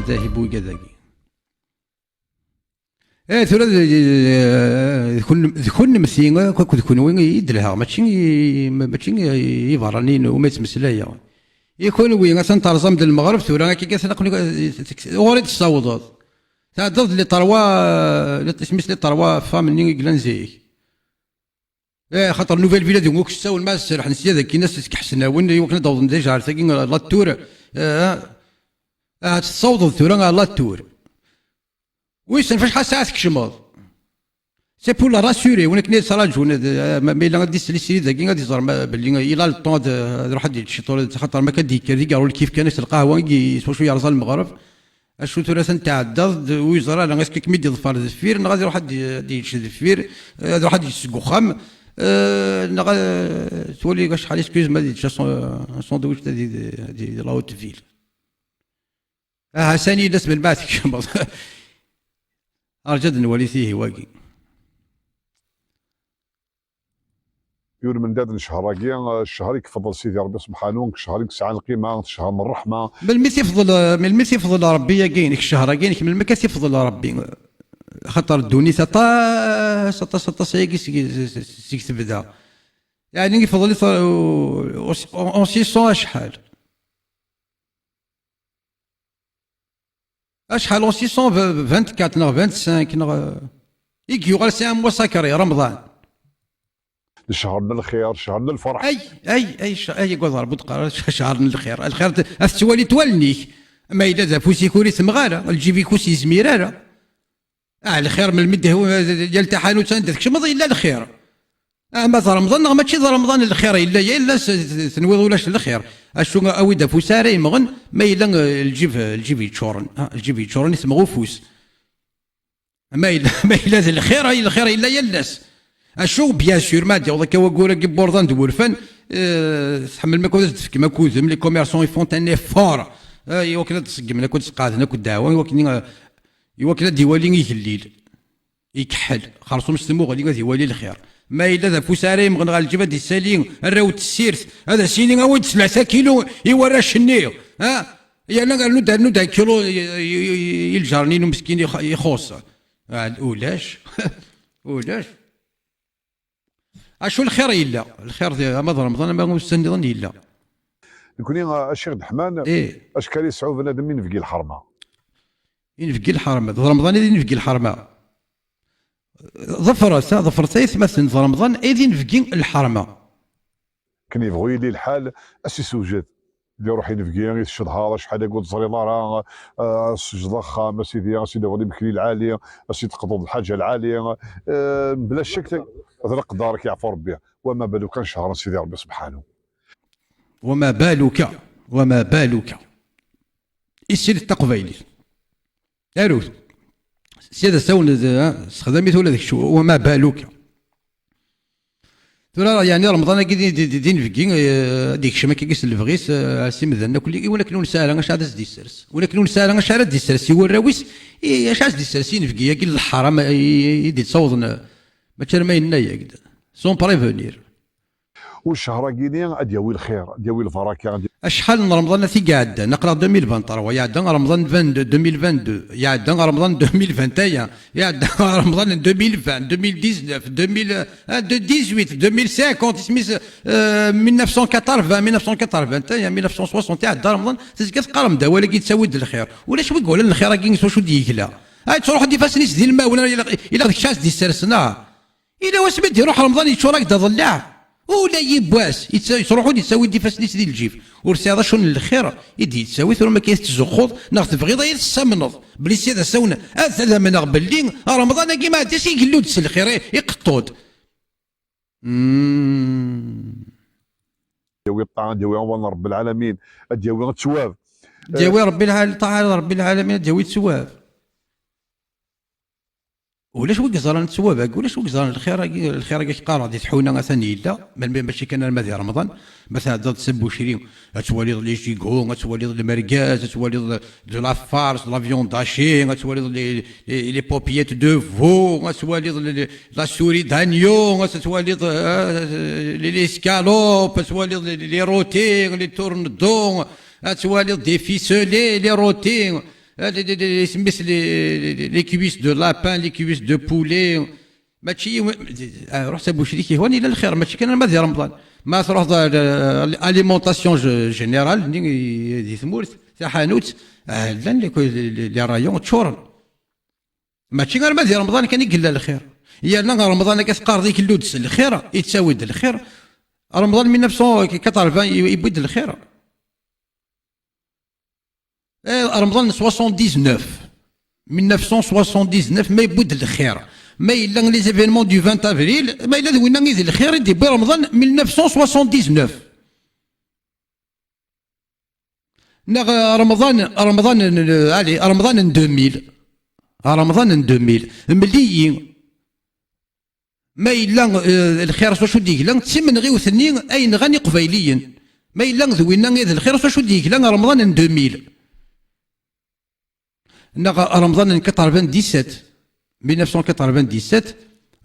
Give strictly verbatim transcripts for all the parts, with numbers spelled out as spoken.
Zahib wigad-agi. Eh, tura d, d, d kun-, d kunemti akk akked kunwi i d-lhaɣ, mačči i, ma-, mačči i, iberraniyen umi ttmeslayeɣ. I kunwi, atan terẓam-d lmeɣreb, tura akka, akka tlaq-, ɣur-i d-tessawḍeḍ. Tɛeddaḍ les trois, isem-is les trois femmes-nni i yellan zik. Eh, xaṭer Nouvelle Ville d uk ssawlen, ma serrḥen sya d akin, ad s-skeḥsen-awen, i wakken ad d-awḍen déjà ar tagi, la tour. Eh, ahat tessawḍeḍ tura ɣer la tour. Wissen f acḥal ssaɛa tkecmeḍ? C'est pour la rassurer, win akken i yettraǧun, ad, ma, ma yella ad d-isel i srid-agi, ad iẓer ma, belli il a le temps ad, ad iruḥ ad yečč ciṭuḥ, xaṭer ma akka d-yekker d igerru lkif kan, s lqahwa i s wacu yerẓa lmeɣreb. Acu tura, atan tɛeddaḍ-d, ur yeẓri ara, est-ce que kem-id-iḍfer deffir, neɣ ad iruḥ ad d-, ad d-yečč deffir, ad iruḥ ad d-yečč seg uxxam, eh, neɣ ad, twali acḥal, excuse-moi, ad yečč asan-, un sandwich di, di, di la haute ville. Aha, sani yella s melmi ad tkecmeḍ. Arǧa ad nwali tihi wagi. Yur mendad n ccher-agi, ccher i yefḍel Sidi Ṛebbi subḥanu, ccher i yesɛan lqima, ccher n ṛṛeḥma. Melmi t-ifḍel, melmi t-ifḍel Ṛebbi-agi-inek, ccher-agi-inek, melmi akka t-ifḍel Ṛebbi? Xaṭer ddunit aṭas, aṭas, aṭas ayagi seg, seg tebda. Yeɛni ifḍel-it, en six cents acḥal? Acḥal, en six cent vingt-quatre neɣ vingt-cinq neɣ, i yuɣal c'est un mois sacré, Remḍan. D ccher n lxir, ccher n lferḥ. Ay, ay, ay, cc-, ay, agad Ṛebbi, ur d-qqar ara ccher n lxir. Lxir t-, ad tettwaliḍ wallen-ik. Ma yella d afus-ik ur isemmeɣ ara, lǧib-ik ur s-yezmir ara. Ah, lxir melmi d-ihwa, yal taḥanut anda tkecmeḍ yella lxir. Ah, ma d Remḍan neɣ mačči d Remḍan, lxir yella, yal ass tenwiḍ ulac lxir. Acu, awi-d afus ara yemɣen, ma yella, eh, lǧib, lǧib yeččuren. Ah, lǧib yeččuren, isemmeɣ ufus. Ma yella, ma yella d lxir, ay lxir yella yal ass. Acu, bien sûr, ma d-yaweḍ akka waggur-agi n wurḍan d wurfan, eh, tḥemmlem akk ad as-d-tefkem akud-m, les commerçants, ils font un effort, eh, i wakken ad d-ṣeggmen akk, ad d-sqeɛden akk ddeɛwa, i wakken, eh, i wakken ad d-iwali igellil. Ikeḥḥel, xerṣum s tmuɣli ad iwali lxir. Ma yella d afus ara yemɣen ɣer lǧib ad d-issali arraw n tessirt, ad as-yini awi-d tlata kilu i warrac-nni, ha? Yerna rnu-d, rnu-d un kilu i, i, i, i lǧar-nni n umeskin ix-, ixuṣṣ. Ah, ulac. Ulac. Acu lxir yella? Lxir di, ama d Remḍan, ama ussan nniḍen yella. Nekni, a, a Ccix Deḥman, ih, acku ara yesɛu bnadem inebgi lḥerma. Inebgi lḥerma. D Remḍan i d inebgi lḥerma. Ḍefret, ha, ḍefret aytmaten, d Remḍan i d inebgi lḥerma. Akken yebɣu yili lḥal, a s-isewjed. Di ruḥ inebgi i tcedhaḍ, acḥal agi ur teẓriḍ ara, eh, a s-sejdeḍ axxam, a sidi, a s-id-tawiḍ imekli lɛali, a s-id-teqḍuḍ lḥaǧa lɛali, eh, mebla ccek, d leqder, ad k-yeɛfu Ṛebbi. Wama baluka n ccher n Sidi Ṛebbi subḥanu. Wama baluka, wama baluka. Issin taqbaylit. Arut. Sya d asawen d, ha, sexdam-it ula d kečč, wama baluka. Tura, yeɛni, Remḍan-agi d, d, d, d inebgi, eh, ad d-ikcem akka s lebɣi-s, eh, s imdanen akk, i win akken ur nesɛi ara acu ara d as-d-issers. Win akken ur nesɛi ara acu ara d-issers i warraw-is, i, acu ara s-d-issers inebgi-agi n leḥram, i, i, i d-ittawḍen, eh, mačči arma yenna-yak-d. Sans prévenir. U ccher-agi-ni ad d-yawi lxir, ad d-yawi lbaraka, ad d- Acḥal n Remḍanat i iɛeddan? Aql-aɣ deux mille vingt-trois, iɛedda Remḍan vingt-deux, deux mille vingt-deux, iɛedda Remḍan deux mille vingt et un, iɛedda Remḍan deux mille vingt, deux mille dix-neuf, deux mille, ah, de dix-huit, deux mille cinquante, isem-is, euh, mille neuf cent quatre-vingts, mille neuf cent quatre-vingt et un, mille neuf cent soixante, iɛedda Remḍan, tezga teqqarem-d awal-agi yettawi-d lxir. Ulac wi iwalan lxir-agi s wacu d-yegla. Ah, yettruḥu-d ifassen-is d ilmawen, ilaq, ilaq d kečč ad s-d-issersen, ah. Yella wasmi d-iruḥ Remḍan yeččur-ak-d aḍellaɛ. Ula yiwwas, yetta-, yettruḥu-d yettawi-d ifassen-is di lǧib. Ur tesɛiḍ acu n lxir i d-yettawi, tura ma akka i tettzuxxuḍ, neɣ tebɣiḍ ad yi-tessamneḍ belli sya d asawen ad, ad amneɣ belli Remḍan-agi ma ɛedda-s igellu-d s lxir, i-, iqeṭṭu-d. Mm. Yawi ṭṭaɛa, ad yawi awal n Ṛebbi lɛalamin, ad yawi ttwab. Ad yawi Ṛebbi lɛal-, ṭṭaɛa n Ṛebbi lɛalamin, ad yawi ttwab. Ulac wi yeẓran ttwab-agi, ulac wi yeẓran lxir-agi, lxir-agi qqareɣ di tḥuna atan yella, melmi mačči kan arma di Remḍan, ma tɛeddaḍ s Bucri, ad twaliḍ les gigots, ad twaliḍ lmergaz, ad twaliḍ de la farce, de la viande hachée, ad twaliḍ les, les, les paupiètes de veau, ad twaliḍ les, les, la souris d'agneau, ad twaliḍ, euh, les, les escalopes, ad twaliḍ les, les rôtis, les tourne-dos, ad twaliḍ des ficelés, les rôtis. Ah, les, les, les, les, les, les cuisses de lapin, les cuisses de poulet. Mačči yiwen, ah, ruḥ s abucrik ihwan, yella lxir, mačči kan arma di Remḍan. Ma truḥeḍ ar, euh, alimentation g-, générale, nni, i, di tmurt, taḥanut, ah, llan les, les, les, les rayons ččuren. Mačči arma di Remḍan kan i yella lxir. Yerna Remḍan akka teqqareḍ igellu-d s lxir, yettawi-d lxir. Remḍan mille neuf cent quatre-vingts i-, yewwi-d lxir. Eh, Remḍan n soixante-dix-neuf. Mille neuf cent soixante-dix-neuf, ma yewwi-d lxir. Ma yella les événements du vingt avril, ma yella d winna i d lxir i d-yewwi Remḍan mille neuf cent soixante-dix-neuf. Neɣ, eh, Remḍan, Remḍan n, allez, Remḍan n deux mille. Remḍan n deux mille. Mel-iyi. Ma yella, eh, lxir s wacu d-yegla, d timenɣiwt-nni ay nɣan Iqbayliyen. Ma yella d winna i d lxir s wacu d-yegla Remḍan n deux mille. Neɣ Remḍan n quatre-vingt-dix-sept, mille neuf cent quatre-vingt-dix-sept,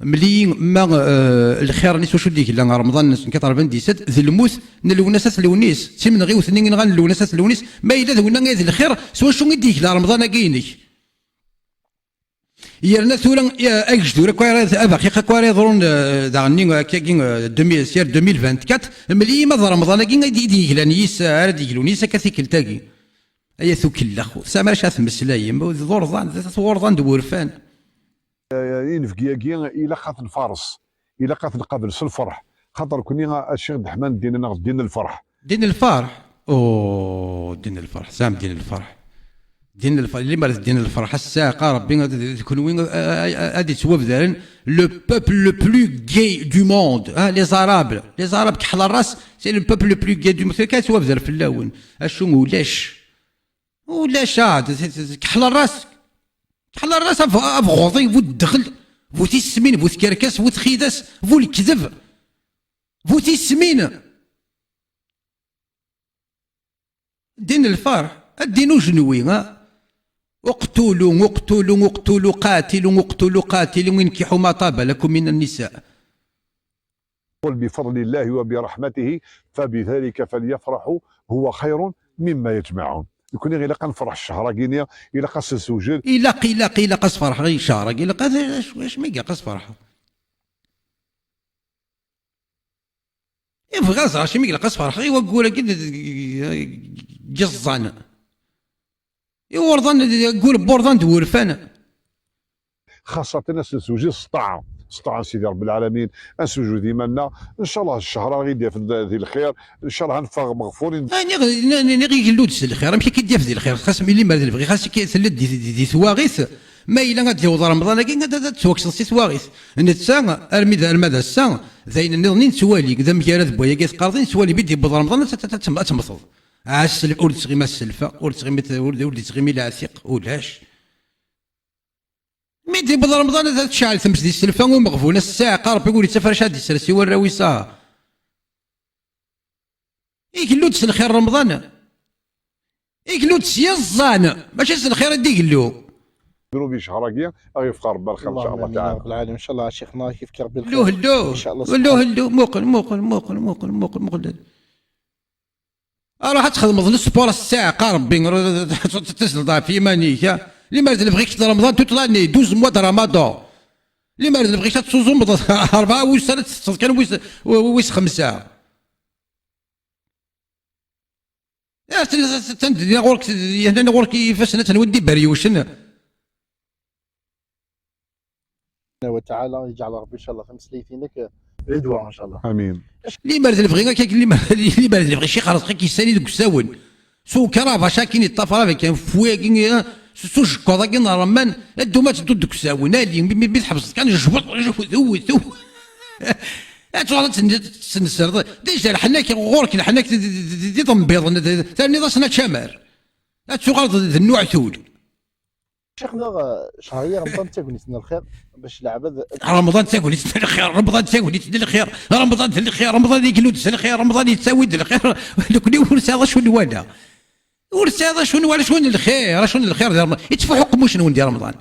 mel-iyi ma, eh, lxir-nni s wacu d-yegla Remḍan n quatre-vingt-dix-sept, d lmut n Lwennas At Lewnis, d timenɣiwt-nni i nɣan Lwennas At Lewnis, ma yella d winna i d lxir s wacu i d-yegla Remḍan-agi-inek. Yerna tura, eh, agejdur akk ara, abaxiq akk ara yeḍrun, eh, daɣen-nni, eh, akkagi, eh, deux mille, sya deux mille vingt-quatre, mel-iyi ma d Remḍan-agi i d-, i d-yeglan yis, eh, ara d-yeglun yis akka tikkelt-agi. Ay at ukella, tesɛam ara ad temmeslayem, d urḍan, d urḍan d wurfan. Eh, inebgi-agi ilaq ad t-nfares, ilaq ad t-nqabel s lferḥ, xaṭer nekkni, a, aci i d-ḥman ddin-nneɣ, ddin n lferḥ. Ddin n lferḥ? Oh, ddin n lferḥ, tesɛam ddin n lferḥ. Ddin n lferḥ, limer d ddin n lferḥ, ass-a, qa Rebbi, ad, d kunwi, a, a, a, ad yettwabdaren le peuple le plus gay du monde, ah, les Arabes, les Arabes, keḥla ras, c'est le peuple le plus gay du monde, kan yettwabder fell-awen. Acu ulac? Ulac, ah, d, d, d, keḥla ras. Keḥla ras, af-, afɣuḍi, bu ddexl, bu tismin, bu tkerkas, bu txidas, bu lekdeb, bu tismin. Ddin n lferḥ, ddin ujenwi, ha? اقتلوا، اقتلوا، اقتلوا، قاتلوا، اقتلوا، قاتلوا، انكحوا ما طاب لكم من النساء. قل بفضل الله وبرحمته فبذلك فليفرحوا هو خير مما يجمعون. Nekkni ilaq ad nefreḥ ccehṛ-agi-nni, ilaq ad s-nessewjed. Ilaq, ilaq, ilaq ad sferḥeɣ i ccehṛ-agi, ilaq ad, acu, acu ma ilaq ad sferḥeɣ? I bɣiɣ ad ẓreɣ acimi i ilaq ad sferḥeɣ i waggur-agi d, d, d, d iẓẓan. I wurḍan, aggur n wurḍan d wurfan. Xaṣṣaten ad s-nessewjed s ṭṭaɛa. S ṭṭaɛa n Sidi Ṛebbi Lɛalamin, ad nessewjed iman-nneɣ. Ncallah ccehṛ-a i d-yafen d, di lxir, ncallah ad neffeɣ meɣfurin. Ah, niɣ, niɣ, niɣ igellu-d s lxir, amek i k-id-yaf di lxir? Xas mi limer d lebɣi, xas akka tella-d di, di, di twaɣit, ma yella ad d-yaweḍ Remḍan-agi, ad, ad, ad tettwakseḍ si twaɣit. Netta, armi d, arma d ass-a, d ayen nniḍen i nettwali, d amgarad n wayagi teqqareḍ i nettwali, mi d-yewweḍ Remḍan, ad, ad, ad, ad temmteḍ. Ɛass, ur d-tettɣimi sselfa, ur d-tettɣimi, ur d-, ur d-tettɣimi leɛtiq, ulac. Mi d-yewweḍ Remḍan, ad tecɛel tmes di sselfa umeɣbun, ass-a, qa Rebbi ur yettaf ara ad d-yessers i warraw-is, ah. Igellu-d s lxir Remḍan. Igellu-d s yiẓẓan. Mačči s lxir i d-igellu. Drus di ccehṛ-agi, ad ɣ-yefk Ṛebbi lxir, إن شاء الله تعالى. آمين يا رب العالمين. إن شاء الله الشيخ نايف يفك ربي الخير. Hello, hello. إن شاء الله. Hello, hello. Muqel, muqel, muqel, muqel, muqel, muqel. Aruḥ ad txedmeḍ le sport ass-a, qa Rebbi, tesleḍ ɣef yiman-ik, ha? Limer d lebɣi kečč d Remḍan toute l'année, douze mois de Ramadan. Limer d lebɣi kečč ad tuẓumeḍ rebɛa wussan, ad tettetteḍ kan wis, wis xemsa. Atan, atan dinna ɣur-k, hnan ɣur-k ifassen, atan wid d iberyucen. وتعالى يجعل ربي إن شاء الله تمسليتينك غدوة إن شاء الله. آمين. Limer d lebɣi akka, limer, limer d lebɣi, cixer ẓxik yessani deg usawen. S ukarabas akin yeṭṭafar avec un fouet-agi, s, s ujekkaḍ-agi n ṛṛemman, ad d-tum ad tedduḍ deg usawen, ali, mi, mi, mi tḥebseḍ kan, jbed, jbed, wet, wet. Ad tuɣaleḍ ad ten-, ad tensreḍ. Déjà leḥnak, ɣur-k leḥnak d, d, d, d, d iḍembiḍen, d, d, terniḍ-asen ačamar. Ad tuɣaleḍ d, d nnuɛtul. Cheikhna, ccehṛ-agi Remḍan d tagnit n lxir, bac leɛbad. Remḍan d tagnit n lxir, Remḍan d tagnit n lxir, Remḍan d lxir, Remḍan igellu-d s lxir, Remḍan yettawi-d lxir. Nekni ur sɛiɣ acu nwala. Ur tesɛiḍ acu n, wala acu n lxir, acu n lxir di Remḍan. Ittfuḥu qemmuc-nwen di Remḍan.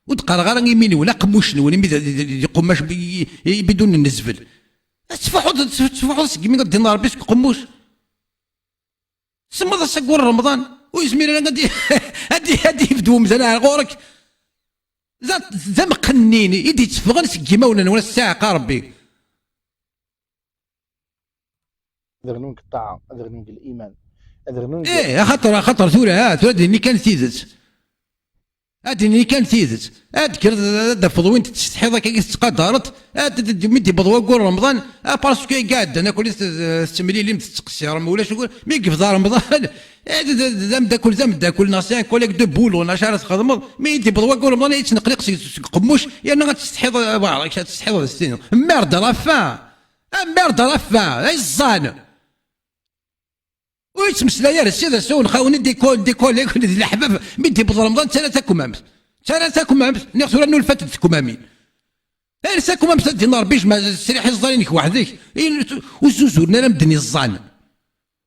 Ur d-qqareɣ ara imi-nwen, aqemmuc-nwen, imi d, d, d, d iqummac, i, i, ibidun n nnezbel. Ad tettfuḥuḍ, ad tettfuḥuḍ seg imi ad d-inna Rebbi seg uqemmuc. Tsemmeḍ ass-agi ur Remḍan, Ur yezmir ara ad, ad, ad yebdu umdan ar ɣur-k. D, d amqennin i d-itteffɣen seg yimawen-nwen, a ssiɛqa Rebbi. Ad rnun deg ṭṭaɛa, ad rnun deg liman, ad rnun deg... Ih, axaṭer, axaṭer tura, ha, tura ad d-nini kan tidet. Ad d-nini kan tidet. Ad d-kkreḍ ad d-tafeḍ win tettsetḥiḍ akka i tettqadareḍ, ad d-, mi d-yewweḍ waggur Remḍan, ah, parce que i iɛeddan akk tettemlilim, tettqessirem, ulac ugur, mi yebda Remḍan, eh, d, d, d ameddakel, d ameddakel, neɣ c'est un collègue de boulot, neɣ acu ara txedmeḍ, mi d-yewweḍ waggur Remḍan, ad yettneqniq seg, seg uqemmuc, yerna ad tessetḥiḍ, eh, voilà, ad tessetḥiḍ ad s-tiniḍ. Merde à la fin! Ah, merde à la fin! Ay ẓẓan! Ur yettmeslay ara, sida s-, ur nxawen i déco-, décollé-, d leḥbab, mi d-yewweḍ Remḍan, ttarran takmamt. Ttarran takmamt, niɣ tura nulfa-d tekmamin. Ar takmamt ad d-inin Rebbi jmeɛ sriḥ iẓẓan-inek weḥd-k, i-, ur zzuzuren ara medden iẓẓan.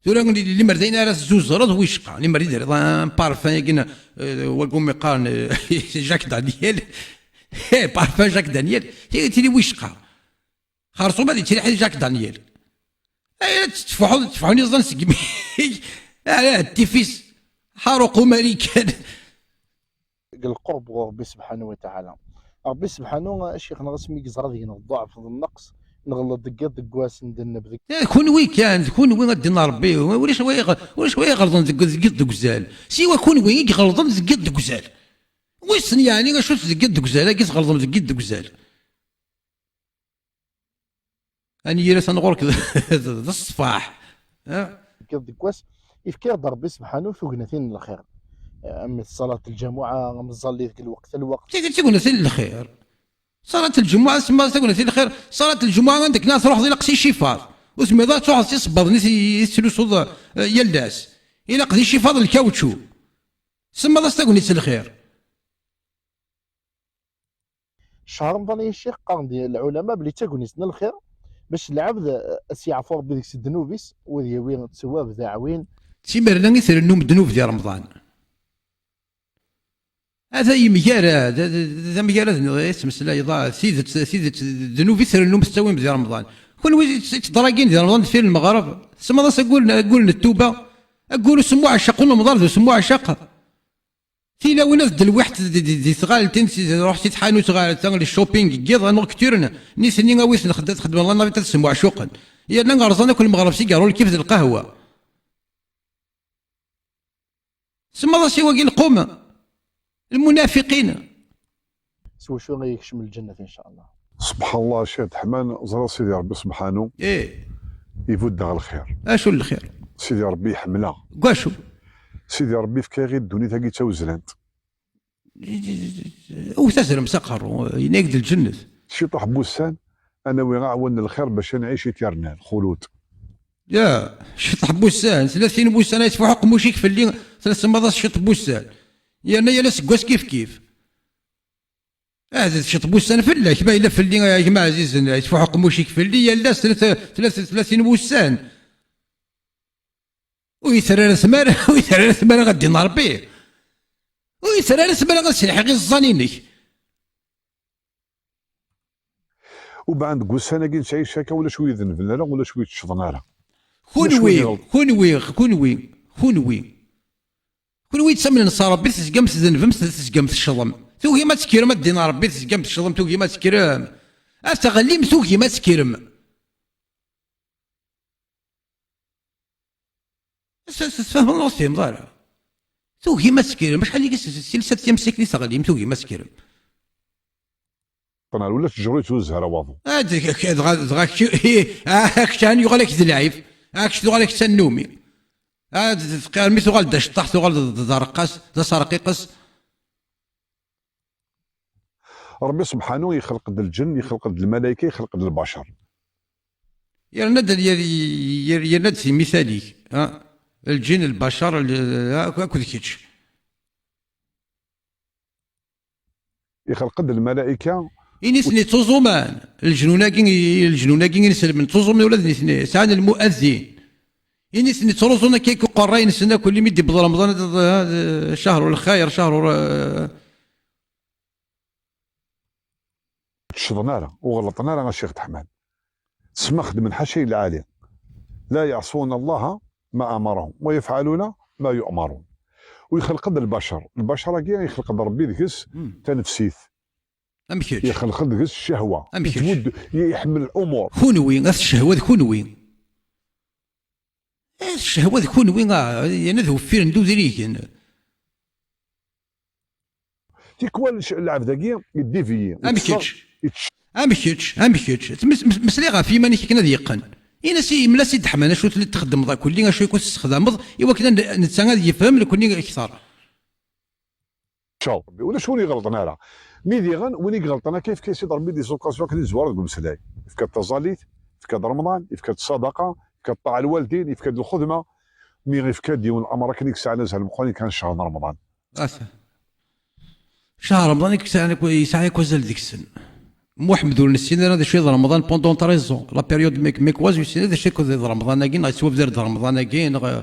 Tura li-, limer d ayen ara tezzuzreḍ, wicqa, limer d un parfum-agi n, eh, wagi umi qqaren, eh, Jacques Daniel, eh, parfum Jacques Daniel, tili, tili wicqa. Xerṣum ad yettriḥ i Jacques Daniel. Ay, ad tettfuḥuḍ, ttfuḥun iẓẓan seg imi-k. Ala, tifis. Ḥaruq umarikan. Deg lqurb ɣur Rebbi subḥanahu wa taɛala. Rebbi subḥanahu, a ccix, neɣ asmi yeẓra deg-neɣ ḍḍuɛf d nnaqs, nɣelleḍ deg yiḍ deg wass n ddneb deg... Eh, kunwi kan, d kunwi ad d-inin Rebbi. Ulac wa iɣ-, ulac wa iɣelḍen deg, deg yiḍ deg uzal. Siwa kunwi i iɣelḍen deg yiḍ deg uzal. Wissen yeɛni acu-t deg yiḍ deg uzal, agi tɣelḍem deg yiḍ deg uzal. Anyir atan ɣur-k d, d ṣṣfaḥ. Ha? Deg, deg wass, ifka-ɣ-d Rebbi subḥanu tugnatin n lxir. Am ṣṣalat lǧamuɛa, am ẓẓalli deg lweqt, lweqt. Tigi d tugnatin n lxir. Ṣṣalat lǧamuɛa, tsemma tugnatin n lxir. Ṣṣalat lǧamuɛa, anda akken ad truḥeḍ, ilaq s icifaḍ. Ur tezmireḍ ad truḥeḍ s isebbaḍen i t-, i tettlusuḍ, eh, yal ass. Ilaq d icifaḍ n lkawču. Tsemmaḍ-as tagnit n lxir. Ccher Remḍan, ay ccix, qqaren-d lɛulama belli d tagnit n lxir, bac lɛebd, eh, ad s-yeɛfu Rebbi deg-s ddnub-is, u ad yawi ttewwab d aɛwin. D timerna i trennum ddnub di Remḍan. Ata yemgarad, d, d, d amgarad n, i tettmeslayeḍ, ah, tidet, tidet, ddnub i trennum tettawim di Remḍan. Kunwi i tt-, i ttḍragin di Remḍan deffir lmeɣreb, tsemmaḍ-as agul, agul n ttuba, agul usemmuɛceq n umḍar d usemmuɛceq. Tilawin ad d-lwiḥt di, di, di tɣaltin, si, ruḥ si tḥanut ɣer ta, le shopping n yiḍ, nocturne, nitni awit nexd-, ad xedmen la navette ad semmuɛcuqen. Yerna rẓan akk lmeɣreb s igarru, lkif d lqahwa. Semmaḍ-as i wagi lqum, lmunafiqin. S wacu ay yekcem lǧennet, in ca Allah? Subḥan Allah, a Ccix Ḥman, ẓriɣ Sidi Rebbi subḥanu, eh, ibudd-aɣ lxir. Acu n lxir? Sidi Rebbi iḥemmel-aɣ. Deg wacu? Sidi Rebbi yefka-aɣ-id ddunit-agi d tawezlant. Ur tazrem s aqerru, yenna-yak-d lǧennet. Ciṭuḥ n wussan, ad nawi aɛwan n lxir bac ad nɛic i tirna, lxulud. Ya, ciṭuḥ n wussan, tlatin n wussan ay tfuḥ uqemmuc-ik fell-i, tsemmaḍ-as ciṭ n wussan. Yerna yal aseggas kif kif. Ahat d ciṭ n wussan fell-ak, ma yella fell-i, a gma ɛzizen, ay tfuḥ uqemmuc-ik fell-i, yal ass tlat-, tlat-, tlatin n wussan. Ur yi-terri ara tmara, ur yi-terri ara tmara ad d-inin Rebbi. Ur yi-terri ara tmara ad sriḥeɣ iẓẓan-inek. Ubeɛd deg ussan-agi nettɛic akka, ulac wi idenben ara, ulac wi yeccḍen ara. Ulac wi... Kunwi, kunwi, kunwi, kunwi. Kunwi yettamnen s Rebbi, tezgam tdenbem, tezgam teccḍem. Tugim ad tekkrem ad d-inin Rebbi, tezgam teccḍem, tugim ad tekkrem. Ad teɣlim, tugim ad tekkrem. S-, s-, tfehmeḍ neɣ ur tfehmeḍ ara? Tugim ad tekkrem. Acḥal i s-, s-, s-, tilsa d timsikli teɣlim, tugim ad tekkrem. Qqen ar ula teǧǧur-itt ur zhar awaḍu. Ah, d-, k-, k-, dɣa, dɣa k-, ah, kečč ɛni yuɣal-ak d lɛib. Ah, kečč tuɣal-ak d tannumi. Ah, d-, d-, armi tuɣal d aceṭṭaḥ, tuɣal d, d, d areqqas, d aserqiqes. Rebbi subḥanu ixelq-d lǧen, ixelq-d lmalayka, ixelq-d lbacer. Yerna-d, yer-, yer-, yerna-d timitalik, ha? Lǧin, lbacer, l-, ak-, akked kečč. Ixelq-d lmalayka. I nitni ttuẓumen, leǧnun-agi, leǧnun-agi inselmen, ttuẓumen ula d nitni, sɛan lmuazzin. I nitni ttruẓun akka i uqerray-nsen akk, imi d-yewweḍ Remḍan, ad, ad, ad, cahru lxayr, cahru, eh, ur ccḍen ara, ur ɣellṭen ara, a Ccix Ḥman. Ttmaxedmen ḥaca i lɛali. لا يعصون الله ما أمرهم ويفعلون ما يؤمرون. U yexleq-d lbacer. Lbacer-agi yexleq-d Ṛebbi deg-s tanefsit. Am kečč. Yexleq-d deg-s ccehwa. Am kečč. Yettwud-, iḥemmel lumuṛ. Kunwi, at ccehwa d kunwi. At ccehwa d kunwi, ah, yerna d uffiren d udrigen. Tikwal c-, lɛebd-agi yeddiviyi. Am kečč. Am kečč, am kečč. Tmes-, mes-, meslay ɣef yiman-ik akken ad yeqqen. Ini-as i yemla-s i d-ḥman acu telliḍ txeddmeḍ akkelli, acu i tessexdameḍ, i wakken ad n-, netta ad yefhem nekkni akter. Ččar. Ulac win iɣelṭen ara. Mi diɣen, win i iɣelṭen akka, yefka-yas-id Ṛebbi des occasions akken i tezwar deg umeslay. Yefka-d taẓallit, yefka-d Remḍan, yefka-d ṣṣadaqa, yefka-d ṭṭaɛa lwaldin, yefka-d lxedma. Mi yefka-d yiwen lamer akken i yesɛan azal meqqren kan ccehṛ n Remḍan. Ata. Ccehṛ Remḍan i yesɛan akk, yesɛa akk azal deg-sen. Muḥemmed ur nessin ara d acu i d Remḍan pendant treize ans. La période mec-, mecquoise, ur yessin ara d acu i d Remḍan-agi, neɣ yettwabder-d Remḍan-agi, neɣ, eh,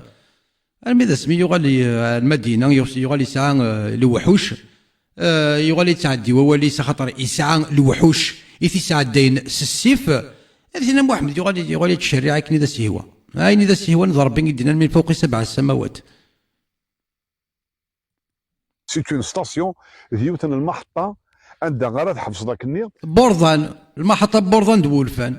armi d asmi yuɣal i, eh, ar Lmadina, yuɣ-, yuɣal yesɛa, eh, lewḥuc, eh, yuɣal yettɛeddi wawal-is, axaṭer yesɛa lewḥuc i t-isɛeddayen s ssif. Ad yini Muḥemmed yuɣal, yuɣal yettcerriɛ akken i d as-yehwa. Ayen i d as-yehwan d Ṛebbi i d-yennan min fawqi sabɛa samawat. C'est une station, d yiwet n lmaḥeṭṭa anda ara tḥebseḍ akkenni. Burḍan, lmaḥeṭṭa n Burḍan d wulfan.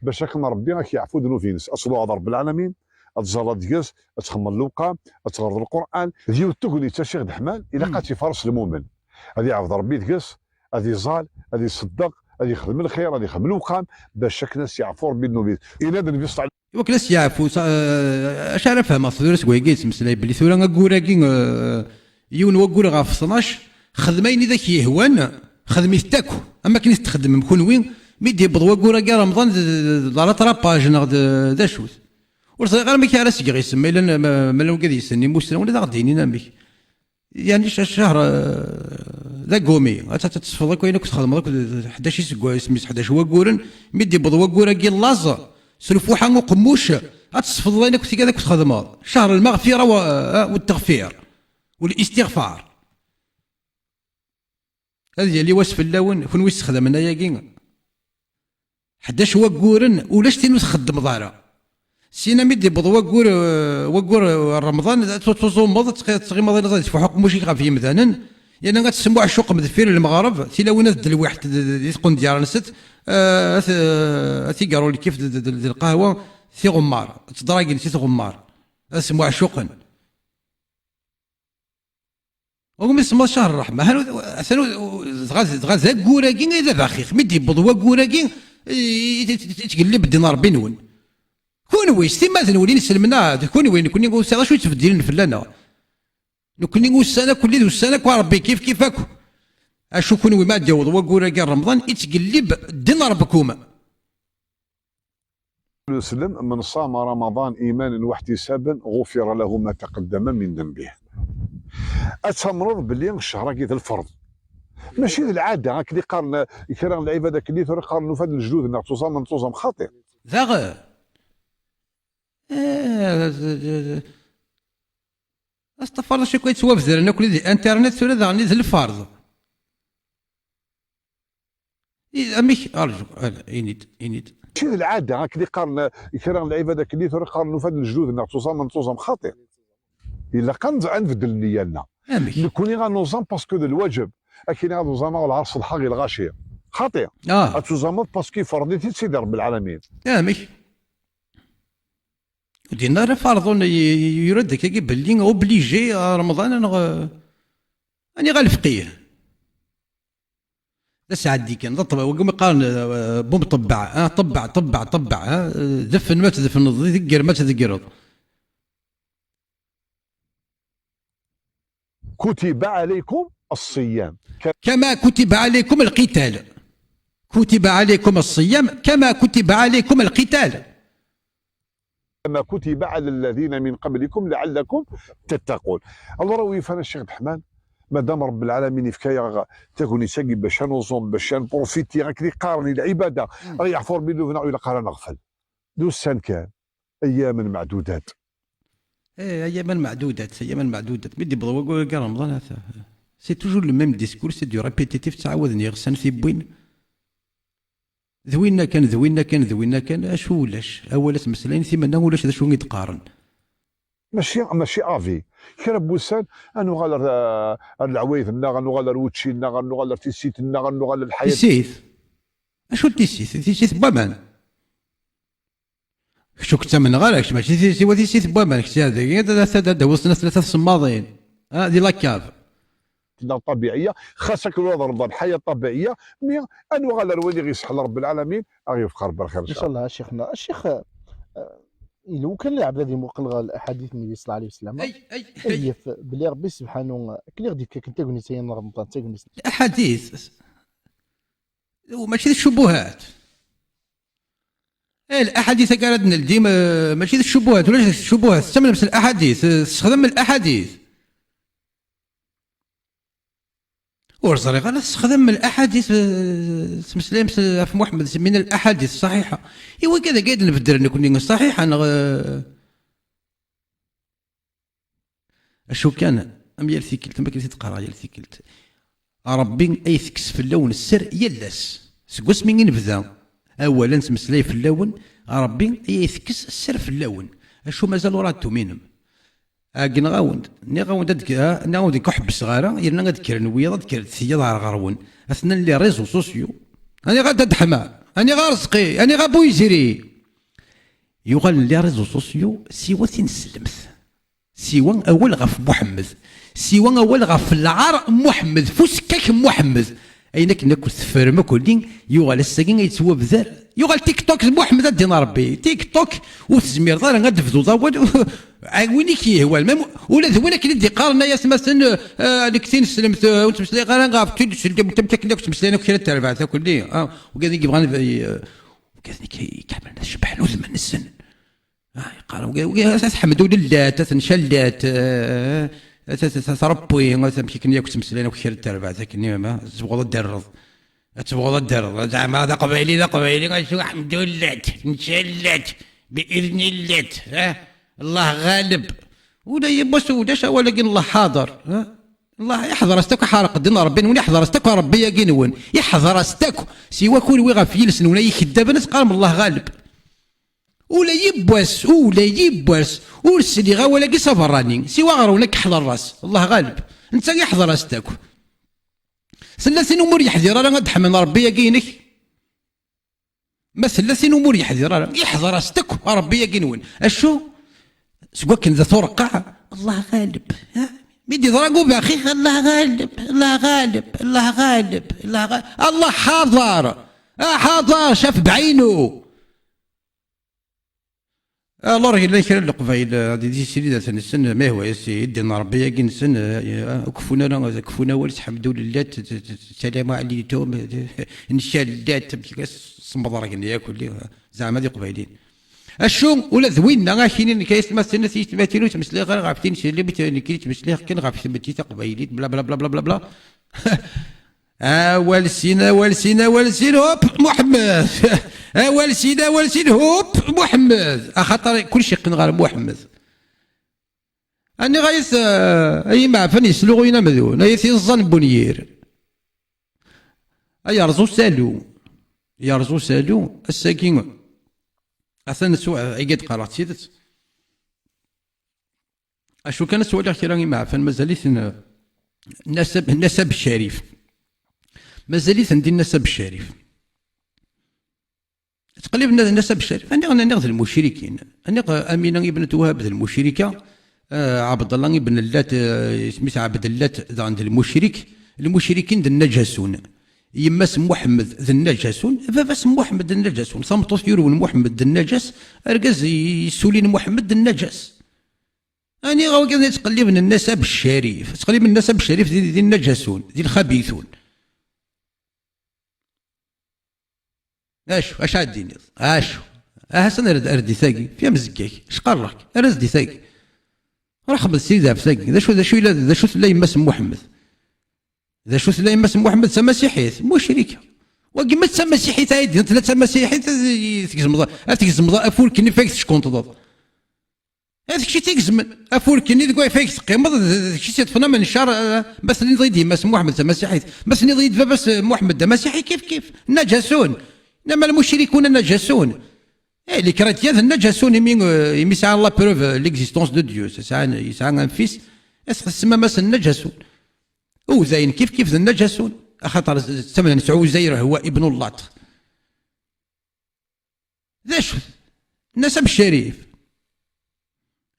Bac akken Ṛebbi ad k-yeɛfu ddnub-ines, ad tluɛaḍ Ṛebbi lɛalamin, ad tẓalleḍ deg-s, ad txemmeḍ lewqam, ad teɣreḍ Lqur'an. D yiwet tegnit a Ccix Deḥman, ilaq ad tt-ifaṛes lmumen. Ad iɛbed Ṛebbi deg-s, ad iẓall, ad iṣeddeq, ad ixdem lxir, ad ixdem lewqam, bac akken ad s-yeɛfu Ṛebbi ddnub-is. Yenna-d Nnbi ṣ- Iwakken ad s-yeɛfu, sa-, eh, acu ara fehmeɣ tura seg wayagi yettmeslay belli tura aggur-agi, eh, yiwen waggur ɣef tnac, xdem ayen i d ak-yehwan, xdem-it akk, am akken i t-txeddmem kunwi, mi d-yewweḍ waggur-agi Remḍan d, d, d, d rattrapage neɣ d, d acu-t. Ur ẓriɣ ara amek ara s-geɣ isem, ma yella, ma, ma llan wigad yessnen imusnawen ad aɣ-d-inin amek. Yeɛni c-, ccher, eh, d agumi. Ad, ad tesfeḍ akk ayen akk txedmeḍ akk d, d ḥdac iseggasen, isem-is ḥdac wagguren, mi d-yewweḍ waggur-agi n laẓ, s lfuḥa uqemmuc, ad tesfeḍ ayen akk tigad akk txedmeḍ. Ccher lmeɣfira wa, eh, u teɣfir, u listiɣfar. Ad yali wass fell-awen, kunwi yessexdamen ayagi. Ḥdac wagguren, ulac tin ur txeddmeḍ ara. Syin mi d-yewweḍ waggur, eh, waggur, eh, Remḍan, ad tu-, tuẓumeḍ, ad tɣi-, ad tɣimeḍ, ad tfuḥ uqemmuc-ik ɣef yimdanen, yerna ad tesmuɛcuqem deffir lmeɣreb, tilawin ad d-lwiḥent d, d, di tqendyar-nsent, eh, ad, eh, ad tigaru lkif d, d, d, d lqahwa, tiɣemmar, ad tedragin si tɣemmar, ad smuɛcuqen. Umi semmeḍ ccher ṛṛeḥma, atan u-, atan u-, dɣa, dɣa d aggur-agi ay d abaxix. Mi d-yewweḍ waggur-agi, i, i, i, i tgellib ddin Ṛebbi-nwen. Kunwi, s timmad-nwen i nselmen, ah, d kunwi, nekni ur sɛiɣ acu yettbeddilen fell-aneɣ. Nekni ussan akk, lli d ussan akk, a Ṛebbi, kif kif akk. Acu kunwi ma d-yewweḍ waggur-agi n Remḍan, i tgellib ddin Ṛebkum. Sellem, من صام رمضان إيمانا واحتسابا غفر له ما تقدم من ذنبه. Ad tamneḍ belli ccher-agi d lferḍ. Mačči d lɛada, akken i qqaren kra n lɛibad akken i tura qqaren nufa-d lejdud-nneɣ ttuẓamen, ttuẓam xaṭi. Daɣ, eh, asteɣfirullah, acu akka yettwabedren akk di internet tura daɣen d lferḍ. I-, amek? Arju, ala, ini-d, ini-d. Mačči d lɛada, akken i qqaren, eh, kra n lɛibad akken i tura qqaren nufa-d lejdud-nneɣ ttuẓamen, ttuẓam xaṭi. Ilaq ad nz-, ad nbeddel nniya-nneɣ. Amek? Nekkni ad nuẓam parce que d lwaǧeb. Akken ad uẓameɣ lɛar ṣelḥeɣ i lɣaci. Xaṭi. Ah. Ad tuẓameḍ parce que yefreḍ-it-id Sidi Ṛebbi lɛalamin. Amek? Ur d-yenna ara Ferḍun, y-, y-, yura-d akkagi belli obligé, ah, Remḍan, neɣ, eh, aniɣ a lefqih? D asɛeddi kan, d aṭebba, wagi umi qqaren, eh, bumṭebbeɛ, ah, ṭebbeɛ, ṭebbeɛ, ṭebbeɛ, ah, eh, defen ma tdefneḍ, degger ma tdegreḍ. كتب عليكم الصيام. كما كتب عليكم القتال. كتب عليكم الصيام كما كتب عليكم القتال. كما كتب على الذين من قبلكم لعلكم تتقون. Alors, wi yefran a Ccix Deḥman, madam Ṛebbi lɛalamin yefka-yaɣ tagnit-agi bac ad nuẓum, bac ad nprofiti, akken i qqaren, i lɛibada, ad yeɛfu Ṛebbi ddnub-nneɣ, ur ilaq ara ad neɣfel. D ussan kan, أياما معدودات. Eh, أياما معدودات, أياما معدودات. Mi d-yewweḍ waggur-agi Remḍan, ata. C'est toujours le même discours, c'est du répétitif, ttɛawaden yeɣsan tiwwin. D winna kan, d winna kan, d winna kan, acu ulac? Awal ad ttmeslayen, timenna ulac d acu i d-qqaren. Mačči, mačči avi. Kra n wussan, ad nuɣal ar, ar leɛwayed-nneɣ, ad nuɣal ar wučči-nneɣ, ad nuɣal ar tissit-nneɣ, ad nuɣal ar lḥayat. Tissit? Acu n tissit? Tissit n waman. Kečč ur k-ttamneɣ ara, kečč mačči ti-, siwa tissit n waman, kečč dagi, ad, ad, ad, ad d-tawiḍ snat tlata tsemmaḍin. Ah, di la cave. Neɣ ṭabiɛiya, xas akken ur ad rḍan ḥaya ṭabiɛiya, mi ad nuɣal ar wayen i ɣ-iseḥḥel Rebbi lɛalamin, ad ɣ-yewfeq Rebbi lxir, ncallah. Ncallah, a Ccixna. A Ccix, eh, yella kan leɛbad imuqel ɣer laḥadit n Nnbi ṣella Llahu ɛalayhi wa sallam, ay, ay, ay. Ad yaf belli Rebbi sebḥanu, akken i ɣ-d-ifka kan tagnit-aya n Remḍan, d tagnit. Laḥadit, mačči d ccubuhat. Eh, laḥadit akka ara d-neldi, ma-, mačči d ccubuhat, ulac deg ccubuhat, tettamnem s laḥadit, eh, tessexdamem laḥadit. Ur ẓriɣ ara tessexdamem laḥadit, eh, tettmeslayem s, ɣef Muḥemmed, min laḥadit ṣṣaḥiḥa. I wigad-agi ad nbeddel nekni ṣṣaḥiḥa, neɣ, eh, Acu kan, am yal tikkelt, am akken i t-id-qqareɣ yal tikkelt, Ṛebbi ay tekkes fell-awen sser yal ass. Seg wasmi i nebda awal ad nettmeslay fell-awen, Ṛebbi ay tekkes sser fell-awen. Acu mazal ur ad tuminem? Ɛeggneɣ-awen-d, nniɣ-awen-d ad k-, ha, nniɣ-awen-d nekk ur ḥebbseɣ ara, yerna ad kkren wiyaḍ, ad kkren tiyaḍ ar ɣer-wen. Atnan les réseaux sociaux. Aniɣ a Dda Ḥma, aniɣ a Rezqi, aniɣ a Buyziri. Yuɣalen les réseaux sociaux siwa tineslemt. Siwa awal ɣef Muḥemmed. Siwa awal ɣef lɛar n Muḥemmed, f usekkak n Muḥemmed. Ayen akken akk teffrem akk-nni, yuɣal ass-agi ad yettwabder. Yuɣal TikTok d Muḥemmed ad d-in Ṛebbi. TikTok ur tezmireḍ ara ad d-tebduḍ awal. Ay win i k-yehwan, même ula d win akken i d-iqqaren ay atmaten, eh, nekk tineslemt, eh, ur ttmeslayeɣ ara ɣef tineslemt, am akken akk ttmeslayen akk kra n terbaɛt akk-nni. Ah, ugaden i yebɣan, eh, ugaden i k-, i k-iḥemmlen ad cebbḥen udem-nsen. Ah, yeqqar, wigi, wigi, a Ḥmed ur llat, a tencallat, eh, a t-, a t-, a t-, a tṛebbi, a t-, amek akken yakk ttmeslayen akk kra n terbaɛt akken, ma tebɣuḍ ad d-terreḍ. Ad tebɣuḍ ad d-terreḍ. Zeɛma d aqbayli, d aqbayli, acu Ḥmed ur llat, tencallat, bi idni llat, eh? Allah ɣaleb. Ula yiwwas ulac awal-agi n Allah ḥaḍer, eh? Allah iḥḍer-as-t akk, iḥreq ddin Ṛebbi-nwen, iḥḍer-as-t akk Ṛebbi-agi-nwen. Iḥḍer-as-t akk. Siwa kunwi ɣef yiles-nwen ay ikeddaben, ad teqqarem Allah ɣaleb. Ula yiwwas, ula yiwwas, ur sliɣ awal-agi s aberrani, siwa aɣerwel ad k-iḥḍer ras. Allah ɣaleb. Netta iḥḍer-as-t akk. Tella tin umi ur yeḥdir ara ad d-ḥmen Ṛebbi-agi-inek? Ma tella tin umi ur yeḥdir ara, iḥḍer-as-t akk Ṛebbi-agi-nwen. Acu? Seg wakken da tureqqeɛ, Allah ɣaleb. Ha? Mi d-iḍra ubaxix, Allah ɣaleb, Allah ɣaleb, Allah ɣaleb, Allah ɣaleb. Allah ḥaḍer. Ah, ḥaḍer, caf bɛinu. Alors, yella kra n Leqbayel, eh, di, di slidat-nsen, ma ihwa-yas i ddin n Ṛebbi-agi-nsen, eh, eh, ur keffun ara, ur keffun awal, sḥemdulillah, t-, t-, t-, salamu ɛlikum, eh, ncallat, amek i s-, semmḍeɣ akken yakk, eh, zeɛma d Iqbayliyen. Acu, ula d winna, akini nekk ay atmaten, a tiyetmatin, ur ttmeslayeɣ ara ɣef tin sili, nekk ttmeslayeɣ kan ɣef tmetti taqbaylit, bla, bla, bla, bla, bla, bla. Awal sin, awal sin, awal sin, hop, Muḥemmed! Awal sin, awal sin, hop, Muḥemmed! Axaṭer kulci yeqqen ɣer Muḥemmed. Aniɣ ay at, eh, ay imeɛfan yesluɣuyen amdun, ay at iẓẓan n wenyir. Ay yerẓ usalu, yerẓ usalu, ass-agi, atan s-, agi d-qqareɣ d tidet. Acu kan ad twaliɣ kra imeɛfan, mazal-iten, eh, Nna Sab-, Nna Sab Ccarif. Mazal-iten di Nna Sab Ccarif. Ttqelliben Nna Sab Ccarif. Aniɣ, aniɣ d lmucrikin. Aniɣ, eh, Amina ibn Wahab d lmucrika, eh, Ɛebdallah ibn Llat, eh, isem-is Ɛebdellat, daɣen d lmucrik. Lmucrikin d nnaǧasun. Yemma-s n Muḥemmed d nnaǧasun, baba-s n Muḥemmed d nnaǧasun. Tameṭṭut yurwen Muḥemmed d nnaǧas, argaz yessulin Muḥemmed d nnaǧas. Aniɣ wigi ad ttqelliben Nna Sab Ccarif? Ttqelliben Nna Sab Ccarif di, di nnaǧasun, di lxabitun. Acu, acu ad d-tiniḍ? Acu? Ahasan ar, ar di tagi, fi amzegg-ak, cqarreɣ-k, ar as di tagi. Ruḥ xdem srid ɣef tagi. D acu, d acu yella, d acu tella yemma-s n Muḥemmed? D acu tella yemma-s n Muḥemmed? D tamasiḥit, mucrika. Wagi ma d tamasiḥit ay d-, tella d tamasiḥit, ad tgezmeḍ, ad tgezmeḍ afurk-nni f ay teckunṭḍeḍ. D kečč i t-igezmen. Afurk-nni deg wayef ay teqqimeḍ, d, d kečč i t-iṭṭfen amencar, eh, ma tenniḍ-iyi-d yemma-s n Muḥemmed d tamasiḥit, ma tenniḍ-iyi-d baba-s n Muḥemmed d amasiḥi, kif kif. Nnaǧasun. Innama lmucrikuna nnaǧasun. Eh, les chrétiens d nnaǧasun, imi, euh, imi sɛan la preuve, euh, l'existence de Dieu, sɛan, yesɛa un fils, est-ce que tsemmamt-asen nnaǧasun? Udayen kif kif d nnaǧasun, axaṭer ttamnen s Uzayr huwa ibnu Llat. D acu? Nnas Abeccarif.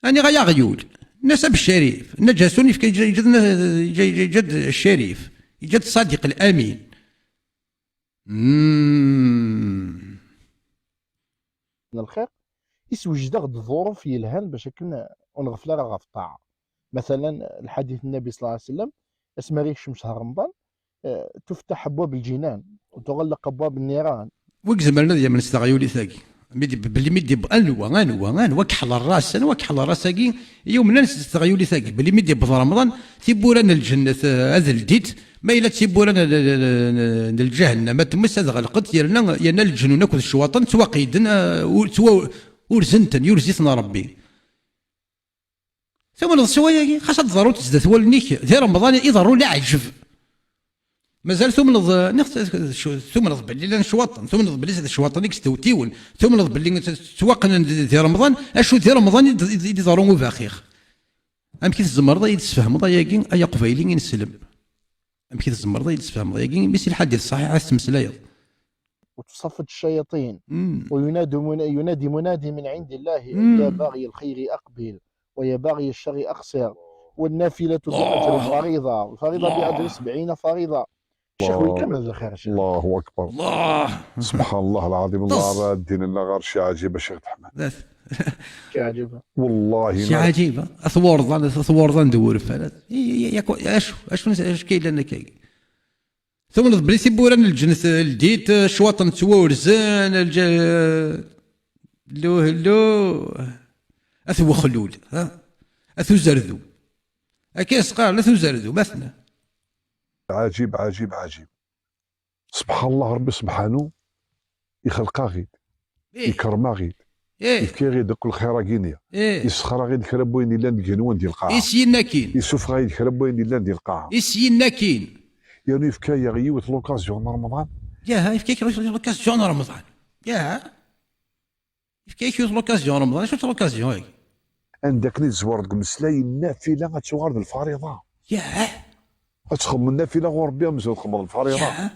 Aniɣ ay aɣyul? Nnas Abeccarif. Nnaǧasun yefka, yeǧǧa-, yeǧǧa-d nna-, yeǧǧa-, yeǧǧa-d Ccarif. Yeǧǧa-d Ṣadiq Lamin. Mm. N lxir, iswejdeɣ-d ḍuruf yelhan bac akken ur nɣeffel ara ɣef ṭṭaɛa. Matala, lḥadit n Nnabi ṣella Llahu ɛalayhi wa sallam, asmi ara yekcem ccher Remḍan, eh, tuftaḥ abwab lǧinan, u tuɣelleq abwab nniran. Wi izemren ad yamen s teɣyulit-agi? Mi d-, belli mi d-, anwa, anwa, anwa keḥleɣ ras, anwa keḥleɣ ras-agi, yumnen s teɣyulit-agi, belli mi d-yewweḍ Remḍan, tiwwura n lǧennet, eh, ad ldint, ma yella d tiwwura n, n, n, n lǧahennam, ad temmut, ad ɣelqent, yerna, yerna leǧnun akked ccwaṭen ttwaqeyden, eh, ur, ttwa-, urzen-ten, yurez-iten Ṛebbi. Tumneḍ s wayagi? Xas ad d-ḍerrunt zdat wallen-ik, di Remḍan iḍerru leɛǧeb. Mazal tumneḍ, eh, neɣ t-, t-, tumneḍ belli llan ccwaṭen, tumneḍ belli d ccwaṭen i yestewtiwen, tumneḍ belli tt-, ttwaqnen di, di Remḍan, acu di Remḍan i d-, i d-, i d-iḍerru ubaxix? Amek i tzemreḍ ad yi-d-tesfehmeḍ ayagi, ay aqbayli ineslem? Amek i tzemreḍ ad yi-d-tesfehmeḍ ayagi, imi si lḥadit ṣṣaḥiḥ ad tettmeslayeḍ? وتصفد الشياطين. Mm. وينادي من-، ينادي منادي من عند الله: Mm. يا باغي الخير أقبل، ويا باغي الشر أقصر. والنافلة بأجر الله. الفريضة، الفريضة الله. بأجر سبعين فريضة. الشيخ الله. ويكمل الخير، الشيخ. الله أكبر. الله. سبحان الله العظيم، الله طز. راه دين لنا غير شي عجيب، الشيخ أحمد. لا. شي عجيب. والله شي ما عجيب. أثوار ظن، أثوار ظن دور فلات. يا، يا، يا كو-، أشو، أشو نس-، أشو كاين لنا كاين؟ Tumneḍ belli tiwwura n lǧennet ldint, ccwaṭen ttwurzen, lǧ-, hello, hello, at wexlul, ha? At uzerdu. Akka i s-qqaren, at uzerdu, ma tna. عجيب، عجيب، عجيب. سبحان الله، ربي سبحانه يخلق-aɣ-id. إيه. Ikerrem-aɣ-id. إيه. Yefka-aɣ-id akk lxir-agi-nni. إيه. Yessexxer-aɣ-id kra n wayen yellan deg igenwan di lqaɛa. Is yenna akin. Yessufeɣ-aɣ-id kra n wayen yellan di lqaɛa. Is yenna akin. Yernu yefka-yaɣ yiwet l'occasion n Remḍan. Yaha, yefka-ak l'occasion n Remḍan. Yaha. Yefka-ak yiwet l'occasion n Remḍan. Acu-tt l'occasion-agi? Anda akken i tezwar deg umeslay, nnafila ad tuɣal d lfariḍa. Yaha. Ad txemmem nnafila ɣur Rebbi amzun txemmem lfariḍa. Yaha.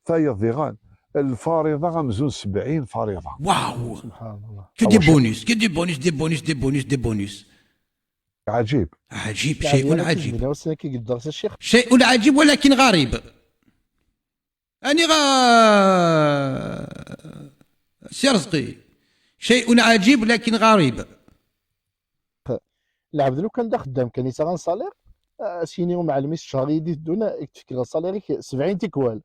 Tayeḍ diɣen, lfariḍa amzun sebɛin fariḍa. Waw! سبحان الله. Que des bonus, que des bonus, des bonus, des bonus, des bonus. عجيب. عجيب، يعني شيء أنا كنت عجيب. بنفسي كي قد درس الشيخ. شيء عجيب ولكن غريب. أني غا-، سي رزقي. شيء عجيب لكن غريب. العبد لو كان دا خدام كان يسغى صالير، آه، سيني ومعلمي الشهر يدي تدونا يكتفك الصالير سبعين تكوال.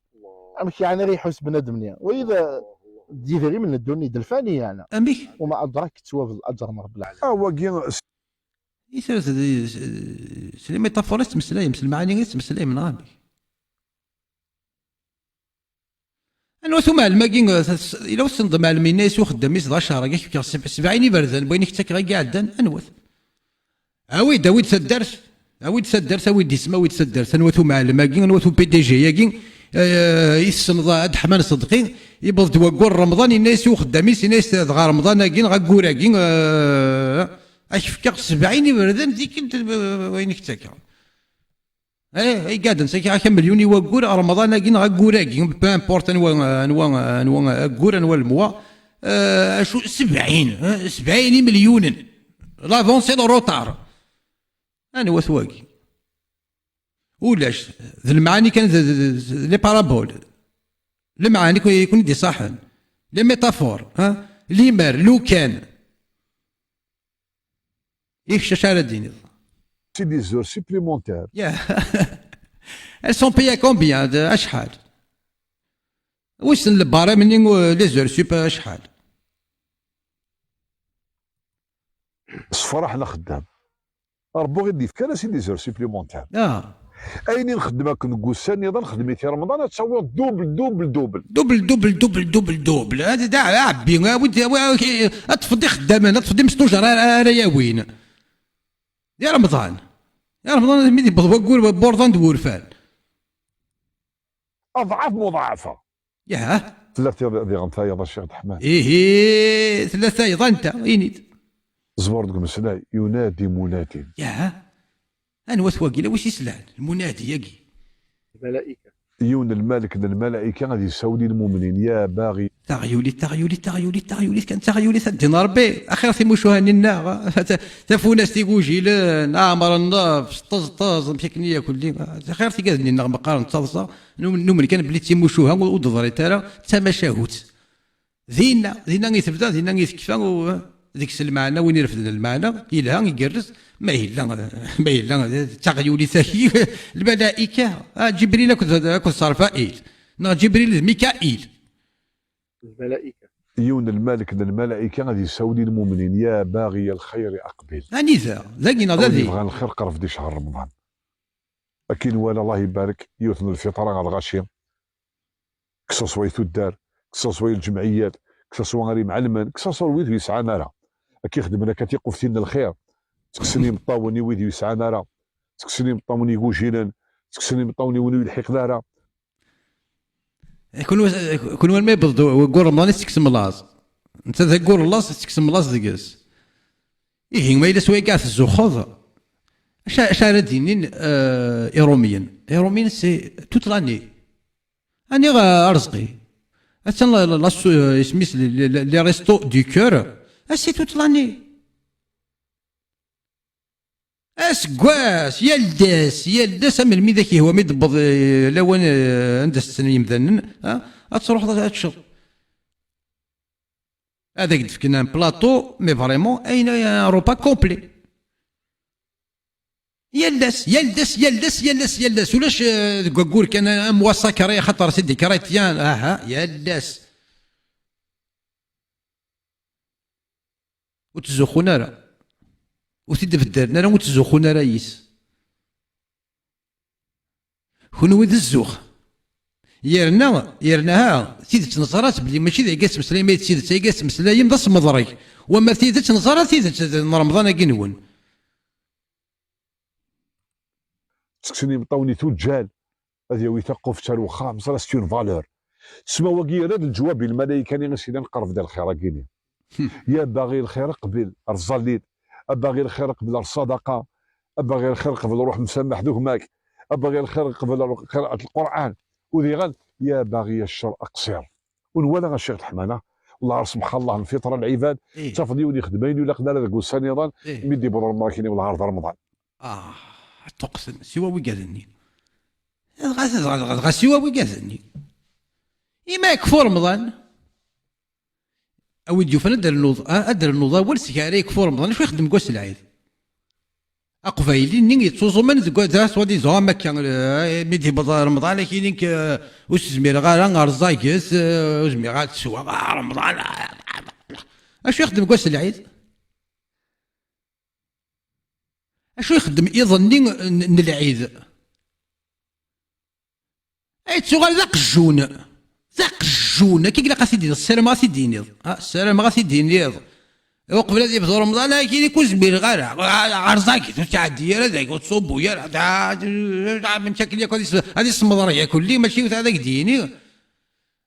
أمك يعني غير يحوس بنادم نيا. وإذا ديفيري من الدنيا دلفاني يعني. أمك؟ وما أدراك تواب الأجر من رب العالمين. آه، واقي س- إيه، س-، س-، س-، les métaphores ttmeslayen, s lemɛani i ttmeslayen, neɣ amek? Anwa-t umɛellem-agi, s-, s-, ila ur tessneḍ amɛellem yenna-yas i uxeddam-is d acar-agi, ak-fkeɣ seb-, sebɛin iberdan, n wayen i k-ttakeɣ i iɛeddan, anwa-t? Awi-d, awi-d taddart, awi-d taddart, awi-d isem, awi-d taddart, anwa-t umɛellem-agi, anwa-t u P D G-agi, eh, i tessneḍ a Dda Ḥman Ṣedqi, yewweḍ-d waggur n Remḍan, yenna-yas i uxeddam-is, yenna-yas dɣa Remḍan-agi, neɣ aggur-agi, eh, ak-fkeɣ sebɛin iberdan, tikkelt, eh, wayen i k-ttakeɣ. Eh, ay gaden, saki aka melyun i waggur, Remḍan-agi neɣ aggur-agi, peu importe anwa, anwa, anwa aggur, anwa lemwa, eh, acu, sebɛin, eh, sebɛin imelyunen. L'avance et le retard. Anwa-t wagi? Ulac. D lemɛani kan, d, d, d, d les paraboles. Lemɛani kun, kun d-iṣaḥen. Les métaphores, hein? Limer, lukan. I kečč acu ara d-tiniḍ? C'est des heures supplémentaires. Yeah. Elles sont payées combien? De acḥal? Wissen le barème-nni, euh, les heures sup acḥal? Ṣṣefraḥ n axeddam. Rebbi ur ɣ-d-yefka ara c'est des heures supplémentaires. Ah. Ayen i nxeddem akken deg wussan niḍen, nxeddem-it i Remḍan, ad tawiḍ double, double, double. Double, double, double, double, double. Ad, d aɛebbi, awi-d, awi-, awi-, ad tefḍ ixeddamen, ad tefḍ imesṭujar ara, ara yawin. Di Remḍan. Di Remḍan, mi d-yewweḍ waggur, burḍan d wurfan. Aḍɛaf muḍaɛafa. Yah. Tella tiḍ-, diɣen tayeḍ, a Ccix Deḥman. Ihi, tella tayeḍ, anta? Ini-d. Ẓwer deg umeslay, yunadi munadin. Yaha. Anwa-t wagi? La wis islan, lmunadi-agi. Lmalaika. Yiwen n lmalik n lmalaika ad yessawel i lmumnin, ya baɣi. Taɣyulit, taɣyulit, taɣyulit, taɣyulit, kan taɣyulit, ad d-inin Rebbi. Axir timucuha-nni-nneɣ, ta-, tafunast igujilen, ɛemren nnef, ṭṭeẓ, ṭṭeẓ, amek akken i yakulli. Axir tigad-nni-nneɣ meqqaren d taḍsa, num-, numen kan belli d timucuha, ur, ur d-ḍrint ara, d tamacahut. Dinna, dinna i tebda, dinna i tekfa, u-, deg-s lmeɛna, win irefden lmeɛna, yelha, igerrez, ma yella, ma yella d taɣyulit-agi, lmalaika, ah, Ǧibril akked, akked Serfail, neɣ Ǧibril d Mikail. Lmalaika. Yiwen n lmalik n lmalaika ad yessawel i lmumnin, ya baɣi lxayri aqbil. Anida, dagi neɣ da. Win yebɣan lxir, qerreb-d i ccher Remḍan. Akken nwala, Allah ibarek, yiwet n lfitra ɣer lɣaci, que ce soit i tuddar, que ce soit i lǧemɛiyat, que ce soit ɣer imɛelmen, que ce soit wid ur yesɛan ara. Akka i xedmen akka tiquftin n lxir, ttekksen imeṭṭawen i wid ur yesɛan ara, ttekksen imeṭṭawen igujilen, ttekksen imeṭṭawen i win ur yelḥiqen ara. Kunwi, kunwi alma yewweḍ-d waggur Remḍan i tetteksem laẓ. Netta d aggur n laẓ, tetteksem laẓ deg-s. Ihi, ma yella s wayagi ara tezzuxxeḍ, acu, acu ara d-inin, euh, Iṛumyen? Iṛumyen, c'est toute l'année. Aniɣ, euh, Arezqi? Attan la, la, la, euh, isem-is, les, les, les, les restos du cœur. Ah, c'est toute l'année. Aseggas, yal d ass, yal d ass, am melmi d ak-yehwa, mi d-tewweḍ, eh, lawan, eh, anda setten yemdanen, ha? Ad truḥeḍ ad teččeḍ. Ad ak-d-fken un plateau, mais vraiment, ayen, un repas complet. Yal ass, yal ass, yal ass, yal ass, yal ass. Ulac, eh, deg waggur kan, un mois sacré, axaṭer c'est des chrétiens, aha, yal ass. Ur ttzuxxun ara. Ur t-id-beddalen ara, ur ttzuxxun ara yis. Kunwi d zzux. Yerna, yerna ha, tidet neẓra-tt belli mačči d ayagi ad ttmeslayem, ay d tidet ayagi ad ttmeslayem, d asemḍreg. Wama tidet neẓra tidet n Remḍan-agi-nwen. Ttekksen imeṭṭawen i tuǧǧal, ad yawi taquft ar wexxam, ẓra, c'est une valeur. Tesma wagi yerra-d leǧwab i lmalayka-nni i s-ilan qerreb-d ar lxir-agi-nni. Hmm. Ya baɣi lxir qbil ar ẓẓallin, a baɣi lxir qbil ar ṣṣadaqa, a baɣi lxir qbel ruḥ msamaḥ d gma-k, a baɣi lxir qbel ar lxir ar Lqur'an. U diɣen, ya baɣi ccer aqṣir. Ur nwala a Ccix Deḥmana, wellah ar semḥa Allah, lfitra n lɛibad, ih, ttafeḍ yiwen ixdem ayen ur ilaqen ara deg wussan iḍan, ih, mi d-iwweḍ Remḍan-agi-nni, wellah ar d Remḍan. Ah, ṭṭuqten, siwa wigad-nni. Dɣa, dɣa, dɣa, dɣa siwa wigad-nni. Ima yekfu Remḍan, a wi d-yufan ad d-rnuḍ, a, ad d-rnuḍ awal seg ara yekfu Remḍan, acu ixeddem deg wass n lɛid? Aqbayli-nni yettuẓumen deg wadda, soi-disant, am akka, eh, mi d-yewweḍ Remḍan, akini-k, eh, ur s-zmireɣ ara, rẓaget, eh, ur zmireɣ ara ad sweɣ, ah, Remḍan, ah, ah, ah. Acu ixeddem deg wass n lɛid? Acu ixeddem iḍ-nni n, n lɛid? Ay, yettuɣal d aqjun. D aqjun. Akka i ilaq ad t-id-iniḍ. Ssarameɣ ad t-id-iniḍ. Ah, ssarameɣ ad t-id-iniḍ. Uqbel ad yebdu Remḍan, akini-k ur zmireɣ ara. Rẓaget, ur ttɛeddi ara dagi, ur ttṣubbu ara. Da, da, amek akken yakk ad is-, ad ismeḍreɣ yakulli, mačči yiwet ad ak-d-yini.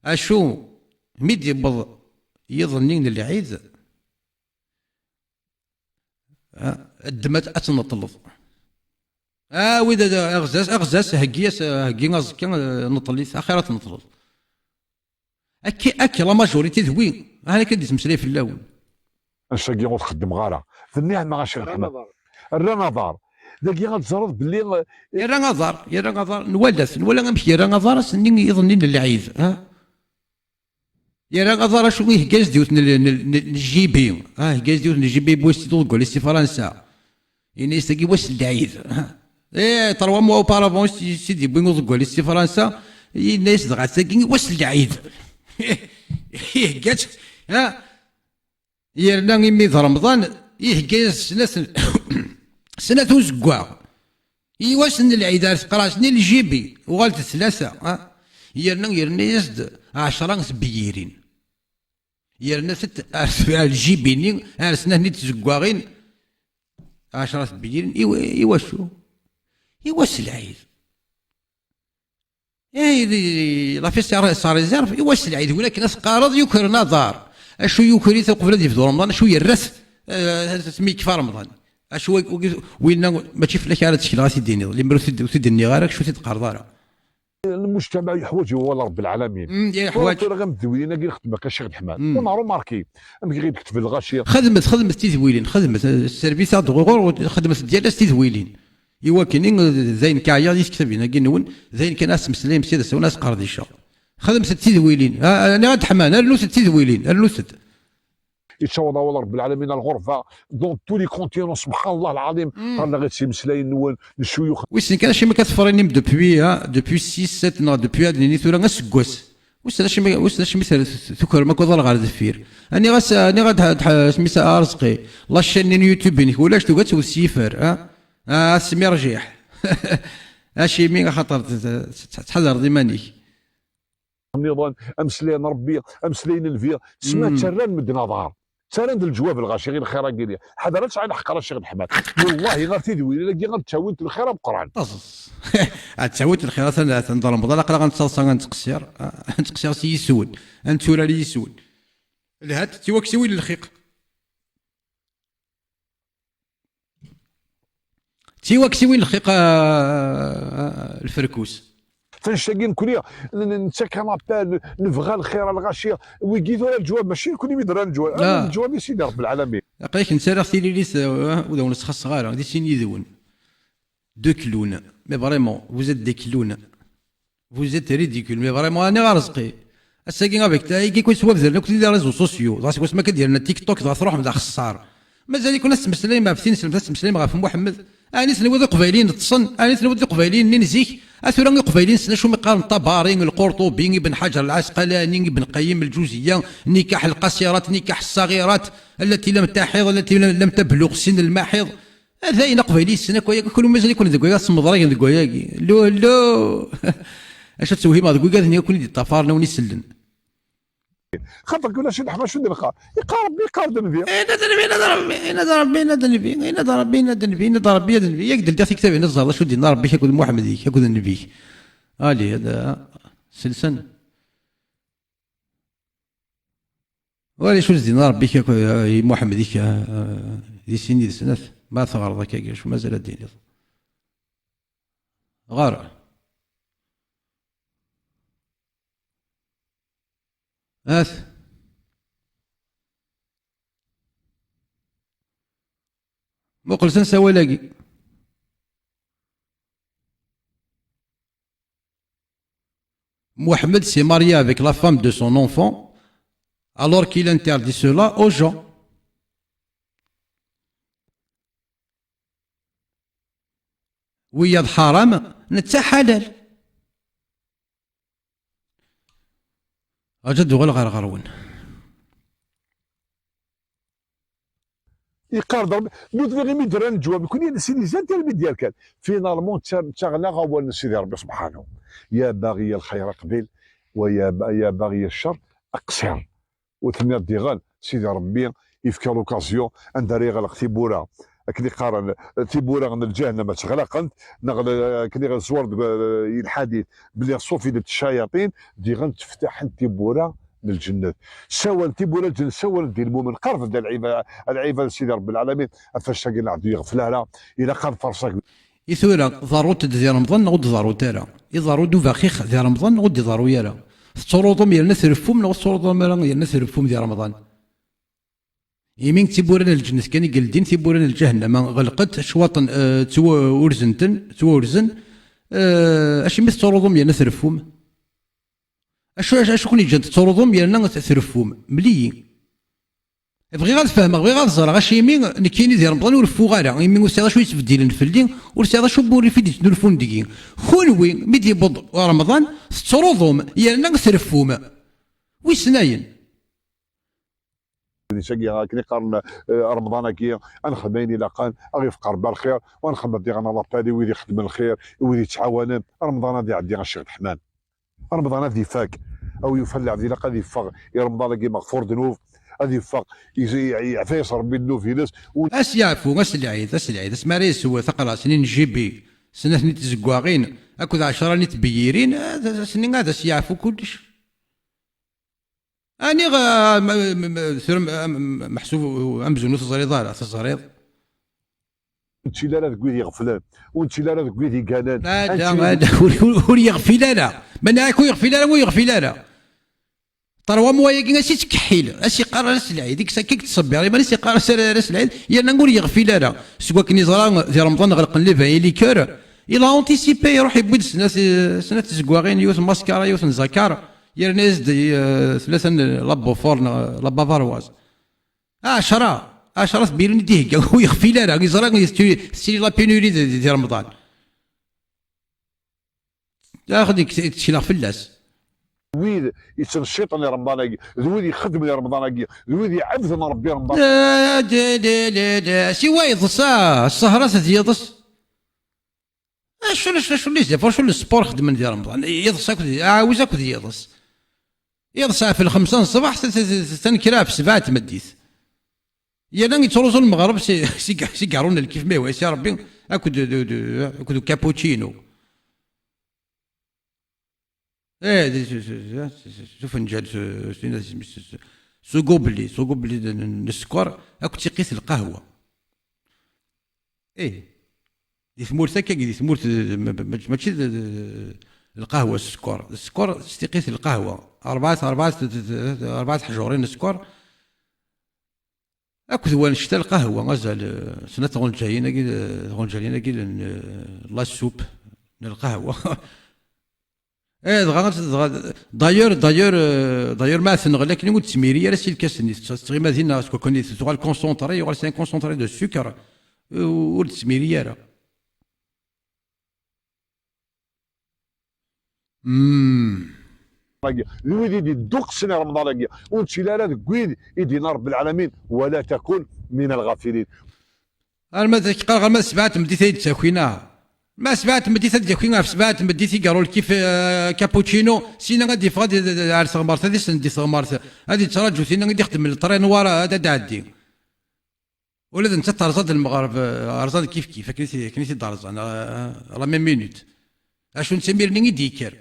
Acu, mi d-yewweḍ yiḍ-nni n lɛid, ah, ddem ad, ad tneṭleḍ. Ah, wid ad, aɣzas, aɣzas, heggi-as, heggi aẓekka, eh, neṭl-it, axir ad tneṭleḍ. Akka, akka, la majorité d wi, ah, akka d-yettmeslay fell-awen. Anect-agi ur t-xeddmeɣ ara. D nniɛma, a Ccix Ḥmed. Rran aḍar. Dagi ad teẓreḍ belli, eh, yerra aḍar, yerra aḍar, nwala-t, nwala amek yerra aḍar ass-nni iḍ-nni n lɛid, ha? Yerra aḍar acu, ihegga-as-d yiwet n, n, n, n jibi. Ah, ihegga-as-d yiwet n jibi, yewwi-as-tt-id uḍeggal-is si Fransa. Yenna-yas tagi wass n lɛid. Ah. Eh, trois mois auparavant, si, si d-yewwi uḍeggal-is si Fransa, yenna-yas dɣa tagi wass n lɛid. Ihegga-tt, ah. Yerna imi d Remḍan, ihegga-yas snat, snat uzeggaɣ. I wass n lɛid ar teqras-nni ljibi, uɣal-d tlata, ah. Yerna, yerna-yas-d ɛecra tebyirin. Yerna-tent ar, ar ljibi-nni, ar snat-nni tzeggaɣin, ɛecra tebyirin. I wa-, i wacu? I wass n lɛid. Eh, la fête sa réserve, i wass lɛid, win akken ad teqqareḍ yukren aḍar. Acu yuker-it uqbel ad yebdu Remḍan, acu yerra-t, eh, asmi yekfa Remḍan. Acu wagi, winna mačči fell-ak ara ad tekleɣ ad t-id-tiniḍ, limer ur t-id-, ur t-id-nniɣ ara, acu ur t-id-qqareḍ ara. Lmujtamaɛ yeḥwaǧ i wawal Ṛebbi lɛalamin. Mm, yeḥwaǧ. Tura ɣer temdewlin-agi i xeddmeɣ akka Ccix Ḥmad. Mm. On a remarqué, amek i ɣ-d-ketben lɣaci. Xedmet, xedmet tidwilin, xedmet, eh, servit-aɣ-d ɣur, xedmet-d yal ass tidwilin. I wakken i, d ayen kan ɛyiɣ di tektabin-agi-nwen, d ayen kan ad tmeslayem s yid-sen, ad sqerdiceɣ. Xedmet-d tidwilin. Ah, ah, niɣ ad d-ḥman, rnut-d tidwilin, rnut-d. Yettaweḍ awal Ṛebbi lɛalamin ar lɣerba, dans tous les continents, subḥan Allah lɛaḍim, qqaren-aɣ-d s imeslayen-nwen, n ccuyux. Wissen kan acimi akka tefrenim depuis, ha, depuis six, sept, neɣ depuis ad nini tura aseggas. Wissen acimi, wissen acimi ter-, tukrem akk aḍar ɣer deffir. Aniɣ-as, aniɣ ad, ad, ad, asmi-s Arezqi, la chaîne n YouTube-inek ulac, tugi ad tewwet s yifer, ha? Ah, asmi rjiḥ. Acimi? Axaṭer t-, t-, tettḥadareḍ iman-ik. Nniḍen, ameslay n Ṛebbi, ameslay n Nnbi, tesma ttarran medden aḍar. Ttarran-d leǧwab lɣaci i lxir-agi-nni. Ḥader ad tesɛi lḥeqq ara Ccix Ḥmad. Wallahi ɣer tidwilin-agi ad ttawint lxir ameqqran. Taẓeẓ. Ad ttawint lxir, atan, atan d Remḍan, aql-aɣ ad nettaḍsa, ad nettqessir, ad nettqessir s yiswen, ad netturar yiswen. Lhat d tiwaksiwin n lxiq. D tiwaksiwin n lxiq, ah, ah, lferkus. Tanect-agi nekni n-, n-, nettak un appel, n-, nebɣa lxir a lɣaci, wigi tura leǧwab, mačči nekni mi d-rran leǧwab, ah, leǧwab i Sidi Ṛebbi lɛalamin. Aql-ak nettarra tililit, ah, ur d awen-sxaṣṣeɣ ara, di sin yid-wen. Deux clowns. Mais vraiment, vous êtes des clowns. Vous êtes ridicule, mais vraiment, aniɣ Arezqi? Ass-agi, avec ta, igi, quoi, swab dren akk les réseaux sociaux. Dɣa seg wasmi akka d-yerna TikTok, dɣa truḥem d axeṣṣar. Mazal-iken ad tettmeslayem ɣef tin, ad tettmeslayem ɣef Muḥemmed. Ɛni tenwiḍ Iqbayliyen ṭṭsen? Ɛni tenwiḍ Iqbayliyen-nni n zik? A tura Iqbayliyen ssnen acu mi qqaren Ṭabari, Lqurṭubi, Ibn Ḥaǧer Lɛasqalani, Ibn Qayyim Lǧuziya, nikaḥ lqasirat, nikaḥ ṣṣaɣirat, allati lam taḥiḍ, allati lam, lam tabluɣ sin lmaḥiḍ. Dayen, aqbayli yessen akk aya, kunwi mazal-iken deg waya, smeḍragen deg wayagi. Llu, llu! Acu ad tewhimeɣ deg wigad-nni akk i d-iṭṭafaren, a wen-isellen. Xaṭer kul acu neḥma, acu d-neqqar? Iqqar Ṛebbi, iqqar-d Nnbi. Inna-d Nnbi, inna-d Ṛebbi, inna-d Nnbi, inna-d Ṛebbi, inna-d Nnbi, inna-d Ṛebbi, ad Nnbi. Yak d-ldiɣ tiktabin, ad ẓẓaɣ acu d-yenna Ṛebbi-k akked Muḥemmed-ik, akked Nnbi-k. Ali, ad, selsen. Wali acu d-yenna Ṛebbi-k akk, eh, i Muḥemmed-ik, eh, eh, di sin yid-sen, at, ma teɣreḍ akka, acu mazal ad d-tiniḍ? Ɣer. At. Muqel s awal-agi. Mohamed s'est marié avec la femme de son enfant, alors qu'il interdit cela aux gens. Wiyaḍ ḥaram, netta ḥalal. Aǧa d-uɣal ɣer ɣer-wen. Yeqqar-d Ṛebbi, nutni imi d-rran leǧwab, nekkni nessin izan tirmidya kan. Finalement, ttaɣ-, ttaɣen-aɣ awal n Sidi Ṛebbi subḥanahu. Ya baɣi lxayr aqbil, wa ya ba-, ya baɣi ccer aqṣir. U tenniḍ diɣen, Sidi Ṛebbi yefka l'occasion anda ara yeɣleq tiwwura. Akken i qqaren, tiwwura n lǧahennam ad tt-ɣlaqent, neɣ l-, akken i ẓwer deg, eh, lḥadit, belli ṣuffidet ccayaṭin, diɣen tteftaḥent tiwwura n lǧennet. Sawal tiwwura n lǧennet, sawal-d i lmumen, qerb-d a lɛiba-, a lɛibad n Sidi Ṛebbi lɛalamin, ɣef wass-agi n leɛdu yeɣfel ara, ilaq ad nferṣ. I tura, ḍerrunt-d di Remḍan neɣ ur d-ḍerrunt ara? Iḍerru-d ubaxix di Remḍan neɣ ur d-iḍerru ara? Tettruḍum yerna treffum neɣ ur tettruḍum ara yerna treffum di Remḍan? Imi d tiwwura n lǧennet kan i yeldin, tiwwura n lǧahennama ɣelqent, cwaṭen, eh, ttwa-, urzen-ten, ttwaurzen. Eh, acimi tettruḍum yerna treffum? Acu, acu, acu ken-yeǧǧan tettruḍum yerna treffum? Mel-iyi. Bɣiɣ ad fehmeɣ, bɣiɣ ad ẓreɣ acimi nekkini di Remḍan ur reffuɣ ara, imi ur sɛiɣ acu yettbeddilen fell-i, ur sɛiɣ acu n wurrif i d-yettnulfun deg-i. Kunwi, mi d-yewweḍ Remḍan, tettruḍum yerna treffum. Wissen ayen. Di tagi, akken i qqaren, eh, Remḍan-agi, ad nexdem ayen ilaqen, ad ɣ-yefq Ṛebbi ar lxir, u ad nxemmeḍ diɣen alappel i wid ixeddmen lxir, i wid yettɛawanen. Remḍan ad iɛeddi, a Ccix Ḥman. Remḍan ad ifak. Aw yufa lɛebd, ilaq ad iffeɣ i Remḍan-agi meɣfur ddnub, ad iffeɣ, i-, i-, yeɛfa-yas Ṛebbi ddnub-ines. U- As yeɛfu, as lɛid, as lɛid, asmi ara yessew taqerɛet-nni n G B, Snat n tizeggaɣin akked ɛecra n tbeyyirin, ad, ass-nni ad as-yeɛfu kullec. Aniɣ, ah, ma, ma, ma, tura, ah, ma, meḥsub amzun ur teẓriḍ ara, teẓriḍ. Ur nettili ara deg wid iɣeflen, ur nettili ara deg wid iganen. Ala, ala, ur, ur, ur yeɣfil ara. Ma nniɣ-ak ur yeɣfil ara, ur yeɣfil ara. Terwa am wayagi, as ittkeḥḥil, as iqqar ara s lɛid, ikkes akka i yettṣebbir iman-is, iqqar-as ara, ara s lɛid, yerna ur yeɣfil ara. Seg wakken iẓra di Remḍan ɣelqen les vins et liqueurs, il a anticipé, iruḥ yewwi-d snat, snat tizeggaɣin, yiwet n maskara, yiwet n zakar, yerna-as-d, eh, tlata n la Beaufort neɣ la Bavaroise. Ɛecra, ɛecra tbeyyirin i d-ihegga, ur yeɣfil ara, iẓra tettili la pénurie di, di, di Remḍan. Ax-, nek-, ttekleɣ fell-as. Wid yettnecciṭen i Remḍan-agi, d wid ixeddmen i Remḍan-agi, d wid iɛebden Rebbi Remḍan. La, la, la, la, la. Siwa yeḍsa, ssehra-s d yiḍes. Acu, acu, acu n les efforts, acu n sport xeddmen di Remḍan? Yiḍes akked, aɛawez akked yiḍes. Yiḍes ɣef lxemsa n ṣṣbeḥ, t-, t-, t-, tanekra ɣef sebɛa n tmeddit. Yerna yettruẓu lmeɣreb si, si, si garu n lkif, ma ihi si Rebbi, akked d, d, d, akked ukapučinu. Eh, d, s, s, s, s, s ufenǧal, s, s, s, s ugubli, s ugubli n, n, n sskeṛ, akked tiqqit n lqahwa. Ih, di tmurt akkagi, di tmurt, ma, ma, ma, mačči d, d, d lqahwa s sskeṛ, d sskeṛ s tiqqit n lqahwa, rebɛa, rebɛa, rebɛa teḥjurin n sskeṛ, akked wanect-a lqahwa, azal, eh, snat tɣenǧayin-agi, eh, tɣenǧayin-agi n, eh, la soupe, n lqahwa. Eh, dɣa, dɣa, d'ailleurs, d'ailleurs, eh, d'ailleurs, ma tenɣel akken ur d-tmiri ara si lkas-nni, tettɣima dinna, s wakken tuɣal concentré, yuɣal c'est un concentré de sucre, eh, ur d-tmiri ara. Mm. D wid i d-idduqsen i Remḍan-agi, ur nettili ara deg wid i d-yenna Rebbi lɛalamin, ولا تكن من الغافلين. Arma d, qqareɣ, arma d sebɛa n tmeddit ay d-ttakin, ah. Ma sebɛa n tmeddit ad d-yaki ɣef sebɛa n tmeddit i igerru lkif, eh, cappuccino, sina ad d-yeffeɣ ad, ad, ar teɣmert, ad isend di teɣmert, ad yettraǧu tinna i d-ixeddmen le traîneau ara ad, ad d-ɛeddi. Ula d nettat terẓa-d lmeɣreb, eh, rẓan kif kif, akken i t-, akken i t-id-rẓan, eh, la même minute. Acu n timiren i d-yekker.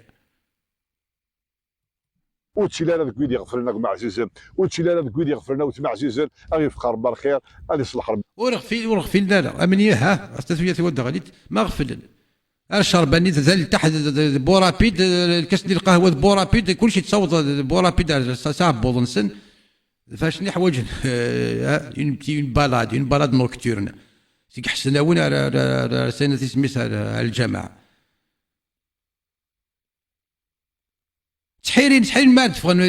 Ur ttili ara deg wid iɣeflen a gma ɛzizen, ur ttili ara deg wid iɣeflen a wetma ɛzizen, a ɣ-ifeq Rebbi lxir, ad iṣleḥ Rebbi. Ur ɣfil, ur ɣfilen ara, amen iha, astatuyat wadda ɣlit, ma ɣeflen. Ar ccerba-nni d, d ltaḥ, d, d, d bu rapid, eh, lkas-nni lqahwa d bu rapid, kulci yettaweḍ d bu rapid ar s, s aɛebbuḍ-nsen. Facen i ḥwaǧen, eh, une, une balade, une balade nocturne. Seg Ḥesnawen ar, ar, ar, ar, ar Sayna Tismis ar, ar lǧameɛ. Ttḥirin, ttḥirin mi ara d-ffɣen,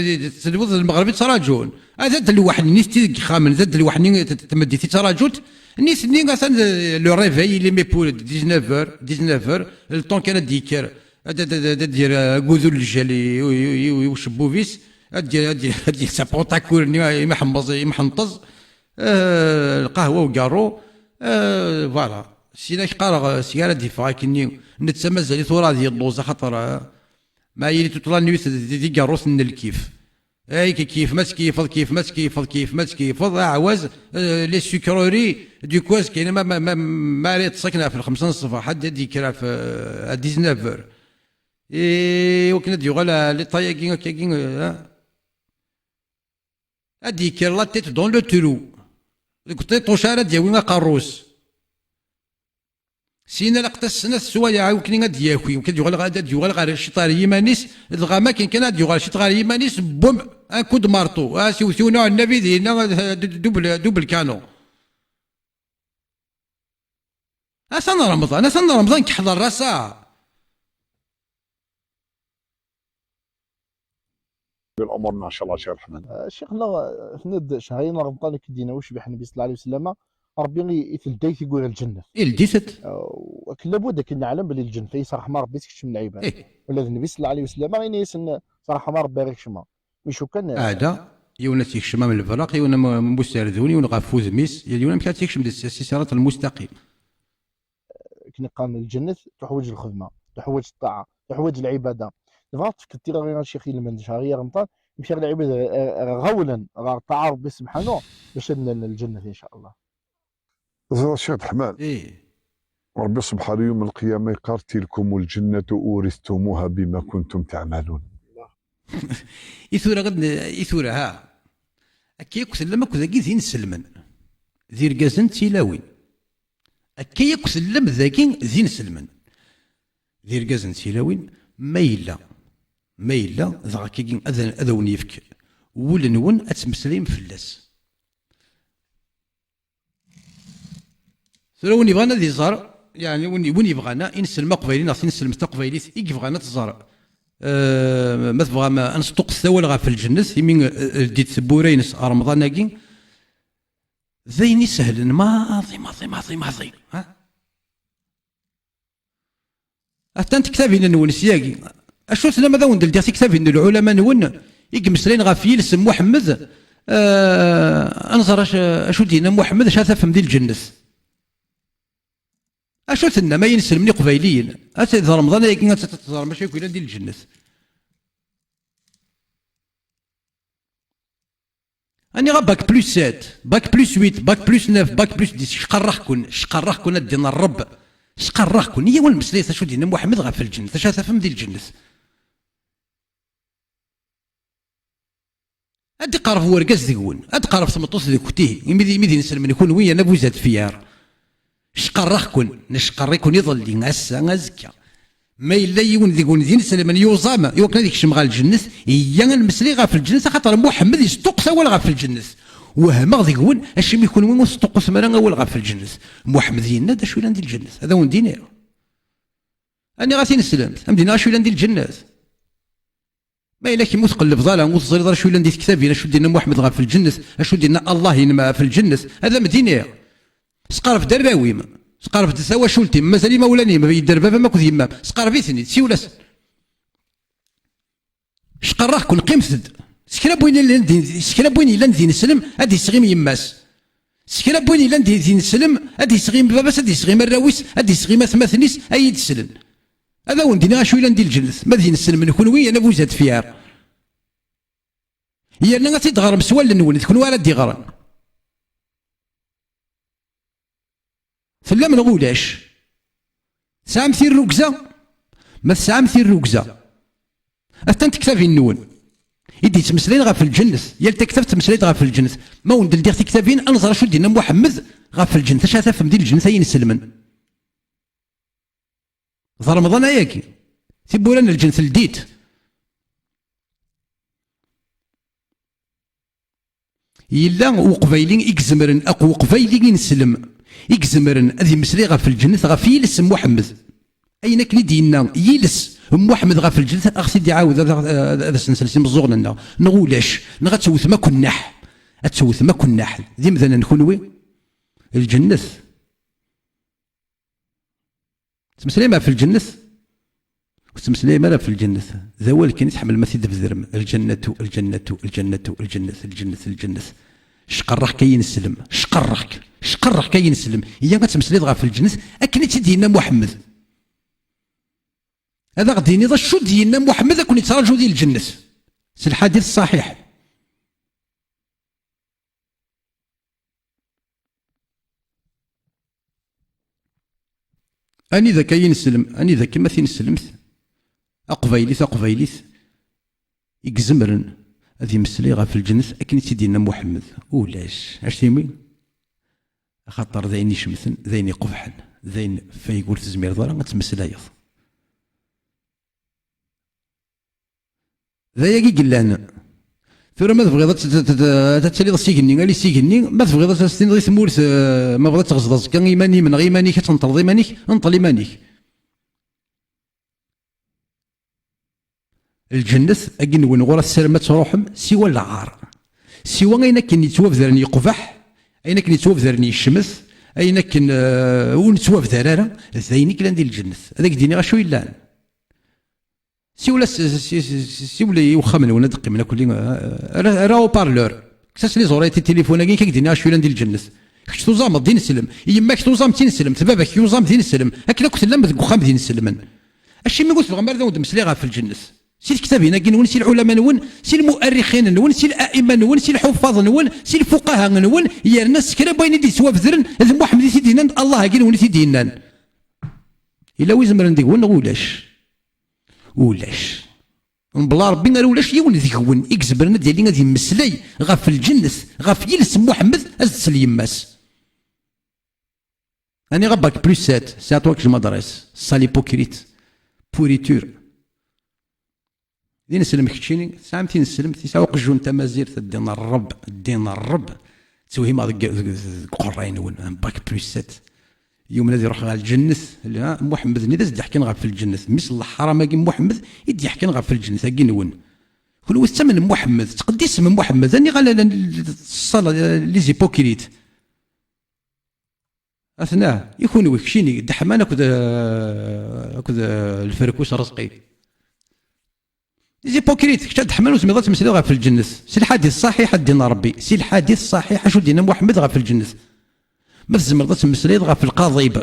telweḍ lmeɣreb i ttraǧun. Ad d lweḥni, nitni deg yexxamen, d lweḥni, t-, t-, tmeddit i ttraǧunt. Nitni, atan, eh, le réveil, il est mis pour dix-neuf heures, dix-neuf heures, le temps kan ad d-yekker, ad, ad, ad, ad, ad d-yerr agudu n lǧal i, i, i, i, i ucebbub-is, ad d-yerr, ad d-yerr, ad d-yerr sa pantakul-nni, imḥemmeẓ, imḥenṭeẓ, eh, lqahwa ugarru, eh, voilà. Syin ad k-qqareɣ, eh, seg ara d-yeffeɣ akkenni, netta mazal-it ur ad yelluẓ, axaṭer, eh, ma yili toute la nuit di, di, di igerruten n lkif. Ay, k-, kif, ma tkeyyfeḍ, kif, ma tkeyyfeḍ, kif, ma tkeyyfeḍ, aɛwaz, eh, les sucreries, du coup, azekka-nni ma, ma, ma, ma ara yeṭṭes akken ɣef lxemsa n ṣṣbeḥ, ad, ad d-yekker ɣef, eh, à dix-neuf heures. I wakken ad d-yuɣal, eh, l'état-agi, akkagi, eh, ad d-yekker la tête dans le trou. Deg uṭiṭuc ara d-yawi aqerru-s. Syin alaqet-as snat sswayeɛ i wakken ad d-yaki, wakken ad yuɣal, ad d-yuɣal ɣer ciṭ ɣer yiman-is, dɣa ma akken kan ad d-yuɣal ciṭ ɣer yiman-is, bum, un coup de marteau, as iwet yiwen uɛennab i dinna, d-, d-, double, double canon. Atan Remḍan, atan Remḍan, keḥḍer ass-a. بالأمور إن شاء الله شيخ الرحمن. آه، شيخنا، آه، هنا د-، شهرين رمضان كدينا وش بحنبي صلى الله عليه وسلم، ربي ي-، يتلدي تيقول الجنة. يلديت. آه، وكل لابد كنا نعلم بلي الجنة هي صراحة ما ربي تكشم العباد. إيه. ولا النبي صلى الله عليه وسلم، غير يسن صراحة ما ربي يكشمها. مش كان هذا، يونا تيكشم من الفراق، يونا م-، مبوس يردون، يونا غفوز ميس، يونا مكان تيكشم دي الس-، الصراط المستقيم. كنا قام الجنة تحوج الخدمة، تحوج الطاعة، تحوج العبادة. دابا تفكرتي غير شي خير من شهر رمضان، مشي العبادة، آه، آه، غولا، غير طاعة ربي سبحانه، باش ن-، الجنة إن شاء الله. زرا شيخ الرحمن. إيه. Ṛebbi ṣebḥan yum lqiyama yeqqar: "Tilkumul ǧennatu urithtumuha bima kuntum teɛmalun." I tura ad n-, i tura, ha. Akka yakk tellam akk dagi d inselmen. D irgazen d tilawin. Akka yakk tellam dagi d inselmen. D irgazen d tilawin, ma yella, ma yella, dɣa akkagi ad, ad awen-yefk wul-nwen ad temmeslayem fell-as. Tura win yebɣan ad iẓer, yeɛni win, win yebɣan inselm aqbayli neɣ tinselmt taqbaylit i yebɣan ad tẓer, eh, ma tebɣam ad nesṭuqqet awal ɣef lǧennet, imi, eh, ldit tewwura-ines Remḍan-agi, d ayen isehlen maḍi, maḍi, maḍi, maḍi, ha? Atan tektabin-nwen syagi. Acu tennam ad awen-d-ldiɣ tiktabin n lɛulama-nwen i imeslayen ɣef yiles n Muḥemmed, eh, ad nẓer acu, acu d-yenna Muḥemmed, acu ara tafem di lǧennet. Acu tennam ay inselmen iqbayliyen? Ad d Remḍan-agi ad teẓrem acu akk yellan di lǧennet. Aniɣ a bac plus sept, bac plus huit, bac plus neuf, bac plus dix, cqarreɣ-ken, cqarreɣ-ken a ddin n Ṛebb. Cqarreɣ-ken. Iyyaw ad nmeslay acu d-yenna Muḥemmed ɣef lǧennet, acu ara tafem di lǧennet. Ad d-iqerreb wergaz deg-wen, ad d-tqerreb tmeṭṭut deg-kent, ihi, imi d, imi d inselmen kunwi, yerna vous êtes fiers. Cqarreɣ-ken, necqarr-iken iḍelli, ass-a, azekka. Ma yella yiwen deg-wen d inselmen yuẓam i wakken ad ikcem ɣer lǧennet, iyya ad nmeslay ɣef lǧennet, axaṭer Muḥemmed yesṭuqqet awal ɣef lǧennet. Wehmeɣ deg-wen, acimi kunwi ur tesṭuqqutem ara awal ɣef lǧennet? Muḥemmed yenna-d acu yellan di lǧennet, ad awen-d-iniɣ. Aniɣer i tineslemt? Ad m-d-iniɣ acu yellan di lǧennet. Ma yella kemm ur tqellbeḍ ara, ur teẓriḍ ara acu yellan di tektabin, acu d-yenna Muḥemmed ɣef lǧennet, acu d-yenna Allah-inem ɣef lǧennet, ad am-d-iniɣ. Sqerreb-d arraw-im, sqerreb-d tawacult-im, mazal imawlan-im, yedder baba-m akked yemma-m, sqerreb-iten-id, siwel-asen. Cqarreɣ-ken, qqimet-d. S kra n win yellan di, s kra n win yellan d ineslem, ad d-isɣim yemma-s. S kra n win yellan di, d ineslem, ad d-isɣim baba-s, ad d-isɣim arraw-is, ad d-isɣim atmaten-is, ay ideslen. Ad awen-d-iniɣ acu yellan di lǧennet, ma d ineslmen kunwi, yerna vous êtes fiers. Yerna ad t-id-ɣrem s wallen-nwen, d kunwi ara d-iɣren. Tellam neɣ ulac? Tesɛam tirrugza? Ma tesɛam tirrugza, atan tektabin-nwen i d-yettmeslayen ɣef lǧennet. Yal taktabt ttmeslay-d ɣef lǧennet. Ma wen-d-ldiɣ tiktabin, ad nẓer acu d-yenna Muḥemmed ɣef lǧennet. Acu ara tafem di lǧennet ay inselmen? D Remḍan ayagi. Tiwwura n lǧennet ldit. Yella uqbayli i izemren, akk uqbayli ineslem, i izemren ad imeslay ɣef lǧennet, ɣef yiles n Muḥemmed. Ayen akken i d-yenna yiles n Muḥemmed ɣef lǧennet, ad ɣ-t-id-iɛawed, ad, ad, ad as-nsel s imeẓẓuɣen-nneɣ, neɣ ulac, neɣ ad tewtem akk nneḥ, ad tewtem akk nneḥ, d imdanen kunwi, lǧennet. Tettmeslayem ɣef lǧennet? Ur tettmeslayem ara ɣef lǧennet. D awal kan i tḥemmlem ad t-id-tbedrem. Lǧennatu, lǧennatu, lǧennatu, lǧennet, lǧennet, lǧennet. Cqarreɣ-k ay ineslem. Cqarreɣ-k. Cqarreɣ-k ay ineslem. Iyya ad tmeslayeḍ ɣef lǧennet akken i tt-id-yenna Muḥemmed. Ad aɣ-d-tiniḍ acu d-yenna Muḥemmed ad ken-ittraǧu di lǧennet. S lḥadit ṣṣaḥiḥ. Anida akka i neslem, anida akka ma tineslemt, aqbayli, taqbaylit, i izemren ad imeslay ɣef lǧennet akken i tt-id-yenna Muḥemmed? Ulac. Acimi? Axaṭer d ayen icemten, d ayen iqebḥen, d ayen f ayeg ur tezmireḍ ara ad tmeslayeḍ. D ayagi i yellan. Tura ma tebɣiḍ ad t-, t-, t-, ad tiliḍ s igenni, ali s igenni, ma tebɣiḍ ad s-tiniḍ i tmurt, eh, ma bɣiḍ ad teɣzeḍ aẓekka iman-im neɣ iman-ik, ad tenṭleḍ iman-ik, nṭel iman-ik. Lǧennet, agi nwen ɣur-s tessarem ad truḥem, siwa lɛar. Siwa ayen akken yettwabdaren yeqbeḥ, ayen akken yettwabdaren yecmet, ayen akken, eh, ur nettwabdar ara, d ayen i yellan di lǧennet. Ad ak-d-iniɣ acu yellan. Siwel-as, si-, si-, si-, siwel i uxxam-nwen, ad d-qqimen akk-, ara, ara haut-parleur. Kkes-as les oreillettes i tilifun-agi, ad k-d-iniɣ acu yellan di lǧennet. Kečč tuẓameḍ d ineslem, yemma-k tuẓam d tineslemt, baba-k yuẓam d ineslem, akken akk tellam deg uxxam d ineslmen. Acimi ur tebɣam ara ad awen-d-mesliɣ ɣef lǧennet? Si tektabin-agi-nwen, si lɛulama-nwen, si lmu'arrixin-nwen, si la'imma-nwen, si lḥuffaḍ-nwen, si lfuqaha-nwen, yerna s kra n wayen i d-yettwabedren, d Muḥemmed i t-id-yennan, d Allah-agi-nwen i t-id-yennan. Yella wi zemren deg-wen neɣ ulac? Ulac. Mebla Ṛebbi ara ulac yiwen deg-wen i izemren ad yali ad yemmeslay ɣef lǧennet, ɣef yiles n Muḥemmed, ad tsel yemma-s. Aniɣ a bac plus sept, c'est à toi que je m'adresse, sale hypocrite, pourriture. D ineslem keččini, tesɛam tineslemt, yesɛa uqjun tamazirt, ddin n Ṛebb, ddin n Ṛebb. Ttewhimeɣ deg, deg, deg uqerray-nwen, un bac plus sept. Yumen ad iruḥ ɣer lǧennet, la, Muḥemmed-nni d as-d-iḥkan ɣef lǧennet. Mmi-s n leḥram-agi Muḥemmed i d-iḥkan ɣef lǧennet-agi-nwen. Kunwi tettamnem Muḥemmed, tettqeddisem Muḥemmed, aniɣ ala la, la, ṣṣala, les hypocrites. Atna, i kunwi, keččini, ddeḥman akked, eh, akked, eh, lferkus Rezqi. Les hypocrites, kečč a ddeḥman ur tezmireḍ ad temmeslayeḍ ɣef lǧennet. Si lḥadit ṣaḥiḥ ad d-inin Ṛebbi. Si lḥadit ṣaḥiḥ acu d-yenna Muḥemmed ɣef lǧennet. Ma tzemreḍ ad temmeslayeḍ ɣef lqaḍib.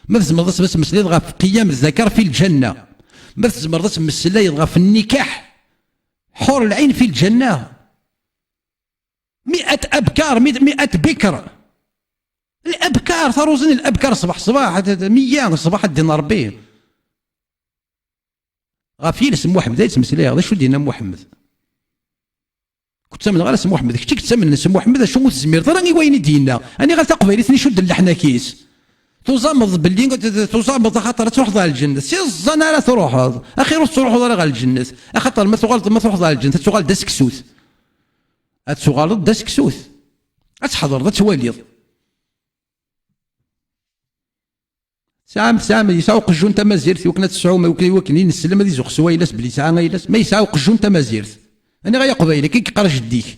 Ma tzemreḍ ad temmeslayeḍ ɣef qiyam zzakar fi lǧenna. Ma tzemreḍ ad temmeslayeḍ ɣef nnikaḥ. Ḥur lɛin fi lǧenna. Mi'at abkar, mi-, mi'at bikr. Labkar, taruẓin labkar ṣṣbeḥ ṣṣbeḥ, miyya ṣṣbeḥ ad d-inin Ṛebbi. Ɣef yiles n Muḥemmed ay ttmeslayeɣ, d acu d-yenna Muḥemmed? Ur ttamneɣ ara s Muḥemmed, kečč i yettamnen s Muḥemmed, acu ur tezmireḍ ara i wayen i d-yenna. Aniɣer taqbaylit-nni icudden leḥnak-is? Tuẓameḍ belli, tuẓameḍ axaṭer ad truḥeḍ ɣer lǧennet. Si ẓẓan ara truḥeḍ, axir ur tettruḥuḍ ara ɣer lǧennet. Axaṭer ma tuɣaleḍ, ma truḥeḍ ɣer lǧennet, ad tuɣaleḍ d aseksut. Ad tuɣaleḍ d aseksut. Ad tḥeḍreḍ, ad twaliḍ. Tesɛam, tesɛam, yesɛa uqjun tamazirt, iwakken ad tesɛum, iwakken, iwakken ineslem ad izuxx s wayla-s belli yesɛa ayla-s, ma yesɛa uqjun tamazirt. Aniɣ ay aqbayli, akka i yeqqar jeddi-k.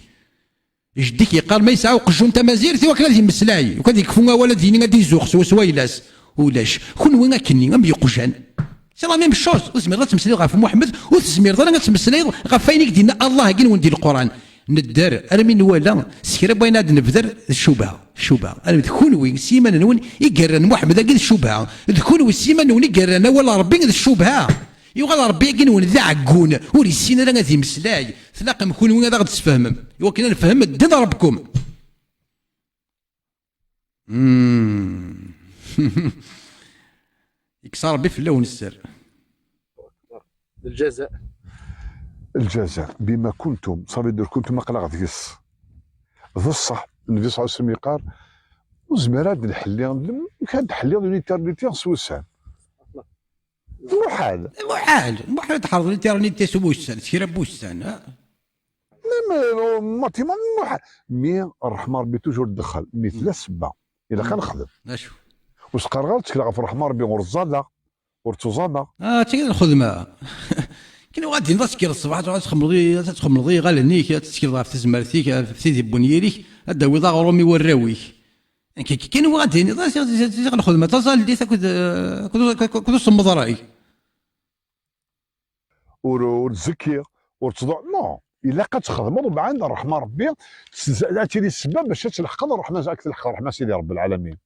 Jeddi-k yeqqar ma yesɛa uqjun tamazirt, iwakken ad yemmeslay, iwakken ad yekfu awal ad yini ad izuxx s, s wayla-s. Ulac. Kunwi akkenni, am yeqjan. C'est la même chose. Ur tezmireḍ ad temmeslayeḍ ɣef Muḥemmed, ur tezmireḍ ara ad temmeslayeḍ ɣef wayen i k-d-yenna Allah-agi-nwen di Lquran. Nedder, armi nwala, s kra n wayen ad nebder, d ccubha, ccubha. Armi d kunwi, s yiman-nwen, i yerran Muḥemmed-agi d ccubha. D kunwi, s yiman-nwen, i yerran awal n Ṛebbi d ccubha. Yuɣal Ṛebbi-agi-nwen d aɛeggun, ur yessin ara ad imeslay. Tlaqem kunwi ad aɣ-d-tesfehmem, iwakken ad nefhem ddin n Ṛebkum. Hmm. Yekkes Ṛebbi fell-awen sser. الجزاء. الجزاء بما كنتم، صافي دير كنتم أقلاغ ديس. بصح النبي صلى الله عليه وسلم يقال: وزمير هاد الحلي كان تحلي ليترنيتي سوسان. محال. محال، محال تحرض ليترنيتي سوسان، سيرا بوسان. ماتيما محال. مي الرحمة ربي توجور تدخل، مي ثلاث سبة. إلا كان خدم. أشو؟ وسقار غير تكلا في الرحمة ربي ورزالة. ورتوزاما. اه تيجي الخدمه. كاين واحد دين تسكر الصباح، تقعد تخمضي، تخمضي غير هنيك، تسكر في تزمرتيك، في سيدي بونيريك، تداوي ضا غرومي وراويك. كاين واحد دين، تيجي الخدمه، تزال دي تاكد، كدو صمد راي. ورزكي، ورتضع، نو. إلا قد تخدمض ومعند الرحمة ربي، تيري السبب باش تلحق الرحمة، تلحق الرحمة سيدي رب العالمين.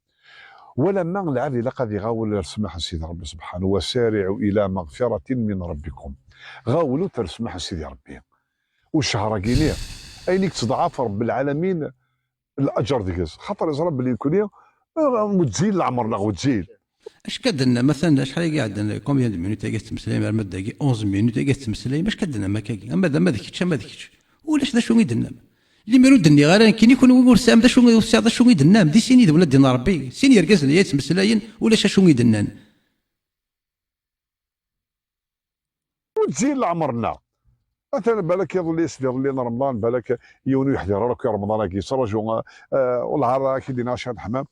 ولما العبد إلا قد يغاول الرسمة سيدي ربي سبحانه، وسارعوا إلى مغفرة من ربكم. غاولوا ترسمح سيدي ربي. والشهر كيني، أين تضعف رب العالمين الأجر ديكس. خاطر يزرب بلي كل يوم، آه، وتزيد العمر، لا، وتزيد. اش كدنا مثلا؟ شحال يقعد كومبيان دو مينوت يقعد تمسلاي مع المده كي اونز مينوت يقعد تمسلاي؟ اش كدنا ما كاكي؟ اما ما ذكرتش، ما ذكرتش. ولاش ذا شو يدنا؟ اللي ميرو دني غير كي يكون ويقول سام ذا شو، سام ذا شو يدنا؟ دي سيني دولة دين ربي، سيني يرقز لي يتمسلاين ولا شا شو يدنا؟ وتزيد لعمرنا. مثلا بالك يظل يسدي يظل لنا رمضان، بالك يونو يحضر لك رمضان كي يسرجو، آه، والعار كي دينا شاد حمام.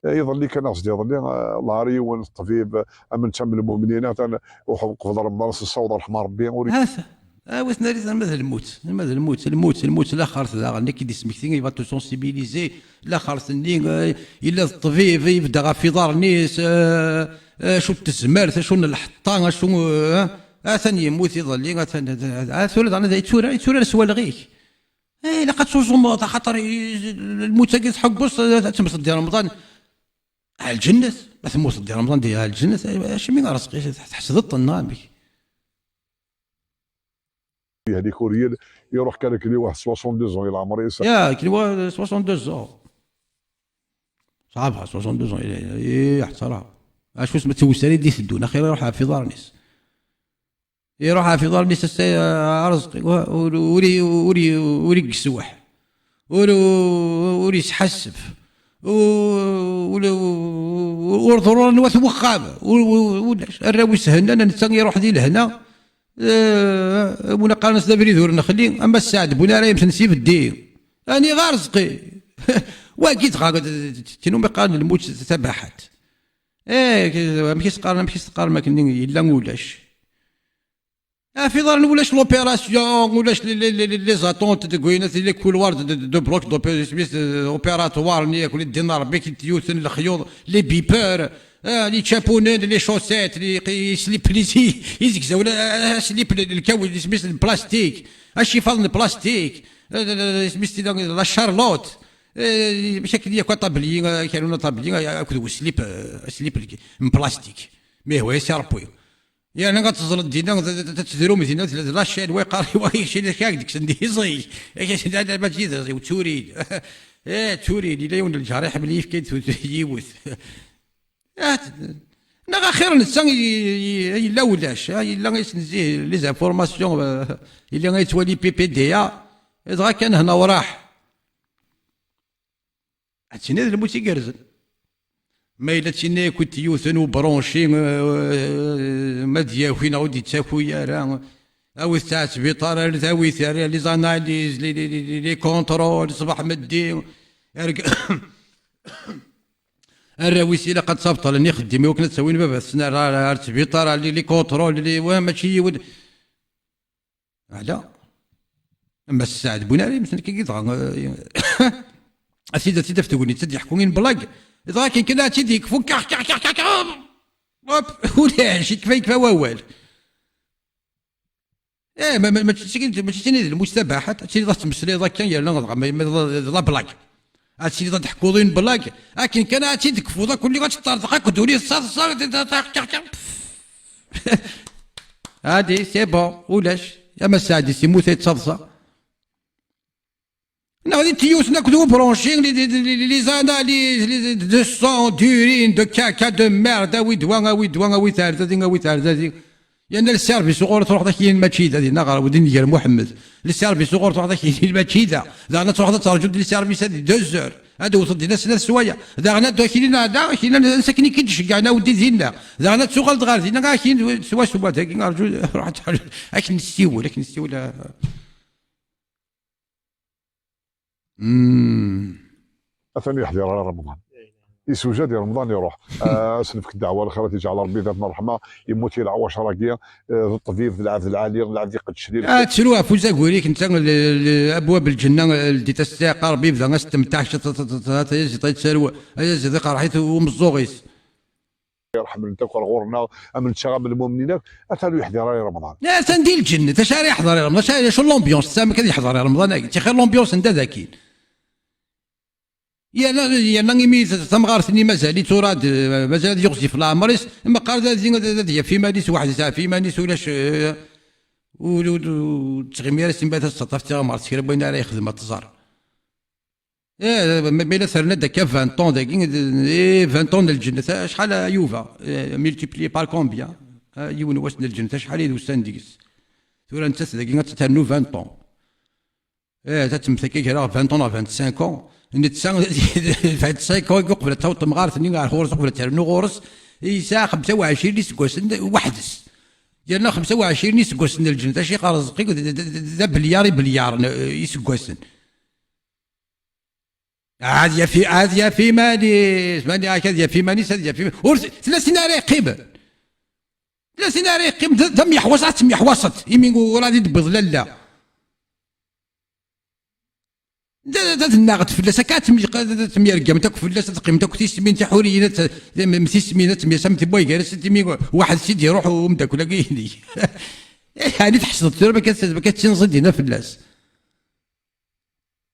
يظل لي كان قصدي يظل لي، آه، الله يعين الطبيب، آه، من تم المؤمنين، آه، وقبل رمضان نصوض رحمة ربي. هذا. آه، وثنا ريت ماذا الموت، ماذا الموت، الموت، الموت، لا خارث ذا، غني كي ديسمكتين، يبغى تو سونسيبيليزي، لا خارث الني، آه، إلا الطبيب يبدا غا في دار نيس، آه، آه، شو التزمارت، شو الحطة، شو، آه، آه، ثاني يموت يظل لي، آه، ثاني، آه، ثولد أنا ذا يتسورى، يتسورى سوالغيك. ايه، لا قد سوزوموض، خاطر ي-، الموت كي تحقص، تمس ديال رمضان على الجنة، ما تموت ديال رمضان ديال على الجنة، اش من رزقي، تحسد الطن، نعم. هذيك اوريل يروح كان كلي واحد سواسون دو زون الى عمر يسا. يا كلي واحد سواسون دو زون. صعبها سواسون دو زون، ايه، حتى راه. Acu isem tewser i d-iteddun, axir iruḥ ɣef iḍarren-is. Iruḥ ɣef iḍarren-is ass-a, a Rezqi, ur, ur, ur, ur, ur igesweḥ. Ur, ur isḥassef. Ur, ur, ur ḍruren wat wexxam. Ur, ur, ulac. Arraw-is hennan, netta iruḥ di lehna. Eh, win qqaren-as d abrid ur nexli, ama sseɛd bu nara yemten s ibeddi. Ani ɣer Rezqi. Wagi dɣa, tin umi qqaren lmut tabaḥant. Eh, amek i s-qqaren, amek i s-teqqarem akken yella ulac? Ɣef iḍarren ulac l'opération, ulac les, les, les, les attentes deg wayen, les couloirs de, de, de bloc d'opé-, isem-is, euh, opératoire, nni akk, les ddin Rebbi, ki t-yewten lexyuḍ, les beepers, ah, les tchaponen, les chaussettes, les, les slips, les, izegzawen, ah, slip, lkaw, isem-is n plastik, acifaḍ n plastik, ah, la, la, la, isem-is tida, la charlotte, eh, mačči akken yakk aṭabli, ah, akerun aṭabli, ah, akked uslip, ah, slip n plastik. Ma yehwa-yas i Rebbi. Yerna ad teẓreḍ dinna, d, d, d, d tedrum dinna, d, d la chaîne, wa yeqqar, wa yekcem, ak-, ak-d-kksen di iẓi. Ak-, ak-, d, d, mačči d iẓi, d turin. Eh, d turin, yella yiwen n lǧar iḥemmel yefka-d tu-, tu-, yiwet. Ah, t-, neɣ axir netta i, i, i, yella ulac, ah, yella isnezih les informations, eh, yella yettwali P P D A, dɣa kan hna u raḥ. Ad tini d lmut igerrzen. Ma yella d tinna yakk yiwten ubranchi, eh, ma d-yaki neɣ ur d-yettaki ara, awit-tt ar sbiṭar, ar tawit, ar les analyses, les, les, les, les contrôles, ṣṣbeḥ meddi, ar-, arraw-is ilaq ad tt-abṭlen ixeddim i wakken ad tt-awin baba-tsen ar, ar, ar sbiṭar, ar les, les contrôles, les, wa, mačči yiwen. Ala. Ama sseɛd bu nara yemten akka dɣa, eh, a t-id, a t-id af tegnit, ad yeḥku in blag. Dɣa akken kan ad tt-id-yekfu, kax, kax, kax, kax, kax. Hop, ulac, yekfa, yekfa wawal. Eh, ma, ma, mačči, mačči tini d lmut tabaḥant, ad tili tettmeslayeḍ akka, yerna dɣa, ma, ma, d la blague. Ad tiliḍ ad d-teḥkuḍ une blague, akken kan ad tt-id-tekfuḍ, akk-nni ad teṭṭerḍeq akk ddunit, ṣaḍṣa. Adi, c'est bon, ulac. Ama sseɛd-is yemmut ay d taḍsa. Neɣ di tyusen akked ubranchi, les, les, les, les analyses, les, de sang, d'urine, de caca, de merde, awi-d wa, awi-d wa, awi-d ar da, awi-d ar da. Yerna le service uɣur truḥeḍ ad k-yinin mačči da, dinna ɣer Wudin Ger Muḥemmed. Le service uɣur truḥeḍ ad k-yinin mačči da. Daɣen ad truḥeḍ ad terǧuḍ le service-a di deux heures. Ad d-tewteḍ dinna snat sswayeɛ. Daɣen ad k-yinin, ah, da, k-yinin ansa akken i k-id-ceggɛen a weddi dinna. Daɣen ad tuɣaleḍ ɣer dinna, ah, k-yinin swaswa dagi, rǧu, ruḥ ad terǧuḍ. Ad k-nessiwel, ad k-nessiwel, ah. Hmm. Atan yeḥḍir ara Remḍan. Isewjad i Remḍan iruḥ. Ah, ad s-nefk ddeɛwa lxir, ad t-iǧɛel Rebbi d at n ṛṛeḥma, yemmut i leɛwacer-agi, eh, d ṭṭbib, d lɛebd lɛali, d lɛebd iqeddcen i. Ad tru ɣef uzagur-ik, netta, l-, l-, abwab lǧenna, eh, ldit-as ssiɛqa, Rebbi yebda as-temtaḥ, ayaziḍ ad yettaru, ayaziḍ iqerḥ-it umeẓẓuɣ-is. Ḥemmlen-t akk ar ɣur-neɣ, am netta, am lmumnin akk, atan ur yeḥḍir ara i Remḍan. Atan di lǧennet, acu ara yeḥḍer i Remḍan? Acu, acu l'ambiance, tesɛam ad yeḥḍer i Remḍan-agi? Tixir l'ambiance anda dakin. Yerna, yerna imi t-, tamɣart-nni mazal-itt ur ad, mazal ad yiɣzif leɛmer-is, meqqar ad, ad, ad yaf iman-is weḥd-s, ɣef iman-is ulac, eh, ur, ur, ur tettɣimi ara simba taseṭṭaft tiɣmert, kra n wayen ara yexdem ad tẓer. Eh, ma, ma yella terna-d akka vingt ans dagi, eh, vingt ans n lǧennet, acḥal a Yuba? Eh, multiplié par combien? Eh, yiwen wass n lǧennet, acḥal i d ussan deg-s? Tura nettat dagi ad ternu vingt ans. Eh, ad temmet akka gar vingt ans neɣ vingt-cinq ans. Netta, vingt-cinq ans, uqbel ad taweḍ temɣart-nni ar ɣur-s, uqbel ad ternu ɣur-s, yesɛa xemsa u ɛecrin iseggasen weḥd-s. Yerna xemsa u ɛecrin iseggasen n lǧennet, acu iqerrez, d, d, d, d abelyar ibelyaren, eh, iseggasen. Ad yaf i-, ad yaf iman-is, mani ak ad yaf iman-is, ad yaf iman-, ur t-, tella tin ara yeqqimen. Tella tin ara yeqqimen, d, d amyeḥwaṣ, ad temyeḥwaṣeḍ, imi ur ad d-tewwiḍ lalla. Da, da, da tennaɣ-d fell-as, akka ad temye-, ad temyergamt akk fell-as, ad teqqimemt akk tismin tiḥuriyin, ad t-, tismin ad temyasamt wway gar-asent, imi waḥed s-id-iruḥ umeddakel-agi-inek. Yeɛni tḥesdeḍ tura, ma akka, ma akka tettinẓiḍ dinna fell-as.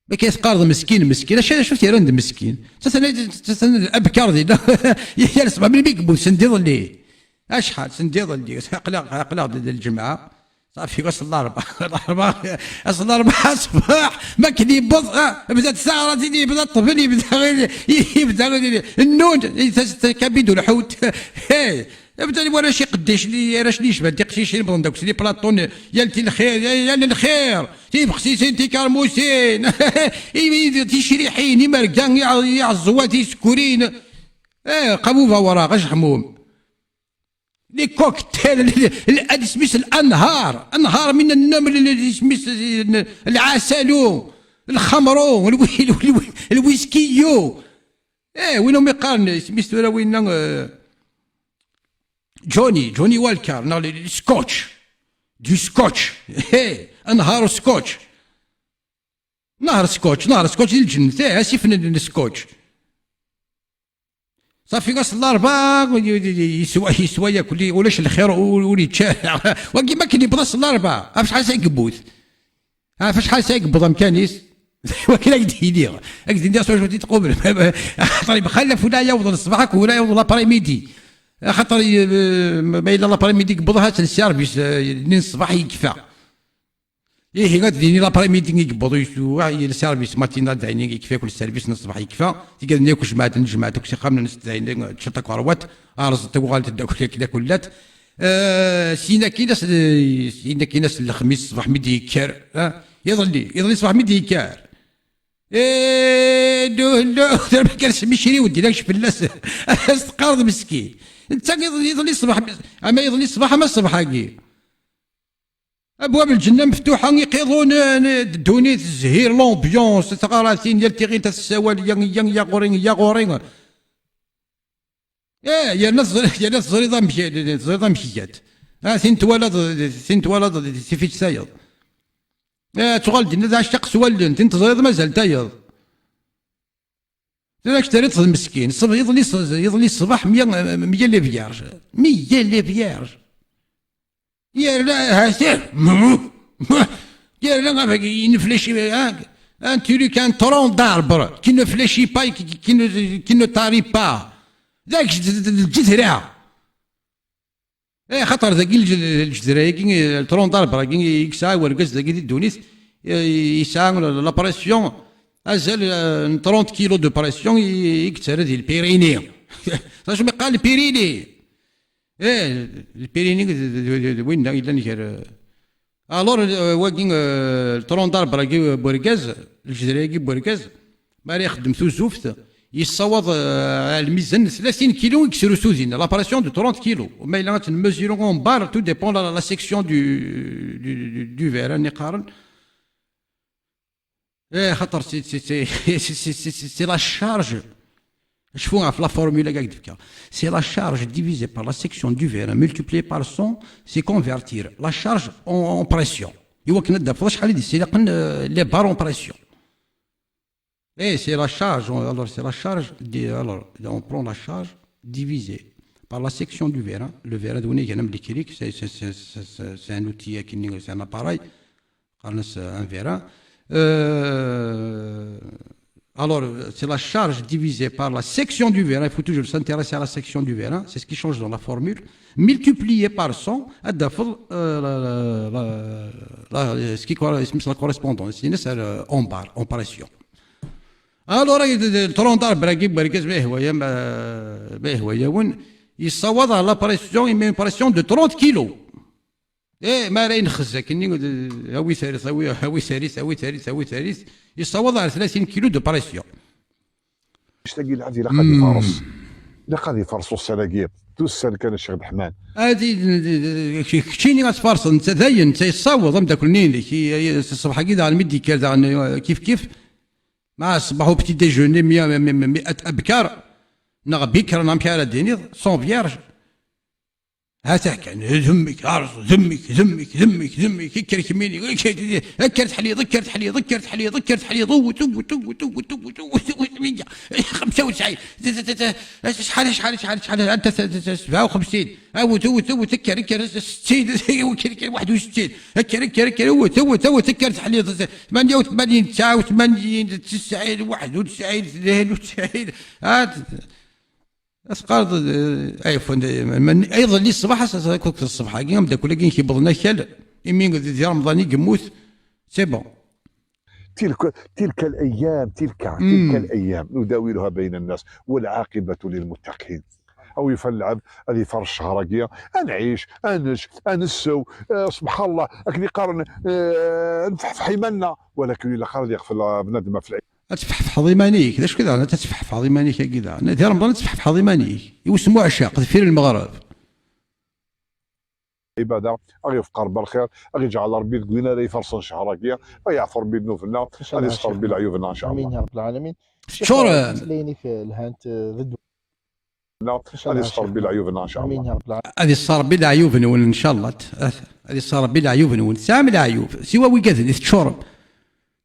Ma akka teqqareḍ meskin, meskin, acu, acu t-yerran d meskin? Ttatan, ttatan abkar dinna, yal ṣṣbeḥ, melmi i yemmut? Send iḍelli. Acḥal? Send iḍelli. Aql-aɣ, aql-aɣ-d d lǧemɛa. صافي، واصل الاربعاء. الاربعاء، اصل الاربعاء الصباح ما كان يبض، آه، بدات الساعه، راه تيدي يبدا الطفل، يبدا غير، يبدا غير النون، كابيدو الحوت. هي، يبدا ولا شي قديش لي، راه شنو يشبه دي قشيشين بلون داك لي بلاطون، يا لتي الخير، يا، يا للخير، تي بخسيسين، تي كرموسين. تي شريحين، يا مرقان، يا، يا عزوات، يا سكورين. ايه، قاموا فورا، غاش حموم. لي كوكتيل، ال-، ال-، هذا سميت الانهار، انهار من النمل، اللي سميت ال-، العسلو، الخمرو، الوي-، الوي-، الويسكيو. ايه، وينهم يقارن سميت ولا وين، آه، جوني، جوني والكر، نا، لي، لي سكوتش، دو سكوتش. ايه، انهار سكوتش. نهر سكوتش، نهر سكوتش دي الجنة، ايه، اسيف ن-، ن-، سكوتش. صافي، غاس الاربعاء، يسوى، يسوى ياكل، ولاش الخير، و-، ولي تشارع. وكي ما كان يبغى الاربعاء، عرف شحال ساعه يقبوت؟ عرف شحال ساعه يقبض امكانيس؟ وكي لا يديني، اك ديني سوى شوتي تقوم. طيب، خلف ولا يوض الصباح، ولا يوض لابري ميدي. خاطر ي-، ما الا لابري ميدي يقبضها السيرفيس، آه، نين الصباح يكفى. ايه، غادي ديني لابري ميدي يقبض يسوى، ي-، السيرفيس ماتينال دايني يكفي، كل السيرفيس نص صباح يكفى. تقدر ناكل جماعه، نجمع دوك سي خامن نستعين، تشطك وروات، ارز توغال تداك لك كلات. آه، سينا كي ناس، سينا كي ناس الخميس الصباح ميدي يكار، آه، يظلي، يظلي الصباح ميدي يكار. ايه، دو، دو، ما كانش مشري ودي لاكش فلاس. استقرض مسكين. انت يظلي، يظلي الصباح، اما يظلي الصباح، ما الصباح هاكي. ابواب الجنه مفتوحه، يقيضون، آه، الدوني، الزهير، لومبيونس، ثغراتين، يا التيغين، تسوال، يا، يا، يا غورين، يا غورين. ايه، يا ناس، يا ناس زريضه مشي، زريضه مشيات. اه، ثين توالد، ثين توالد، سيفيت سايض. ايه، تغال دينا ذا اشتق سوالن، ثين تزريض مازال تايض. ذاك تريد مسكين، صب-، يظلي ص-، يظلي الصباح مية، مية لي فيارج. مية لي فيارج. يا لا، هاتي. يا لا، غا باقي ينفلشي، ها؟ Un truc, un tronc d'arbre qui ne fléchit pas, qui, qui, qui ne, qui ne tarit pas. ذاك ج-، ج-، ج-، الجذرة. ايه، خاطر ذاك الج-، الجذرة، كي le tronc d'arbre، كي يكسع ورقص ذاك دي الدونيس، ي-، يسعى la pression، ازال، آه، trente kilos de pression، ي-، يكتر هذه البيريني. شنو قال البيريني؟ ايه، البيريني د-، د-، د-، د-، وين الا نكر. الور، آه، واقي، آه، الترون دار براكي بوركاز، الجزراكي بوركاز، ما راه يخدم توزوفت، يصوض، آه، على الميزان ثلاثين كيلو، يكسرو سوزين، la pression de trente kilos. وما الا تنمزيرو اون بار، tout dépend la, la section du, du, du, du verre، راني قارن. ايه، خاطر c'est, c'est, c'est, c'est, c'est, c'est, c'est, c'est la charge. شوفوا في la formule كاع ديك. C'est la charge divisée par la section du verre multipliée par cent, c'est convertir la charge en, en pression. ايوا كنا دابا شحال هادي سي لقن، آه، les barres en pression. ايه، c'est la charge, on- alors c'est la charge, di- alors on prend la charge divisée par la section du verre, hein. Le verre هذا وين كان ملي كريك, c'est, c'est, c'est, c'est, c'est, c'est un outil, c'est un appareil. قالنا c'est un verre, hein. Euh, alors, c'est la charge divisée par la section du verre, hein. Il faut toujours s'intéresser à la section du verre, hein. C'est ce qui change dans la formule. Multiplié par cent, هاد دافض, euh, la, la, la, la, ce qui cor-, اسمه la correspondance, c'est, euh, en barre, en pression. Alors, le tronc d'arbre, براكي بركز به هوايا, ما, به هوايا ون, يصوض على la pression, il met une pression de trente kilos. ايه, ما راه ينخزك اني, هاوي ثالث, هاوي, هاوي ثالث, هاوي ثالث, هاوي ثالث, يصوض على ثلاثين كيلو de pression. مشتاق يلعب، الا قاد يفارس، الا قاد يفارس السنه كيض، تو السنه كان الشيخ الرحمن. هادي كشيني غتفارس انت داين انت يصاوض ام داك النين ديك الصبح كي دار الميديكال دار كيف كيف مع الصباح و petit déjeuner مية مية ابكار نغ بكر نام كارا دينيض سون فيرج. هاته كان ذمك عرض ذمك ذمك ذمك ذمك كرك ميني كرت حليض كرت حليض كرت حليض كرت حليض وتو وتو وتو وتو وتو وتو خمسة وتسعين. شحال شحال شحال شحال انت سبعة وخمسين او تو تو تكر كر ستين واحد وستين كر كر كر تو تو تكر تحليض ثمانية وثمانين تسعة وثمانين تسعين واحد وتسعين اثنين وتسعين. هات اسقارض ايفون ايضا لي الصباح كنت الصباح كي نبدا كل كي كيبضنا كال Imi di Remḍan i yemmut, c'est bon. تلك تلك الايام تلك تلك الايام نداولها بين الناس والعاقبه للمتقين. او يفعل العبد هذه فرش شهر كيا، انعيش، انش، انسو، آه سبحان الله، اكن يقارن، آه نفحفح ايماننا، ولكن الا قال يغفر بنادم في العيد. Ad tfeḥfḥeḍ iman-ik, d acu i d-, ad tfeḥfḥeḍ iman-ik agi daɣen. Di Remḍan ad tfeḥfḥeḍ iman-ik. Iwsem uɛcaq, deffir lmeɣreb. عباده، اغي يفقر بالخير، اغي يجعل ربي ذكوينا لا يفرصن شهر كيا، اغي يعفو ربي ذنوبنا، إن شاء اغي الله يستر شيخ. ربي لعيوبنا ان شاء امين الله. يا رب العالمين. شيخ، تشور. آه، تمسلينك، آه، الهانت، آه، ذي الدواء. لا، شاء الله اغي يا يستر شيخ. ربي لعيوبنا ان شاء امين الله. يا رب العالمين. Ad iṣṣer Rebbi leɛyub-nwen, ncallah. Ad iṣṣer Rebbi leɛyub-nwen. Tesɛam leɛyub. Siwa wigaden i teččurem.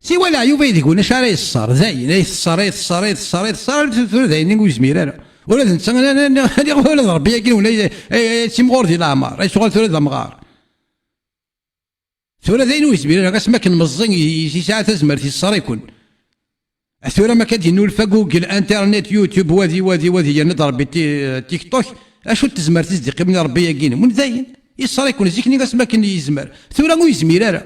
Siwa leɛyub ay deg-wen, acu ara iṣṣer? Dayen, ay teṣṣer, ay teṣṣer, ay teṣṣer, ay teṣṣer, tura dayen ur yezmir ara. Ula d netta, ula d Rebbi-agi-nwen ay, ay, ay, ay timɣur di leɛmer, ay tuɣal tura d amɣar. Tura dayen ur yezmir ara, asmi akken meẓẓi, yesɛa tazmert, yeṣṣer-iken. Tura ma akka d-yennulfa Google, Internet, YouTube, wadi, wadi, wadi, yerna-d Rebbi ti-, TikTok, acu n tezmert i s-d-iqqimen i Rebbi-agi-nwen? Dayen, yeṣṣer-iken zik-nni asmi akken yezmer. Tura ur yezmir ara.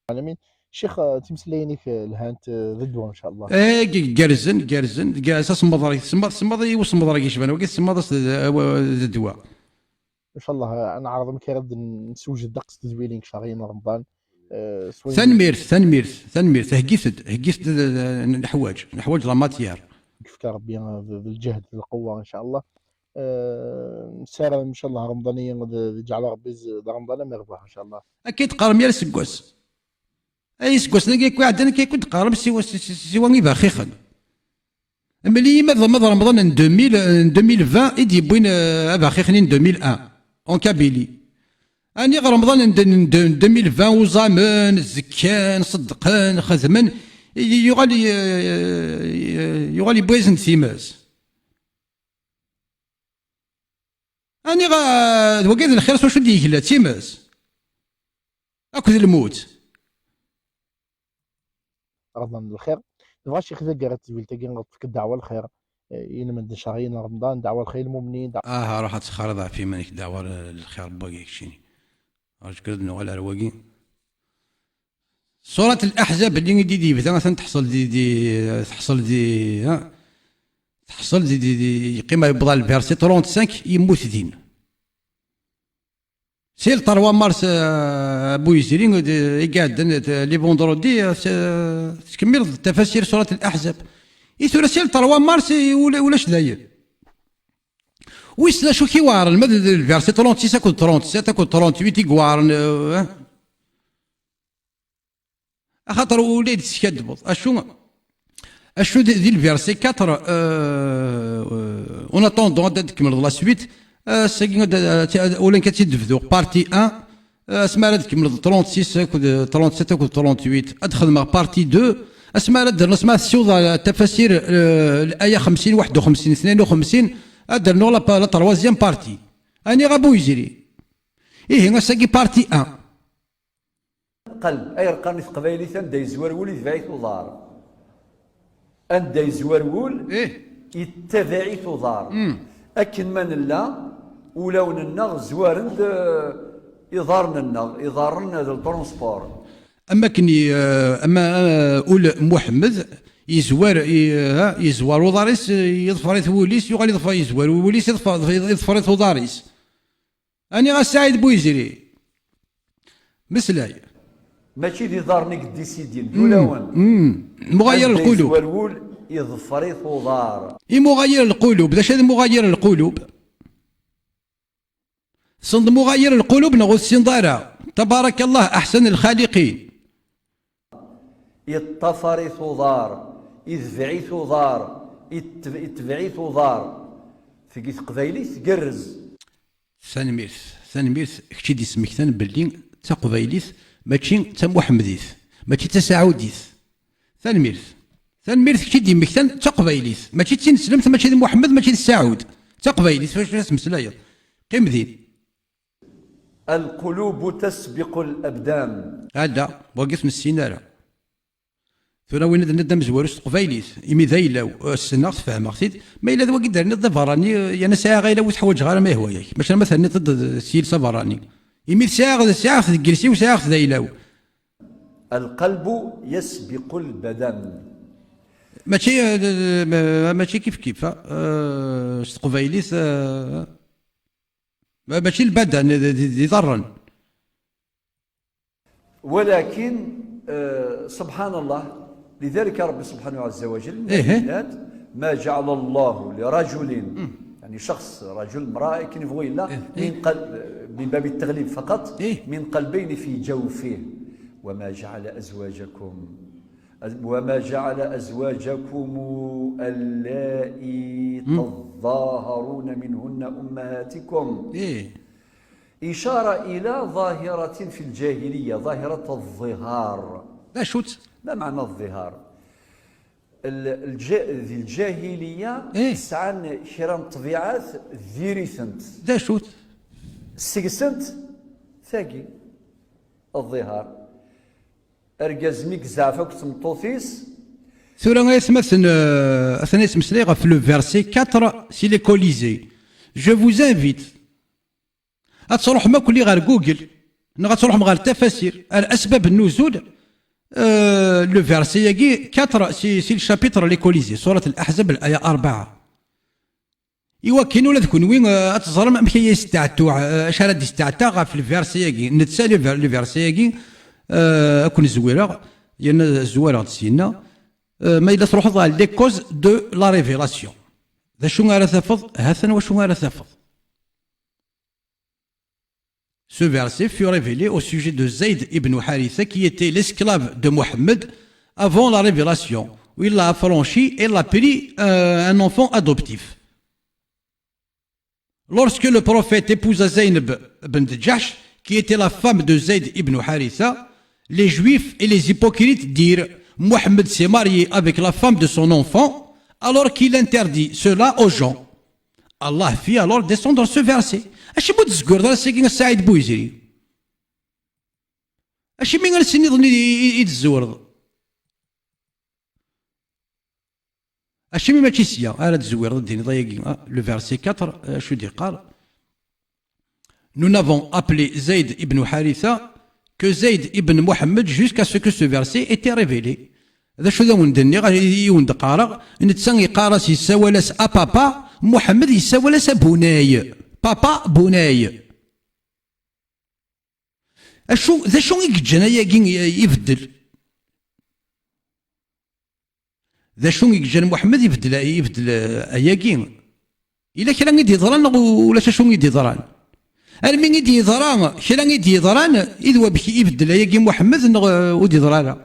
العالمين. شيخ، آه، تمسلينك، آه، الهانت، آه، ذي الدواء إن شاء الله. Eh, gerrzen, gerrzen, gerrez asemmaḍ-, semmaḍ, semmaḍ i usemmaḍ-agi yecban wagi, semmaḍ-as d, d ddwa. إن شاء الله، آه، نعرض مكان نسوجد دقس تدويلين شهرين رمضان. آه، سوين. Tanemmirt, tanemmirt, tanemmirt. Heggit-d, heggit-d, eh, leḥwaǧ, leḥwaǧ la matière. يكفيك ربي، آه، ذ-، ذ الجهد، ذ القوة إن شاء الله. آه، نسارة إن شاء الله رمضانية، ذ-، ذ-، يجعل ربي ز-، ذ رمضان ما يربح إن شاء الله. Akka i d-teqqarem yal aseggas. Ay iseggasen-agi akk iɛeddan, akka i d-teqqarem, siwa, si-, si-, siwa ibaxixen. Mel-iyi ma d, ma d Remḍan n deux mille, n deux mille vingt i d-yewwin, eh, abaxix-nni n deux mille un, en Kabylie. Aniɣ Remḍan n, n, n deux mille vingt uẓamen, zekkan, ṣeddqen, xedmen, i-, yuɣal, eh, yuɣal yewwi-yasen-d times. Aniɣ, eh, d wagi d lxir s wacu d-yegla, d times. Akked lmut. رمضان الخير. نبغى شي خذا قرات تزويلتاكي، نغطفك الدعوة الخير. إنما ندشاغين رمضان، دعوة الخير المؤمنين، دعوة. Ah, ruḥ ad texxareḍ ɣef yiman-ik, dɛwa lxir n wagi keččini. Rǧu kan ad nuɣal ar wagi. Surat Al-Ahzab, اللي i d-yebda, atan teḥṣel di, di, teḥṣel di, ha? Teḥṣel di, di, di, yeqqim yewweḍ ɣer le verset trente-cinq, yemmut din. Si le trois mars, euh, Abu Yizri, euh, i iɛeddan, euh, les vendredis, euh, se-, tkemmileḍ tafasir surat Al-Ahzab. I tura si le trois mars, i ula-, ulac dayen. Wissen acu k-iweɛren, ma d, d le verset trente-six akked trente-sept akked trente-huit i iweɛren, euh, hein? Axaṭer ula i d-teskaddbeḍ. Acu, acu di, di le verset quatre, euh, euh, en attendant ad d-tkemmleḍ la suite, euh, ass-agi ad, ad, ad, ula nekk ad tt-id-bduɣ partie un, euh, asmi ara d-tkemmleḍ trente-six akked trente-sept akked trente-huit, ad d-xedmeɣ partie deux, asmi ara d-rnuɣ, asmi ara tessiweḍ ɣer tafasir, euh, l'aya xemsin, waḥed u xemsin, tnayen u xemsin, ad d-rnuɣ la, la troisième partie. Aniɣ Abu Yizri? Ihi, ass-agi partie un. Qel, ay rqan i teqbaylit, anda yezwar wul, yetbeɛ-it uḍar. Anda yezwar wul, Ih. yettabaɛ-it uḍar. Akken ma nella, ulawen-nneɣ zwaren-d, eh, iḍarren-nneɣ, iḍarren d lṭrunspur. Am akken i, eh, ama, eh, ul Muḥemmed yezwar, i, eh, yezwar uḍar-is, eh, yeḍfer-it wul-is, yuɣal yeḍfer, yezwar wul-is, yeḍfer, yeḍfer-it uḍar-is. Aniɣ a Saɛid Buyizri? Meslay. Mačči d iḍarren i yeddisidin, d ulawen. Muɣayir Anda lqulub. Yezwar wul, yeḍfer-it uḍar. Imuɣayir lqulub, d acu d imuɣayir lqulub? Tessneḍ muɣayir lqulub neɣ ur tessineḍ ara? Tabarakallah, aḥsan lxaliqin. Yeṭṭafar-it uḍar, yedbeɛ-it uḍar, yetb-, yetbeɛ-it uḍar. Tigi teqbaylit tgerrez. Tanemmirt, tanemmirt, kečč i d-yesmektan belli d taqbaylit, mačči d tamuḥemdit, mačči d tasaɛudit. Tanemmirt. Tanemmirt, kečč i d-yemmektan d taqbaylit, mačči d tineslemt, mačči d Muḥemmed, mačči d Saɛud. D taqbaylit, f acu ara tmeslayeḍ? Qqim din. القلوب تسبق الأبدان. Ala, wagi ur t-nessin ara. Tura win ad nniḍ d amezwaru s teqbaylit, imi d ayla-w, eh, ssneɣ-t, fehmeɣ-t-id, ma yella d wagi d-terniḍ d aberrani, eh, yerna sɛiɣ ayla-w ur t-ḥwaǧeɣ ara ma yehwa-yak. Maca ma terniḍ-d s yiles aberrani, Imi tesɛiḍ, tesɛiḍ deg iles-iw, sɛiɣ-t d ayla-w. القلب يسبق البدن. Mačči, eh, ma-, mačči kif kif, eh, s teqbaylit, eh, ma-, mačči lbadan, d, d, d iḍarren. ولكن, eh, سبحان الله، لذلك ربي سبحانه عز وجل إيه. ما جعل الله لرجل، يعني شخص، رجل، امرأة، كي نبغوا إلا إيه. من قل-، من باب التغليب فقط، إيه. من قلبين في جوفه، وما جعل أزواجكم، وما جعل أزواجكم اللائي تظاهرون منهن أمهاتكم. إيه. إشارة إلى ظاهرة في الجاهلية، ظاهرة الظهار. D acu-tt? ما معنى الظهار؟ ال-، الج-، di lǧahiliya إيه. Sɛan kra n ṭṭbiɛat diri-tent. D acu-tt? Seg-sent tagi, الظهار. Argaz mi yezɛef akk d tmeṭṭut-is. Tura ay atmaten, euh, atan yettmeslay ɣef le verset quatre si les Colisées. Je vous invite ad truḥem akk-nni ɣer Google, neɣ ad truḥem ɣer tafasir, ar asbab nnuzul, euh, le verset-agi quatre, si, si le chapitre les Colisées, surat Al-Ahzab, l'aya أربعة. Iwakken ula d kunwi, euh, ad teẓrem amek ay yesteɛtuɛ, euh, acu ara d-isteɛta ɣef le verset-agi. Netta le ver-, le verset-agi, euh, ad ken-zwireɣ, yerna zwareɣ-d syenna, euh, ma yella truḥeḍ ɣer les causes de la révélation. D acu ara tafeḍ? Ha-t-an wacu ara tafeḍ. Ce verset fut révélé au sujet de Zayd ibn Haritha, qui était l'esclave de Mohammed avant la révélation, où il l'a affranchi et l'a pris, euh, un enfant adoptif. Lorsque le prophète épousa Zaynab bint Jahsh, qui était la femme de Zayd ibn Haritha, les Juifs et les hypocrites dirent : « Mohammed s'est marié avec la femme de son enfant », alors qu'il interdit cela aux gens. Allah fit alors descendre ce verset. Acimi ur d-tezgireḍ ara ass-agi a Saɛid Buyzri? Acimi ar ass-nniḍen i, i, i d-tzewreḍ? Acimi mačči sya ara d-tezwireḍ ad d-tiniḍ ayagi, ah, le verset quatre, euh, acu d-iqqar? Nous n'avons appelé Zayd ibn Haritha que Zayd ibn Mohammed jusqu'à ce que ce verset était révélé. D acu d awen-d-nniɣ, i wen-d-qqareɣ, netta yeqqar-as, yessawal-as a papa, Muḥemmed yessawal-as a bunay. Papa, bunay. Acu, d acu i yeǧǧan ayagi i-, ibeddel? D acu i yeǧǧan Muḥemmed ibeddel, ibeddel, eh, ayagi? Yella kra i d-yeḍran neɣ ulac acu i d-yeḍran? Armi i d-yeḍra kra i d-yeḍran, i d wamek ibeddel ayagi Muḥemmed neɣ, eh, ur d-yeḍra ara?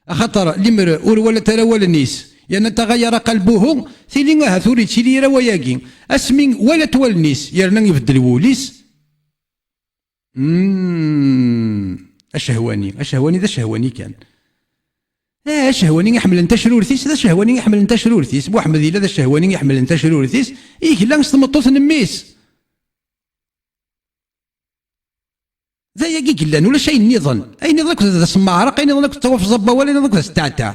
Axaṭer limer ur walat ara wallen-is, yerna taɣayara qalbuhu, tili ahat ur yettili ara wayagi. Asmi walat wallen-is, yerna ibeddel wul-is. Hmm, acehwani, acehwani d acehwani kan. Eh, acehwani iḥemmlen tacrurt-is, d acehwani iḥemmlen tacrurt-is. Muḥemmed yella d acehwani iḥemmlen tacrurt-is, yegla s tmeṭṭut n mmi-s. D ayagi i yellan, ulac ayen nniḍen. Ayen nniḍen akk d asemmaɛreq, ayen nniḍen akk d tawafẓa n wawal, ayen nniḍen akk d asteɛtaɛ.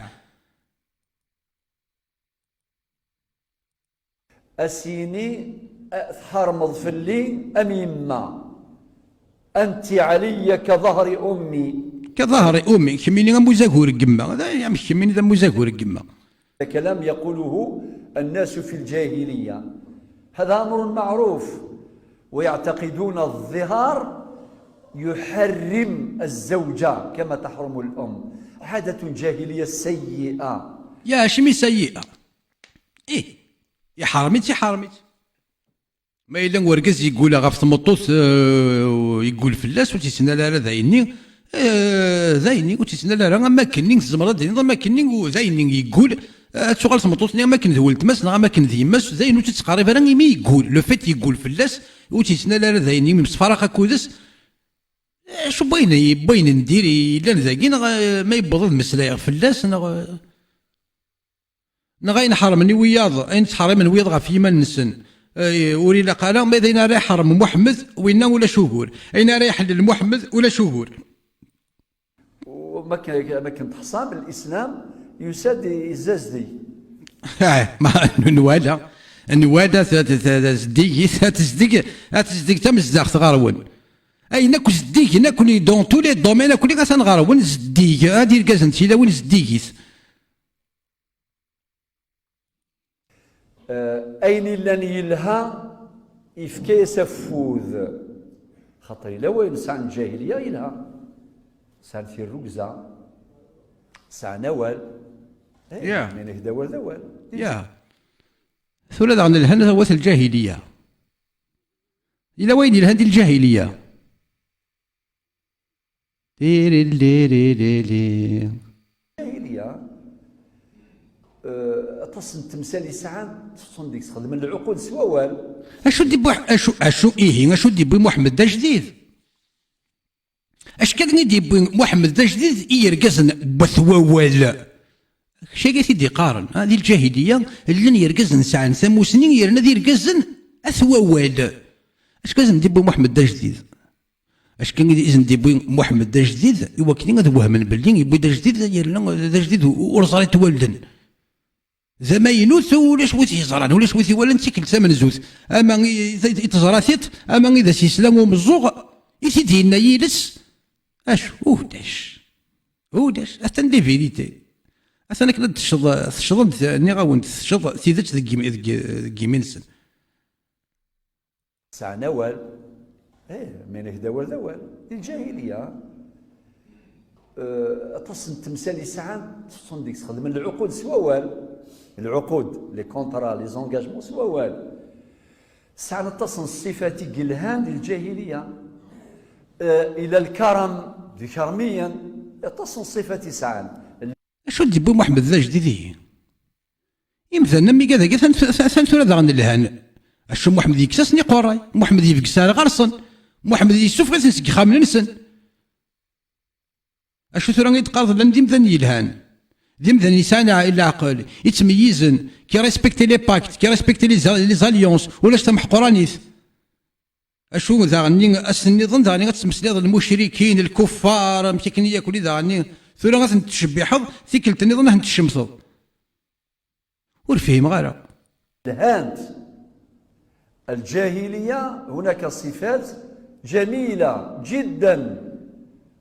A s-yini, a, tḥermeḍ fell-i am yemma. Anti ɛliya ka ḍahri ummi. Ka ḍahri ummi, kemmini am uzagur n yemma. D ay-, amek kemmini d am uzagur n yemma? كلام يقوله الناس في الجاهلية. هذا أمر معروف. ويعتقدون الظهار يحرم الزوجة كما تحرم الأم. عادة جاهلية سيئة. Ya, acimi sayyi'a? Ih, iḥrem-itt, iḥrem-itt. Ma yella urgaz yeggul ɣef tmeṭṭut, eh, yeggul fell-as, ur tt-yettnal ara d ayenni, eh, d ayenni, ur tt-yettnal ara, am akken-nni tzemreḍ ad d-tiniḍ, am akken-nni u-, d ayenni yeggul, eh, ad tuɣal tmeṭṭut-nni am akken d weltma-s neɣ am akken d yemma-s, d ayen ur tt-tettqerrib ara imi yeggul. Le fait yeggul fell-as, ur tt-yettnal ara d ayenni, yemsefraq akked-s, eh, acu n wayen, n wayen n dir yellan dagi, neɣ, eh, ma yewweḍ ad meslayeɣ fell-as, neɣ, eh, Neɣ ayen ḥermen i wiyaḍ, ayen ttḥerrimen wiyaḍ ɣef yiman-nsen, eh, ur ilaq ara, ma d ayen ara iḥerrem Muḥemmed, winna ulac ugur. Ayen ara iḥellel Muḥemmed, ulac ugur. وما كان، ما كان تحصام الإسلام يساد يزازدي. Ah, ma, nwala, nwala ta-, ta-, ta-, tazdigit, ad tezdeg, ad tezdeg tamezdaɣt ɣer-wen. Ayen akk zeddigen akk, dans tous les domaines akk, atan ɣer-wen zeddig, ad irgazen d tilawin zeddigit. Eh, ayen illan yelha, yefka-yas afud. Xaṭer yella wayen sɛan lǧahiliya yelha. Sɛan tirrugza, sɛan awal. Eh, Ya. Ma yella d awal, d awal. Ya. Tura daɣen lhan wat lǧahiliya. Yella wayen yelhan di lǧahiliya. Tirilililili. Lǧahiliya, eh, aṭas n temsal i sɛan, ṭṭsen deg-s, xedmen lɛuqud s wawal. Acu d-iwwi, acu, acu, ihi, acu d-iwwi Muḥemmed d ajdid? Acu kan i d-iwwi Muḥemmed d ajdid i yergazen n wat wawal? Kečč-agi i t-id-iqqaren, ha, di lǧahiliya, llan yergazen sɛan tamusni, yerna d irgazen at wawal. Acu kan i d-iwwi Muḥemmed d ajdid? Acu kan i d-iwwi Muḥemmed d ajdid, i wakken ad wehmen belli yewwi-d ajdid, yerna d ajdid ur ẓrit wallen. D amaynut, ulac wi t-yeẓran, ulac wi t-iwalan d tikkelt tamenzut. Ama i, i, i teẓra tiṭ, ama i d as-yesla umeẓẓuɣ, i t-id-yenna yiles. Acu? Ulac. Ulac. Atan des vérités. Atan akken ad tecceḍ, tecceḍ-d, nniɣ-awen-d, tecceḍ tidet deg yimi, deg, deg yimi-nsen. Sɛan awal. Eh, ma yella d awal, d awal. Di lǧahiliya, eh, aṭas n temsal i sɛan, ṭṭsen deg-s, xedmen lɛuqud s wawal. Lɛuqud, les contrats, les engagements s wawal. Sɛan aṭas n ṣṣifat i yelhan di lǧahiliya. Eh, ila lkaram, d ikermiyen, aṭas n ṣṣifat i sɛan. Acu d-yewwi Muḥemmed d ajdid ihi? Imdanen am igad-agi atan, atan tura daɣen lhan. Acu Muḥemmed yekkes-asen iqurray, Muḥemmed yebges ar ɣer-sen, Muḥemmed yessufeɣ-iten seg yixxamen-nsen. Acu tura i d-teqqareḍ llan d imdanen yelhan? D imdanen yesɛan leɛqel, yettmeyyizen, qui respectent les pactes, qui respectent les, les alliances, ulac tameḥquranit. Acu daɣenni ass-nniḍen daɣenni ad tmeslayeḍ lmucrikin, lkuffar, amek akken i yakk daɣenni tura ad ten-tcebbiḥeḍ, tikkelt-nniḍen ad ten-tcemteḍ. Ur fhimeɣ ara. Lhant. الجاهلية هناك صفات جميلة جدا،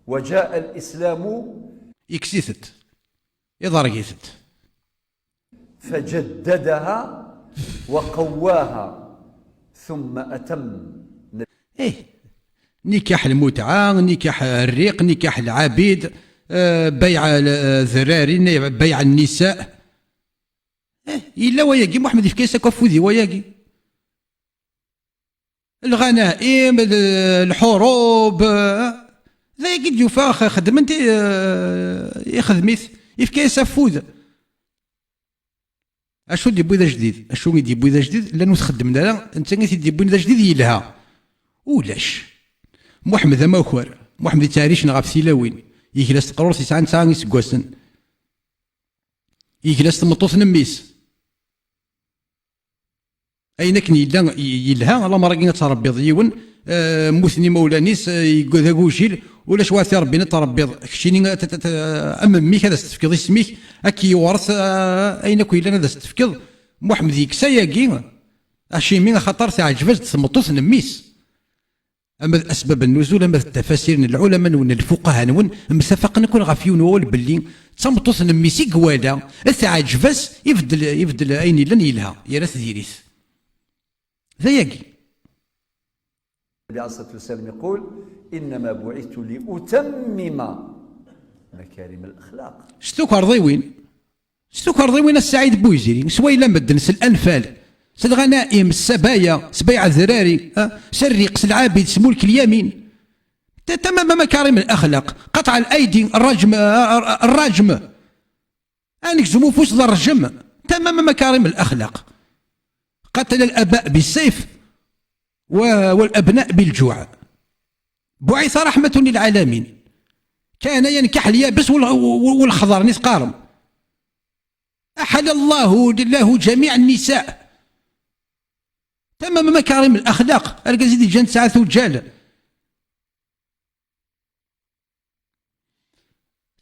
وجاء الإسلام Yekkes-itent, iḍerg-itent. فجددها وقواها ثم أتم. Eh, nikaḥ lmutɛa, nikaḥ rriq, nikaḥ lɛabid, eh, bayɛa l-, eh, ddrari, bayɛa nnisa. Eh, yella wayagi, Muḥemmed yefka-yas akk afud i wayagi. Lɣanaim, l-, lḥurub, eh, d ayagi d-yufa x-, xedmen-t i, eh, ixdem-it, yefka-yas afud. Acu d-yewwi d ajdid? Acu i d-yewwi d ajdid? Llan ur t-xeddmen ara, netta i t-id-yewwin d ajdid yelha. Ulac. Muḥemmed amakar, Muḥemmed yettɛerricen ɣef tilawin, yegla s teqrurt yesɛan tesɛa iseggasen. Yegla s tmeṭṭut n mmi-s. Ayen akken yella y-, yelha, lamer-agi ad tṛebbiḍ yiwen, eh, mmuten imawlan-is, eh, yegga d agujil, ulac wa t-iṛebbin ad tṛebbiḍ. Keččini, a, a, a, a mmi-k ad as-tefkeḍ isem-ik, ad k-yewṛet, eh, ayen akk yellan ad as-tefkeḍ. Muḥemmed yekkes ayagi, acimi? Axaṭer teɛǧeb-as-d tmeṭṭut n mmi-s. Ama d asbab n-nuzul, ama d tafasir n lɛulama-nwen, n lfuqaha-nwen, mtafaqen akk ɣef yiwen wawal belli d tameṭṭut n mmi-s i iwala, teɛǧeb-as, ibeddel, ibeddel ayen yellan yelha, yerra-t diri-t. D ayagi. النبي عليه الصلاة والسلام يقول: إنما بعثت لأتمم مكارم الأخلاق. S tukerḍiwin, s tukerḍiwin a Ssaɛid Buyziri, s wayla medden, s lanfal, s lɣanaim, s sabaya, s bayɛa ddrari, ha? S rriq, s lɛabid, s mulk lyamin. Ta-, تمام مكارم الأخلاق، قطع الأيدي، الرجم، الرجم. Ad negzem ufus d rrjem. تمام مكارم الأخلاق. قتل الآباء بالسيف و-، والأبناء بالجوع. بعث رحمة للعالمين. كان ينكح اليابس وال-، والخضر، نثقارم. أحل الله له جميع النساء. تمام مكارم الأخلاق. Argaz i d-yeǧǧan tesɛa tuǧǧal.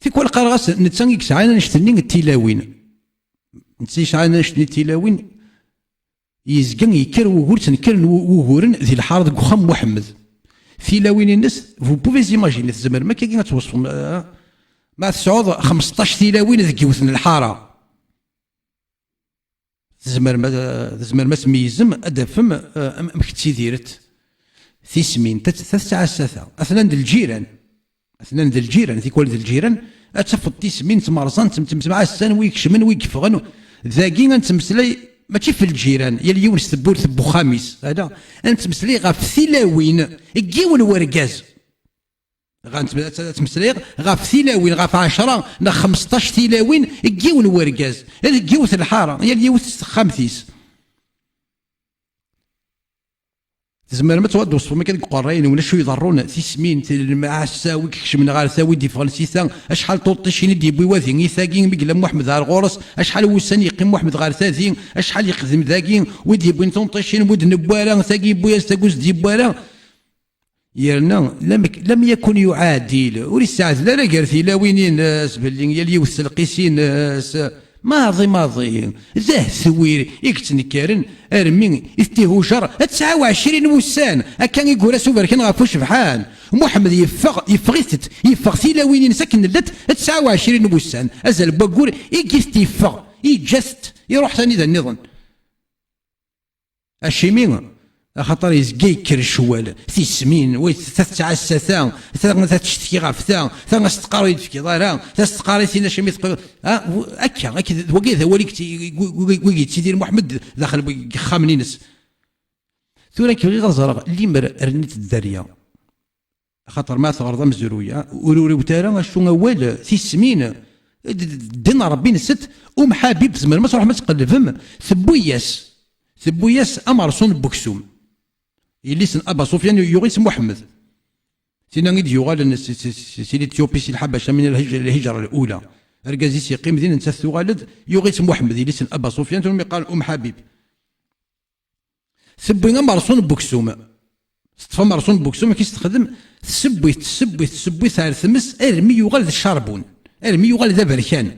Tikwal qqareɣ-as, netta i yesɛan annect-nni n tilawin. Netta yesɛan annect-nni n tilawin, yezga yekker wugur, ttnekkaren wu-, wuguren di lḥara deg uxxam n Muḥemmed. Tilawin-ines, vous pouvez imaginer, tzemrem akkagi ad twesfem, eh, ma tesɛuḍ xmesṭac tilawin deg yiwet n lḥara. Tzemrem ad, tzemrem ad tmeyyzem, ad d-tafem, eh, am-, amek ttidirent tismin, ta, ta tettɛassa ta. Atnan d lǧiran. Atnan d lǧiran, tikwal d lǧiran, ad tafeḍ tismin ttmerẓant, ttem-, ttemɛassan, wi ikecmen, wi yeffɣen. Dagi ad nettmeslay, mačči f lǧiran, yal yiwen s tewwurt n wexxam-is, ala, ad nettmeslay ɣef tilawin n yiwen wergaz. Ɣa nettm-, ad tt-, ad ttmeslayeɣ ɣef tilawin, ɣef ɛecra neɣ xmesṭac tilawin n yiwen wergaz, deg yiwet n lḥara, yal yiwet s texxamt-is. Tzemrem ad twadd-, twesfem akka deg uqerray-nwen acu iḍerrun, tismin, lemɛassa, wi ikecmen ɣer ta, wi d-iffɣen si ta, acḥal tuṭṭicin i d-yewwi wadi i tagi, mi yella Muḥemmed ar ɣur-s, acḥal wussan yeqqim Muḥemmed ɣer tadi, acḥal yeqdim dagi, wi d-yewwin tuṭṭicin, wi d-newwi ara, tagi yewwi-as, tagi ur s-d-yewwi ara. Yerna lam, lam yakun yuɛadil, ur yesseɛdel ara gar tilawin-ines, belli yal yiwet s lqis-ines. Maḍi, maḍi, d ahetwir i yettnekkaren armi i t-ihujer tesɛa u ɛecrin n wussan, akka i yura s uberkan ɣef ucebḥan. Muḥemmed yeffeɣ, yeffeɣ-itent, yeffeɣ tilawin-ines akken llant tesɛa u ɛecrin n wussan. Azal n waggur i t-yeffeɣ, yeǧǧa-t, iruḥ s anida nniḍen. Acimi? Axaṭer yezga yekker ccwal, tismin, wa ta tettɛassa ta, ta, ta tettcetki ɣef ta, ta as-teqqar ur yi-d-tefkiḍ ara, ta as-teqqar i tin acimi teqqel, ah, w-, akka, akka, d wagi d awal i yetti-, wi, wi, wi yettidir Muḥemmed daxel n yexxamen-ines. Tura nekk bɣiɣ ad ẓreɣ limer rnit dderya. Axaṭer ma teɣreḍ amezruy, ah, ur uriwet ara acu awal, tismin, d-, d-, ddin Ṛebbi-nsent, Um Ḥabib, tzemrem ad tṛuḥem ad tqellbem, tewwi-yas, tewwi-yas amerṣun n weksum. Yelli-s n Aba Sufyan yuɣ-itt Muḥemmed. Tinna i d-yuɣalen si, si, si, si l'Éthiopie, si lḥabaca, min lhij-, lhijra l'ula. Argaz-is yeqqim din, nettat tuɣal-d, yuɣ-itt Muḥemmed, yelli-s n Aba Sufyan, tura mi qqaren Um Ḥabib. Tewwi amerṣun n weksum. Teṭṭef amerṣun n weksum, amek i s-texdem? Tessewwi-t, tessewwi-t, tessewwi-t ar tmes, armi yuɣal d ccarbun, armi yuɣal d aberkan.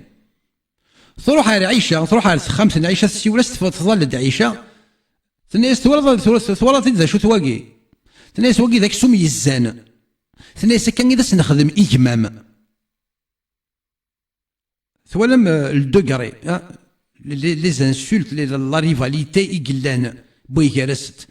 Truḥ ar Ɛica, truḥ ar texxamt n Ɛica, tessiwel-as, tf-, tḍall-d Ɛica. Tenna-yas: "Twalaḍ, twalaḍ, twalaḍ-t-id d acu-t wagi?" Tenna-yas: "Wagi d aksum yezzan." Tenna-yas: "Akka i d as-nexdem i gma-m." Twalam, euh, le degré, hein? Les, les insultes, les, la rivalité i yellan, wway gar-asent.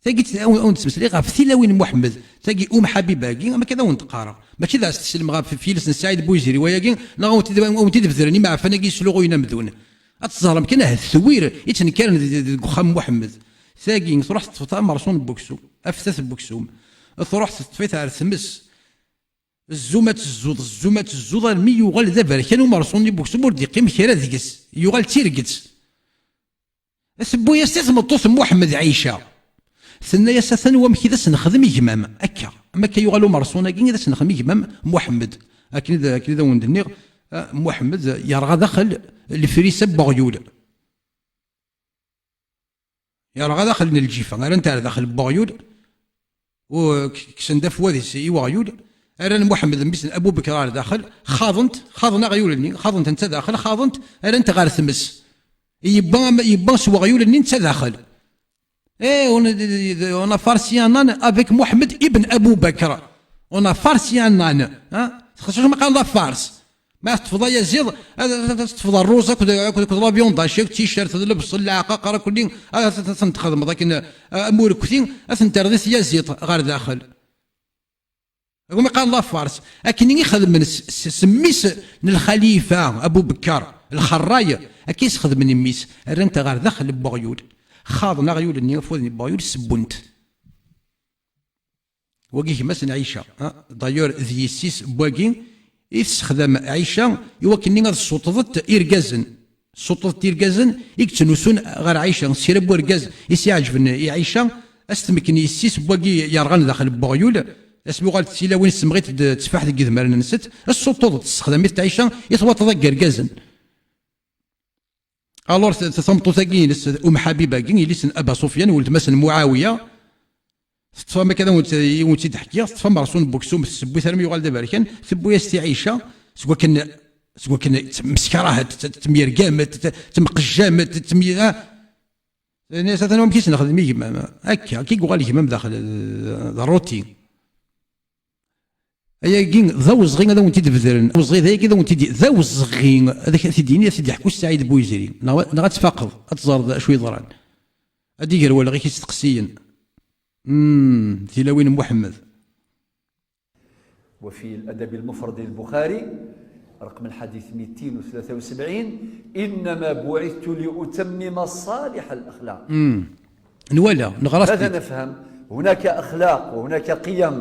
Tagi, awen, awen-d-ttmeslayeɣ ɣef tilawin n Muḥemmed. Tagi, Um Ḥabib-agi, am akka ad awen-d-qqareɣ. Mačči d as-teslem ɣef, f yiles n Saɛid Buyzri wayagi, neɣ awen-t-id, awen-t-id-bedren imeɛfan-agi yesluɣuyen amdun. Ad teẓrem kan ahat twir i ttnekkaren d, d, deg uxxam n Muḥemmed. Tagi, truḥ teṭṭef amerṣun n weksum, aftat n weksum. Truḥ teṭṭef-it ar tmes. Zzum ad tezzuḍ, zzum ad tezzuḍ, armi yuɣal d aberkan umerṣun-nni n weksum, ur d-iqqim kra deg-s. Yuɣal d tirget. Tewwi-yas-t i tmeṭṭut n Muḥemmed Ɛica. Tenna-yas: "Atan wamek i d as-nexdem i gma-m." Akka. Am akka yuɣal umerṣun-agi i d as-nexdem i gma-m Muḥemmed. Akken i d, akken i d awen-d-nniɣ, ah, Muḥemmed yerɣa daxel lefrisa n weɣyul. Yerɣa daxel n lǧifa, rran-t ar daxel n weɣyul, u k-, kksen-d afwad-is i weɣyul, rran Muḥemmed mmi-s n Abu Bekr ar daxel, xaḍen-t, xaḍen aɣyul-nni, xaḍen-t netta daxel, xaḍen-t, rran-t ɣer tmes. Yewwa am-, yewwa s weɣyul-nni netta daxel. Eh, on a, on a farci un âne avec Mohamed ibn Abu Bakr. On a farci un âne. Ha? Txeṣṣu ma qqaren la farce. Ma teṭṭfeḍ ayaziḍ, ad, ad, ad teṭṭfeḍ rruẓ akked, akked, akked la viande hachée, akked ticcert, d lebṣel, leɛqaqer, akkenni, ad, ad, ad ten-txedmeḍ akken, ah, am urekti, ad ten-terreḍ i tyaziḍt ɣer daxel. Akumi qqaren la farce. Akken i xedmen s, s, s mmi-s n lxalifa Abu Bekr, lxerray, akka i s-xedmen i mmi-s, rran-t ɣer daxel n weɣyul. Xaḍen aɣyul-nni, afwad n weɣyul, ssewwen-t. Wagi gma-s n Ɛica, ha? D'ailleurs, d yessi-s n wagi i tessexdam Ɛica i wakken-nni ad ssuṭṭḍent irgazen. Ssuṭṭḍent irgazen i yettnusun ɣer Ɛica. S kra n urgaz i s-iɛeǧben i Ɛica, ad s-tmekken yessi-s n wagi yerɣan daxel n weɣyul, asmi uɣalent tilawin semɣit-d tteffaḥ deg yidmaren-nsent, ad ssuṭṭuḍent, tessexdam-it Ɛica i twaṭṭḍa n yergazen. Alors, t-, t-, tameṭṭut-agi-ines, Um Ḥabib-agi, yelli-s n Aba Sufyan, weltma-s n Muɛawiya, teṭṭef am akka, ad awen-tt-, i wen-tt-id-ḥkiɣ, teṭṭef amerṣun n weksum, tessewwi-t armi yuɣal d aberkan, tewwi-as-t i Ɛica, seg wakken, seg wakken tt-, meskarahet, tt-, tt-, temyergamet, tt-, tt-, temqejjamet, tt-, temye-, ah. Tenna-yas: "Atan wamek i s-nexdem i gma-m." Akka, akka i yuɣal gma-m daxel, d, d rruti. Ayagi d awezɣi ad awen-t-id-bedren. Awezɣi d ayagi ad awen-t-id-, d awezɣi ad ak-t-id-yini, ad t-id-yeḥku Saɛid Buyzri. Neɣ, neɣ ad tfaqeḍ, ad teẓreḍ acu yeḍran. Ad d-iger wallaɣ-ik isteqsiyen. Hmm, tilawin n Muḥemmed. وفي الأدب المفرد للبخاري رقم الحديث ميتين وثلاثة وسبعين: إنما بعثت لأتمم صالح الأخلاق. Nwala, neɣra-t-id. ماذا نفهم؟ هناك أخلاق وهناك قيم،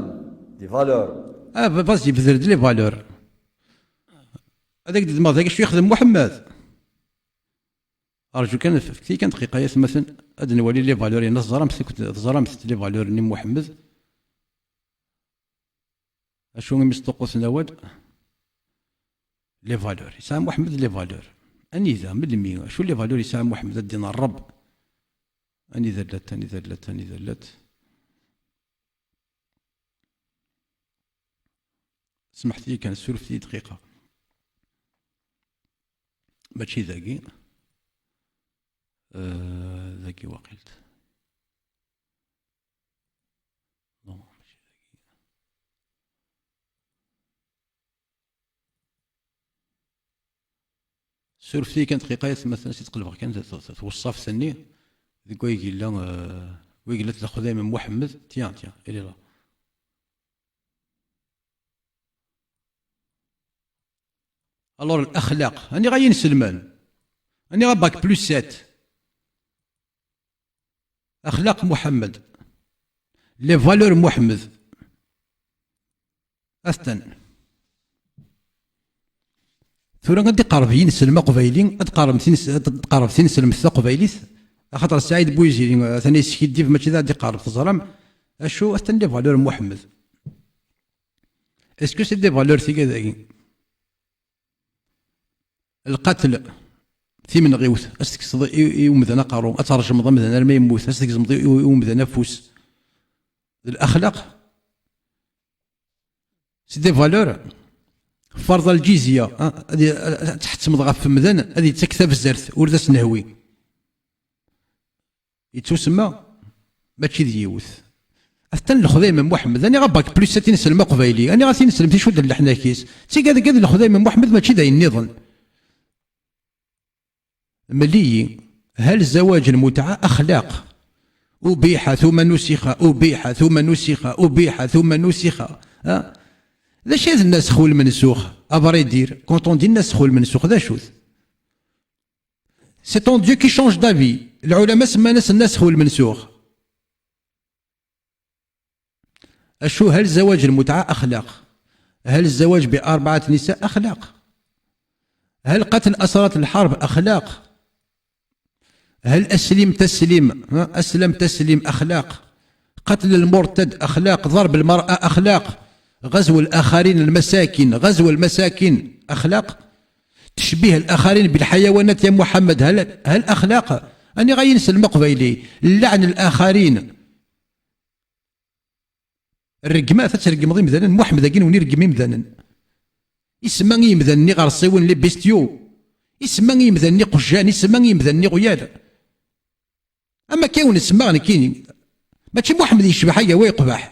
des valeurs. Ah, baba, yebder-d les valeurs. Ad ak-d-ddmeɣ dagi acu yexdem Muḥemmed. Rǧu kan, efk-iyi kan dqiqa, ay atmaten, ad nwali les valeurs, yerna teẓramt, teẓramt les valeurs-nni n Muḥemmed. Acu imi sṭuqquten awal? Les valeurs. Yesɛa Muḥemmed les valeurs. Anida, melmi? Acu les valeurs yesɛa Muḥemmed, a ddin n Ṛebb? Anida llant, anida llant, anida llant? Smeḥt-iyi kan, ssurfet-iyi dqiqa. Mačči dagi. Euh, dagi waqilt. Non, mačči dagi. Surfet-iyi kan dqiqa, ay atmaten, ad t-id-qelbeɣ kan t-, t-, t-, tweṣṣaft-nni deg wayeg yella, euh, wayeg yella lexdayem n Muḥemmed. Tiens, tiens, elle est là. Alors, l'axlaq, aniɣ ay inselmen? Aniɣ a bac plus sept? Axlaq Muḥemmed. Les valeurs Muḥemmed. Atan. Tura ad d-iqerreb yinselm aqbayli, ad d-tqerreb tins-, ad d-tqerreb tinselmt taqbaylit, axaṭer Saɛid Buyziri, atan yeskiddib, mačči d ad d-iqerreb, teẓram acu, atan les valeurs Muḥemmed. Est-ce que c'est des valeurs tigad-agi? Lqatl, timenɣiwt, ad s-tekkseḍ i, i umdan aqerru, ad tṛejmeḍ amdan arma yemmut, ad s-tgezmeḍ i, i umdan afus. D laxlaq, c'est des valeurs. Ferḍ aljizya, ah, ad i-, ad tḥettmeḍ ɣef umdan ad yettak tabzert, ur d as-nehwi. Yettusemma mačči d yiwet. Atan lexdayem n Muḥemmed, aniɣ a bac plus sept inselm aqbayli, aniɣ a tinselm ticudden leḥnak-is. D tigad-agi d lexdayem n Muḥemmed, mačči d ayen nniḍen. Mel-iyi, هل زواج المتعة أخلاق؟ أبيح ثم نسخ، أبيح ثم نسخ، أبيح ثم نسخ. Ha? D acu i d النسخ والمنسوخ? À vrai dire, quand on dit النسخ والمنسوخ, d acu-t? C'est ton Dieu qui change d'avis. العلماء سمان-as النسخ والمنسوخ. Acu, هل زواج المتعة أخلاق؟ هل الزواج بأربعة نساء أخلاق؟ هل قتل أسرة الحرب أخلاق؟ هل أسلم تسلم، ها؟ أسلم تسلم أخلاق؟ قتل المرتد أخلاق؟ ضرب المرأة أخلاق؟ غزو الآخرين المساكين، غزو المساكين أخلاق؟ تشبيه الآخرين بالحيوانات يا محمد، هل، هل أخلاق؟ Aniɣ ay inselm aqbayli, اللعن الآخرين. Rregmat, ad tregmeḍ imdanen, Muḥemmed-agi n win ireggem imdanen. Isemma i yimdanen iɣersiwen, les bestiaux. Isemma i yimdanen iqjan, isemma i yimdanen iɣyal. Am akka i wen-semmaɣ nekkini. Mačči Muḥemmed yecbeḥ, aga wa yeqbeḥ.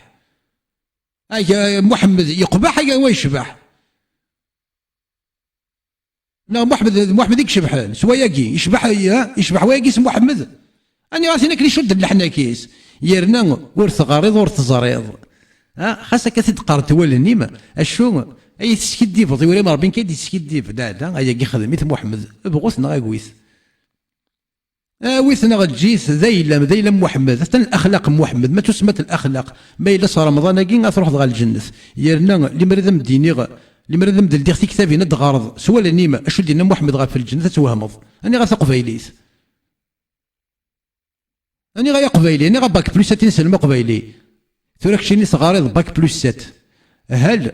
Aga Muḥemmed yeqbeḥ, aga wa yecbeḥ. Neɣ Muḥemmed, d Muḥemmed i icebḥen s wayagi, icbeḥ, ha? Icbeḥ wayagi s Muḥemmed. Aniɣer tin akken icudden leḥnak-is? Yerna ur teɣriḍ ur teẓriḍ. Ha? Xas akka t-id-qqarent wallen-im, acu ay teskiddibeḍ? Iwrim Ṛebbi nekk ay d-yeskiddib. Daɛda, ayagi xdem-it Muḥemmed. Bɣu-t neɣ agi-t. Awi-t neɣ eǧǧ-it, d ayla-m, d ayla-m Muḥemmed. Atan laxlaq n Muḥemmed, ma tusemma-t laxlaq, ma yella s Remḍan-agi ad truḥeḍ ɣer lǧennet. Yerna limer ad am-d-iniɣ, limer ad am-d-ldiɣ tiktabin ad d-ɣreḍ s wallen-im acu d-yenna Muḥemmed ɣef lǧennet ad twehmeḍ. Aniɣer taqbaylit? Aniɣer ay aqbayli? Aniɣer bac plus sept inselm aqbayli? Tura keččini teɣriḍ bac plus sept. هل،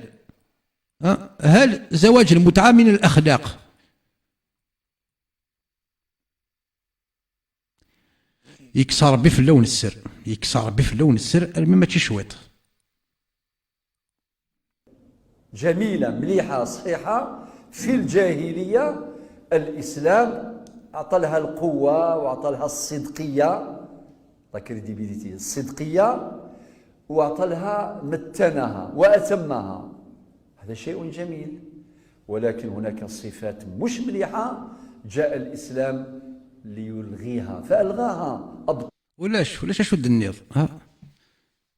ha? هل زواج المتعة من الأخلاق؟ Yekkes Ṛebbi fell-awen sser. Yekkes Ṛebbi fell-awen sser, almi mačči cwiṭ. جميلة، مليحة، صحيحة. في الجاهلية الإسلام أعطى لها القوة وأعطى لها الصدقية، la crédibilité، الصدقية، وأعطى لها، متنها وأتمها. هذا شيء جميل، ولكن هناك صفات مش مليحة جاء الإسلام ليلغيها فألغاها. أبطل. Ulac, ulac acu d-tenniḍ, ha?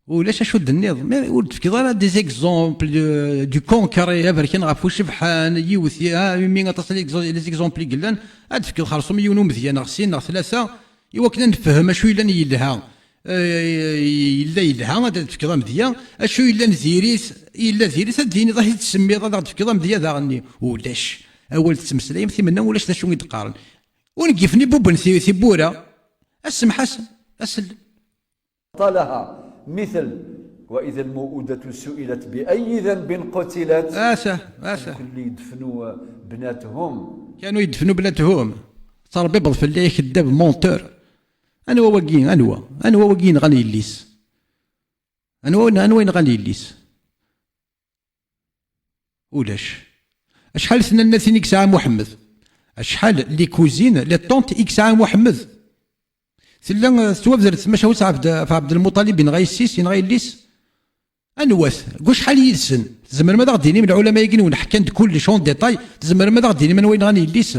Ulac acu d-tenniḍ, mais ur d-tefkiḍ ara des exemples de, du concret, aberkan ɣef ucebḥan, yiwet, ha, imi aṭas les exemples i yellan, ad d-tefkiḍ xerṣum yiwen umedya neɣ sin neɣ tlata, i wakken ad nefhem acu yellan yelha. Eh, yella yelha, ad d-tefkeḍ amedya, acu yellan diri-t, yella diri-t, ad d-yiniḍ, ad t-id-tsemmiḍ, ad aɣ-d-tefkeḍ amedya daɣen-nni. Ulac. Awal tettmeslayem timenna, ulac d acu i d-qqaren. Ungifen ibubben ti-, tiwwura. Assemḥ-asen. Asel. أبطلها. مثل: وإذا الموءودة سئلت بأي ذنب قتلت. Asa, asa. Kul yedfnu bnatuhum. Kanu yedfnu bnatuhum. Terbibeḍ fell-i, akeddab, menteur. Anwa wagi, anwa? Anwa wagi yenɣan yelli-s? Anwa, anwa yenɣan yelli-s? Ulac. Acḥal tnannatin i yesɛa Muḥemmed? Acḥal les cousines, les tantes i yesɛa Muḥemmed? Tella, eh, tettwabder tmacahut ɣef Ɛebd-, ɣef Ɛebdelmuṭalib, yenɣa yessi-s, yenɣa yelli-s? Anwa-t? Deg wacḥal yid-sen? Tzemrem ad aɣ-d-tinim, lɛulama-agi-nwen ḥkan-d kullec en détail, tzemrem ad aɣ-d-tinim anwa yenɣan yelli-s?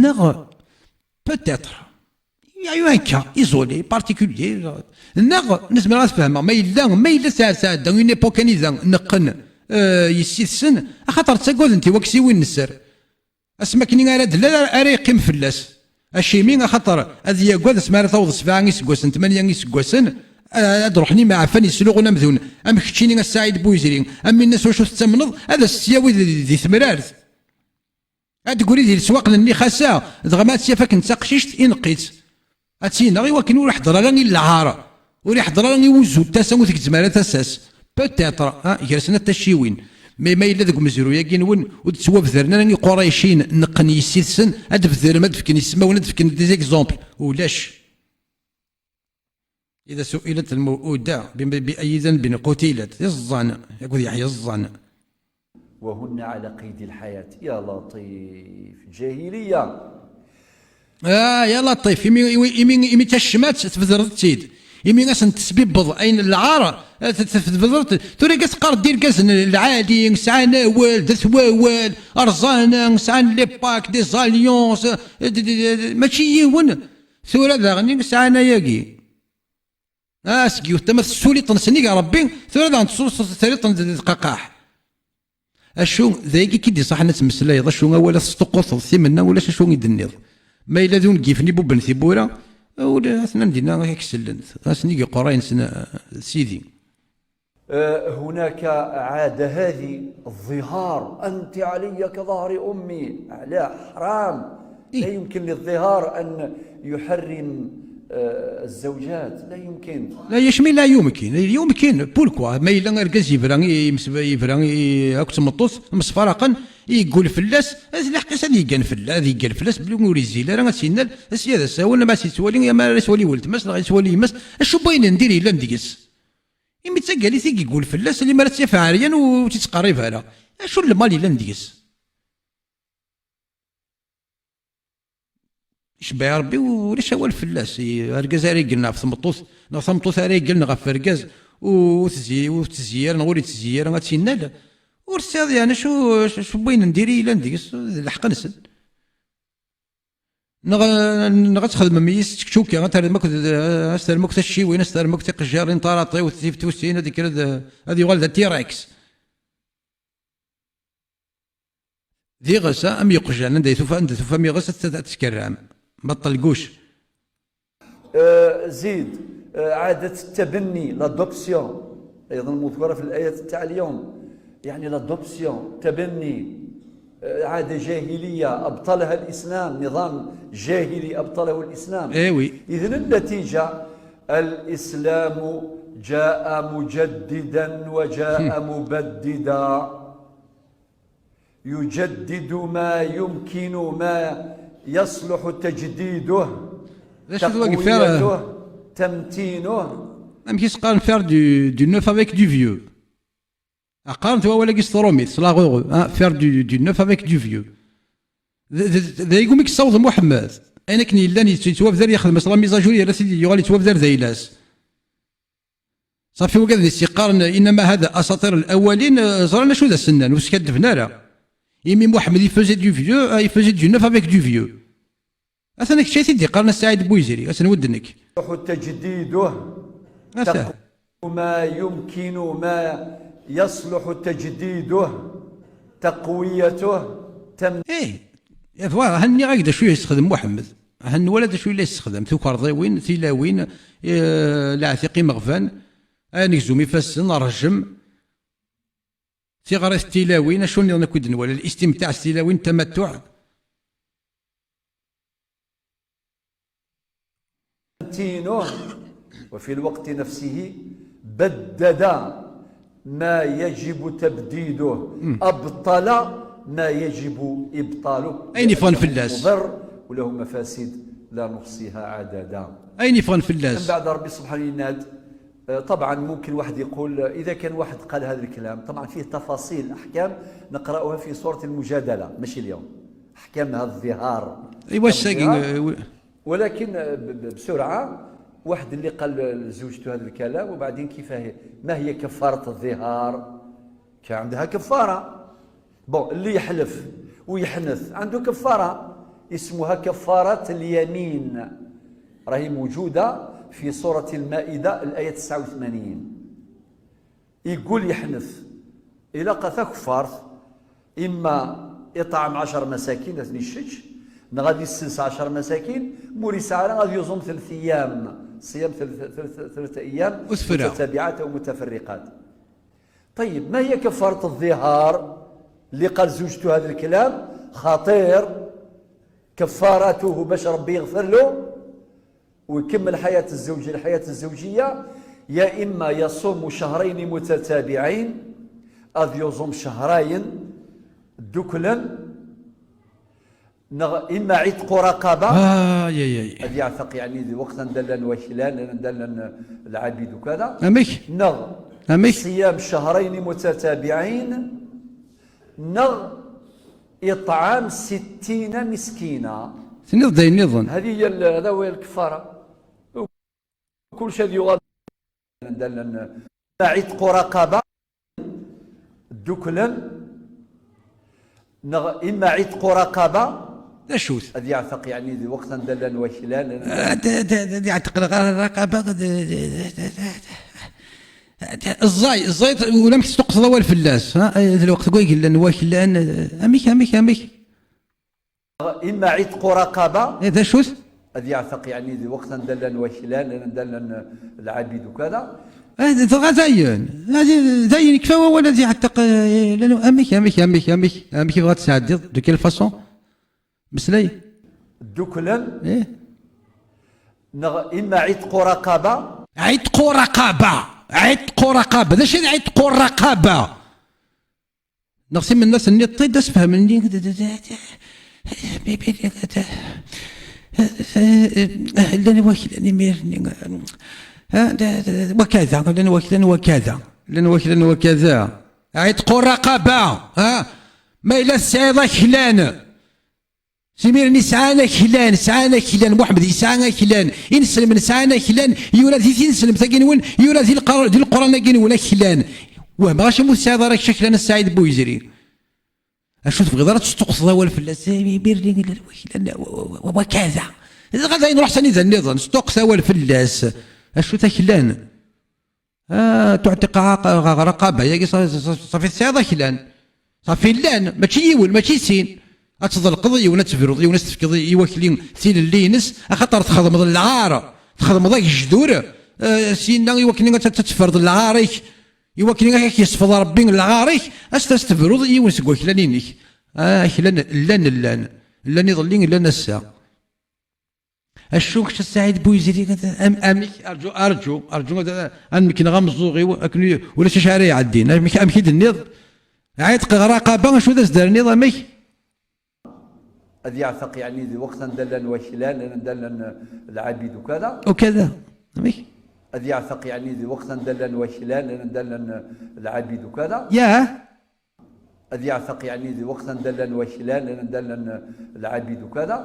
Neɣ, peut-être, il y a eu un cas isolé, particulier, neɣ nezmer ad fehmeɣ, ma yella, ma yella tɛedda une époque anida neqqen, eh, yessi-tsen, axaṭer ttaggaden tiwaksiwin n sser. Asmi akken ara d-, ara, ara yeqqim fell-as. Acimi? Axaṭer ad yagad asmi ara taweḍ sebɛa iseggasen, tmanya iseggasen, a-, ad d-ruḥen imeɛfan yesluɣun amdun, am keččini a Saɛid Buyezri, am Minna s wacu tettamneḍ, ad as-tt-yawi di, di temrart. Ad d-tegri di leswaq n nnixasa, dɣa ma ad tt-yaf akken d taqcict, ineqq-itt. Ad tt-ineɣ i wakken ur iḥḍer ara i lɛar, ur iḥḍer ara i wuzzu n tasa ur tgezzem ara tasa-s. Peut-être, ah, gar snat tacciwin. Mais ma yella deg umezruy-agi-nwen ur d-ttwabdaren ara iquraycin neqqen yessi-tsen, ad d-bedren, ad d-fken ismawen, ad d-fken des exemples. Ulac. إذا سئلت الموءودة ب-، بأي ذنب قتلت. Yeẓẓan, akked Yeḥya ẓẓan. وهن على قيد الحياة. يا لطيف، جاهلية. Ah, ya laṭif, imi, imi, imi, imi tacmat tbedreḍ-tt-id. Imi asen-tesbibbeḍ ayen n lɛar, eh, t-, t-, tbedreḍ. Tura i as-qqaren-d irgazen lɛali, sɛan awal, d at wawal, rẓan, sɛan les pactes, des alliances, eh, d-, d-, d-, mačči yiwen. Tura daɣen i sɛan ayagi. Ah, seg yiwet tama tessuliḍ-ten s nnig Ṛebbi, tura daɣen tessuliḍ-ten d, d, d qaqaḥ. Acu, d ayagi i k-id-iṣaḥen ad tmeslayeḍ, acu awal ad tesṭuqquteḍ timenna, ulac acu i d-tenniḍ. Ma yella d ungifen ibubben tiwwura, ula atnan dinna i k-sellen, asen i yeqqurayen s, sidi. آه، هناك عادة هذه، الظهار، أنت علي كظهر أمي، على حرام. إيه. لا يمكن للظهار أن يحرم، آه، الزوجات، لا يمكن. لا، يشمي لا يمكن، يمكن، pourquoi؟ Ma yella argaz yebra i, yebra i, akked tmeṭṭut, msefraqen, yeggul fell-as, ad lḥeqq-is ad yeggan fell-, ad yeggan fell-as, belli ur yezzil ara, ad s-innal, ad s-, ad as-awal, ama ad s-yettwali, ama ara yettwali weltma-s, neɣ yettwali yemma-s, acu n wayen n diri yellan deg-s? Imi d tagalit i yeggul fell-as, limer ad tt-yaf ɛeryan ur tt-ittqerrib ara. Acu n lmal yellan deg-s? Icebbeɛ Ṛebbi, ulac awal fell-as. I-, argaz ara yeglen ɣef tmeṭṭut, neɣ tameṭṭut ara yeglen ɣef urgaz, ur, ur tezzi-, ur tezzi ara, neɣ ur yettezzi ara, ad tt-innal. Ur tesɛiḍ, yeɛni, acu, acu n wayen n diri yellan deg-s, d lḥeqq-nsen. Neɣ, neɣ ad txedmem yis tčekčuka, ad terrem akk, ad terrem akk tacciwin, ad terrem akk tiqejjarin, taraṭi-w, tiftusin, ad yekker ad, ad yuɣal d atirex. D iɣes, a, am yeqjan, anda i tufa, anda tufam iɣes, ad t-, ad tkerram. Baṭel guc. آه، زيد، آه، عادة التبني، l'adoption، أيضًا مذكورة في الآية تاع اليوم. يعني l'adoption، تبني، آه، عادة جاهلية أبطلها الإسلام، نظام جاهلي أبطله الإسلام. Eh oui. إذن النتيجة، الإسلام جاء مجددا وجاء مبددا. يجدد ما يمكن، ما يصلح تجديده، D acu d wagi, faire, تقويته، تمتينه. Amek i s-qqaren, faire du, du neuf avec du vieux? Qqaren-t wawal-agi s trumit, s la rue, hein, faire du, du neuf avec du vieux. D, d, d, d ayegmi yessaweḍ Muḥemmed. Ayen akken yellan yettwabdar, yexdem-as la mise à jour, yerra-t-id yuɣal yettwabdar d ayla-s. Safi, wigad i s-yeqqaren innama hada asaṭir al-awwalin, eh, ẓran acu d asennan, ur skaddben ara. Imi Muḥemmed il faisait du vieux, eh, il faisait du neuf avec du vieux. Atan kečč ay t-id-iqqaren a Saɛid Buyzri, ad s-nwedd nekk. يصلح تجديده. Ata. تقوية ما يمكن، ما يصلح تجديده، تقويته، تم- Ih, voilà, ha nniɣ-ak d acu i yessexdem Muḥemmed. Ha nwala d acu i la yessexdam, tukerḍiwin, tilawin, eh, leɛtiq imeɣban, anegzum ifassen, rrjem, tiɣri s tilawin, acu nniḍen akk i d-nwala, listimtaɛ s tilawin, tamattuɛ. تنتينه، وفي الوقت نفسه بدد ما يجب تبديده، أبطل ما يجب إبطاله. Ayen yeffɣen fell-as. مضر وله مفاسد لا نحصيها عددا. Ayen yeffɣen fell-as. من بعد ربي سبحانه يناد، آه، طبعًا ممكن واحد يقول، إذا كان واحد قال هذا الكلام، طبعًا فيه تفاصيل، أحكام نقرأها في سورة المجادلة، ماشي اليوم. أحكام هذا الظهار. Iwa, الظهار. Sagi, eh, ولكن ب-، ب-، بسرعة، واحد اللي قال لزوجته هذا الكلام، وبعدين كيف هي، ما هي كفارة الظهار؟ كان عندها كفارة. Bon، اللي يحلف ويحنث عنده كفارة، اسمها كفارة اليمين، راهي موجودة في سورة المائدة، الآية تسعة وثمانين. يقول يحنث، إلا قا تكفارت، إما إطعام عشر مساكين، أثني الشج، نغادي السلس عشر مساكين، موري سعرا غادي يصوم ثلاث أيام، صيام ثلاث، ثلاث، ثلاث أيام وثفرة. متتابعات أو متفرقات. طيب، ما هي كفارة الظهار اللي قال زوجته هذا الكلام؟ خطير. كفارته باش ربي يغفر له ويكمل حياة الزوج، الحياة الزوجية، يا إما يصوم شهرين متتابعين، أذ يصوم شهرين دكلا، نغ-، إما عتق رقبة. آه، يا، يا، يا. أذ يعتق، يعني، ذي وقتا دلا وكلا، دلا العبيد وكذا. أمك؟ نغ-، أمك؟ صيام شهرين متتابعين، نغ-، إطعام ستين مسكينا. Tenniḍ-d ayen nniḍen. هذه هي ال-، هذا هو الكفارة. كل شيء يغادر. عتق رقبة. دكلا. نغ-، إما عتق رقبة. D acu-t? أذ يعتق، يعني، ذي وقتا دلا وكلا. آه، د-، د-، د-، يعتق رق-، رقبة، د-، د-، ẓẓay, ẓẓay, ulamek tesṭuqqseḍ awal fell-as, ha? D lweqt n waygellan waklan, amek, amek, amek? إما عتق رقبة. Eh, d acu-t? أذ يعتق، يعني، ذي وقتا دلا وكلا، دلا العبيد وكذا. Eh, dɣa dayen, dayen, dayen, yekfa wawal ad yeɛteq, eh, llan, amek, amek, amek, amek, amek yebɣa ad tesɛeddiḍ, de quelle façon? Meslay. دكلا. Eh? نغ-، إما عتق رقبة. عتق رقبة. عتق رقبة. D acu d عتق رقبة? Neɣ si mennas nniḍ-t-id asefhem-nni, llan waklan imir-nni, wakada, llan waklan wakada, llan waklan wakada. عتق رقبة, ha? Ma yella tesɛiḍ aklan, s imir-nni sɛan aklan, sɛan aklan, Muḥemmed yesɛa aklan, ineslmen sɛan aklan, yura di tineslemt-agi-nwen, yura di lqer-, di Leqran-agi-nwen aklan. Wehmeɣ acimi ur tesɛiḍ ara kečč aklan a Saɛid Buyezri. Acu tebɣiḍ ara tesṭuqseḍ awal fell-as? Eh, imir-nni llan waklan, wa, wa, wa, wa, wakada. Dɣa dayen ruḥ s anida nniḍen, sṭuqes awal fell-as. Acu-t aklan? Ah, تعتق عق-، رقبة, yagi ṣa-, ṣa-, ṣafi tesɛiḍ aklan. Ṣafi llan, mačči yiwen, mačči sin. Ad tḍelqeḍ yiwen, ad tebruḍ yiwen, ad s-tefkeḍ i, i wakli tilelli-ines, axaṭer txedmeḍ lɛar, txedmeḍ agejdur, eh, syenna i wakken ad, ad teffreḍ lɛar-ik, i wakken ad k-yesfeḍ Rebbi lɛar-ik, ad s-, ad s-tebruḍ i yiwen seg waklan-inek. Ah, aklan llan, llan, llan iḍelli, llan ass-a. Acu kečč a Saɛid Buyezri, am-, amek, arǧu, arǧu, arǧu, ad, ad mekneɣ ameẓẓuɣ-iw, akken ulac acu ara iɛeddin. Amek, amek i d-tenniḍ? Ɛitq ɣer raqaba, acu d as-d-terniḍ, amek? Ad yeɛteq, yeɛni, di weqt anda llan waklan, anda llan lɛabid ukada. Ukada, amek? Ad yeɛteq, yeɛni, di weqt anda llan waklan, anda llan lɛabid ukada. Yah? Ad yeɛteq, yeɛni, di weqt anda llan waklan, anda llan lɛabid ukada.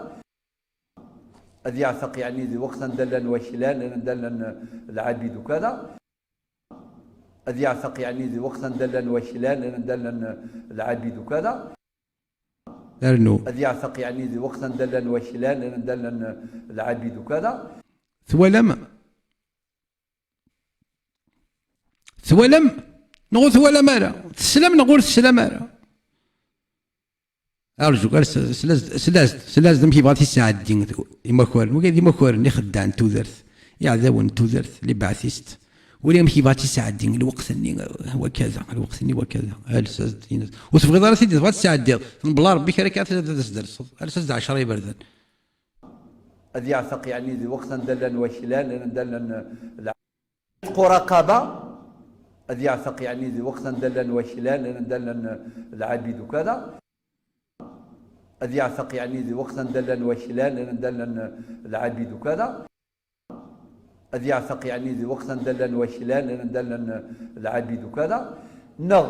Ad yeɛteq, yeɛni, di weqt anda llan waklan, anda llan lɛabid ukada. Ad yeɛteq yeɛni di lweqt anda llan waklan, anda llan lɛabid ukada. Rnu. Ad yeɛteq yeɛni di lweqt anda llan waklan, anda llan lɛabid ukada. Twalam? Twalam? Neɣ ur twalam ara? Teslam neɣ ur teslam ara? Arju, ar s-, slas-d, slas-d, slas-d amek yebɣa ad t-isɛeddi imakaren. Wigi d imakaren ixeddaɛen n tudert, iɛdawen n tudert, les ba'thistes. Wali amek yebɣa ad t-isɛeddi lweqt-nni, wakada, lweqt-nni wakada. Ales-as-d, ini-as. Ur tebɣiḍ ara tid tebɣa ad tesɛeddiḍ. Tenbel Rebbi kra kan ad as-derseḍ. Ales-as-d ɛecra iberdan. Ad yeɛteq yeɛni di lweqt anda llan waklan, anda llan lɛabid. Ad yeɛteq yeɛni di lweqt anda llan waklan, anda llan lɛabid ukada. Ad yeɛteq yeɛni di lweqt anda llan waklan, anda llan lɛabid ukada. Ad yeɛteq yeɛni di lweqt anda llan waklan, anda llan lɛabid ukada. Neɣ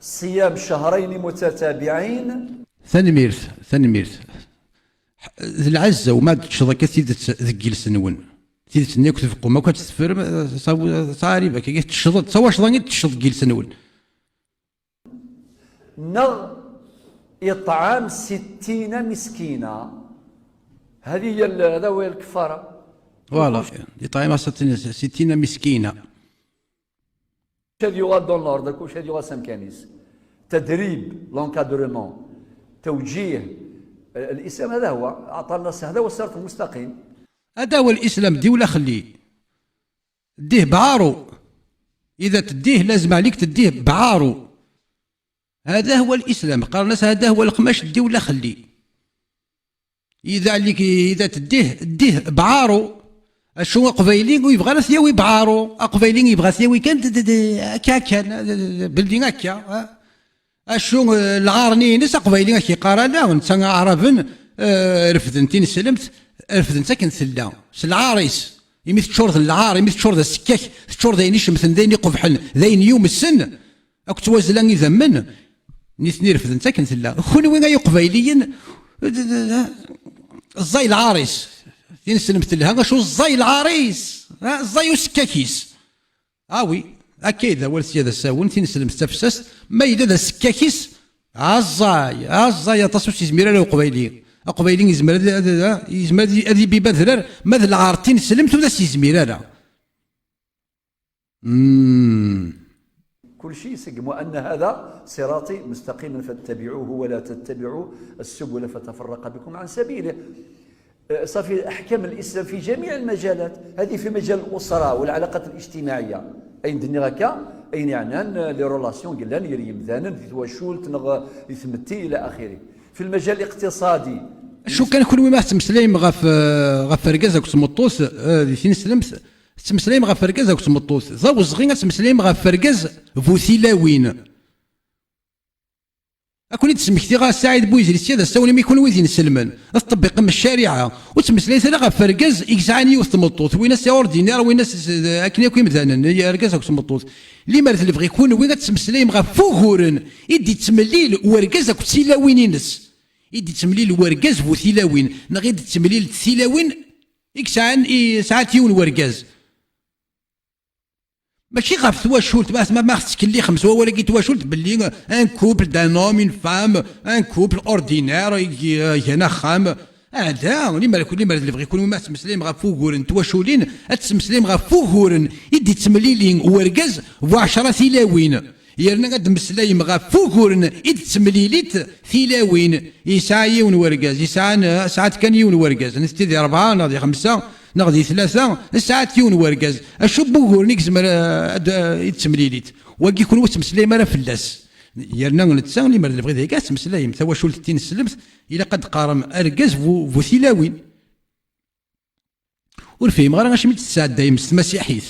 ṣiyam cehrayn mutatabiɛin. Tanemmirt, tanemmirt. D lɛezza, u ma d-tecceḍ akka tidet deg yiles-nwen. Tidet-nni akk tbeqqum akk ad tt-teffrem, eh, sa-, sa-, ɛrib akka, i tecceḍ, d tawacḍa i d-tecceḍ deg yiles-nwen. Neɣ iṭɛam sittina miskina. هذه هي ال-، هذا هو الكفارة. Voilà. Iṭɛam sittina, sittina miskina. Kullec ad yuɣal dans l'ordre, kullec ad yuɣal s amkan-is. Tadrib, l'encadrement, tewǧih. الإسلام هذا هو، أعطى الناس هذا هو الصراط المستقيم. هذا هو الإسلام، دي ولا خلي. ديه بعارو. إذا تديه لازم عليك تديه بعارو. هذا هو الإسلام. قال الناس هذا هو القماش، دي ولا خلي. إذا عليك، إذا تديه، ديه بعارو. الشو أقبيلي ويبغى ناس يوي بعارو. أقبيلي يبغى يوي كان د-، د-، د-، هكا، هكا، بلدي هكا، ها. Acu, eh, lɣar-nni-ines aqbayli ad k-yeqqar ala, netta aɛraben, eh, refden tineslemt, refden-tt akken tella, s lɛar-is, imi teččur d lɛar, imi teččur d asekkak, teččur d ayen icemten, d ayen iqebḥen, d ayen yumsen, akked twazzla idammen, nitni refden-tt akken tella. Kunwi ay iqbayliyen, ẓẓay lɛar-is, tineslemt telha, acu ẓẓay lɛar-is, ha, ẓẓay usekkak-is. Ah oui, akka i d awal sya d asawen, tineslemt tafessast, ma yella d asekkak-is, aẓay, aẓay aṭas ur s-yezmir ara uqbayli. Aqbayli yezmer ad, ad, ad, yezmer ad, ad ibibb adrar, ma d lɛar tineslemt ur as-yezmir ara. Hmm. كل شيء يسقم، وأن هذا صراطي مستقيما فاتبعوه ولا تتبعوا السبل فتفرق بكم عن سبيله. آه، صافي، أحكام الإسلام في جميع المجالات، هذه في مجال الأسرة والعلاقات الاجتماعية. أين دني غاكا، أين يعنان، آه، les relations، قلان، يريم ذانن، في تواشولت، نغ-، يثمتي، إلى آخره. في المجال الاقتصادي. Acu kan kunwi ma tettmeslayem ɣef, eh, ɣef urgaz akked tmeṭṭut, eh, di tineslemt, tettmeslayem ɣef urgaz akked tmeṭṭut. D awezɣi ad tettmeslayem ɣef urgaz bu tilawin. Ad ken-id-smektiɣ a Saɛid Buizri, sya d asawen imi kunwi d inselmen, ad tṭebbiqem ccariɛa, ur ttmeslayet ara ɣef urgaz i yesɛan yiwet tmeṭṭut, win ass ordinaire, win ass akken akk imdanen, argaz akked tmeṭṭut. Limer d lebɣi kunwi ad tettmeslayem ɣef wuguren i d-ittemlil urgaz akked tilawin-ines. I d-ittemlil urgaz bu tilawin, neɣ i d-ittemlil d tilawin i yesɛan, i sɛant yiwen urgaz. Mačči ɣef twacult, ma, ma, ma tettkelliḥem s wawal-agi twacult, belli un couple d'un homme, une femme, un couple ordinaire, i, i, gan axxam. Ada, limer, limer d lebɣi kunwi ma tettmeslayem ɣef wuguren n twaculin, ad tettmeslayem ɣef wuguren i d-ittemlili urgaz bu ɛecra tilawin. Yerna ad d-tmeslayem ɣef wuguren i d-ttemlilit tilawin. Yesɛa yiwen wergaz, yesɛa, sɛant kan yiwen wergaz, netta di rebɛa neɣ di xemsa neɣ di tlata, sɛant yiwen wergaz. Acu n wuguren i yezmer, eh, ad, eh, i d-ttemlilit? Wagi kunwi ur ttmeslayem ara fell-as. Yerna netta, limer d lebɣi dagi, ad tettmeslayem. Tawacult tineslemt, ilaq ad d-qqarem argaz bu, bu tilawin. Ur fhimeɣ ara acimi i d-tesɛeddayem s tmasiḥit.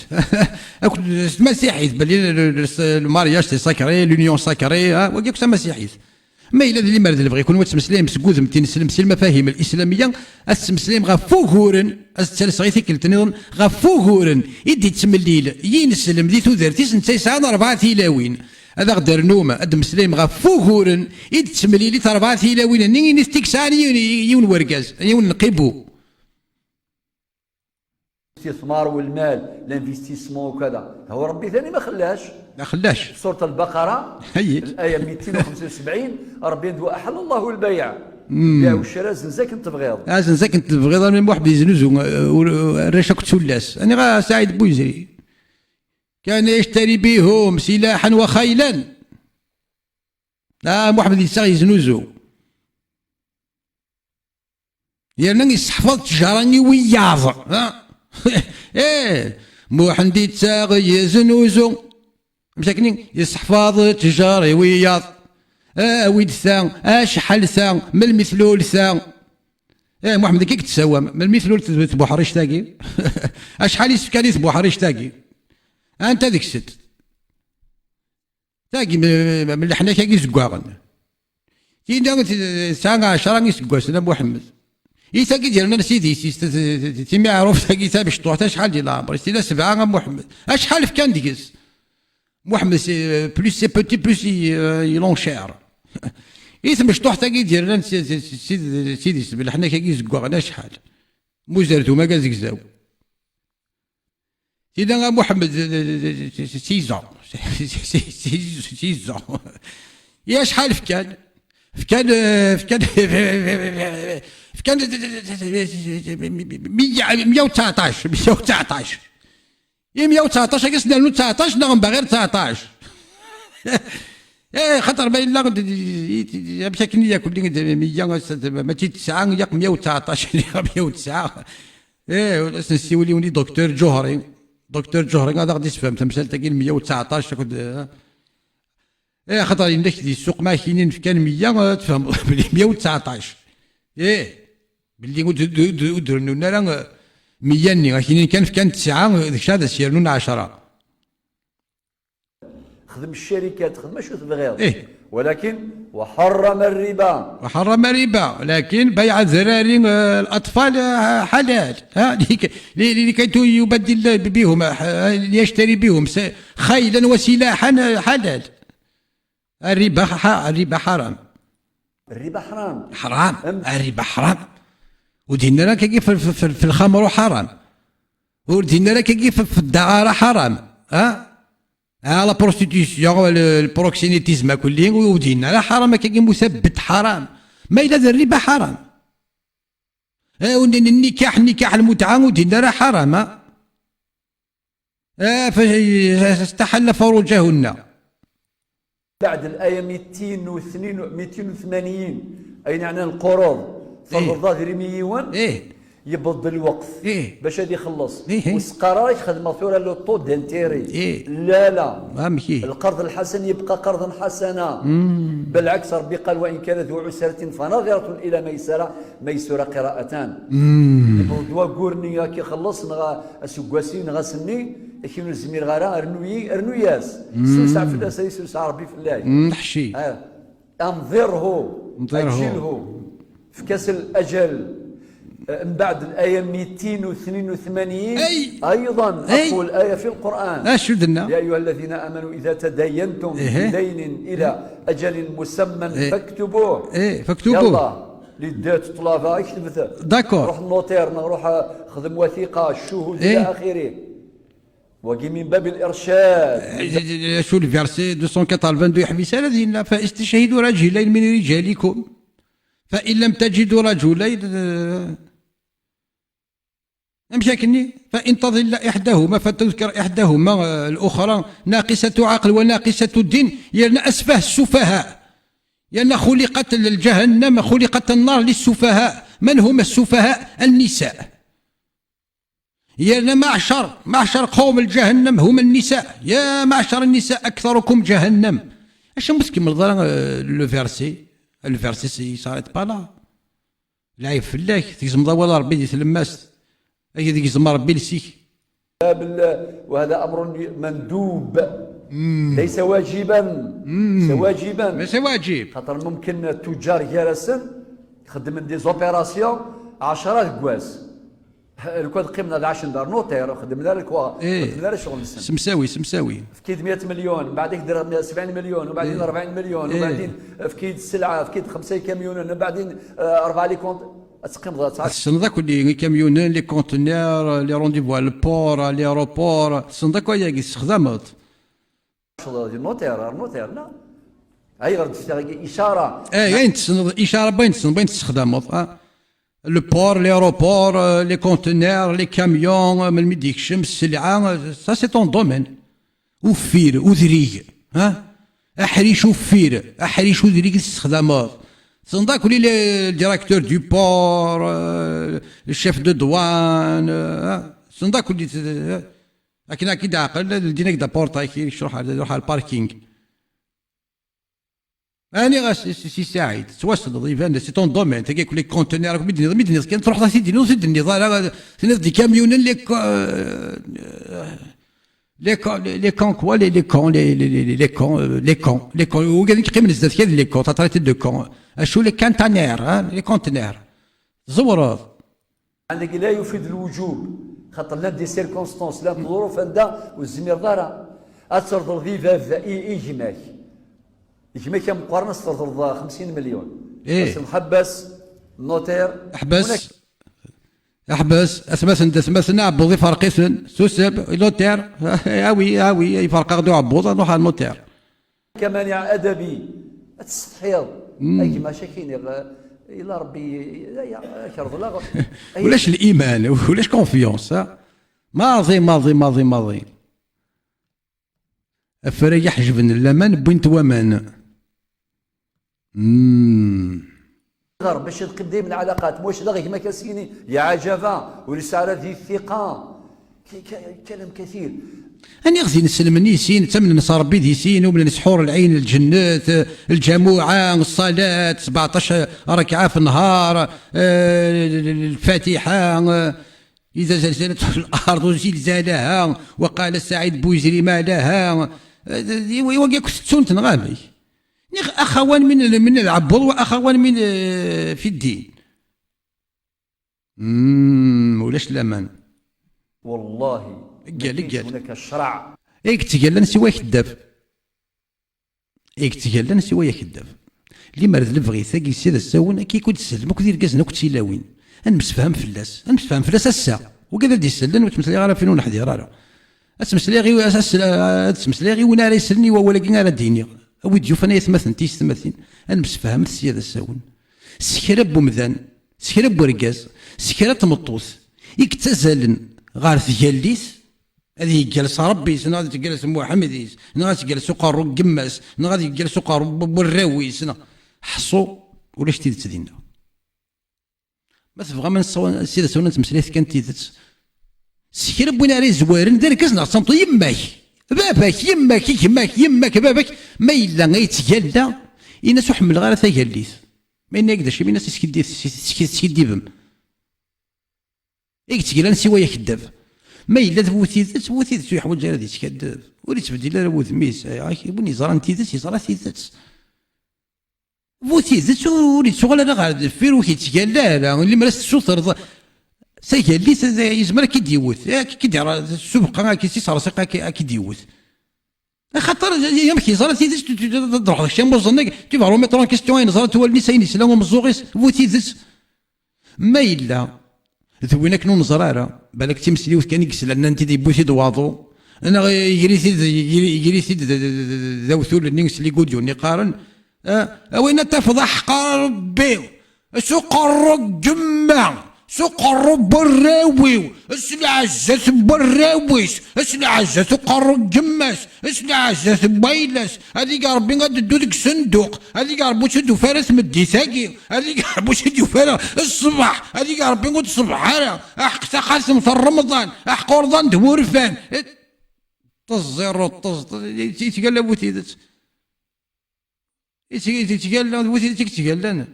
Akked s tmasiḥit, belli le, le, le, le mariage c'est sacré, l'union sacrée, ha, wagi akk d tamasiḥit. Ma yella d limer d lebɣi kunwi ad tettmeslayem seg wudem n tineslemt, si lmafahim al-islamiyya, ad tettmeslayem ɣef wuguren, ad ttalseɣ i tikkelt nniḍen, ɣef wuguren i d-ittemlil yineslem di tudert-is, netta yesɛan rebɛa tilawin. Ad aɣ-d-rnum, ad d-tmeslayem ɣef wuguren i d-ttemlilit rebɛa tilawin-nni, init-t i yesɛan yiwen, yiwen wergaz, yiwen n qibu. الاستثمار والمال، l'investissement وكذا، هو ربي ثاني ما خلاش. ما خلاش. في سورة البقرة، هي. الآية ميتين وخمسة وسبعين، ربي يقول: "وأحل الله البيع". البيع والشراء زنزاك انت بغيض. Azen zakken tebɣiḍ a Muḥ Bdi Znuzu, euh, ur- ur- arrac akk tullas. Ani ɣa Saɛid Buyzri. كان يشتري بهم سلاحا وخيلا. Ah, Muḥ Bdi yessaɣ yeznuzu. Yerna yesseḥfaḍ ttjara i wiyaḍ. Ha? Eh, Muḥend yettaɣ yeznuzu. Msakni, yesseḥfaḍ ttjara i wiyaḍ. Awi-d ta, acḥal ta, melmi tlul ta. Eh, Muḥend, akka i k-tessawam. Melmi tlul t-, tbuḥrict-agi? Acḥal i s-fkan i tbuḥrict-agi? Anta deg-sent? Tagi, m-, m-, m-, leḥnak-agi zeggaɣen. Tinna t-, tesɛa ɛecra iseggasen, a Muḥemmed. I tagi d-yernan sidi, s-, s-, s-, s-, timiɛruft-agi tamecṭuḥt, acḥal di leɛmer-is? Tila sebɛa, a Muḥemmed. Acḥal fkan deg-s? Muḥemmed, c'est, euh, plus c'est petit, plus il, euh, il en cher. I tmecṭuḥt-agi d-yernan s-, s-, s-, sidi, sidi, s-, leḥnak-agi zeggaɣen acḥal. Muzertum-agi azegzaw. Tila a Muḥemmed, six ans. Six ans. I acḥal fkan? Fkan, euh, fkan, fkan miyya, miyya u tseɛṭac, miyya u tseɛṭac. I miyya u tseɛṭac, akka s-nernu tseɛṭac, neɣ nbaɣir tseɛṭac? Eh, xaṭer ma yella d-, d-, d-, amek akken i yakk, d miyya, mačči d tesɛa, yakk miyya u tseɛṭac, miyya u tesɛa. Eh, ad as-nessiwel i win i Docteur Ǧuhri. Docteur Ǧuhri ad aɣ-d-isefhem tamsalt-agi n miyya u tseɛṭac akked, eh, eh, xaṭer yenna-k di ssuq ma ak-inin fkan miyya, ad tfehmeḍ belli miyya u tseɛṭac. Eh, belli ur d-, ur d-, ur d-rennun ara, eh, miyya-nni, ak-inin kan fkan tesɛa, eh, d kečč ad as-yernun ɛecra. خدم الشركات، خدم شو تبغيض. إيه. ولكن وحرم الربا. وحرم الربا، لكن بيع الذراري، آه، الأطفال، آه، حلال. ها؟ لكي، لكي يبدل بهم، آه، ليشتري بهم س-، خيلا وسلاحا، آه، حلال. الربا ح-، الربا حرام. الربا حرام. حرام. الربا حرام. ودينا لك كيف في، في، في الخمر حرام. ودينا لك كيف في الدعارة حرام. ها؟ Ah, la prostitution, le, le proxénétisme, كلي ودينا لا حرام، كي مثبت حرام. ما إلا ذا الربا حرام. Eh, ون-، النكاح، نكاح المتعة ودينا لا حرام، ها؟ Eh, ف-، استحل فروجهن. بعد الآية ميتين وثنين، ميتين وثمانين، أين عنا القروض؟ فرض الظاهر ميون. إيه. يبض الوقت إيه. باش هذه يخلص. إيه. وسقارة راك خدمة ثورة لو طو دانتيري. إيه. لا، لا. فهمتي؟ القرض الحسن يبقى قرضا حسنا. بالعكس، ربي قال: "وإن كان ذو عسرة فنظرة إلى ميسرة". ميسرة قراءتان. يبغض دوا كورني كي خلص نغا اسكواسي نغا سني، كي نزمير غارا ارنوي، ارنوياس. سوسع في الأسري، سوسع ربي في الله. نحشي. آه. انظره، انظره. أجله في كاس الأجل. آه، من بعد الآية ميتين وثنين وثمانين، أي. أيضا أي. أقول آية في القرآن: اش درنا؟ يا أيها الذين آمنوا إذا تدينتم إيه. بدين إلى أجل مسمى إيه. فاكتبوه. إيه، فاكتبوه. يلا، لي دات طلابة اكتبت. داكور. روح النوتير، روح خدم وثيقة، الشهود إيه. إلى آخره. وقي من باب الإرشاد. شو le verset deux cent quatre-vingt-deux يحبس هذا ديننا: "فاستشهدوا رجلين من رجالكم، فإن لم تجدوا رجلين". آه، امشي كني: "فإن تضل إحداهما فتذكر إحداهما، آه، الأخرى، ناقصة عقل وناقصة دين". يرنا أسفه السفهاء، يرنا خلقت الجهنم، خلقت النار للسفهاء. من هم السفهاء؟ النساء. يا معشر، معشر قوم الجهنم هم النساء. يا معشر النساء أكثركم جهنم. اش مسكين من الضرر، آه، le verset؟ Le verset c'est, il s'arrête pas là. العيب فلاك، تجزم ضوال ربي دي تلمست. اي تجزم ربي لسيك. بال-، وهذا أمر مندوب. ليس واجبا. ليس واجبا. Mais c'est واجب. خاطر ممكن التجار جالسين خدم des opérations عشرة كواس. لو كان قيمنا ذا عشر دار نوتير، خدمنا لك وا-، إيه. خدمنا لك شغل نسن. سمساوي، سمساوي. فكيد مية مليون، بعد يقدر سبعين مليون، وبعدين إيه. أربعين مليون، إيه. وبعدين فكيد السلعة، فكيد خمسة كاميون، وبعدين، آه، أربعة لي كونت. Ad teqqimeḍ ad tɛac. Tessneḍ akk les, les camions, les conteneurs, les rendez-vous à le port, à l'aéroport. Tessneḍ akk ayagi, tessexdameḍ. Tecḍeḍ di notaire, ar notaire, neɣ? Ayɣer d-ftiɣ icara? Eh, ayen tessneḍ, icara, bayen tessneḍ, bayen tessexdameḍ, ah. Le port, l'aéroport, euh, les conteneurs, les camions, euh, melmi d-yekcem sselɛa, euh, ça c'est ton domaine. Uffir, udrig, ah. Aḥric uffir, aḥric udrig i tessexdameḍ. Tessneḍ akk les, les directeurs du port, euh, le chef de douane, euh, ah. Tessneḍ akk les, euh, akken ad k-id-ɛqel, ldin-ak-d apurṭa-k, iruḥ ar, iruḥ ar parking. Ani ɣas si, si Saɛid, tettwassneḍ, iban, c'est ton domaine, tagi akk les conteneurs, akk mi d-tenniḍ, mi d-tenniḍ kan, truḥeḍ ad t-id-tiniḍ, ur t-id-tenniḍ ara, tenniḍ d ikamyunen, les co-, euh, les co-, les, les cons, quoi, les, les cons, les, les, les, les, les cons, euh, les cons, les cons, wigad i yeqqimen zdat-k, les cons, t'as traité de cons. Acu, les conteneurs, hein, les conteneurs. Tzewreḍ. Ɛendek la yufid lwujub, xaṭer llant des circonstances, llant ḍuruf anda ur tezmireḍ ara ad terḍleḍ i bab, i, i gma-k. Gma-k ameqqran ad s-terḍleḍ xemsin melyun. Ih. Ad s-nḥebbes notaire. Ḥbes. Ḥbes. Atmaten d atmaten, aɛebbuḍ iferq-iten. Susem, notaire. Awi, awi, iferq-aɣ-d uɛebbuḍ, ad nruḥ ar notaire. Kamani adabi, ad tessetḥiḍ. Mm. A gma, acu ak-iniɣ, ila Rebbi, aya, ad k-reḍleɣ. Ulac liman, ulac confiance, ha? Maḍi, maḍi, maḍi, maḍi. Afrag iḥejben n laman, wwin-t waman. Mm. Ɣer bac ad qqim dayem lɛalaqat, mac daɣ gma-k ad s-yini, ya ɛajaba, ur yesɛi ara di thiqa. K-, k-, kalam kathir. Aniɣ tin selmen i sin, ttamnen s Ṛebbi di sin, umnen s ḥur lɛin, lǧennet, lǧamuɛa, ṣṣalat, sbeɛṭac rakɛa f nnhar, eh, lfatiḥa, eh, إذا زلزلت الأرض زلزالها، وقال سعيد بويزري ما لها. Eh, i, i wagi akk tettun-t neɣ amek? Niɣ axawan min, min lɛebbuḍ wa axawan min, eh, fi ddin. Mm, ulac laman. Wallahi. Ggal, ggal. Hunaka ccreɛ. I yettgallan siwa akeddab. I yettgallan siwa akeddab. Limer d lebɣi-tagi s ad asawen, akka i kud-tsellem akk d irgazen akk d tilawin. Ad nemsefham fell-as. Ad nemsefham fell-as ass-a. Wigad ad d-isellen, ur ttmeslayeɣ ara ɣef win ur neḥdir ara. Ad ttmeslayeɣ i, ad, ad, ad ttmeslayeɣ i win ara isellen i wawal-agi ara d-iniɣ. A wi d-yufan ay atmaten tiyessetmatin, ad nemsefhamet sya d asawen. S kra n wemdan, s kra n wergaz, s kra n tmeṭṭut i yettazalen ɣer tgallit, ad yeggal s Ṛebbi-s, neɣ ad yeggal s Muḥemmed-is, neɣ ad yeggal s uqerru n yemma-s, neɣ ad yeggal s uqerru n warraw-is, neɣ, ḥṣu, ulac tidet dinna. Ma tebɣam ad nessaw-, s ad awen-, ad nettmeslay kan tidet. S kra n win ara izwaren, d argaz neɣ d tameṭṭut, yemma-k, baba-k, yemma-k, gma-k, yemma-k, baba-k, ma yella ay yettgalla, in-as ur ḥemmleɣ ara tagallit. Ma yenna-yak d acu, in-as teskiddib-, teskiddibem. I yettglan siwa akeddab. Ma yella d bu tidet, bu tidet ur yeḥwaǧ ara ad yeskaddeb. Ur yettbeddil ara wudem-is. Ay, win yeẓran tidet, yeẓra tidet. Bu tidet ur, ur yettuɣal ara ɣer deffir, ur k-yettgalla ara. Limer ad s-tessutreḍ tagallit, yezmer ad k-id-yewwet. Ad k-id-yerr s ubeqqa, ad k-, s isersiq ad k-, ad k-id-yewwet. Axaṭer, amek yeẓra tidet, ad ruḥeḍ kečč am uẓennig, tu vas remettre en question ayen ẓrant wallen-is, ayen yesla umeẓẓuɣ-is, bu tidet. Ma yella d win akken ur neẓri ara, balak d timesliwt kan i yeslan, nnan-t-id, yewwi-t-id waḍu, neɣ yegri-t-id, yegri-, yegri-t-id d, d, d, d, d awtul-nni s ligudyun i qqaren, eh, a win ad tafeḍ aḥeqq a Rebbi, s uqerru n yemma, s uqerru n warraw-iw, s leɛzat n warraw-is, s leɛzat uqerru n yemma-s, s leɛzat n wayla-s, ad ig Rebbi ad d-teddu deg usenduq, ad ig Rebbi ur tt-id-tufi ara tmeddit-agi, ad ig Rebbi ur tt-id-yufi ara ṣṣbeḥ, ad ig Rebbi ur d-ṣbeḥ ara, aḥeqq taxatemt n Remḍan, aḥeqq urḍan d wurfan. Teẓẓireḍ, teẓ-, yettgalla bu tidet. Yettg-, yettgalla, bu tidet i yettgallan.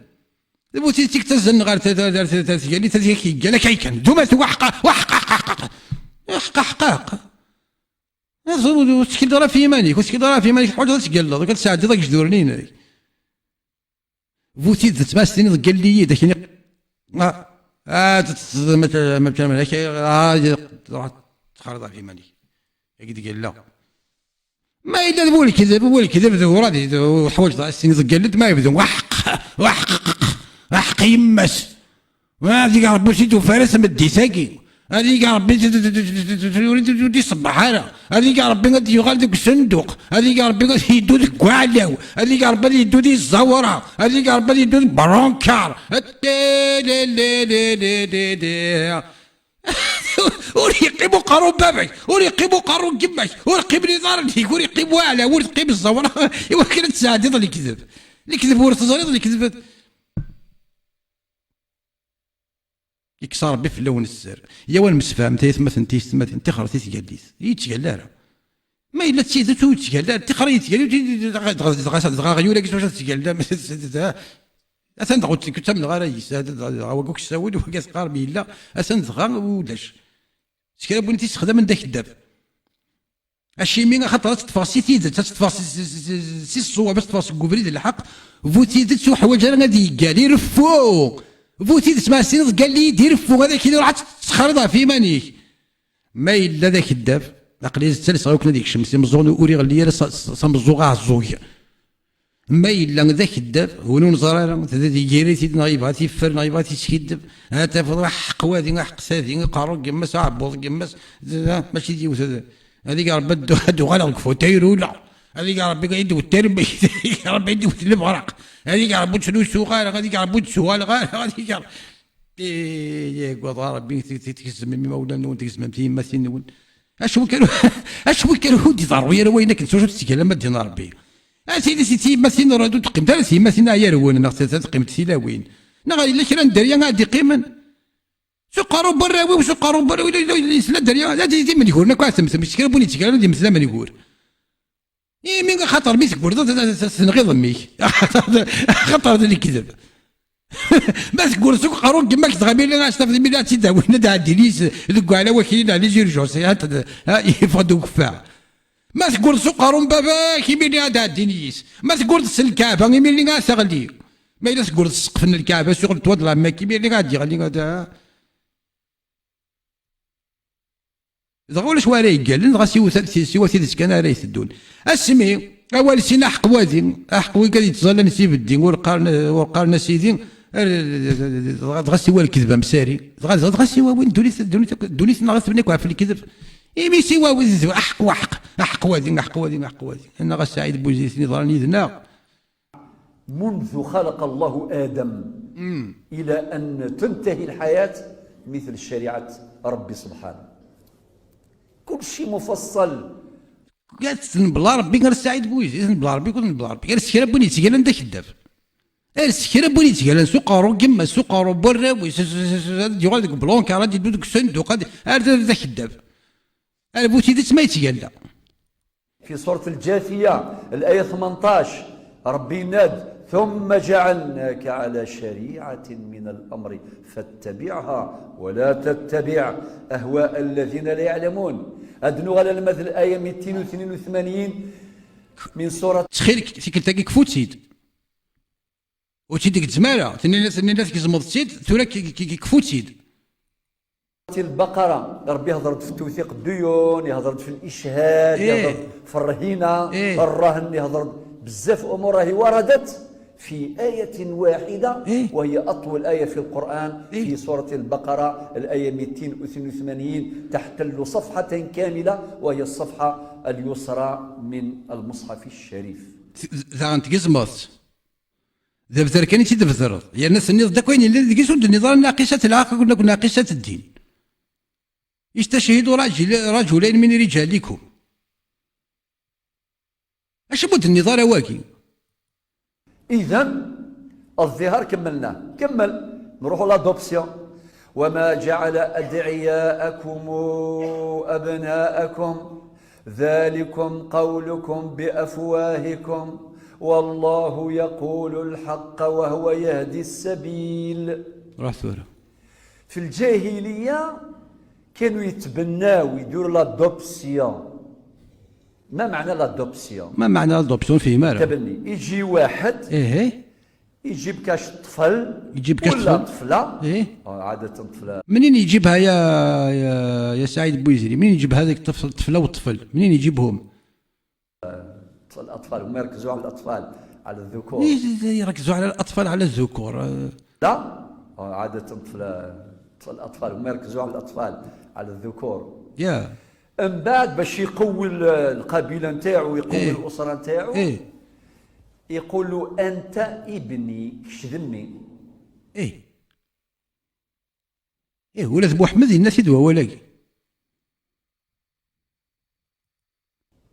Bu tidet i yettazzalen ɣer t-, t-, t-, t-, tgallit, ad yak-yeggal akka kan. Dumat, waḥqa, waḥqa, waḥqa, waḥqa. Ur tettkelliḍ ara ɣef yiman-ik, ur tettkelliḍ ara ɣef yiman-ik, teḥwaǧeḍ ad tgalleḍ, ad tesɛeddiḍ agejdur-nni-inek. Bu tidet, ma s-tiniḍ ggalli-yi-d, akken i-, ah, ah, t-, t-, ma t-, ma t-, ma t-, ah, ruḥ txariḍ ɣef yiman-ik. Agi d-galla. Ma yella d bu lekdeb, bu lekdeb d ur ad, ur teḥwaǧeḍ ad s-tiniḍ ggalli-d, ma yebdu, aḥeqq, aḥeqq, aḥeqq yemma-s. Ad yeg Ṛebbi ur t-id-tufi ara tameddit-agi. Ad yeg Ṛebbi ur d-iṣebbeḥ ara. Ad yeg Ṛebbi ad d-yuɣal deg usenduq. Ad yeg Ṛebbi ad yeddu deg waɛlaw. Ad yeg Ṛebbi ad yeddu di ẓẓawra. Ad yeg Ṛebbi ad yeddu di bronkaṛ. Ur yeqqim uqerru n baba-k, ur yeqqim uqerru n yemma-k, ur qqimen iḍarren-ik, ur yeqqim waɛlaw, ur teqqim ẓẓawra. Iwakken ad tesɛeddiḍ lekdeb. Lekdeb ur teẓriḍ, lekdeb. Yekkes Ṛebbi fell-awen sser. Yaw ad nemsefham, taytmaten, tiyessetmatin, tixret i tgellit. Ur yettgalla ara. Ma yella d tidet ur yettgalla ara, tixer i tgellit, dɣa, dɣa, dɣa, dɣa aɣyul-agi s wacu ad tettgalla? Atan dɣa ur ttamneɣ ara yis, dɣa wagi ur k-ssawel, wagi teqqarem yella, atan dɣa ulac. S kra n win i t-issexdamen d akeddab. Acimi? Axaṭer ad teṭṭfeɣ si tidet, ad teṭṭfeɣ si, si, si, si, si ṣṣwab, ad teṭṭfeɣ seg ubrid n lḥeqq. Bu tidet ur ḥwaǧ ara ad yeggal, ireffu. Bu tidet ma as-tiniḍ ggal-iyi-d, ireffu, ad ak-yini ruḥ ad tettxariḍ ɣef yiman-ik. Ma yella d akeddab, aql-i ttalseɣ akken ad yekcem s imeẓẓuɣen, ur iɣelli ara s, s, s ameẓẓuɣ aɛeẓẓug. Ma yella d akeddab, win ur neẓri ara, d, d, iger-it-id neɣ yebɣa ad t-yeffer neɣ yebɣa ad t-yeskiddeb, ad tafeḍ aḥeqq wadi, aḥeqq tadi, aqerru n yemma-s, aɛebbuḍ n yemma-s, d, d, mačči d yiwet, ad, ad yeg Ṛebbi ad d-, ad d-uɣaleɣ deg fauteuil roulant, ad yeg Ṛebbi ad d-iwet tirmit, ad yeg Ṛebbi ad d-iwet lebraq, ad yeg Ṛebbi ur ttlusuɣ ara, ad yeg Ṛebbi ur d-ttuɣaleɣ ara, ad yeg Ṛebbi. Ih, yagad Ṛebbi, t-, t-, tgezmem imawlan-nwen, tgezmem tiyemmatin-nwen. Acu kan, acu kan ur d-iḍerru ara wayen akken s wacu tettgalla ma ddin Ṛebbi. A tili si tiyemmatin ur d-teqqimt ara tiyemmatin ay arwen, neɣ t-, teqqimt tilawin. Neɣ yella kra n dderya ad d-iqqimen? S uqerru n warraw-iw, s uqerru n warraw-iw, yella, yella, yesla dderya, ad d-, d imenguren akk ad temtem, s kra n win yettgalla ad yemmet d amengur. Imi axaṭer mi teggureḍ, ad, ad, ad tenɣiḍ mmi-k. Axaṭer, axaṭer d lekdeb. Ma teggureḍ s uqerru n yemma-k, dɣa mi ad tafeḍ, mi ad tt-id-awin, ad ɛeddin yis deg uɛlaw akli, neɣ les urgences, ha, ha, yeffeɣ-d ukeffay. Ma teggureḍ s uqerru n baba-k, imir-nni ad ɛeddin yis. Ma teggureḍ s lkaɛba, imir-nni ad teɣli. Ma yella teggureḍ s ssqef n lkaɛba, sur le toit de la Mecque, imir-nni ad yeɣli, ad, Dɣa ulac wa ara yeggallen, dɣa siwa, siwa tidet kan ara iteddun. Asmi, awal sin aḥeqq wadi, aḥeqq wigad yettẓallan s ibeddi, ur qqaren, ur qqaren a sidi, ar, dɣa, dɣa siwa lekdeb amsari, dɣa, dɣa, dɣa siwa win ddunit, ddunit, ddunit-nneɣ ad tebna akk ɣef lekdeb. Imi siwa wid, aḥeqq waḥeqq, aḥeqq wadi, aḥeqq wadi, aḥeq wadi. Annaɣ a Saɛid Buizid, tin yeḍran yid-neɣ. منذ خلق الله آدم إلى أن تنتهي الحياة مثل شريعة ربي سبحانه. كل شيء مفصل. Tenbel Ṛebbi ar Saɛid Buizid, tenbel Ṛebbi, ur tenbel Ṛebbi. Ar s kra n win yettgallan d akeddab. Ar s kra n win yettgallan s uqerru n yemma-s, s uqerru n warraw-is, s, s, s, ad d-yuɣal deg blanka, ad d-yeddu deg usenduq, ad, ar d, d akeddab. Ar bu tidet ma yettgalla. في سورة الجاثية الآية ثمنطاش، ربي يناد: "ثم جعلناك على شريعة من الأمر فاتبعها ولا تتبع أهواء الذين لا يعلمون". Ad nuɣal alamma d الآية ميتين واثنين وثمانين من سورة. Ttxil-k, tikkelt-agi kfu-tt-id. Ur tt-id-gezzem ara. Tenniḍ, tenniḍ tgezmeḍ-tt-id, tura k-, k-, k-, kfu-tt-id. البقرة، ربي يهضر في التوثيق الديون، يهضر في الإشهاد، إيه. يهضر في الرهينة، إيه. الرهن، يهضر بزاف أمور راهي وردت في آية واحدة، إيه. وهي أطول آية في القرآن، إيه. في سورة البقرة، الآية ميتين واثنين وثمانين، تحتل صفحة كاملة، وهي الصفحة اليسرى من المصحف الشريف. Daɣen tgezmeḍ-tt. D abder kan i tt-id-tbedreḍ. Yerna tenniḍ-d akk ayen yellan deg-s, ur d-tenniḍ ara naqisat lɛaql, neɣ naqisat ddin. استشهدوا رجل-، رجلين من رجالكم. Acimi ur d-tenniḍ ara wagi? إذن الظهار كملناه. كمل. نروحوا l'adoption. وما جعل أدعياءكم أبناءكم ذلكم قولكم بأفواهكم والله يقول الحق وهو يهدي السبيل. Ruḥ tura. في الجاهلية كانوا يتبناو، يديروا l'adoption. ما معنى l'adoption؟ ما معنى l'adoption؟ فهم أنا. تبني. يجي واحد، إيه. يجيب كاش طفل، يجيب كاش ولا طفل. طفلة. إيه. آه، عادة طفلة. منين يجيبها يا، يا، يا سعيد بويزري؟ منين يجيب هذيك الطفل، الطفلة والطفل؟ منين يجيبهم؟ الأطفال، هم يركزوا على الأطفال، على الذكور. إيه، يركزوا على الأطفال، على الذكور. آه. لا، عادة الأطفال، الأطفال هم يركزوا على الأطفال، على الذكور. يا. من بعد باش يقوي ال-، القبيلة نتاعو، يقوي إيه. الأسرة نتاعو، إيه. يقول له: "أنت ابني، كش ذمي". إيه. إيه، ولد محمد يناتي دوا ولاقي.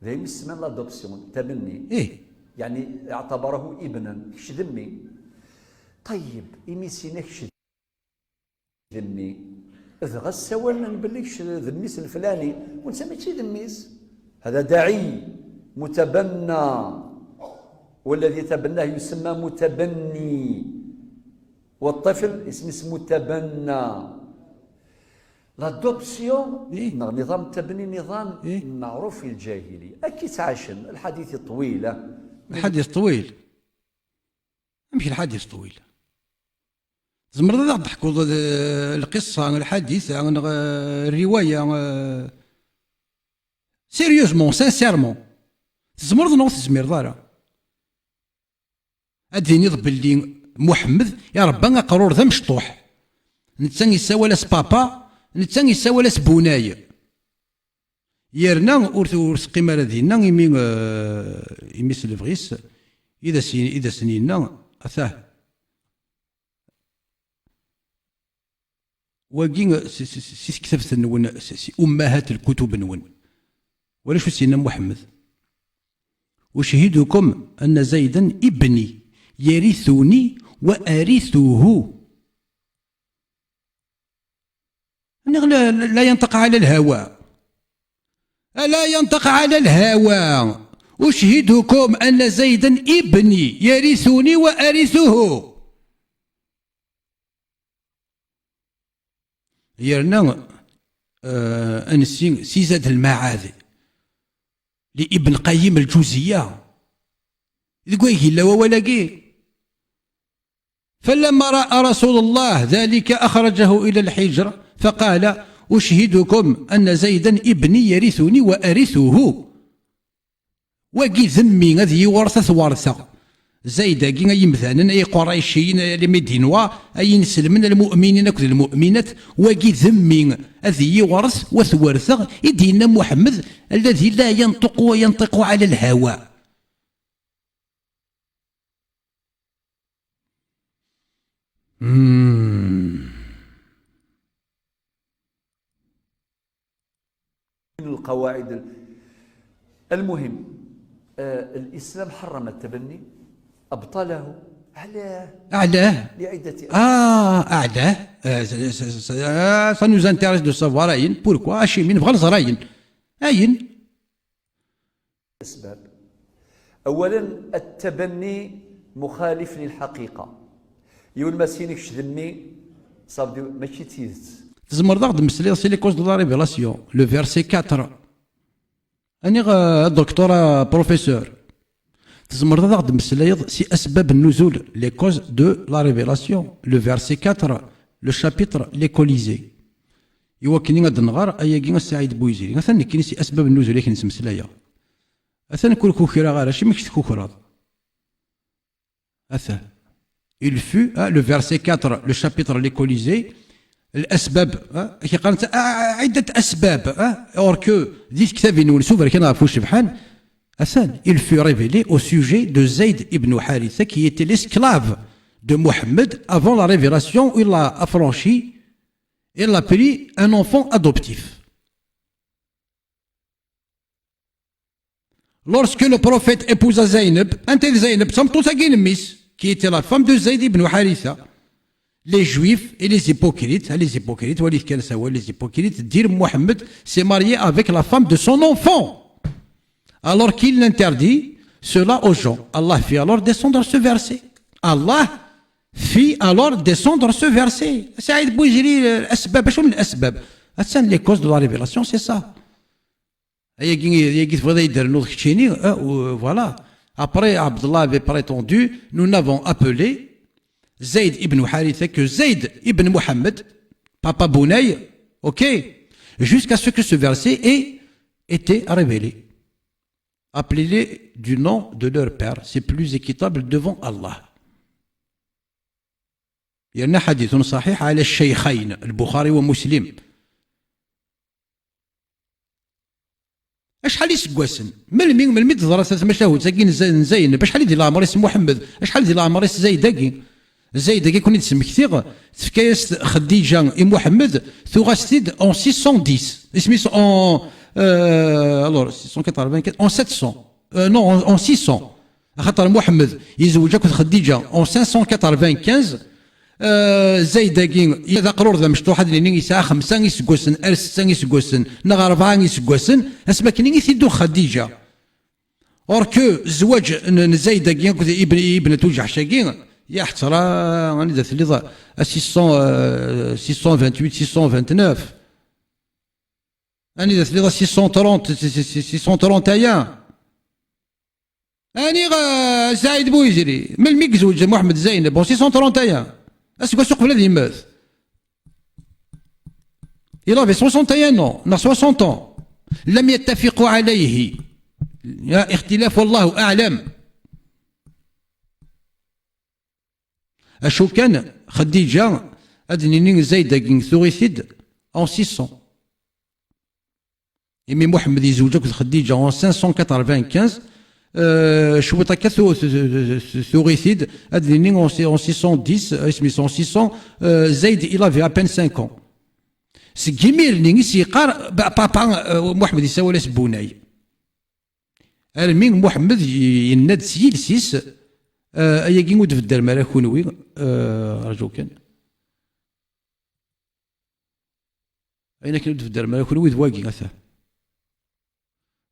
دايما السمان l'adoption، تبني. إيه. يعني اعتبره ابنا، كش ذمي. طيب، إمي سينا كش ذمي. دغا سوالنا بلي كش ذميس الفلاني، ونسى ماشي ذميس. هذا داعي متبنى، والذي يتبناه يسمى متبني، والطفل اسمه اسمه متبنى. L'adoption، إيه. نظام التبني نظام، إيه. معروف في الجاهلية. أكيد عاشن الحديث طويل. الحديث طويل. مش الحديث طويل. تزمرض ad aɣ-d-teḥkuḍ, آه، القصة، الحديث، آه، الرواية, آه، sérieusement, sincèrement. تزمرض neɣ ur tezmireḍ ara. Ad d-tiniḍ belli Muḥemmed irebba aqrur d amecṭuḥ. Netta yessawal-as papa, netta yessawal-as bunay. Yerna ur t-, ur teqqim ara dinna imi, eh, imi s lebɣi-s i d as-, i d asen-yenna, atah. Wagi, si, si, si, si tektabt-nwen, si, si ummahat lkutub-nwen. Wala acu s-yenna Muḥemmed. أشهدكم أن زيدا ابني يرثني وأرثه. Nniɣ la, la, لا ينطق على الهوى. لا ينطق على الهوى. أشهدكم أن زيدا ابني يرثني وأرثه. Yerna, eh, ansi si Zad Lmaɛad li Ibn Qayyim Lǧuziya, deg wayeg yella wawal-agi. فلما رأى رسول الله ذلك أخرجه إلى الحجر فقال: أشهدكم أن زيدا ابني يرثني وأرثه. Wagi d mmi, ad yiwret ad t-werteɣ. Zayd-agi, ay imdanen, ay iqurayciyen, ay les Médinois, ay inselmen, المؤمنين akked المؤمنات, wagi d mmi, ad yiwret wa t-werteɣ, i d-yenna Muḥemmed, الذي لا ينطق وينطق على الهوى. Hmm. من القواعد ال-، المهم، آه، الإسلام حرم التبني، أبطله. علاه؟ علاه؟ لعدة أسباب. آه، علاه؟ آه، س-، س-، س-، آه، ça nous intéresse de savoir, أين؟ Pourquoi؟ أشي من بغل زراين؟ أين؟ أسباب. أولا، التبني مخالف للحقيقة. Yiwen ma s-yini kečč d mmi, ça veut dire ماشي d tidet. Tzemreḍ ad aɣ-d-temmeslayeḍ si les causes de la révélation, le verset quatre. Aniɣ, euh, docteur, euh, professeur. Tzemreḍ ad aɣ-d-temmeslayeḍ si أسباب النزول, les causes de la révélation, le verset quatre, le chapitre, les Colisées. Iwakken ad d-nɣer ayagi a Saɛid Bouizri. Atan nekkini si أسباب النزول i k-nesmeslayeɣ. Atan ur k-ukreɣ ara, acimi i k-tkukreḍ? Atan. Il fut, hein, le verset quatre, le chapitre les Colisées, الأسباب, hein, كيقال أنت, آه، عدة أسباب, hein, or que, di tektabin-nwen, s uberkan ɣef ucebḥan, atan, il fut révélé au sujet de Zayd ibn Haritha, qui était l'esclave de Mohammed avant la révélation, où il l'a affranchi, et l'a pris un enfant adoptif. Lorsque le prophète épousa Zaynab, anta d Zaynab, d tameṭṭut-agi n mmi-s, qui était la femme de Zayd ibn Haritha, les juifs et les hypocrites, ah, les hypocrites, walit kan s awal, les hypocrites, dirent Mohammed s'est marié avec la femme de son enfant, alors qu'il interdit cela aux gens. Allah fit alors descendre ce verset. Allah fit alors descendre ce verset. Saïd Boujri, euh, الأسباب, شنو الأسباب؟ Attan les causes de la révélation, c'est ça. Ayagi, ayagi tebɣiḍ ad yi-d-ternuḍ keččini, euh, ou-, voilà. Après, Abdallah avait prétendu, nous n'avons appelé Zayd ibn Haritha que Zayd ibn Muhammad, papa Bounay, ok, jusqu'à ce que ce verset ait été révélé. Appelez-les du nom de leur père, c'est plus équitable devant Allah. Yerna حديث صحيح على الشيخين البخاري ومسلم. Acḥal iseggasen? Melmi, melmi d-teḍra tmacahut-agi n Za-, n Zayneb? Acḥal i di leɛmer-is Muḥemmed? Acḥal di leɛmer-is Zayd-agi? Zayd-agi kun i d-smektiɣ, tefka-yas-t Xeddiǧa i Muḥemmed, tuɣ-as-t-id en six cent dix. Isem-is en, euh, alors, six cent quatre-vingt-quinze, en sept cents. Euh, non, en, en six cents. Axaṭer Muḥemmed yezweǧ akked Xeddiǧa en cinq cent quatre-vingt-quinze. Euh, Zayd-agi, d aqrur d amecṭuḥ, ad nini yesɛa xemsa iseggasen ar setta iseggasen neɣ rebɛa iseggasen, asmi akken i t-id-tuɣ Xeddiǧa. Or que zzwaǧ n, n Zayd-agi akked Ibn, Ibn Tujaḥc-agi, ya ḥettṛa, anida telliḍ a six cents, euh, six cent vingt-huit, six cent vingt-neuf. Anida telliḍ a six cent trente, six cent trente et un. Aniɣ, euh, Saïd Bouziri, melmi i yezweǧ Muḥemmed Zayneb? En six cent trente et un. Aseggas uqbel ad yemmet. Il avait soixante et un ans, neɣ soixante ans. لم يتفقوا عليه. يا اختلاف، والله أعلم. Acu kan, Xeddiǧa, ad d-nini Zayd-agi tuɣ-it-id en six cents. Imi Muḥemmed yezweǧ akked Xeddiǧa en cinq cent quatre-vingt-quinze, euh, cwiṭ akka tu-, tu-, tu-, tu-, tuɣ-it-id, ad d-nini en si-, en six cent dix, euh, isem-is en six cents, euh, Zayd, il avait à peine cinq ans. Seg imir-nni i s-yeqqar, ba-, papa, euh, Muḥemmed yessawal-as bunay. Armi Muḥemmed y-, yenna-d s yiles-is, euh, ayagi ur d-bedderem ara kunwi, euh, rǧu kan. Ayen akken ur d-bedderem ara kunwi d wagi, ata.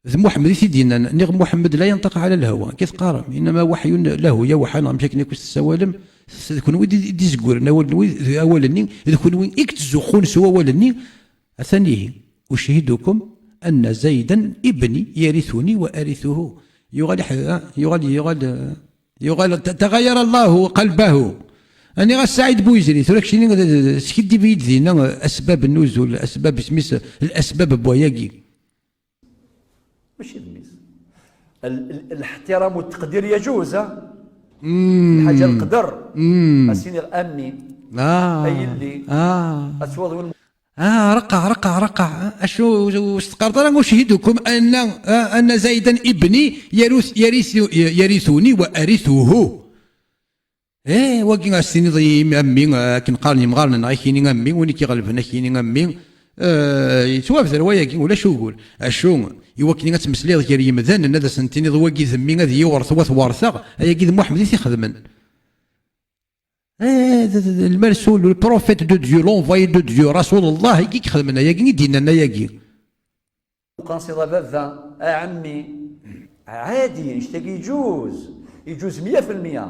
D Muḥemmed i t-id-yennan, niɣ Muḥemmed لا ينطق على الهوى, akka teqqarem, إنما وحي له يوحى, neɣ amek akken akk i s-tessawalem, s-, d kunwi i d-, i d-izegguren awal-nni, d kunwi i yettzuxxun s wawal-nni, atan ihi, أشهدكم أن زيدا ابني يرثني وأرثه. Yuɣal iḥ-, yuɣal, yuɣal, yuɣal, ت-, تغير الله قلبه. Aniɣ a Saïd Bouziri, tura keččini, skiddib-iyi-d dinna, asbab n nuzul, asbab isem-is, الأسباب n wayagi. ماشي d mmi-s. ال-, ال-, الاحترام والتقدير يجوز, ها؟ الحاجة القدر. أسيني أمي. آه. أي اللي. آه. أسوض والم- Ah, reqqeɛ, reqqeɛ, reqqeɛ. Acu ur s-teqqareḍ ara? أشهدكم أن, ah, أن زيدا ابني يرث, يرث, يرثني وأرثه. Eh, wagi a s-tiniḍ i, a mmi, ah, akken qqaren yemɣaren-nneɣ, akini a mmi, win i k-iɣelben akini a mmi. Eh, yettwabder wayagi, ulac ugur. Acu, i wakken ad tmeslayeḍ gar yemdanen, ad asen-tiniḍ wagi d mmi, ad yiwret wa t-werteɣ, ayagi d Muḥemmed i t-ixedmen. Eh, d, d, d, le Mersul, le prophète de Dieu, l'envoyé de Dieu, رسول الله, i yixedmen ayagi, i d-yennan ayagi. Uqanṣiḍ a baba, a ɛemmi, ɛadi, annect-agi yeǧuz, yeǧuz meyya fi lmeyya,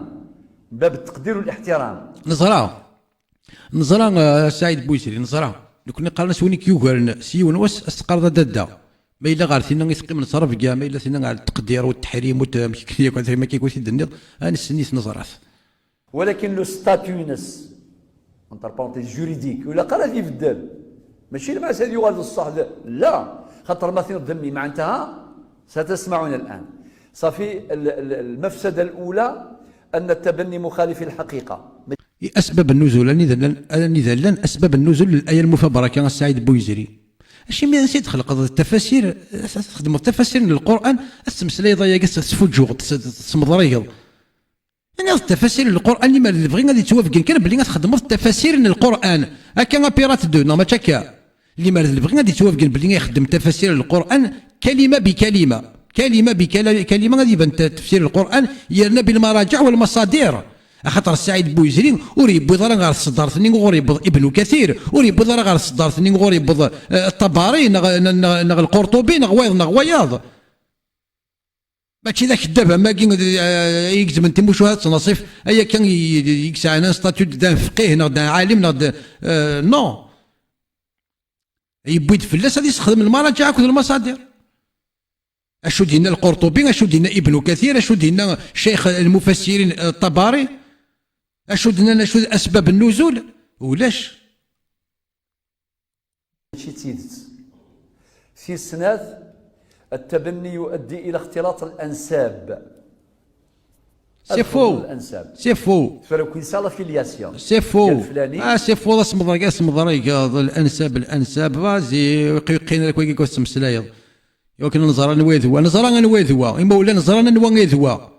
bab التقدير والاحترام. Neẓra, neẓra, eh, Saïd Bouziri, neẓra. Nekkni qqaren-as win i k-yugaren s yiwen wass, a s-teqqareḍ a dadda. Ma yella ɣer tinna i teqqimen s rebga, ma yella tinna ɣer التقدير والتحريم, ut-, amek akken yakk, amek yakk i t-id-tenniḍ, ad nessen-it, neẓra-t. Walakin le statut-ines, entre parenthèses, juridique, ur ilaq ara ad ibeddel. Mačči lmeɛna ad yuɣal d ṣṣeḥ, d, la, xaṭer ma tiniḍ d mmi, معناتها ستسمعون الآن. صافي, ال-, ال-, المفسدة الأولى أن التبني مخالف للحقيقة. I asbab n nuzul, anida llan, anida llan asbab n nuzul n الآية المفبركة, a Saïd Bouziri? Acimi ansi i d-txelqeḍ tafasir, txedmeḍ tafasir n Lqur'an, ad tettmeslayeḍ ayagi, tesfuǧǧuɣeḍ, tes-, tesmeḍrigeḍ? Aniɣ d tafasir n Lqur'an, limer d lebɣi ad yettwabeggen kan belli ad txedmeḍ tafasir n Lqur'an. Akka a pirate deux, neɣ mačči akka? Limer d lebɣi ad yettwabeggen belli ad ixeddem tafasir n Lqur'an kalima bi kalima. Kalima bi kala-, kalima ad iban t-, tefsir n Lqur'an, yerna bil maraǧiɛ wal maṣadir. Axaṭer Saɛid Buyezri ur yewwiḍ ara ɣer tseddart-nni ɣur yewweḍ Ibnu Kathir, ur yewwiḍ ara ɣer tseddart-nni ɣur yewweḍ, eh, Ṭabari, neɣ, neɣ, neɣ Lqurṭubi, neɣ wayeḍ, neɣ wayeḍ. Mačči d akeddab am wagi, eh, i igezmen timucuha d tnaṣif, ay akka i, i, i yesɛan un statut d'un fqih, neɣ d'un alim, neɣ d, eh, non. Yewwi-d fell-as ad yessexdem lmaraǧiɛ akked lmaṣadir. Acu d-yenna Lqurṭubi, acu d-yenna Ibnu Kathir, acu d-yenna Ccix Lmufassirin, eh, Ṭabari? Acu d-nnan, acu d asbab n nuzul? Ulac. Mačči d tidet. Tis snat, التبني يؤدي إلى اختلاط الأنساب. C'est faux. C'est faux. C'est faux. Ah, c'est faux. Asemḍer, asemḍer, leɛnsab, leɛnsab, vas-y, qqim, qqim, ttmeslayeḍ. Iwakken neẓra anwa i d wa. Neẓra anwa i d wa. Imawlan ẓran anwa i d wa.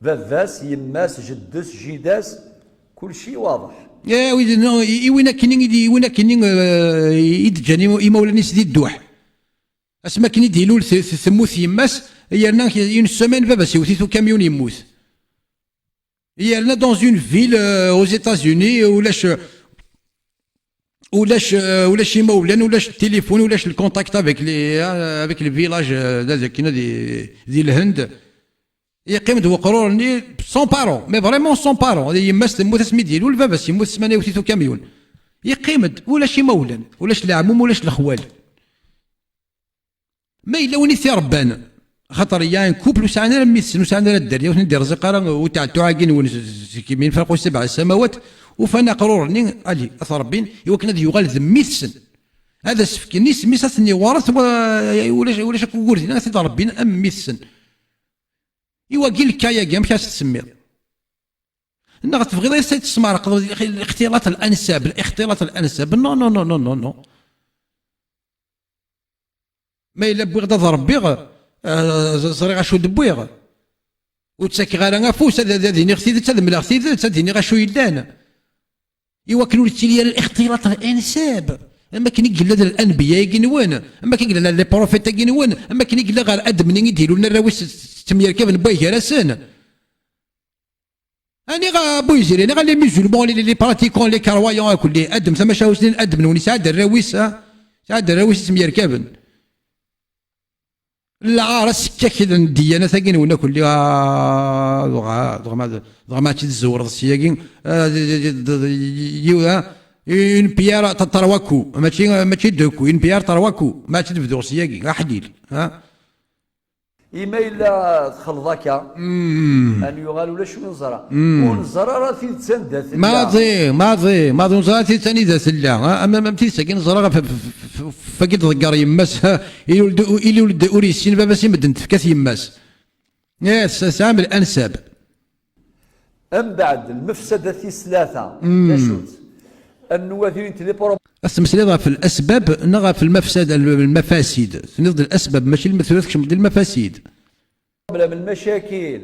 Baba-s, yemma-s, jeddi-s, jida-s, kulci waḍeḥ. Eh, wid, non, i, i win akkenni i d-, i win akkenni, eh, i d-ǧǧan im-, imawlan-is di dduḥ. Asmi akken i d-ilul t-, t-, temmut yemma-s, yerna une semaine baba-s iwet-it ukamyun, yemmut. Yerna dans une ville, euh, aux États-Unis, ulac, ulac, euh, ulac imawlan, ulac téléphone, ulac le contact avec les, euh, avec le village, euh, d-, d-, di, di Lhend. Yeqqim-d weqrur-nni sans parents, mais vraiment sans parents. Yemma-s temmut asmi d-ilul, baba-s yemmut ssmana iwet-it ukamyun. Yeqqim-d, ulac imawlan, ulac leɛmum, ulac lexwal. Ma yella win i t-irebban, xaṭer il y a un couple ur sɛan ara mmi-tsen, ur sɛan ara dderya, ur ten-id-irẓiq ara uteɛtuɛ-agi-nwen seg mi nferq sebɛa samawat, ufan aqrur-nni, ali, ad t-rebbin, iwakken ad yuɣal d mmi-tsen. Ad as-fken isem-is, ad ten-iwaret, wa-, ulac, ulac akk ugur dinna, ad t-id-rebbin am mmi-tsen. I wagi lkay-agi, amek ara s-tsemmiḍ? Neɣ tebɣiḍ ad s-tesmeɛrqeḍ ixtilaṭ al-ansab, ixtilaṭ al-ansab? Non, non, non, non, non, non. Ma yella wwiɣ-d ad rebbiɣ, eh, ẓ-, ẓriɣ acu d-wwiɣ. Ur ttakeɣ ara afus, ad, ad, ad iniɣ tidet, ad mleɣ tidet, ad iniɣ acu yellan. Iwakken ur yettili ara ixtilaṭ al-ansab. Am akken i yella d l'anbiya-agi-nwen, am akken i yella les prophètes-agi-nwen, am akken i yella ɣer Adem-nni i d-ilulen arraw-is ttemyerkaben wway gar-asen. Aniɣ a Buyziri, aniɣ a les musulmans, les, les pratiquants, les croyants, akk-nni, Adem, tamacahut-nni n Adem-nwen, yesɛa-d arraw-is, ha? Yesɛa-d arraw-is ttemyerkaben. Lɛar asekkak n ddyanat-agi-nwen akk-nni, ah, dɣa, dɣa ma, dɣa ma ad tt-id-tzewreḍ ssyagi, ah, d, d, d, d, yiw-, ah, une pierre, t-, trois coups, mačči, mačči deux coups, une pierre, trois coups, ma ad tt-id-bduɣ ssyagi, aḥlil, ha? I ma yella txelḍ akka, mm, ad yuɣal ulac ur neẓra. Mm. Ur neẓra ara tidet anda tella. Maḍi, maḍi, maḍi ur neẓra tidet anida tella. Ha? Am, am, am tidet-agi neẓra ɣef, f-, f-, f-, f-, fagi d-tḍegger yemma-s. Ha? Ilul-d, ilul-d ur yessin baba-s i medden tefka-t yemma-s. Yes, tesɛam l'ansab. Mbeɛd, lmefsada tis tlata, mm, d acu-tt? Ad nwati les pro- Ad tmeslayeḍ ɣef lasbab neɣ ɣef lmafsada, lmafasid? Tenniḍ-d lasbab, mačči lmefsada, tkecmeḍ di lmafasid. Problem, lmacakil.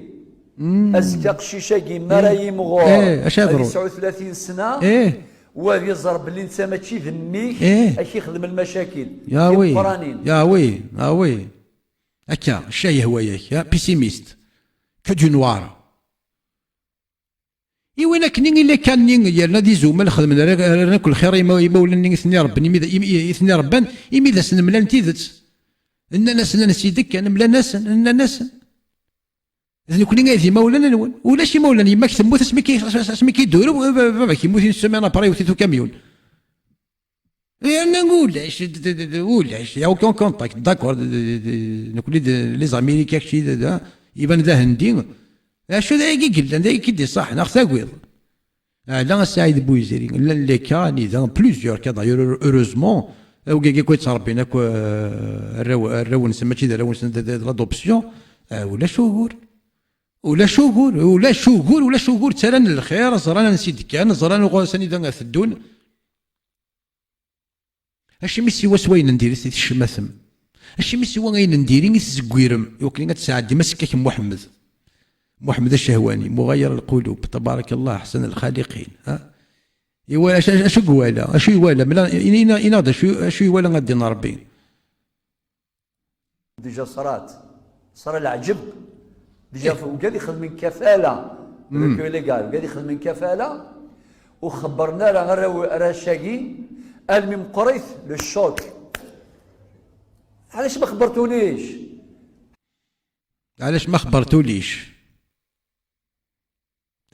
Mm. Azekka aqcic-agi, mi ara, eh, yimɣur, eh, acu ad ad yeḍru? Yesɛu tlatin sna, eh, u ad iẓer belli netta mačči d mmi-k, eh, ad k-ixdem lmacakil. Ya oui, timeqqranin. Ya oui, ah oui. Akka, ccah yehwa-yak, ha? Pessimiste. Que du noir. I win akken i les cas-nni yerna d izumal xedmen, rran akk lxir i ima-, imawlan-nni i ten-irebban, imi d, imi, i ten-irebban, imi d asen-mlan tidet. Nnan-asen, ansi d-kkan, mlan-asen, nnan-asen. D nekkni ay d imawlan-nwen. Ulac imawlan, yemma-k temmut asmi k-, asmi k-iduru, baba-k yemmut une semaine après, yewwet-it ukamyun. Yerna ulac, d, d, d, d, ulac, il y a aucun contact, d'accord, d, d, d, d, nekkni d les Américains, kečči d, d, iban d Ahendi. D acu d ayagi yellan, d ayagi i d-iṣaḥen, ad ɣ-tagiḍ. Ɛla Saɛid Buyziri, llan les cas, anida, plusieurs cas d'ailleurs, heureusement, awgagi akk yettrebbin akk, euh, arraw, arraw-nsen, mačči d arraw-nsen, d, d, d l'adoption, euh, ulac ugur. Ulac ugur, ulac ugur, ulac ugur, ttarran lxir, ẓran ansi d-kkan, ẓran uɣur-, s anida ad teddun. Acimi siwa s wayen n diri i tecmatem? Acimi siwa ayen n diri i tzeggwirem, iwakken ad tesɛeddim asekkak n Muḥemmed? Muḥemmed Acehwani, muɣayir lqulub, tabarakallah, aḥsan lxaliqin, ha? Iwa-, acu, acu, acu i iwala? Acu i iwala? Mela, ini-, ini-, ini-aɣ-d acu, acu i iwala a ddin n Ṛebbi? Déjà ṣrat, ṣra leɛǧeb. Déjà, eh, wigad ixedmen kafala, mm, recueil légal, wigad ixedmen kafala, ur xebbren ara arraw, arrac-agi, almi meqqrit le choc. Ɛlac ma xebbertunic? Ɛlac ma xebbertunic?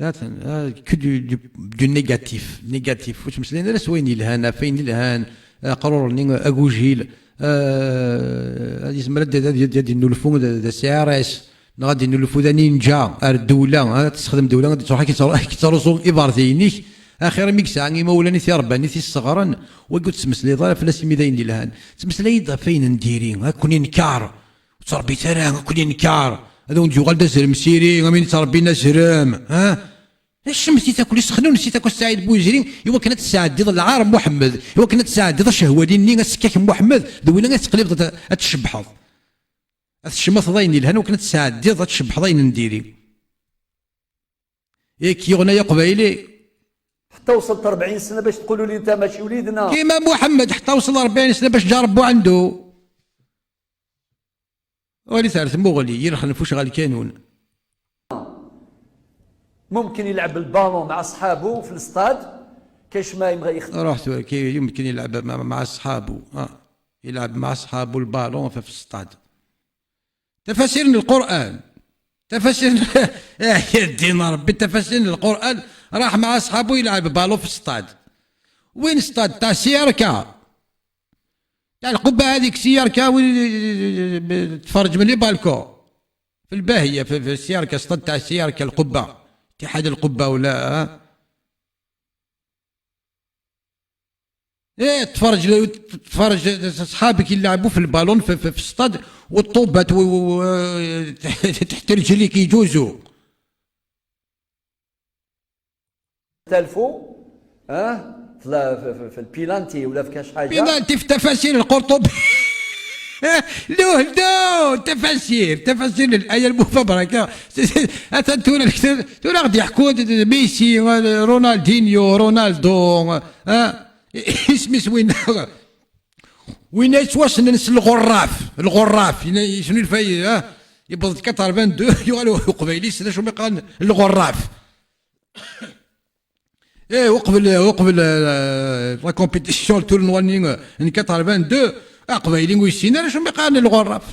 Atan, ah, que du, du, du négatif, négatif. Ur ttmeslayen ara s wayen yelhan, ɣef wayen yelhan, aqrur-nni agujil, ah, ad yezmer ad, ad, ad, ad yennulfu d, d C R S, neɣ ad yennulfu d aninja ar ddewla, ah, ad texdem ddewla, ad tettruḥ ad k-, ad k-tettruẓu iberdiyen-ik, axir imi yesɛa imawlan i t-irebban, i t-isseɣren, wagi ur tettmeslayeḍ ara fell-as imi d ayen yelhan. Ttmeslay-d ɣef wayen n diri, ad ken-inker. Ur ttrebbit ara, ad ken-inker. Ad awen-d-yuɣal d azrem siri, am win yettṛebbin azrem, ha? Acmet-it akk, ssexnunet-it akk a Saɛid Buzri, i wakken ad tesɛeddiḍ lɛar n Muḥemmed, i wakken ad tesɛeddiḍ acehwali-nni, asekkak n Muḥemmed, d winna ad teqlibeḍ ad, ad tcebbḥeḍ. Ad tecmateḍ ayen yelhan, i wakken ad tesɛeddiḍ, ad tcebbḥeḍ ayen n diri. Yak yuɣna ya Qbayli. حتى وصلت أربعين سنة باش تقولوا لي أنت ماشي وليدنا. كيما محمد حتى وصل أربعين سنة باش جا ربو عنده. وليت على ثموغلي، يرخن فوش غا الكانون. ممكن يلعب البالون مع أصحابه في الاستاد، كاش ما يبغى يخ- رحت كي يمكن يلعب مع، مع أصحابه. آه. يلعب مع أصحابه البالون في، في الاستاد. تفاسير القرآن. تفاسير، آه، يا دين ربي، تفاسير القرآن. راح مع أصحابه يلعب بالون في الاستاد. وين استاد؟ تاع سياركا. تاع القبة هذيك سياركا، وين تفرج من لي بالكو. في الباهية، في، في السياركا، استاد تاع السياركا، القبة. اتحاد القبة ولا، ها؟ ايه، تفرج، تفرج صحابك يلعبوا في البالون في، في، في الستاد، والطوبات و، و، و، تحت رجليك يجوزوا. تالفوا، اه، في، في، في، في البيلانتي ولا في كاش حاجة. بيلانتي في تفاسير القرطبي. لوه، لوه، تفاسير، تفاسير الآية المفبركة. أتى تورا، تورا غادي يحكوا ميسي، رونالدينيو، رونالدو، ها؟ اسمي سوينا. وين يتوسنن الغراف، الغراف، ين-، شنو الفاي-، ها؟ يبض quatre-vingt-deux، يقولوا قبيلي، سنا شو ما يقال الغراف. ايه، وقبل، وقبل، آه، لا كومبيتيسيون، التورنوا ني، آه، quatre-vingt-deux، اقبايلي ويسينا شنو يقال الغراف.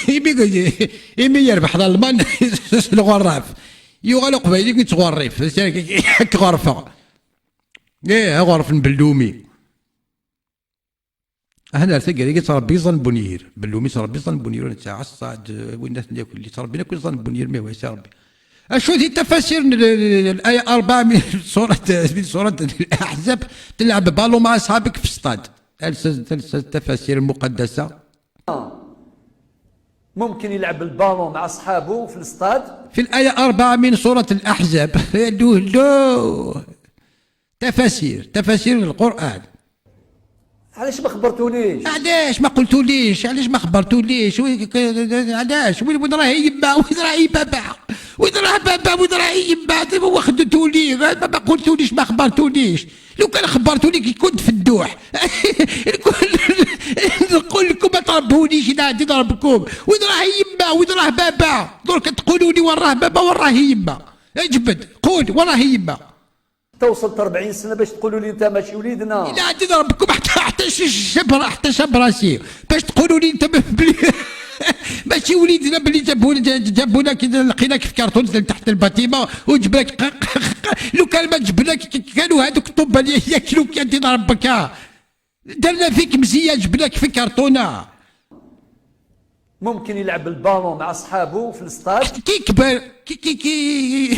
ايمي، ايمي يربح الالمان. الغراف. يوغال اقبايلي كنت غريف. كغرفه. ايه، غرف بلومي. هنا تقري تربي ظن بنير، بلومي تربي ظن بنير، ونتاع الصاد، وين الناس اللي كل تربينا كل ظن بنير، ما هو يا ربي. أشو ذي تفاسير ال-، ال-، ال-، الآية أربعة من سورة، من سورة الأحزاب، تلعب بالو مع أصحابك في الصاد. تلسى، تلسى التفاسير المقدسة. ممكن يلعب البالون مع أصحابه في الاستاد. في الآية أربعة من سورة الأحزاب. لو، لو. تفاسير، تفاسير القرآن. علاش ما خبرتونيش؟ علاش ما قلتوليش؟ علاش ما خبرتوليش؟ وي-، ك-، علاش؟ وين، وين راهي يما؟ وين راهي بابا؟ وين راه بابا؟ وين راهي يما؟ دابا واخدتو لي، ما، ما قلتوليش، ما خبرتوليش. لو كان خبرتوني كي كنت في الدوح. نقول، نقول لكم ما تربونيش، إلا عندي نربكم. وين راهي يما؟ وين راه بابا؟ درك تقولوا لي وين راه بابا، وين راهي يما؟ اجبد، قول، وين راهي يما؟ توصلت أربعين سنة باش تقولوا لي أنت ماشي وليدنا. إلا عندي نربكم حتى، حتى ش-، ش-، شبرا، حتى شبراسي. باش تقولوا لي أنت ب-، بلي ماشي وليدنا، بلي جابونا، جابونا كي لقيناك في كرتون تحت الباتيما وجبناك ق-، ق-، ق-، لو كان ما جبناك ك-، كانوا هذوك الطوبة اللي ياكلوك يا دين ربك، ها. درنا فيك مزية، جبناك في كرتونة. ممكن يلعب البالون مع أصحابه في الاستاد. كي كبر، كي، كي، كي،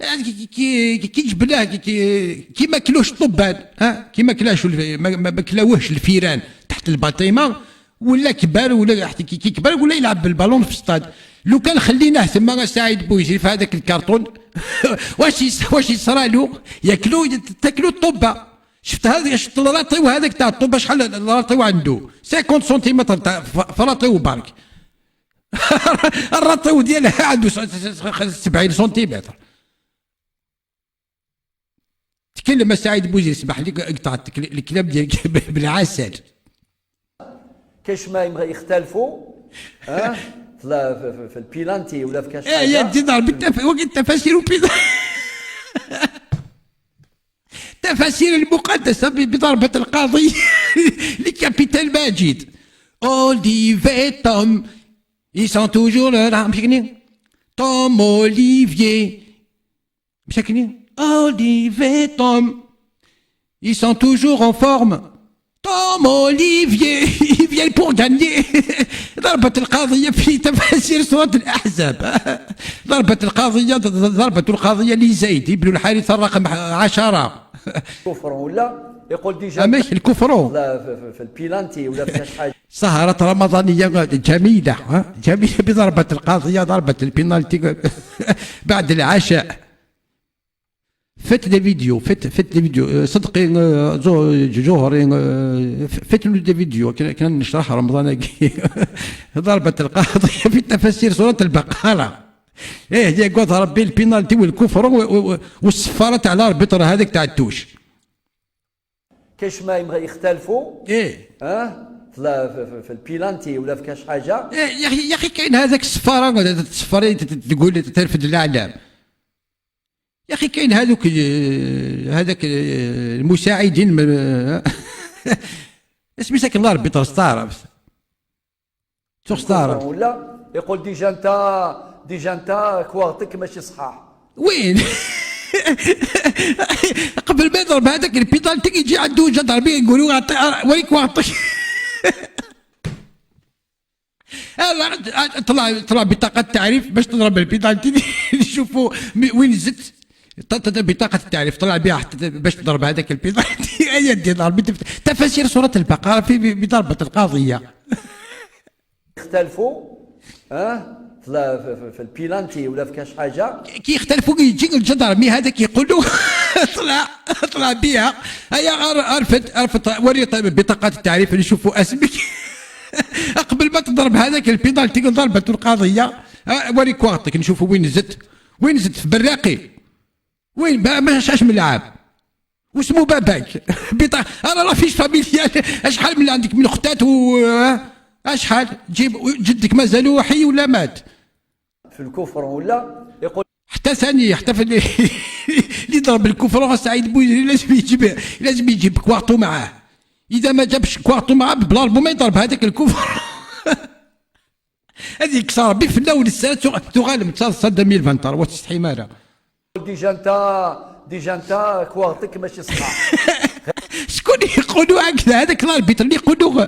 كي، كي، كي جبناه، كي، كي، كي ما كلوش الطبان، ها؟ كي ما كلاش الف-، ما، ما، ما كلاوهش الفيران تحت الباطيمة، ولا كبر، ولا حتى كي، كي كبر، ولا يلعب بالبالون في الاستاد. لو كان خليناه ثم سعيد بويزري في هذاك الكرتون، واش يص-، واش يصرى له؟ ياكلو، تاكلو الطبة. شفت هذا، شفت الراطيو هذاك تاع الطوبة، شحال الراطيو عنده؟ خمسين سنتيمتر تاع ف-، في راطيو برك. الراطيو ديالها عنده س-، س-، س-، سبعين سنتيمتر. تكلم السعيد بوزير، اسمح لي، قطعتك ال-، الكلام ديالك بالعسل. كاش ما يبغى يختلفوا، ها؟ في لا-، في، في، في البيلانتي ولا في كاش ايه، حاجة. يا دي ضرب التف-، وقت التفاسير وبيض-، التفاسير المقدسة ب-، بضربة القاضي لكابيتان ماجد. Olivier Tom, ils sont toujours là. مش هكني؟ Tom Olivier. مش هكني؟ Olivier Tom. Ils sont toujours en forme. Tom Olivier, ils viennent pour gagner. ضربة القاضية في تفاسير سورة الأحزاب. ضربة القاضية، ضربة القاضية لزيد بن الحارثة الرقم عشرة. كفر ولا؟ يقول ديجا أمك الكفرو. لا، في، في، في البيلانتي ولا في شي حاجة. سهرة رمضانية جميلة، ها؟ جميلة بضربة القاضية، ضربة البينالتي بعد العشاء. فات دي فيديو، فات، فات دي فيديو، آه، صدقي، آه، جو-، جوهري، آه، ف-، فات له دي فيديو، كنا، كنا نشرح رمضان هاكي. ضربة القاضية في تفاسير سورة البقرة. ايه، يا قوة ربي البينالتي والكفر و-، و-، و-، والصفارة تاع الاربيتر هذاك تاع التوش. كاش ما يبغى يختلفوا. ايه. اه، في، في، في، في البيلانتي ولا في كاش حاجه. ايه يا اخي، يا اخي، كاين هذاك الصفاره، هذا الصفاره، انت ت-، تقول لي ترفد الاعلام. يا اخي، كاين هذوك، آه، هذاك، آه، المساعدين، آه، اسمي ساك الله ربي ترى ستار. شو خسارة؟ ولا يقول ديجا انت، ديجا انت كواغطك ماشي صحاح. وين؟ قبل ما يضرب هذاك البيطالتي يجي عنده جدار بيه يقولوا أعطي-، وين كواغطك؟ آه، لا، طلع، طلع بطاقة تعريف باش تضرب البيطالتي. نشوفوا مي-، وين زدت. ط-، ط-، بطاقة التعريف طلع بها حتى باش تضرب هذاك البيطالتي. هي دي ضرب تفاسير سورة البقرة في ب-، بضربة القاضية. اختلفوا، اه، في، في، في، في البيلانتي ولا في كاش حاجه. كي يختلفوا، كي يجي الجدرمي هذا كيقول له: طلع، طلع بيها. هيا، ار-، ارفد، ارفد، وري طيب بطاقة التعريف نشوفوا اسمك. قبل ما تضرب هذاك البينالتي، ضربة القاضية. آه، وري كواغطك نشوفوا وين زدت، وين زدت في براقي. وين با-، ما شاش من العام؟ واسمو باباك؟ بطا-، انا لا فيش فاميليال. اشحال من عندك من اختات و، آه؟ اشحال؟ جيب جدك مازالو حي ولا مات؟ في الكفر ولا يقول حتى ثاني، حتى في اللي، اللي ضرب الكفر، سعيد بوزيري لازم يجيب، لازم يجيب كواطو معاه. اذا ما جابش كواطو معاه، بلا ربو ما يضرب هذاك الكفر. هذه يكسر ربي في الاول السنه، تغ-، تغالب ان شاء الله ألفين وعشرين، وتستحي مالا. ديجا انت، ديجا انت كواغطك ماشي صحاح. شكون يقولوا هكذا؟ هذاك الاربيتر اللي يقولوا.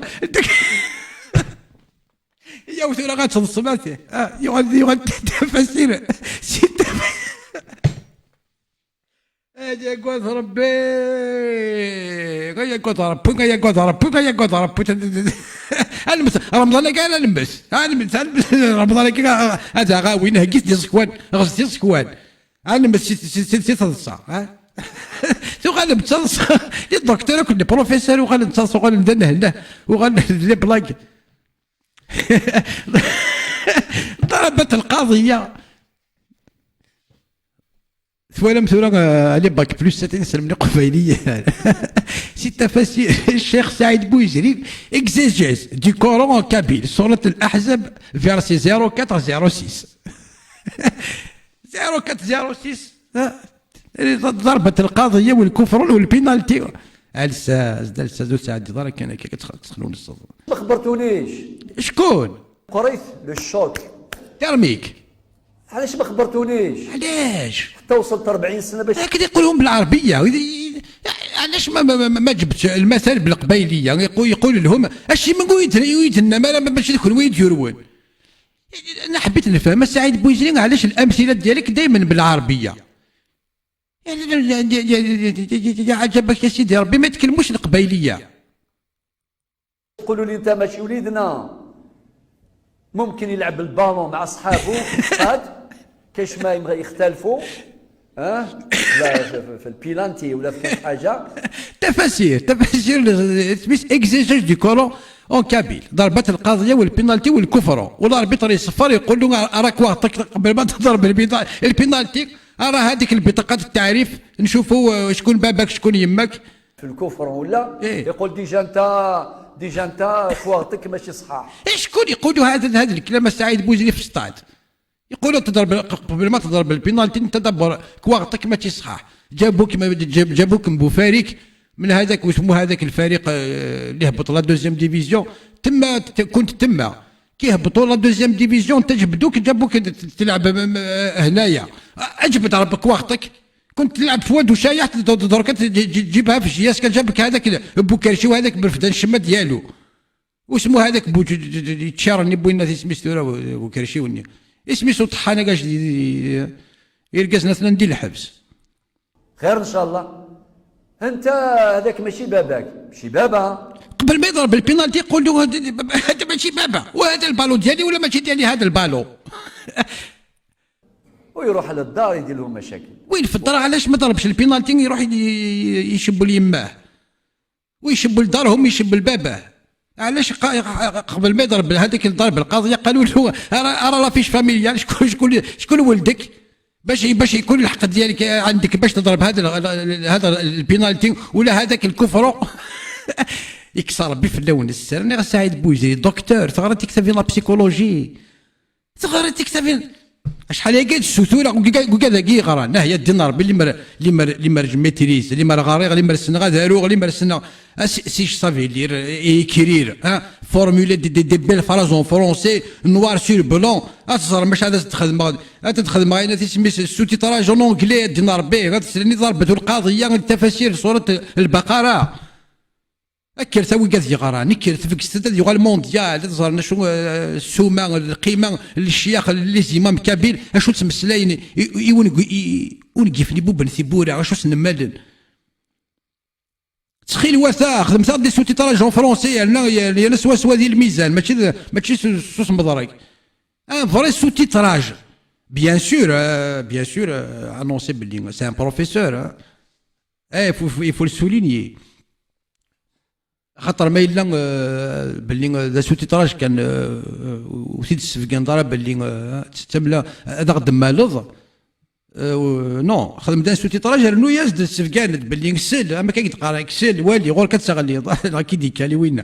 يا وثورة غتنصب، آه، يغد، يغد. تفاسير. سي تفاسير. اجي قوت ربي. غيا قوت ربي، غيا قوت ربي، غيا قوت ربي. المس-، رمضان كان المس. المس، المس. رمضان كان هذا غاوي نهجس دي سكوان، غزتي سكوان. المس سي، سي، سي، سي تنصا، ها؟ تو غالب تنصا. لي الدكتور كل بروفيسور وغالب تنصا وغالب ندهنه وغالب لي بلاك. ضربت القضية. ثوالم ثورة، آه، علي باك بلس ستين سلم لي قبايلية. سي تفاسير الشيخ سعيد بويزري، exégèse du Coran en kabyle، سورة الأحزاب، verset zéro quatre zéro six. zéro quatre zéro six. ها؟ ضربة القضية والكفر والبينالتي. الساز، دا الساز وسعد ضرك كان هكا كتخ-، تدخلوا للصف. ما خبرتونيش. شكون؟ قريت لو شوك. ترميك. علاش ما خبرتونيش؟ علاش؟ حتى وصلت أربعين سنة باش هكذا يقولهم بالعربية. وإذا-، علاش ما، ما، ما، ما جبتش المثل بالقبايلية؟ يقول، يقول لهم: "أشي من قويت، قويت لنا، ما، ما، باش يكون وين يديرون؟" أنا حبيت نفهم سعيد بويزري علاش الأمثلة ديالك دايمًا بالعربية. يعني، يا، يا، يا، يا، يا، يا، يا عجبك يا سيدي ربي، ما يتكلموش القبايلية. يقولوا لي: "انت ماشي وليدنا، ممكن يلعب البالون مع صحابه في الستاد، كاش ما يبغى يختلفوا، اه، لا في، في، في البيلانتي ولا في كاش حاجه". تفاسير، تفاسير، سميت exégèse du Coran en kabyle، ضربات القضيه والبينالتي والكفر، والاربيتر يصفر يقول له: "راك واثق قبل ما تضرب البيضا-، البينالتي، راه هذيك البطاقه التعريف، نشوفوا شكون باباك شكون يماك". في الكفر ولا إيه؟ يقول: "ديجا انت، ديجا انت كواغطك ماشي صحاح". إيه، شكون يقولوا هذا، هذا الكلام السعيد بوزري في الستاد؟ يقولوا تضرب، قبل ما تضرب البينالتي انت دبر كواغطك ماشي صحاح. جابوك ما-، جاب-، جابوك مبوفاريك من هذاك واسمو هذاك الفريق، آه، اللي هبط لا دوزيام ديفيزيون. تما ت-، كنت تما. كي هبطوا لا دوزيام ديفيزيون، انت جبدوك، جابوك ت-، تلعب م-، م-، هنايا. اجبد ربك واخطك. كنت تلعب في واد وشايح، ت-، ت-، درك ت-، ج-، ج-، تجيبها في الجياس، كان جابك هذاك ال-، بوكرشي وهذاك برفدان الشمة ديالو. واسمو هذاك بو-، ج-، ج-، ج-، يتشارني بوينا في سميس ثورة و-، بوكرشي وني. اسمي سو طحانة كاش دي-، دي-، دي-، يرقزنا اثنين دي الحبس. خير إن شاء الله. أنت هذاك ماشي باباك، ماشي بابا. قبل ما يضرب البينالتي يقول له: "هذا، هذا ماشي بابا، وهذا البالو ديالي ولا ماشي ديالي هذا البالو؟" ويروح للدار يدير لهم مشاكل. وين في الدار؟ علاش ما ضربش البينالتي يروح ي-، ي-، يشبوا ليماه؟ ويشبوا لدارهم، يشبوا لباباه. علاش ق-، ق-، قبل ما يضرب هذاك الضرب القاضية قالوا له: "أرى، أرى لافيش فاميليال، شكون، شكون، شكون ولدك؟ باش، باش يكون الحق ديالك عندك باش تضرب هذا ال-، ال-، هذا البينالتي ولا هذاك الكفرو؟" يكسر ربي في اللون السر. أنا سعيد بوزيري، دكتور، تغرى تكتبي لا بسيكولوجي. تغرى تكتبي. شحال هي قاعد السوتورة، وكا، وكا داكي يغرى. ناه يا دين ربي، اللي مر-، اللي مر-، اللي مر ميتريز، اللي مر غاريغ، اللي مر سنغ، هذا روغ، اللي مر سنغ. أس-، سي شافي لي ر-، إيه، كرير، ها؟ فورمولي دي، دي، دي بيل فراز اون فرونسي، نوار سور بلون. أتزر مش هذا تخدم، هذا تخدم غير تسمي سو تيتراج اون اونجلي، دين ربي، هذا تسرني ضربة القاضية، التفاسير، سورة البقرة. أكر تاوي قاعد يغرى، نكر تفكست هذا يغال مونديال، تزر نشو، آه، السومة، القيمة، الشياخ، لي زيمام كابيل، أشو تمسلاين، إي-، إي-، إي-، ون-، إي-، ون-، قيفني بوبن ثيبورا، أشو سنمالن. تخيل وثا، خدمت دي سوتيتراج اون فرونسي، لنا، لنا سوا سوا ديال الميزان، ماشي ذ-، ماشي سو-، سوس مضري. ان فري سوتيتراج. بيان سور، آه، بيان سور، آه، انونسي بلي سي ان بروفيسور، آه. ايه، فو، فو، يفو السولينيي. خاطر ما يلا، آه، بلي، آه، ذا سوتيتراج كان، آه، آه، وثيد السفقان ضرب بلي، آه، تتملا، آه، هذا غد مالض. آه، و-، نو، خدم دان سوتيتراج، رنو ياس د السفقان بلي نكسل، اما كي تقرا كسل، والي، غور كتسغلي، كي ديكالي وينا.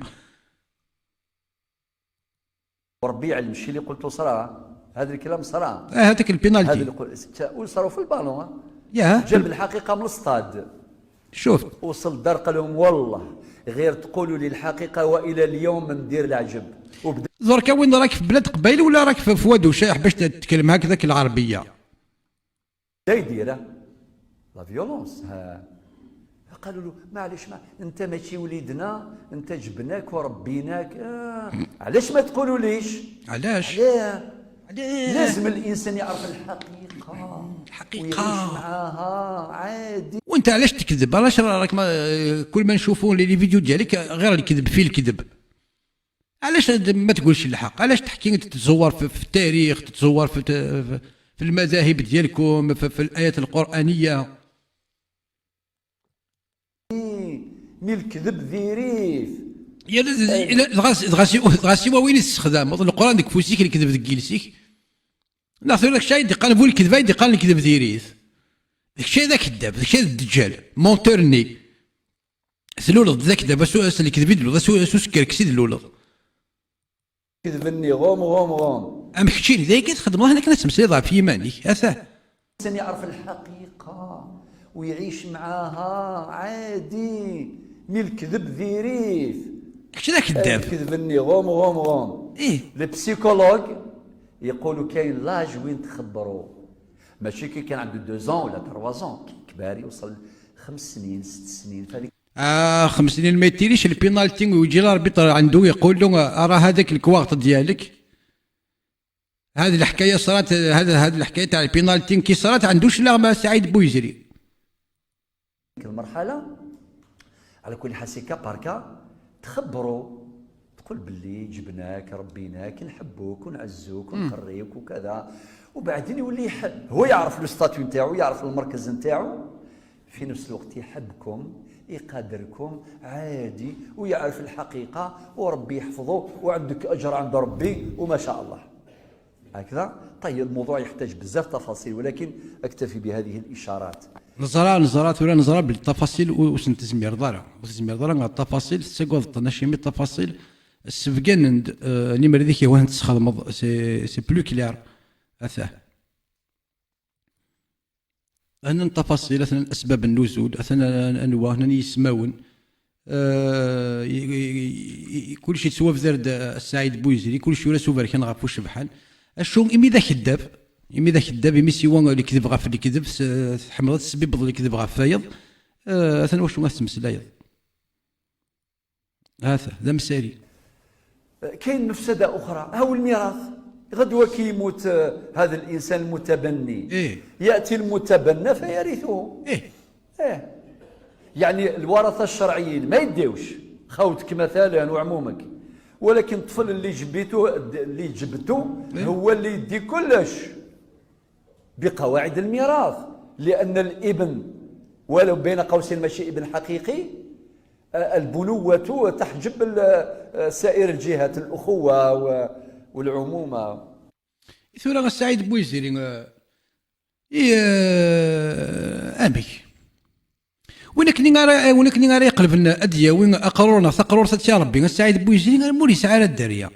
وربي يعلم الشيء اللي قلته صرا. هذا الكلام صرا. آه، هذاك البينالتي. هذا اللي قل-، تا-، وصاروا في البالون، ها؟ ياه. جاب الحقيقة من الستاد. شفت. وصل الدار قال لهم: "والله غير تقولوا لي الحقيقة وإلى اليوم ندير العجب." وبدا دركا وين راك، في بلاد قبايل ولا راك في، في وادو شايح باش تتكلم هكذاك العربية؟ دا يدير لا فيولونس، ها. قالوا له: "معليش، ما انت ماشي وليدنا، انت جبناك وربيناك، آه. علاش ما تقولوا ليش؟" علاش؟ علاه؟ علاه؟ لازم الانسان يعرف الحقيقه، الحقيقه. ويعيش معاها عادي. وانت علاش تكذب؟ علاش راك ما، كل ما نشوفوا لي، لي فيديو ديالك غير الكذب في الكذب؟ علاش ما تقولش الحق؟ علاش تحكي تتزور في، في التاريخ، تتزور في، في، في المذاهب ديالكم، في، في الآيات القرآنية؟ مي الكذب ديريت. يا لا، لا، دغا، دغا سي، دغا سي وين يستخدم القرآن ديك فوسيك، الكذب ديك جيلسيك. لا، ثورة داك الشيء يدي قال بو الكذبة، يدي قال الكذب ديريت. داك الشيء ذاك كذاب، داك الشيء الدجال، مونتورني. تلولد ذاك دابا سو، أس الكذب يدلو، سو، سو سكركسي تلولد. كذبني غوم، غوم، غوم. أم كتشين ذاك تخدم الله، أنا كنا تمسيض في يمانك، أثاه. الإنسان يعرف الحقيقة ويعيش معاها عادي، مي الكذب ديريت. كتش ذاك الداب. كذبني غوم، غوم، غوم. إيه. لي بسيكولوج يقولوا كاين لاج وين تخبروا. ماشي كي كان عنده دو زون ولا تروا زون، كي كبار يوصل خمس سنين، ست سنين، فهذيك آه، خمس سنين ما يتيريش البينالتي، ويجي الاربيتر عنده يقول له: "آه، راه هذاك الكوارت ديالك". هذه الحكايه صارت، هذا، هذه الحكايه تاع البينالتي كي صارت عنده شلا مع سعيد بويزري. المرحله، على كل حال، سي كا بار كا، تخبروا، تقول باللي جبناك، ربيناك، نحبوك ونعزوك ونقريوك وكذا، وبعدين يولي يح-، هو يعرف لو ستاتيو نتاعو، يعرف المركز نتاعو، في نفس الوقت يحبكم، يقدركم عادي، ويعرف الحقيقة، وربي يحفظه، وعندك أجر عند ربي، وما شاء الله. هكذا؟ طيب، الموضوع يحتاج بزاف تفاصيل، ولكن أكتفي بهذه الإشارات. نزرع، نزرع، ثورة نزرع بالتفاصيل و-، وسنتزمير ضرع. وتزمير ضرع مع التفاصيل، سيقوض التناشي من التفاصيل، السفقان ند-، آه، نمر ذيك يوهن تسخدمض، سي، سي بلو كلير. أثاه. أثناء التفاصيل، أثناء أسباب النزول، أثناء أنواع، أثناء يسماون. آه، ي-، ي-، ي-، كلشي تسوى في زرد السعيد بويزري، كلشي ولا سوى بركان غفو شبحان. الشو إمي ذا كذاب، إمي ذا كذاب، إمي سوى الكذب غف الكذب، س-، تحمل السبب الكذب غف فايض. آه، أثناء وشو ما تمسلايض. هذا، ذا مسالي. كاين مفسدة أخرى، هاو الميراث. غدوة كي يموت، آه، هذا الإنسان المتبني، إيه. يأتي المتبنى فيرثه. إيه. إيه. يعني الورثة الشرعيين ما يديوش، خوتك مثلا وعمومك، ولكن الطفل اللي جبيته، اللي جبته، هو اللي يدي كلش بقواعد الميراث، لأن الابن، ولو بين قوسين ماشي ابن حقيقي، آه، البنوة تحجب ال-، آه، سائر الجهات، الأخوة و-، والعمومة. Tura a Saɛid Bouiziri, eh, i, eh, amek? Win akken ara, win akken ara iqelben ad d-yawi aqrur neɣ taqrurt ad tt-iṛebbi a Saɛid Bouiziri, armi ur yesɛi ara dderya.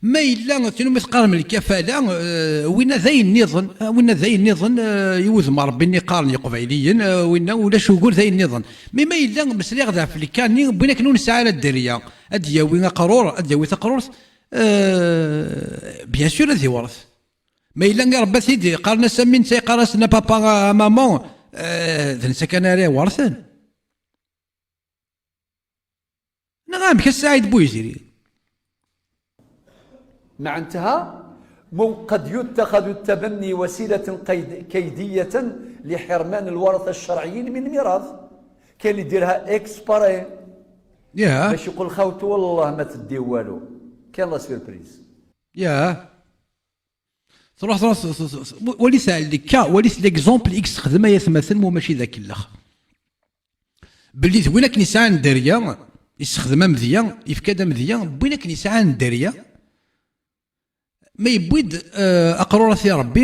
Ma yella, tin umi teqqarem lkafala, eh, winna d ayen nniḍen, eh, winna d ayen nniḍen, eh, i wudem n Ṛebbi-nni qqaren Yeqbayliyen, eh, winna ulac ugur, d ayen nniḍen. Mi ma yella, meslayeɣ ɣef lka-nni, win akken ur nesɛi ara dderya, ad d-yawi aqrur, ad d-yawi taqrurt, eh, bien sûr ad iwṛet. Ma yella iṛebba-t-id, qqaren-as am netta, yeqqar-as na papa a maman, eh, d netta kan ara iwṛten. Neɣ amek a Saɛid Bouiziri? معناتها مو-، قد يتخذ التبني وسيلة قيد-، كيدية لحرمان الورثة الشرعيين من الميراث. كاين اللي يديرها exprès. ياه. باش يقول خاوته والله ما تدي والو. كاين la surprise. ياه. تروح، تروح، ت-، ت-، ت-، وليت على الكا، وليت l'exemple i yessexdem ayatmaten, mu mačči d akellax. Belli d win akken yesɛan dderya, yessexdem amedya, yefka-d amedya, d win akken yesɛan dderya. Ma yewwi-d, eh, aqrur ad t-iṛebbi,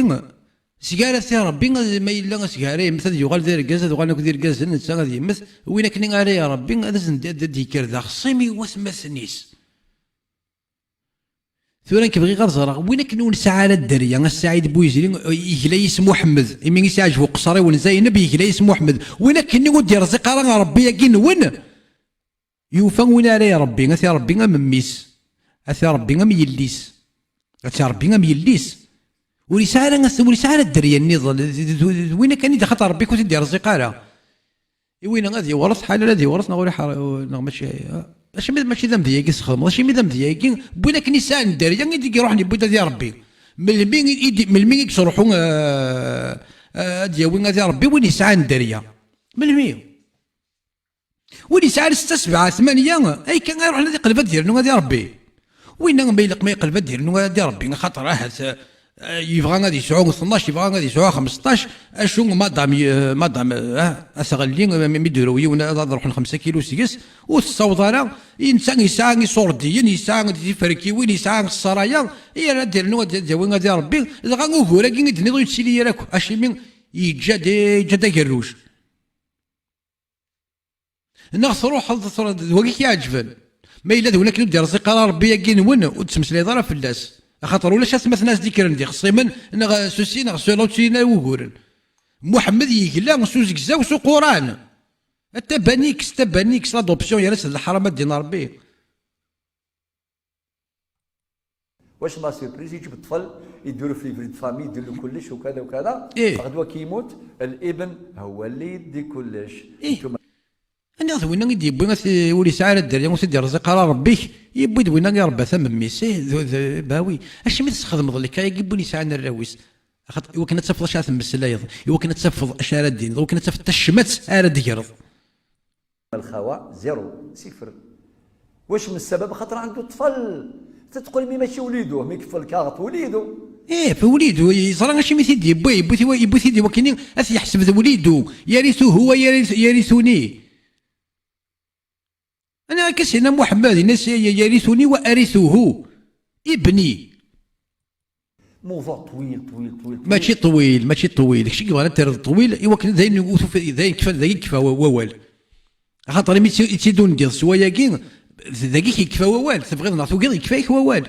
seg ara t-iṛebbi, ma yella seg ara yemmet ad yuɣal d argaz, ad uɣalen akk d irgazen, netta ad yemmet, win akken ara iṛebbi, ad asen-d-, ad d-yekker d axṣim i watmaten-is. Tura nekk bɣiɣ ad ẓreɣ win akken ur nesɛi ara dderya, a Saɛid Bouizri, yegla-yas Muḥemmed, imi i s-iɛǧeb uqeṣṣer-iw n Zayneb, yegla-yas Muḥemmed. Win akken ur d-irẓiq ara Ṛebbi-agi-nwen, yufa win ara iṛebbi, ad t-iṛebbi am mmi-s, ad t-iṛebbi am yelli-s, ad t-iṛebbi am yelli-s. Ur yesɛi ara, ur yesɛi ara dderya nniḍen, d, d, d, d win akken i d axaṭer Ṛebbi-k ur t-id-irẓiq ara. I winna ad iwṛet, ḥalal ad iwṛet neɣ ur iḥar-, neɣ mačči, acimi mačči d amedya-agi i txedmeḍ? Acimi d amedya-agi, win akken isɛan dderya i d-iruḥen yewwi-d ad iṛebbi? Melmi i d-, melmi i yettruḥu, eh, eh, ad yawi ad iṛebbi win yesɛan dderya? Melmi? Win yesɛan setta, sebɛa, tmanya, ay kan iruḥen ad iqleb ad d-yernu ad iṛebbi. Winna ma ilaq ma iqleb ad d-yernu ad iṛebbi, axaṭer ahat, eh, Eh, yebɣa ad yesɛu tnac, yebɣa ad yesɛu xmesṭac, acu madam, eh, madam, eh, a tɣelli, eh, mi, mi d-yurew yiwen ad, ad ruḥen xemsa kilu seg-s, ur tessaweḍ ara, i netta yesɛa iṣurdiyen, yesɛa tiferkiwin, yesɛa ṣṣaraya, i ara d-yernu ad, ad yawi ad iṛebbi, dɣa ugur-agi i d-tenniḍ ur yettili ara akk, acimi yeǧǧa-d, yeǧǧa-d agerruj. Neɣ truḥeḍ, truḥeḍ d wagi k-iɛeǧben. Ma yella d win akken ur d-irẓiq ara Ṛebbi-agi-nwen, ur d-ttmeslayeḍ ara fell-as. Axaṭer ulac atmaten as-d-ikkren d ixṣimen, neɣ s usi, neɣ s ula ur ttili ara wuguren. Muḥemmed yegla s uzegzaw s uquran. A tabaniks, tabaniks, l'adoption, yerra-tt d leḥram a ddin Ṛebbi. واش ما سيربريز، يجيب الطفل يديروا في ليفري دو فامي، يدير له كلش وكذا وكذا. إيه. بعد وقت يموت الابن هو اللي يدي كلش. إيه. انتم انا غير وين غير يبوي، ولي سعر الدريا وسيدي رزق على ربي، يبوي دوينا غير ربا ثم ميسي ذو ذو باوي. اش من تخدم ظلك يا يبوني سعر الراويس؟ اخاطر وكنا تفضل شاث مسلايض، وكنا تفضل اشاره الدين، وكنا تفضل تشمت ارد جرض. الخاوة زيرو، صفر. واش من السبب؟ خاطر عنده طفل. تتقول مي ماشي وليدو، مي كيف الكاغط وليدو. ايه، في وليدو، يزرى شي مي تيدي، يبوي، يبوي تيوا-، يبوي تيدي وكيني، اث يحسب ذ وليدو، يرثه ويرث-، يرثني. انا كسينا محمد، الناس ي-، يرثني وارثه، ابني. موضوع طويل، طويل، طويل، طويل. ماشي طويل، ماشي طويل. كشي يبغى انت طويل، ايوا كان داين يوثو في، داين كفا، داين كفا و-، ووال. خاطر مي تسي-، تسيدون ديال سواياكي، داكي كيكفا ووال، تبغيض نعطوكي يكفاك ووال.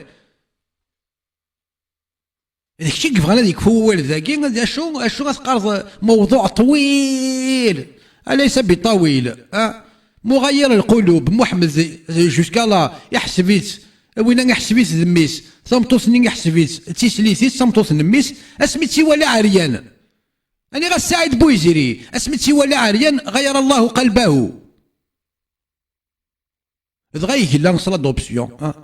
داكشي كيبغى هذا يكفو ووال داكي، هذا شو، شو غتقارض موضوع طويل. أليس بطويل؟ أه؟ مغير القلوب، محمد جوسكا لا يحسبيت. Winna iḥseb-it d mmi-s, tameṭṭut-nni iḥseb-itt d tislit-is, d tameṭṭut n mmi-s, asmi tt-iwala ɛeryan. Aniɣ a Saɛid Buyziri, asmi tt-iwala ɛeryan, ɣayar Allahu qalbahu. Dɣa yegla s l'adoption, ah.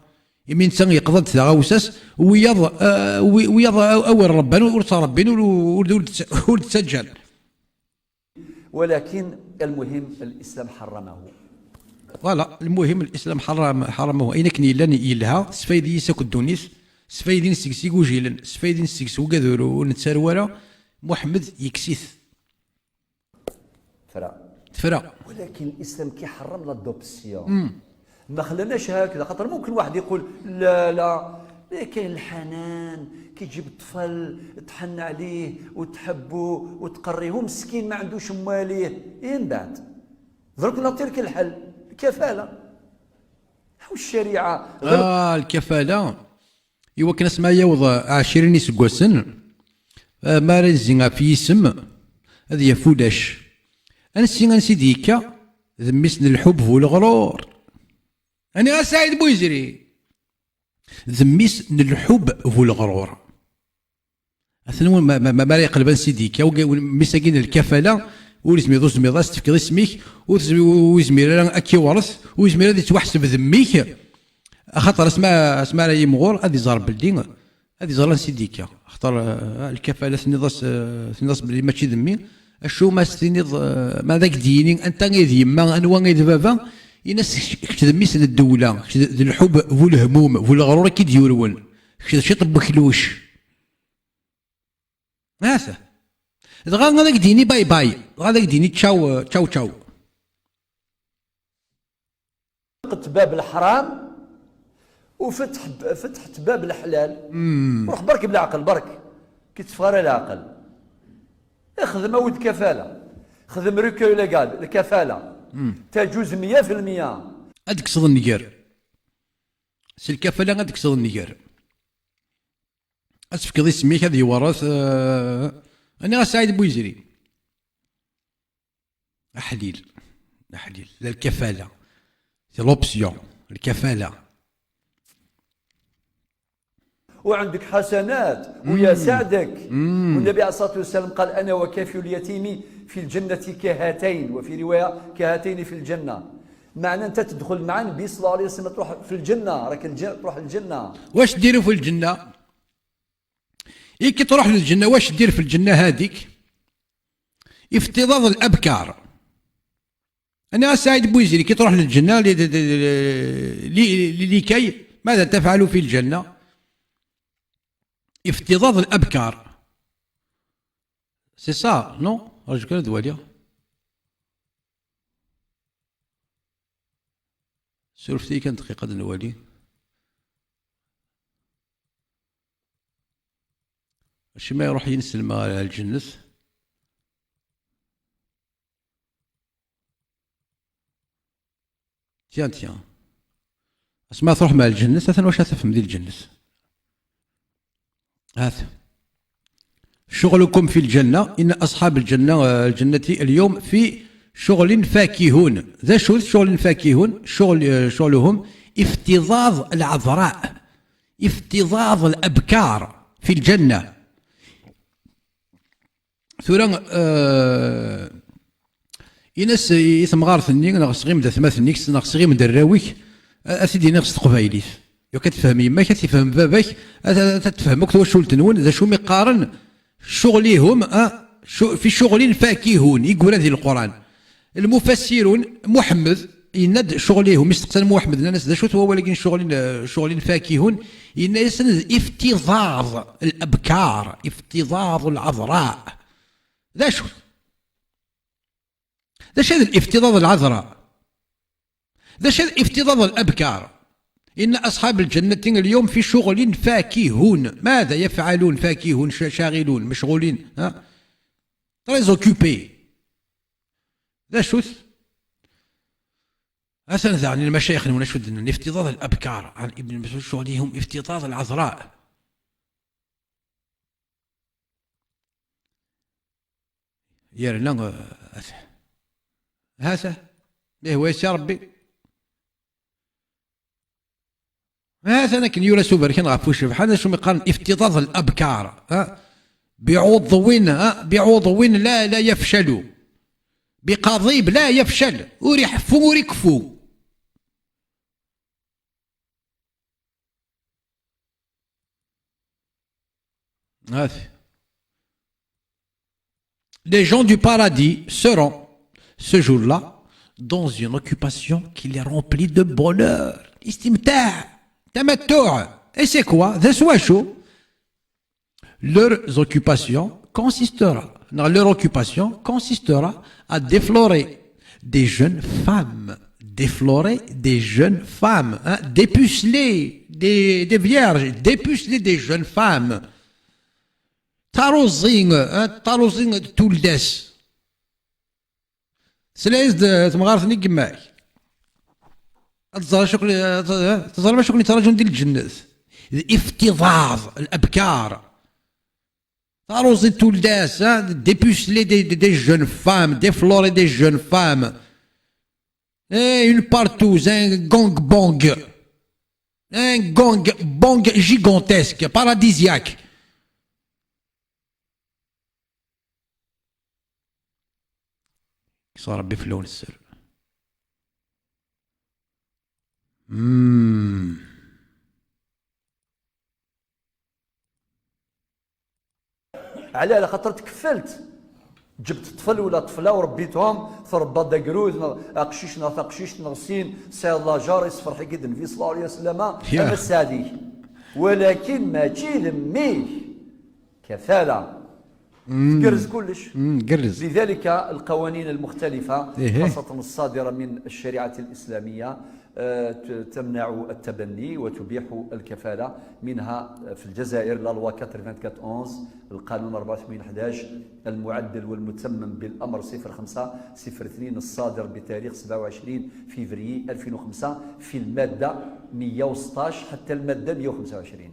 Imi netta yeqḍa-d taɣawsa-s, wiyaḍ, ah, wi-, wiyaḍ a-, awer ṛebban ur ttṛebbin, ur, ur, ur d-, ur d-ttaǧǧan. ولكن المهم الإسلام حرمه. Voilà, المهم الإسلام حرم، حرمه. Ayen akken yellan yelha, sfaydi-s akk ddunit, sfaydin seg-s igujilen, sfaydin seg-s wigad ur, ur nettaru ara, Muḥemmed yekkes-it. Tefra. Tefra. ولكن الإسلام كيحرم l'adoption. ما خلاناش هكذا، خاطر ممكن واحد يقول: "لا، لا، إيه، كاين الحنان، كي تجيب الطفل تحن عليه وتحبه وتقريه، هو مسكين ما عندوش مواليه." إيه، من بعد درك نعطيلك الحل، الكفالة. هاو الشريعة غير آه، الكفالة. Iwakken asma yaweḍ ɛecrin iseggasen, ah, ma ara yezzi ɣef yisem, ad yaf ulac. Ansi, ansi d-yekka? D mmi-s n lḥub bu leɣrur. Ani a Saɛid Buyezri? D mmi-s n lḥub bu leɣrur. Atan ma, ma, ma, ma ara yeqleb ansi d-yekka, uga-, mmi-s-agi n lkafala, ur izmir, ur izmir ad s-tefkeḍ isem-ik, ur tez-, ur izmir ara ad k-iwret, ur izmir ad yettwaḥseb d mmi-k, axaṭer asma, asma ara yimɣur, ad iẓer belli, ad iẓer ansi d-yekka. Axaṭer, eh, lkafala tenniḍ-as, eh, tenniḍ-as belli mačči d mmi, acu ma s-tiniḍ, eh, ma ad ak-d-yini anta i d yemma, anwa i d baba, ini-as kečč, kečč d mmi-s n ddewla, kečč d, d lḥub bu lehmum, bu leɣrur i k-id-yurwen, kečč d ciṭ n wekluc. Ata. Dɣa ad ak-d-yini bye bye, dɣa ad ak-d-yini ciao, ciao, ciao. غلقت باب الحرام وفتح، فتحت باب الحلال. روح برك بالعقل، برك. كي تفغر العقل. اخدم أود كفالة. خدم recueil légal، الكفالة. تجوز مية في المية. Ad tekkseḍ nnger. S lkafala ad tekkseḍ nnger. Ad tefkeḍ isem-ik ad iwerret, eh, aniɣ a Saɛid Buyezri. Aḥlil. Aḥlil. La lkafala. C'est l'option. Lkafala. وعندك حسنات ويا سعدك. والنبي عليه الصلاة والسلام قال: "أنا وكافل اليتيم في الجنة كهاتين"، وفي رواية: "كهاتين في الجنة". معنى أنت تدخل مع النبي صلى الله عليه وسلم، تروح في الجنة، راك الج-، تروح الجنة. واش ديروا في الجنة؟ إي كي تروح للجنة، واش دير في الجنة هذيك؟ افتضاض الأبكار. أنا سعيد بويزري، كي تروح للجنة، ل-، ل-، ل-، ل-، ل-، لكي ماذا تفعل في الجنة؟ افتضاض الأبكار. C'est ça, non؟ رجل كان دواليا. سولفتي كان دقيقة نوالي. شي ما يروح ينسلم على الجنة. Tiens, tiens. اسمع، تروح مع الجنة، أثنى واش تفهم دي الجنة؟ هات. شغلكم في الجنة، إن أصحاب الجنة، آه، الجنة اليوم في شغل فاكهون. ذا شو شغل فاكهون؟ شغل، آه، شغلهم افتضاض العذراء، افتضاض الأبكار في الجنة. Tura, eh, in-as i temɣart-nni, neɣ s ɣim d atmaten-ik, neɣ s ɣim d arraw-ik, a, a t-id-iniɣ s teqbaylit. Yak ad tefhem yemma-k, ad tefhem baba-k, ad, ad, ad tefhem akk twacult-nwen, d acu mi qqaren, ccɣel-ihum, a, cu-, fi ccɣel fakihun, i yura di Leqran. Lmufassirun, Muḥemmed, yenna-d ccɣel-ihum, isteqsan Muḥemmed, nnan-as, d acu-t wawal-agi n ccɣel, eh, ccɣel fakihun? Yenna-yasen, d iftiḍaḍ l-abkar, iftiḍaḍ lɛaḍra. D acu-t? D acu d iftiḍaḍ lɛaḍra? D acu d iftiḍaḍ l-abkar? إن أصحاب الجنة اليوم في شغل فاكهون. ماذا يفعلون؟ فاكهون، ش-، شاغلون، مشغولين، ها؟ Très occupés. D acu-t? Atan daɣen lmacayix-nwen acu d-nnan, iftiḍaḍ l-abkar, ɛan Ibn Masɛud, ccɣel-ihum iftiḍaḍ lɛaḍra. Yerna, eh, ata. Ih, wa yesya Rebbi. Atan akken yura s uberkan ɣef ucebḥan, acu mi qqaren iftiḍaḍ l-abkar, ha? بعضو، ha؟ بعضو لا، لا يفشل. بقضيب لا يفشل. Ur iḥeffu, ur ikeffu. Ati. Les gens du paradis seront, ce jour-là, dans une occupation qui les remplit de bonheur. Istimta', tamattu'. Et c'est quoi? D acu, acu? Leurs occupations consistera, non, leur occupation consistera à déflorer des jeunes femmes, déflorer des jeunes femmes, hein, dépuceler des, des vierges, dépuceler des jeunes femmes. Taruẓi, hein, taruẓi n tullas. Sla-yas-d temɣart-nni n yemma-k. Ad tẓer acu ken-, teẓram acu ken-yettraǧun di lǧennet. D iftiḍaḍ, الأبكار. Taruẓi n tullas, hein, dépuceler des, des, des jeunes femmes, déflorer des jeunes femmes. Et une partouze, un gangbang. Un gangbang gigantesque, paradisiaque. Yekkes Ṛebbi fell-awen sser. Mm. Ɛla, ɛla xaṭer tkeffelt. Ǧǧebt ṭṭfel wala ṭṭfla u ṛebbit-hom, tṛebbaḍ d agrud neɣ aqcic neɣ taqcict neɣ sin, tesɛiḍ lajeṛ, isefreḥ-ik-id Nnbi ṣella Llahu ɛalayhi wa sallam, Ya. Am sseɛd-ik. Walakin mačči d mmi-k. Kafala. Tgerrez kullec. Mm, gerrez. لذلك القوانين المختلفة، إيه. خاصة الصادرة من الشريعة الإسلامية، آه، ت-، تمنع التبني وتبيح الكفالة، منها في الجزائر la loi quatre-vingt-quatre onze، القانون أربعة وثمانين حداش، المعدل والمتمم بالأمر صفر خمسة صفر اثنين الصادر بتاريخ سبعة وعشرين février ألفين وخمسة، في المادة مية وستاش حتى المادة مية وخمسة وعشرين.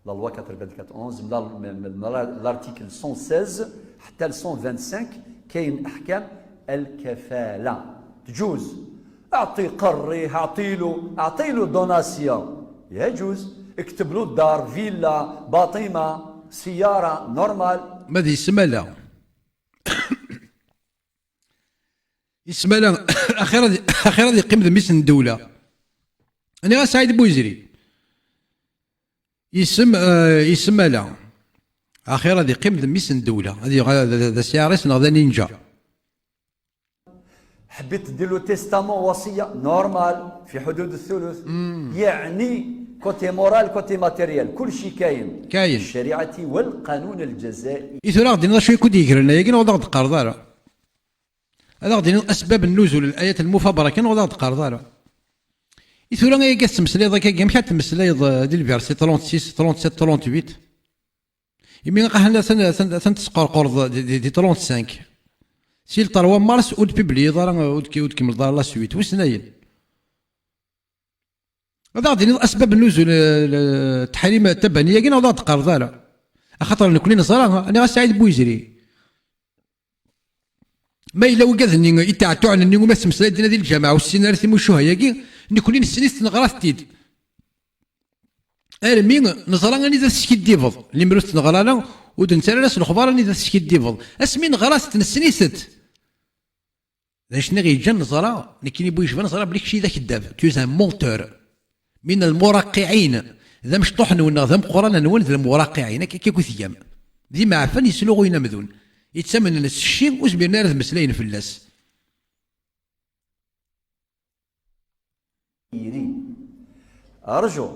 La loi quatre-vingt-quatre onze، من ال-، من، من، من l'article cent seize حتى ل cent vingt-cinq كاين أحكام الكفالة. تجوز. أعطي قريه، أعطي له، أعطي له donation. يجوز. اكتب له الدار، فيلا، باطمة، سيارة، normal. Ma d yesmala. Yesmala, axir ad, axir ad yeqqim d mmi-s n ddewla. Nniɣ-as Saɛid Buyezri. Yesem-, eh, yesmala. Axir ad yeqqim d mmi-s n ddewla. Ad yuɣal d, d, d asiɛris neɣ d aninja. حبيت تدير له testament، وصية، normal، في حدود الثلث. يعني côté moral، côté matériel، كل شيء كاين. كاين. الشريعة والقانون الجزائي. I tura ad d-tiniḍ acu i kud-yegren ayagi, neɣ ur d-aɣ-d-teqqareḍ ara? Ad aɣ-d-tiniḍ أسباب النزول، الآيات المفبركة kan, ur d-aɣ-d-teqqareḍ ara. I tura ayagi ad tettmeslayeḍ akkagi, amek ad tmeslayeḍ, eh, di lversi trente-six, trente-sept, trente-huit? Imi aqaḥ atan, atan, atan tesqerqreḍ di, di, di trente-cinq. Si le trois mars ur d-publiyeḍ ara, ur d-, ur d-kemmleḍ ara la suite. Wissen ayen. Ad aɣ-d-tiniḍ أسباب النزول, eh, le-, التحريم التبني-agi, neɣ ur d-aɣ-d-teqqareḍ ara? Axaṭer nekni neẓra, nniɣ-as Saɛid Buyezri. Ma yella wigad-nni, itaɛtuɛen-nni umi tettmeslay dinna di lǧameɛ, ur ssinen ara timucuha-agi, nekni nessen-it, neɣra-t-id. Armi neẓra anida teskiddibeḍ, lemmer ur t-neɣra ara, ur d-nettarra ara s lexbar anida teskiddibeḍ. Asmi neɣra-t, nessen-it. D acu i ɣ-yeǧǧan neẓra, nekkini bu yecban neẓra belli kečč d akeddab, tu es un menteur. من المرقعين. D amecṭuḥ-nwen neɣ d ameqqran-nwen d المرقعين. Akka, akka i tgam. D imeɛfan yesluɣuyen amdun. Yettamnen s cci, ur zmiren ara ad mmeslayen fell-as. Iri. أرجو.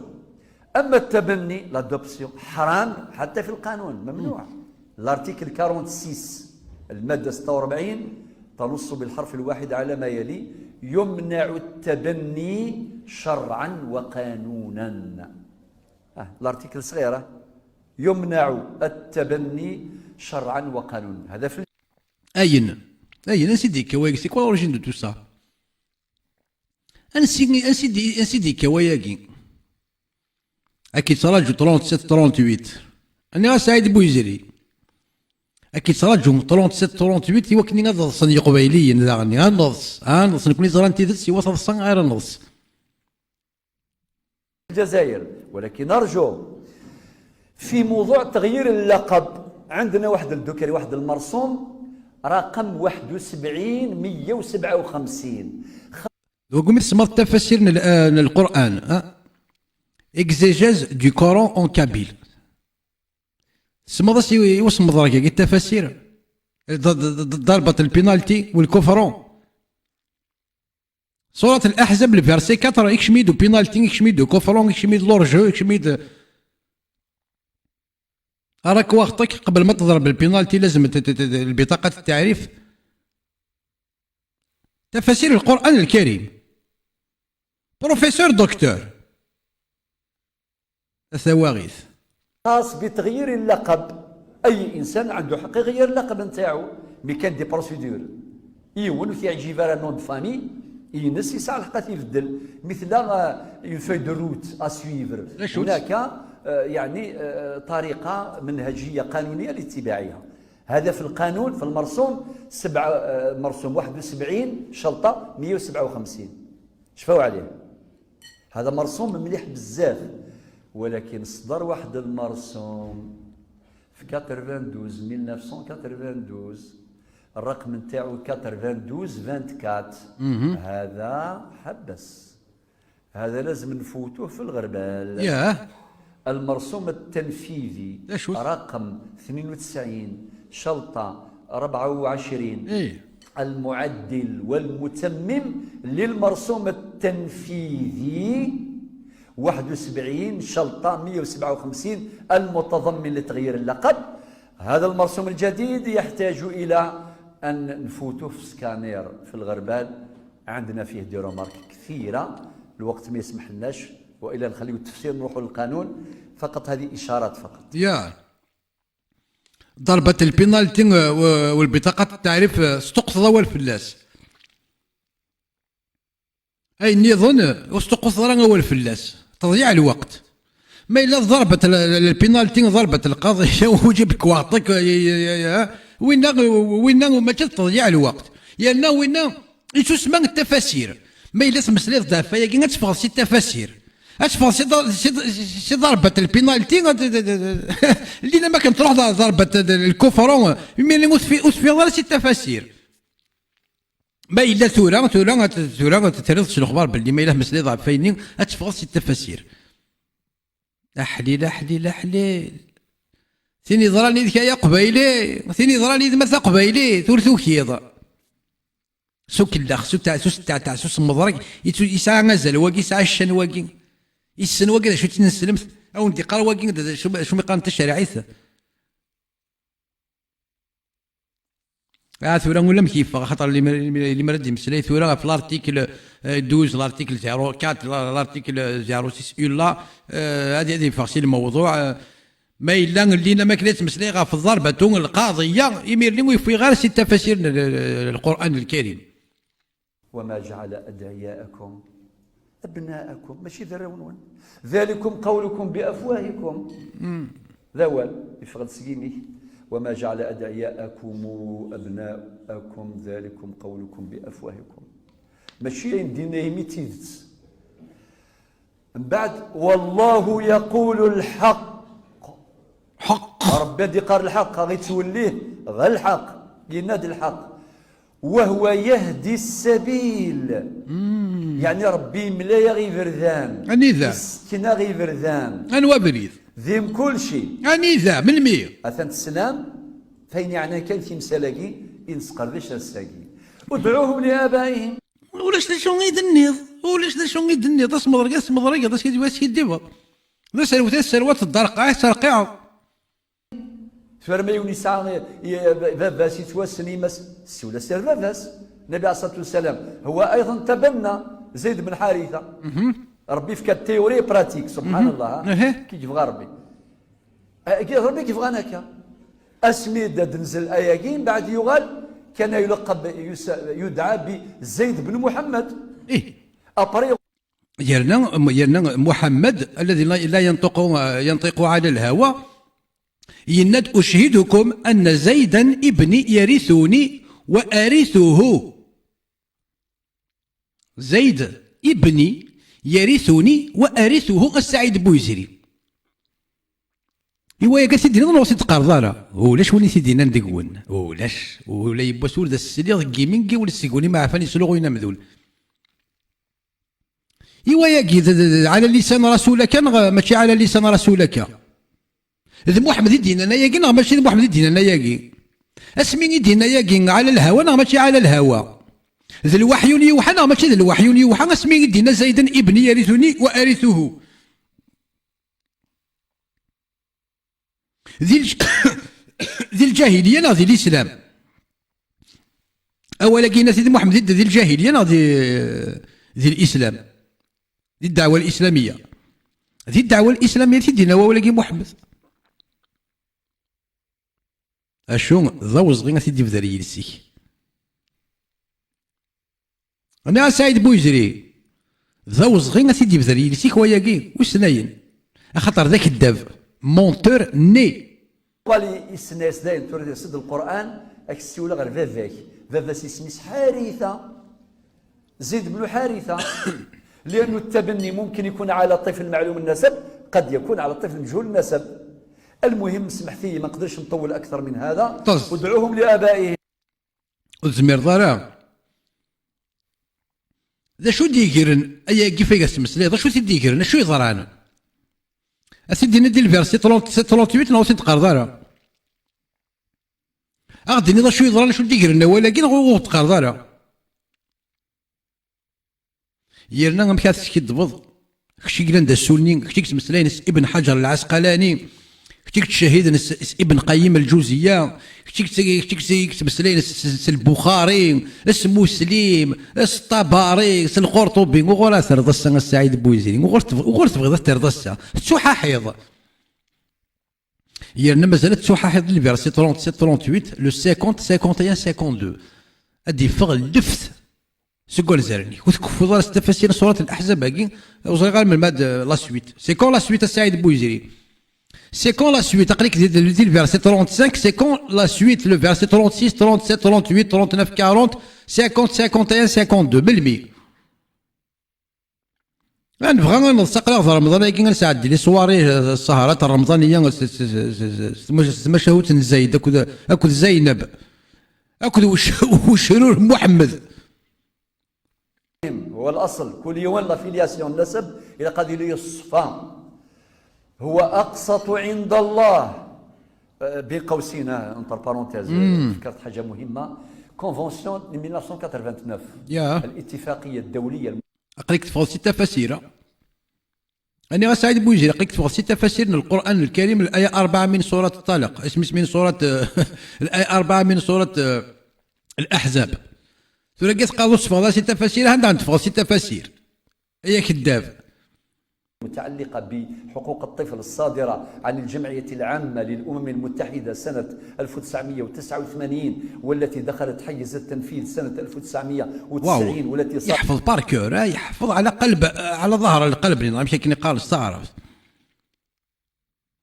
أما التبني، l'adoption، حرام حتى في القانون، ممنوع. L'article quarante-six، المادة ستة وأربعين، تنص بالحرف الواحد على ما يلي: يمنع التبني شرعا وقانونا. آه، l'article صغيرة. يمنع التبني شرعا وقانونا. هذا في Ayen. Ayen, ansi d-yekka wayagi? C'est quoi l'origine de tout ça? Ansi, ansi d-, ansi d-yekka wayagi? Ad k-yettraǧu trente-sept, trente-huit. Nniɣ-as Saɛid Buyezri. Ad k-yettraǧu trente-sept, trente-huit i wakken ad ḍsen Yeqbayliyen daɣen. Ad neḍs, ad neḍs. Nekni ẓran tidet, siwa taḍsa ara neḍs. الجزائر، ولكن أرجو في موضوع تغيير اللقب، عندنا واحد الدكري، واحد المرسوم، رقم واحد وسبعين مية وسبعة وخمسين. Donc, mi tsemmaḍ tafasir n l-, eh, n Lqur'an, ah, exégèse du Coran en kabyle. Tsemmaḍ-as i, i usemmeḍ-agi n tafasir? ضربة البينالتي والكوفرون. سورة الأحزاب الفيرسي كاتر، يكشميد بينالتي، يكشميد كوفرون، يكشميد لورجو، يكشميد. راك واخطك قبل ما تضرب البينالتي لازم ت- ت- ت- البطاقة التعريف. تفاسير القرآن الكريم. بروفيسور دكتور. الثواغيث. خاص بتغيير اللقب. أي إنسان عنده حق يغير اللقب نتاعو، mais كان des procédures. يون في عجيبة نون دو فامي ينس يسعى الحق يبدل، مثل آه، une feuille de route à suivre. هناك آه، يعني آه، طريقة منهجية قانونية لاتباعها. هذا في القانون، في المرسوم سبعة، آه، مرسوم واحد وسبعين شلطة مية وسبعة وخمسين. شفاو عليه؟ هذا مرسوم مليح بزاف، ولكن صدر واحد المرسوم في quatre-vingt-douze، ألف وتسعمية وثمانية وثمانين، الرقم نتاعو quatre-vingt-douze vingt-quatre. هذا حبس، هذا لازم نفوتوه في الغربال. ياه. المرسوم التنفيذي، رقم اثنين وتسعين شلطة أربعة وعشرين. المعدل والمتمم للمرسوم التنفيذي واحد وسبعين شلطة مية وسبعة وخمسين المتضمن لتغيير اللقب. هذا المرسوم الجديد يحتاج إلى أن نفوتوه في سكانير في الغربال. عندنا فيه des remarques كثيرة، الوقت ما يسمحلناش، وإلا نخليو التفسير نروحوا للقانون. فقط هذه إشارات فقط. يا ضربة البينالتي، آه، و- والبطاقة التعريف، آه، استقصد أول فلاس. أي نظن، آه، استقصد راه أول فلاس. تضييع الوقت. ما إلا ضربة ال- ال- البينالتي، ضربة القاضية وجيبك واعطيك، آه، آه، آه، آه. وينا، وينا ماشي تضييع الوقت. يا وينا يتسمى التفاسير. ما إلا تمسليض دافا ياكي، تفغ سي التفاسير. تفغ سي ض- سي ض- سي ضربة البينالتي، اللي لما كنت تروح ض- ضربة الكفر، مي اللي متفي أسفي ضرب سي التفاسير. ما إلا ثورة، ثورة، ثورة تريض شي الأخبار باللي ما إلا تمسليض دافا ياكي، تفغ سي التفاسير. أحليل، أحليل، أحليل. ثيني ضراني ذكايا قبايلي، ثيني ضراني ذمثا قبايلي، ثور ثوكيض. سو كلاخ، سو تاع، سو تاع، تاع، سو سمضرك، يتو-، يسعى غزال واقي، يسعى الشن واقي. يسن واقي، شو تنسلمت؟ أو ندي قال واقي، شو، شو مقام تشريعيت؟ آه، ثورة ولا مكيف، خاطر اللي مر-، اللي مر-، اللي مرد يمسلي ثورة في l'article، آه، douze، l'article zéro quatre، l'article zéro six، ولا، آه، هذه، هذه تفاصيل الموضوع. آه، ما إلا لينا ما كنا تمسلي غا في الضربة القاضية، يمير لي ويفوي غير ست تفاسير ال-، ال-، القرآن الكريم. وما جعل أدعياءكم أبناءكم، ماشي ذراونون، ذلكم قولكم بأفواهكم. ذا وال يفغد سكينيك. وما جعل أدعياءكم أبناءكم، ذلكم قولكم بأفواهكم. ماشي دينا يمي تيدت. من بعد، والله يقول الحق. حق. ربي هادي قال الحق، غي توليه غير الحق، يناد الحق. وهو يهدي السبيل. يعني ربي ملايا غي بردان. أنيذا. يسكنا غي بردان. أنوا بريد. ذيم كل شيء. أنيذا، من مي؟ أثنت السلام، فين يعني كان في مسالكي، إن سقردش الساقي. ادعوهم لآبائهم. ولاش ذا شو غيد النيض؟ ولاش ذا شو غيد النيض؟ اسمضرق، اسمضرق، اسكي ديبا، اسكي ديبا. لا سلوت السلوات الدار قاع ترقيع. Tura ma yiwen yesɛa, i-, baba-s yettwassen, yemma-s, siwel-as ar baba-s. Nabi alayhi ṣṣalatu wassalam, هو أيضا تبنى زيد بن حارثة. Rebbi yefka théorie et pratique, subḥan Allah, ha? Ki yebɣa Rebbi. Agi Rebbi ki yebɣan akka. Asmi d-, d-tenzel ayagi, mbeɛd yuɣal, كان يلقب, يس-, يدعى بزيد بن محمد. Après, yerna, yerna Muḥemmed, الذي لا, لا ينطق, ينطق على الهوى, yenna-d: أشهدكم أن زيدا ابني يرثني وأرثه. زيد ابني يرثني وأرثه السعيد بويزري. Iwa yaga t-id-nniḍen ur t-id-teqqareḍ ara. Ulac win i t-id-yennan deg-wen. Ulac. Ula yiwwas ur d as-sliɣ deg yimi n yiwen seg-wen imeɛfan yesluɣuyen amdul. Iwa yagi, d, d, d, ɛala lisan rasula kan, neɣ mačči ɛala lisan rasula kan? D Muḥemmed i d-yennan ayagi, neɣ mačči d Muḥemmed i d-yennan ayagi? Asmi i d-yenna yagi ɛla lhawa neɣ mačči ɛla lhawa? D lwaḥyun yuḥa neɣ mačči d lwaḥyun yuḥa, asmi i d-yenna Zayden ibni yarithuni wa arithuhu? Di lǧ-, di lǧahiliya neɣ di lislam? Awal-agi yenna Sidi Muḥemmed di, di lǧahiliya neɣ di, di lislam? Di ddeɛwa lislamiya. Di ddeɛwa lislamiya i t-id-yenna wawal-agi Muḥemmed. Acu d awezɣi ad t-id-ibder yiles-ik. Nniɣ-as Saɛid Buyezri, d awezɣi ad t-id-ibder yiles-ik wayagi, wissen ayen. Axaṭer d akeddab, menteur né. Wali isenna-yas dayen tura di sed Lqur'an, ad k-ssiwleɣ ɣer baba-k. Baba-s isem-is Ḥarita. زيد بن حارثة. لأن التبني ممكن يكون على طفل معلوم النسب، قد يكون على طفل مجهول النسب. المهم، سمحتي، ما نقدرش نطول أكثر من هذا. طز. ادعوهم لآبائهم. Ur tezmireḍ ara. D acu d-yegren ayagi f ay as-tmeslayeḍ? D acu t-id-yegren? Acu yeḍran? Ad t-id-tiniḍ di lversi trente-sept, trente-huit, neɣ ur t-id-teqqareḍ ara? Ad ɣ-d-tiniḍ acu yeḍran, acu d-yegren awal-agi, neɣ ur ɣ-d-teqqareḍ ara? Yerna amek ara teskiddbeḍ? Kečč i yellan d asulni, kečč i yettmeslayen s Ibn Ḥajar Lɛasqalani, kečč i yettcehhiden s, s Ibn Qayyim Lǧuziya, kečč i yett-, kečč i yett-, i yettmeslayen s, s, s Lbuxari, s Muslim, s Ṭabari, s Lqurṭubi. Uɣur ara terreḍ ass-a a Saɛid Buyezri? Uɣur teb-, uɣur tebɣiḍ ad terreḍ ass-a? Tettuḥaḥiḍ. Yerna mazal ad tettuḥaḥiḍ di lversi trente-sept, trente-huit, le cinquante, cinquante et un, cinquante-deux. Ad d-yeffeɣ lleft seg wanzaren-ik. Ur tkeffuḍ ara s tafasir n surat Leḥzab-agi, ur ẓriɣ ara melmi ad, euh, la suite. C'est quand la suite a Saɛid Buyezri? C'est quand la suite? Aql-ik di, di, di lversi trente-cinq, c'est quand la suite, le verset trente-six, trente-sept, trente-huit, trente-neuf, quarante, cinquante, cinquante et un, cinquante-deux? Melmi? Ah, nebɣa ad neḍsa aql-aɣ d Remḍan-agi, ad nesɛeddi les soirées, eh, ssaharat remḍaniya, s, s, s tmac-, s tmacahut n Zayd akked, akked Zaynab, akked wec-, wecrur Muḥemmed. هو الأصل، كل يوم la filiation، النسب إلى قد يصفى. هو أقسط عند الله. آه، بين قوسين، آه، entre parenthèses، آه، فكرت حاجة مهمة. Convention de mille neuf cent quatre-vingt-neuf. الاتفاقية الدولية. Aql-ik teffɣeḍ si tafasira. Aniɣ a Saɛid Buyezri, aql-ik teffɣeḍ si tafasir n Lqur'an Lkarim, الآية أربعة من سورة الطلاق. Isem-is من سورة, الآية أربعة من سورة, euh, الأحزاب. Tura agi teqqareḍ ur teffɣeḍ ara si tafasir, anda n teffɣeḍ si tafasir? Ay akeddab. متعلقة بحقوق الطفل الصادرة عن الجمعية العامة للأمم المتحدة سنة ألف وتسعمية وتسعة وثمانين، والتي دخلت حيز التنفيذ سنة ألف وتسعمية وتسعين، والتي صار يحفظ par cœur، آه، يحفظ على قلب، آه، على ظهر القلب، نظام شكل قال الصارف.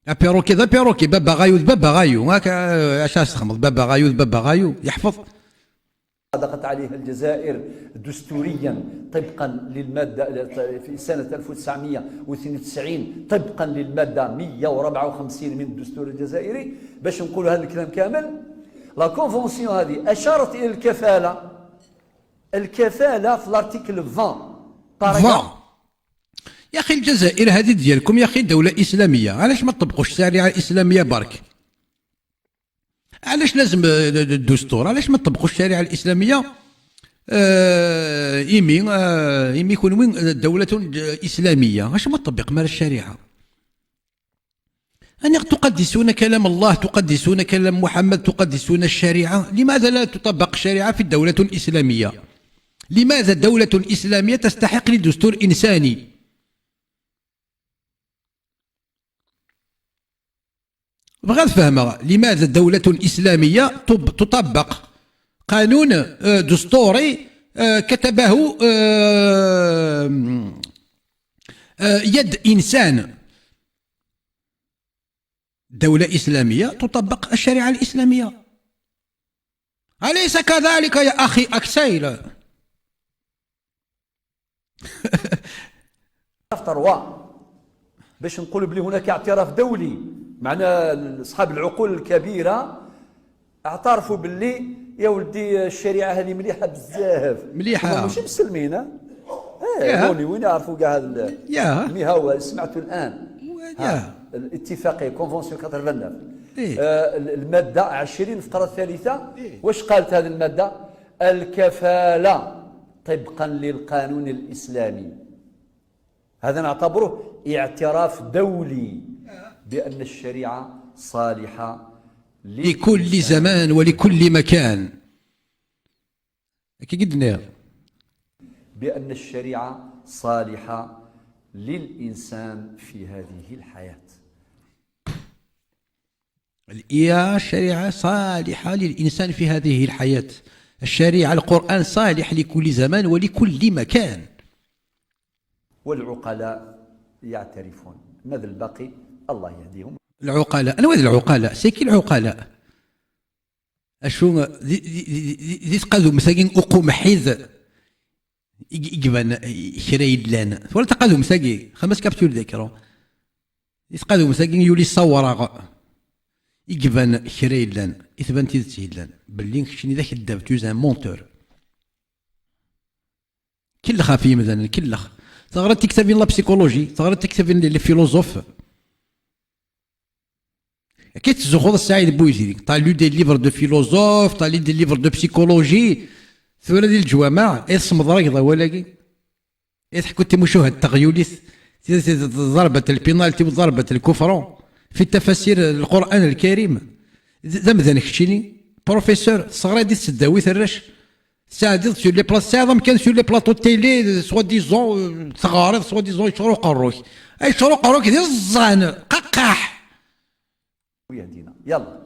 Apiruki d apiruki, baba ɣayu d baba ɣayu. هاك، آه، اش راس تخمض؟ بابا غايو، بابا غايو يحفظ. صادقت عليها الجزائر دستوريا طبقا للمادة، في سنة ألف وتسعمية واثنين وتسعين، طبقا للمادة مية وأربعة وخمسين من الدستور الجزائري. باش نقولوا هذا الكلام كامل، la convention هذه أشارت إلى الكفالة. الكفالة في l'article vingt، paragraphe. يا أخي، الجزائر هذه ديالكم يا أخي دولة إسلامية، علاش ما تطبقوش الشريعة الإسلامية برك؟ علاش لازم، آه، الدستور؟ علاش ما تطبقوش الشريعة الإسلامية؟ آه، إيمي، آه، إيمي كون وين دولة إسلامية، علاش ما تطبق مال الشريعة؟ أنا تقدسون كلام الله، تقدسون كلام محمد، تقدسون الشريعة. لماذا لا تطبق الشريعة في الدولة الإسلامية؟ لماذا دولة إسلامية تستحق لدستور إنساني؟ بغيت فهمها، لماذا دولة إسلامية تب-، تطبق قانون، آه، دستوري، آه، كتبه، آه، آه، يد إنسان؟ دولة إسلامية تطبق الشريعة الإسلامية. أليس كذلك يا أخي أكسيل؟ Trois، باش نقول بلي هناك اعتراف دولي، معنا أصحاب العقول الكبيرة اعترفوا باللي يا ولدي الشريعة هذه مليحة بزاف. مليحة. هما ماشي مسلمين، ها؟ إيه، ياه. هوني وين يعرفوا كاع هذا ال-، ياه. مي هاو سمعتوا الآن. ها، ياه. الاتفاقية، convention quatre-vingt-neuf. إيه. آه، ال-، المادة عشرين، الفقرة الثالثة. إيه. واش قالت هذه المادة؟ الكفالة طبقا للقانون الإسلامي. هذا نعتبره اعتراف دولي بأن الشريعة صالحة لكل زمان ولكل مكان. هكا قد نير. بأن الشريعة صالحة للإنسان في هذه الحياة. الإيا الشريعة صالحة للإنسان في هذه الحياة. الشريعة، القرآن، صالح لكل زمان ولكل مكان. والعقلاء يعترفون. ماذا الباقي؟ الله يهديهم. العقلاء، أنا وين العقلاء؟ سيكي العقلاء؟ أشو دي، دي، دي، دي، دي تقادم ساكن أقو محيد. يج-، يجبن كرا يدلان. ولا تقادم ساكي، خمس كابتور ذاكرة. Di tqadum-agi yuli sawraɣ i iban kra yellan, i tban tidet yellan, belli keččini d akeddab, tu es un menteur. Kellex ɣef yimdanen, kellex. Teɣriḍ tiktabin la psychologie, teɣriḍ tiktabin les philosophes. Akka i tettzuxxuḍ a Saɛid Buyziri. T'as lu des livres de philosophes, t'as lu des livres de psychologie. Tura di leǧwameɛ i tesmeḍrageḍ awal-agi. I tḥekkuḍ timucuha n teɣyulit, ضربة البينالتي وضربة الكفرون في تفاسير القرآن الكريم. D, d amdan keččini, professeur, tesseɣriḍ di tesdawit arrac, tesɛeddiḍ sur les pla-, tesɛiḍ amkan sur les plateaux de télé, soi-disant, euh, teɣriḍ, soi-disant, yeččur uqerru-k. Ay, yeččur uqerru-k d iẓẓan, qaqqaḥ. ويهدينا. يلا.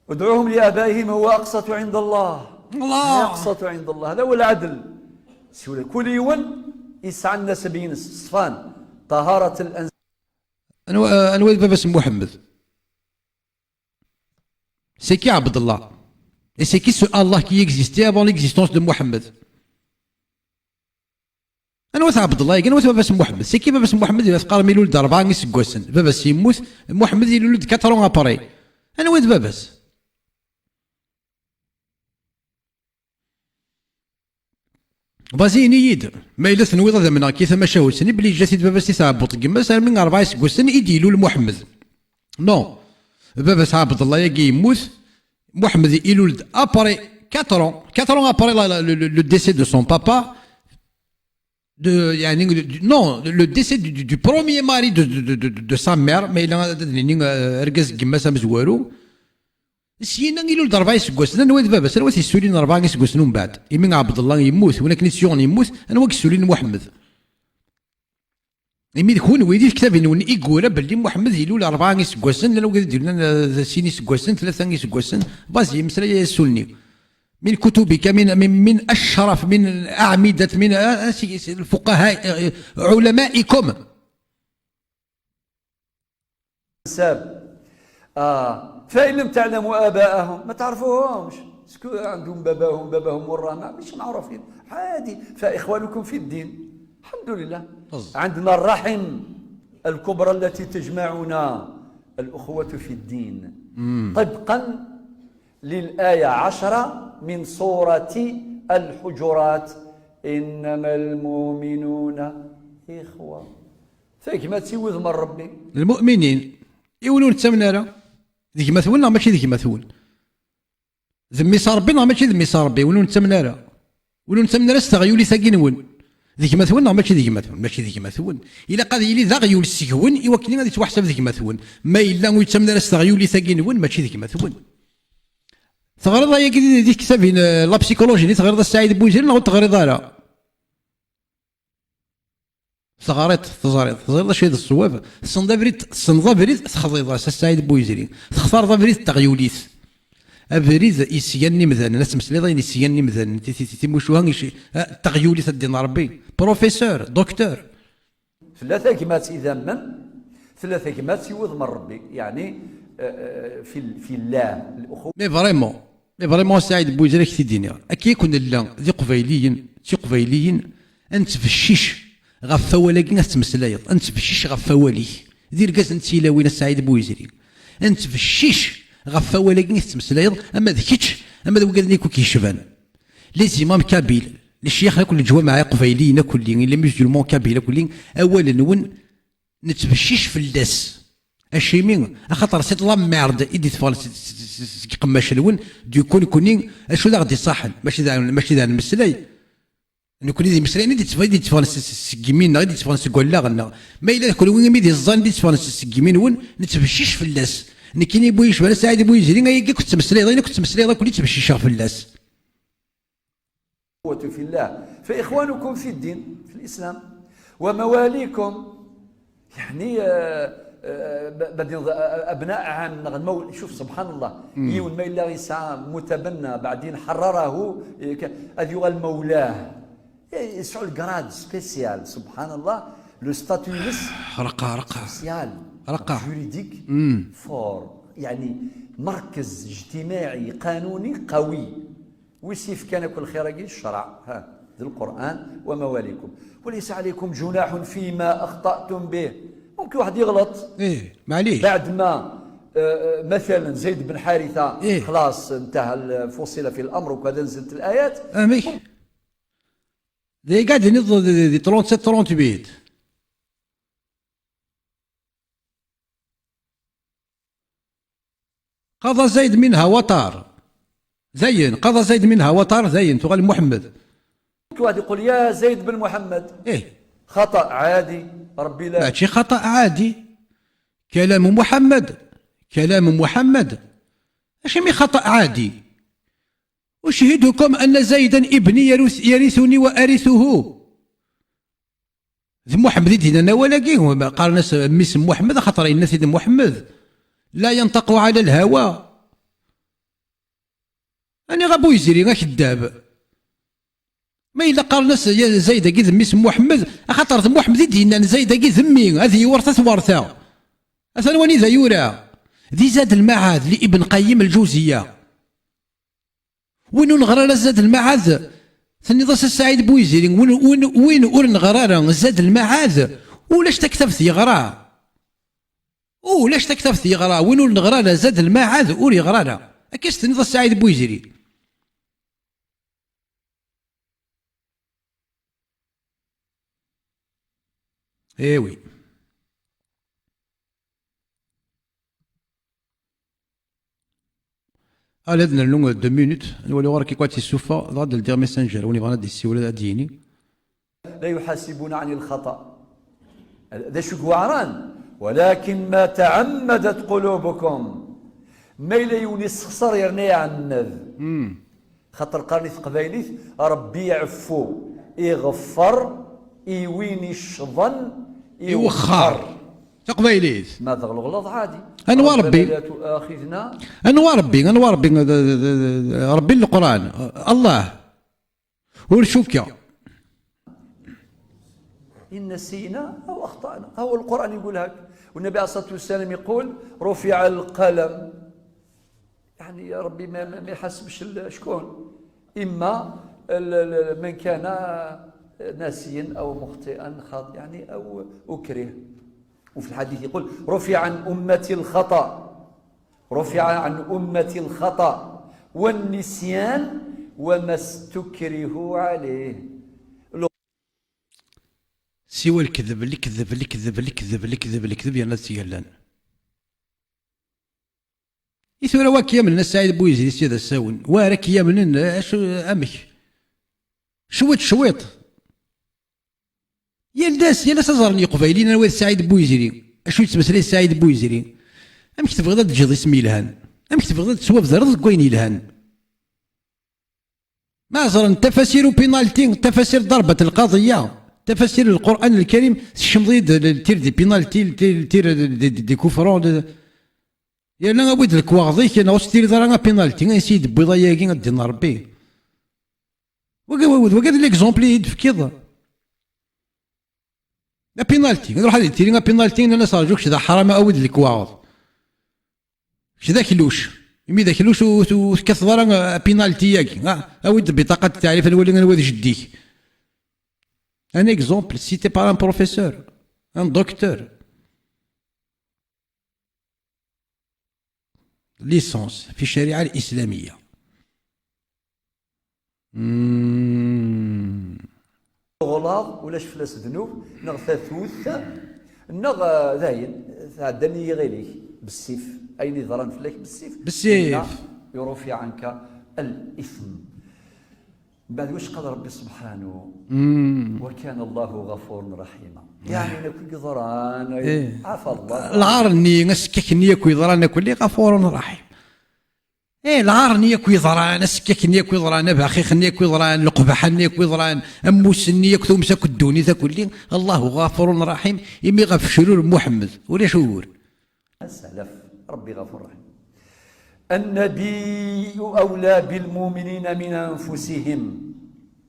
ادعوهم لآبائهم هو أقسط عند الله. الله. أقسط عند الله. هذا هو العدل. سورة كل يوم يسعى الناس بين الصفان. طهارة الأنساب. Anwa, anwa d baba-s n Muḥemmed? C'est qui Abdallah? Et c'est qui ce Allah qui existait avant l'existence de Mohamed? Anwa-t Ɛebdellah-agi? Anwa-t baba-s n Muḥemmed? C'est qui baba-s n Muḥemmed? Yella teqqarem ilul-d rebɛa iseggasen. Baba-s yemmut, Muḥemmed ilul-d quatre ans après. Anwa d baba-s? Vas-y, ini-yi-d. Ma yella tenwiḍ ad amneɣ ki tamacahut-nni, belli yeǧǧa-t-id baba-s i tɛebbuḍt n yemma-s, armi rebɛa iseggasen i d-ilul Muḥemmed. Non. Baba-s Ɛebdellah-agi yemmut, Muḥemmed ilul-d après quatre ans, quatre ans après la, la, le, le, le décès de son papa, de, يعني, du, non, le décès du, du, du premier mari de, de, de, de, de sa mère, ma yella ad d-nini, euh, argaz n yemma-s amezwaru. Syin-a ilul-d rebɛa iseggasen, anwa i d baba-s, anwa i t-yessulin rebɛa iseggasen umbeɛd? Imi Ɛebdellah yemmut, win akken i s-yuɣen yemmut, anwa i yessulin Muḥemmed? Imi d kunwi di tektabin-nwen i yura belli Muḥemmed ilul rebɛa iseggasen, llan wigad i d-yunan, eh, sin iseggasen, tlata iseggasen, vas-y, mmeslay ay assulni. من كتبك، من، من، من أشرف، من أعمدة، من، eh, eh, si, si, الفقهاء, eh, eh, علمائكم. الأنساب. آه. فإن لم تعلموا آباءهم، ما تعرفوهمش. سكو عندهم باباهم، باباهم والرمى، مش معروفين. عادي. فإخوانكم في الدين. الحمد لله. عندنا الرحم الكبرى التي تجمعنا الأخوة في الدين. طبقا للآية عشرة من سورة الحجرات، إنما المؤمنون إخوة. Tagmat i wudem n Ṛebbi. Lmu'minin, i win ur nettamen ara. D gma-twen neɣ mačči d gma-twen? D mmi-s n Ṛebbi neɣ mačči d mmi-s n Ṛebbi? Win ur nettamen ara. Win ur nettamen ara s teɣyulit-agi-nwen. D gma-twen neɣ mačči d gma-twen? Mačči d gma-twen. Ilaq ad yili d aɣyul seg-wen i wakken ad yettwaḥsab d gma-twen. Ma yella ur yettamen ara s teɣyulit-agi-nwen, mačči d gma-twen. Teɣriḍ ayagi di, di tektabin, eh, la psychologie-nni, teɣriḍ a Saɛid Buziri neɣ ur teɣriḍ ara? Teɣriḍ, teẓriḍ, teẓriḍ acu i d ṣṣwab, tessneḍ abrid, tessneḍ abrid, texḍiḍ-as a Saɛid Buyzri, textareḍ abrid n teɣyulit. Abrid yesgan imdanen, ad tmeslayeḍ ayen yesgan imdanen, ti-, ti-, ti-, timucuha, ici-, ah, teɣyulit a ddin Ṛebbi, professeur, docteur. Tella tagmat idammen, tella tagmat i wudem n Ṛebbi, yeɛni, eh, eh, fi, fi llah, l-uxu- Mais vraiment, mais vraiment, Saɛid Buyzri, ad k-t-id-iniɣ. Akka i kun nella d Iqbayliyen, d Tiqbayliyen, ad nettbeccic ɣef wawal-agi i tettmeslayeḍ, ad nettbeccic ɣef wawal-ik. D irgazen n tilawin a Saɛid Buyzri. Ad nettbeccic ɣef wawal-agi i tettmeslayeḍ, ama d kečč, ama d wigad-nni i k-yecban. Les imams kabyles, lecyax akk n leǧwameɛ iqbayliyen akk-lli, les musulmans kabyles akk-lli, awal-nwen nettbeccic fell-as. Acimi? Axaṭer c'est de la merde i d-iteffɣen s- s- s- seg iqemmac-nwen, du coup nekkni acu d aɣ-d-iṣaḥen? Mačči d, mačči d nmeslay. Nekkni d imeslayen i d-itteffɣen, i d-itteffɣen s- s- seg imi-nneɣ, i d-itteffɣen seg wallaɣ-nneɣ. Ma yella d kenwi imi d-iẓẓan i d-itteffɣen s- seg imi-nwen, nettbeccic fell-as. Nekkini bu yecban a Saɛid Buizri, ay akka i ken-ttmeslayeḍ, ayen akk ttmeslayeḍ akk i ttbecciceɣ fell-as. الأخوة في الله، فإخوانكم في الدين، في الإسلام، ومواليكم، يعني، آه، آه، ب- بعدين، آه، أبناء عام نغ- مول-، شوف سبحان الله، يون ما إلا يسعى متبنى، بعدين حرره، إيه، ك- هذا يغال مولاه. إيه، يسعوا الجراد سبيسيال، سبحان الله، لو ستاتيو يونس رقا، رقا. سبيسيال، رقا. جوريديك فور، يعني، مركز اجتماعي قانوني قوي. ويسيف كان كل خير الشرع، ها، ذي القرآن ومواليكم. وليس عليكم جناح فيما أخطأتم به. ممكن واحد يغلط. ايه، معليش. بعد ما، آه، آه، مثلا زيد بن حارثة، إيه. خلاص انتهى ال-، فصل في الأمر وكذا، نزلت الآيات. اميك. دي قاعد نض دي, دي, دي ثلاثة وثلاثين ثلاثة وثلاثين. قضى زيد منها وطار. زين، قضى زيد منها وطار، زين، تغال محمد. واحد يقول: "يا زيد بن محمد". ايه. خطأ عادي، ربي لا. ماشي خطأ عادي. كلام محمد. كلام محمد. اش من خطأ عادي؟ أشهدكم أن زيدا ابني يرث-، يرثني وأرثه. D Muḥemmed i d-yennan awal-agi, qaren-as mmi-s n Muḥemmed, axaṭer yenna-t-id Muḥemmed. لا ينطق عن الهوى. Aniɣ a Buizri, akeddab? Ma yella qqaren-as ya Zayd-agi d mmi-s n Muḥemmed, axaṭer d Muḥemmed i d-yennan Zayd-agi d mmi, ad yiwret at werta. Atan wanida yura. Di Zad Lmaɛad li Ibn Qayyim Lǧawziya. Win ur neɣri ara Zad Lmaɛad, tenniḍ-as a Saɛid Buizri, win, win, win ur neɣri ara Zad Lmaɛad, ulac taktabt yeɣra. Ulac taktabt yeɣra, win ur neɣri ara Zad Lmaɛad ur yeɣri ara. Akka i s-tenniḍ a Saɛid Buizri. Eh oui. Allez, ad nernu deux minutes, ad nwali ɣur-k i quoi tissufeɣ, dɣa ad d-ldiɣ Messenger, win yebɣan ad d-yessiwel ad d-yini. لا يحاسبون عن الخطأ. D acu i iweɛṛen? ولكن ما تعمدت قلوبكم. Ma yella yiwen yessexṣer yerna iɛenned. Xaṭer qqaren i teqbaylit: "Ṛebbi iɛeffu, iɣeffer i win iccḍen, Iwexxer. Taqbaylit. Ma d ɣelḍeɣ ɛadi. Anwa Ṛebbi? لا تؤاخذنا. Anwa Ṛebbi? Anwa Ṛebbi? Ṛebbi n Leqran. Allah. Ur cukkeɣ. إن نسينا أو أخطأنا. هو القرآن يقول هك. والنبي عليه الصلاة والسلام يقول: "رفع القلم". يعني يا ربي ما، ما، ما يحاسبش ال-، شكون؟ إما ال-، ال-، من كان ناسيا أو مخطئا خاط-، يعني أو أكره. وفي الحديث يقول: "رفع عن أمتي الخطأ". رفع عن أمتي الخطأ والنسيان وما استكرهوا عليه. Siwa lekdeb, lekdeb, lekdeb, lekdeb, lekdeb, lekdeb yerna tt-yellan. I tura wa k-yamnen a Saɛid Buizri s yad asawen, wa ara k-yamnen, acu, amek? Cwiṭ, cwiṭ. Yal ass, yal ass ad ẓren Yeqbayliyen anwa d Saɛid Buizri. Acu yettmeslay Saɛid Buizri? Amek tebɣiḍ ad d-tǧeḍ isem yelhan? Amek tebɣiḍ ad tettwabdreḍ deg wayen yelhan? Ma ẓren tafasir upinalti, tafasir ḍerbat lqaḍiya, tafasir n Lqur'an Lkarim, tsekcmeḍ-iyi-d l-, tir di pinalti, tir, tir di, di, di kufru, di-, yerna awi-d lekwaɣeḍ-ik, neɣ ur s-tiriḍ ara apinalti, ansi i d-tewwiḍ ayagi, a ddin n Ṛebbi? Wagi, wagi, wagi d l'exemple i yi-d-tefkiḍ. Apinalti, ad ruḥ ad tili apinalti, nnan-as rǧu kečč d aḥram, awi-d lekwaɣeḍ. Kečč d akluc. Imi d akluc ur, ur tekkateḍ ara apinalti-agi. Ah, awi-d bitaqa n ttaɛrif, ad nwali anwa d jeddi-k. Un exemple cité par un professeur, un docteur. Licence في الشريعة الإسلامية. Hmm. Teɣlaḍ, ulac fell-as ddnub, neɣ tatut, neɣ, eh, dayen, Tɛeddan i yiɣil-ik bessif, ayen yeḍran fell-ak bessif. Bessif. Inna يرفع عنك الإثم. Mbeɛd wacu qal Ṛebbi subḥanu? وكان الله غفورا رحيما. Yeɛni ayen akk i yeḍran, Eh. ɛafa Allah. Lɛar-nni, asekkak-nni akk yeḍran akk-nni, ɣafurun raḥim. Eh, lɛar-nni akk yeḍran, asekkak-nni akk yeḍran, abaxix-nni akk yeḍran, leqbaḥa-nni akk yeḍran, ammus-nni akk, tumsa akk, ddunit akk-nni, Allahu ɣafurun raḥim, imi ɣef crur n Muḥemmed, ulac ugur. السلف. ربي غفور رحيم. النبي أولى بالمؤمنين من أنفسهم.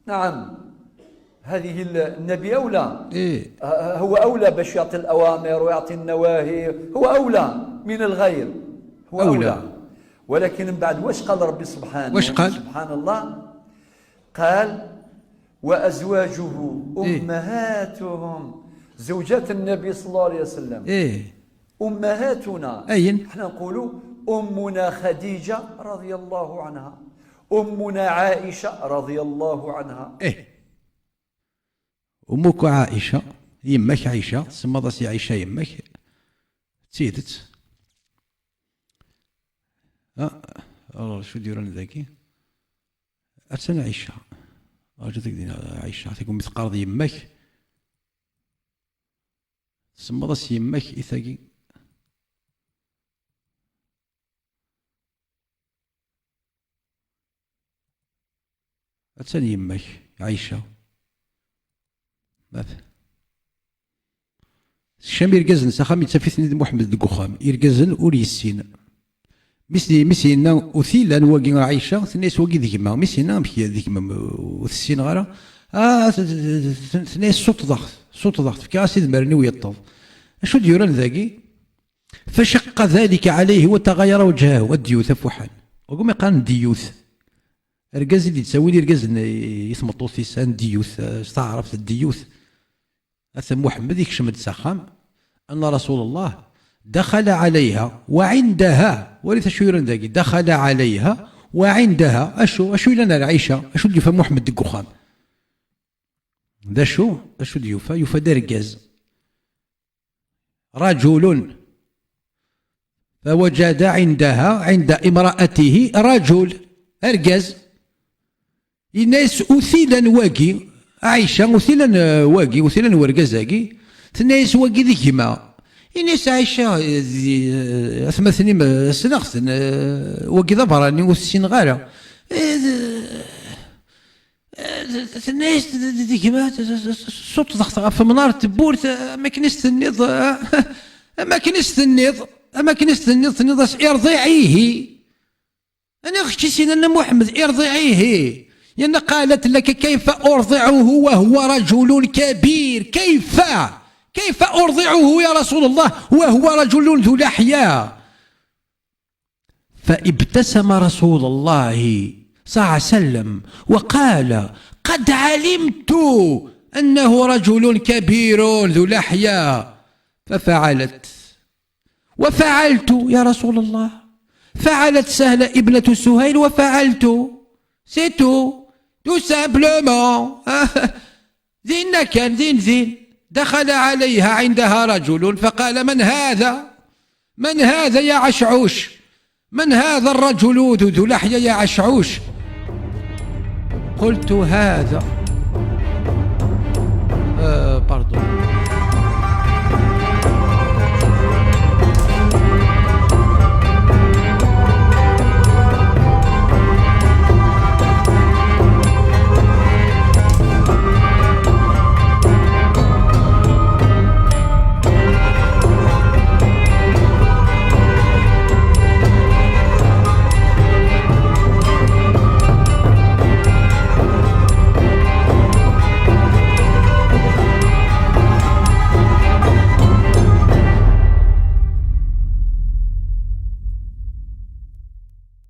نعم، هذه ال- النبي أولى. إيه. ه- هو أولى باش يعطي الأوامر ويعطي النواهي، هو أولى من الغير، هو أولى. أولى. ولكن من بعد واش قال ربي سبحانه؟ واش قال؟ سبحان الله. قال: وأزواجه إيه. أمهاتهم. زوجات النبي صلى الله عليه وسلم إيه. أمهاتنا. أين؟ احنا نقولوا أمنا خديجة رضي الله عنها، أمنا عائشة رضي الله عنها. إيه. أمك عائشة، يمك عائشة، تسمى راسي عائشة يمك. تسيدت. آه، آه، شو ديرون ذاكي؟ أتسنى عائشة. أرجو تقدين عائشة. تقوم تقارض يمك. تسمى راس يمك إثاقي. Attan yemma-k, Ɛica. Maf. Sekcam irgazen s axxam, yettaf-iten-id Muḥemmed deg uxxam. Irgazen ur yessin. Mi s-, mi s-yenna utilan wagi a Ɛica, tenna-yas wagi d gma. Mi s-yenna amek d gma-m, ur tessineɣ ara. Ah, t-, t-, t-, tenna-yas suṭḍeɣ-t, suṭḍeɣ-t, fkiɣ-as idmaren-iw yeṭṭeḍ. Acu d-yuran dagi? فشق ذلك عليه وتغير وجهه. Ad d-yewt afuḥan. Wagi umi qqaren d-yewt. Argaz i d-yettawin irgazen i tmeṭṭut-is, ad d-yewt, eh, s taɛrabt d-yewt. Ata Muḥemmed ikcem-d s axxam, أن رسول الله دخل عليها وعندها. Walit acu yuran dagi. دخل عليها وعندها. Acu, acu yellan ar Ɛica? Acu d-yufa Muḥemmed deg uxxam? D acu? Acu d-yufa? Yufa-d argaz. رجل. فوجد عندها، عند امرأته، رجل. Argaz. Yenna-yas utilan wagi, Ɛica, utilan, eh, wagi, utilan wergaz-agi. Tenna-yas wagi d gma. Yenna-yas Ɛica, eh, di, eh, atmaten-im, eh, ssneɣ-ten, eh, wagi d aberrani, ur t-ssineɣ ara. Eh, d-, eh, d-, tenna-yas d, d, d gma, t-, t-, t-, suṭḍeɣ-t ɣef umnar n tewwurt, eh, am akken i s-tenniḍ, eh, am akken i s-tenniḍ, am akken i s-tenniḍ, tenniḍ-as: ارضعيه. Aniɣ kečč i s-yennan a Muḥemmed: ارضعيه؟ Yenna: قالت لك كيف أرضعه وهو رجل كبير؟ كيف؟ كيف أرضعه يا رسول الله وهو رجل ذو لحية؟ فابتسم رسول الله صلى الله عليه وسلم وقال: قد علمت أنه رجل كبير ذو لحية. ففعلت. وفعلت يا رسول الله. فعلت سهلة ابنة سهيل وفعلت. C'est tout. Tout simplement. Din kan, din, din. دخل عليها عندها رجل فقال: من هذا؟ من هذا يا عشعوش؟ من هذا الرجل ذو، ذو لحية يا عشعوش؟ قلت: هذا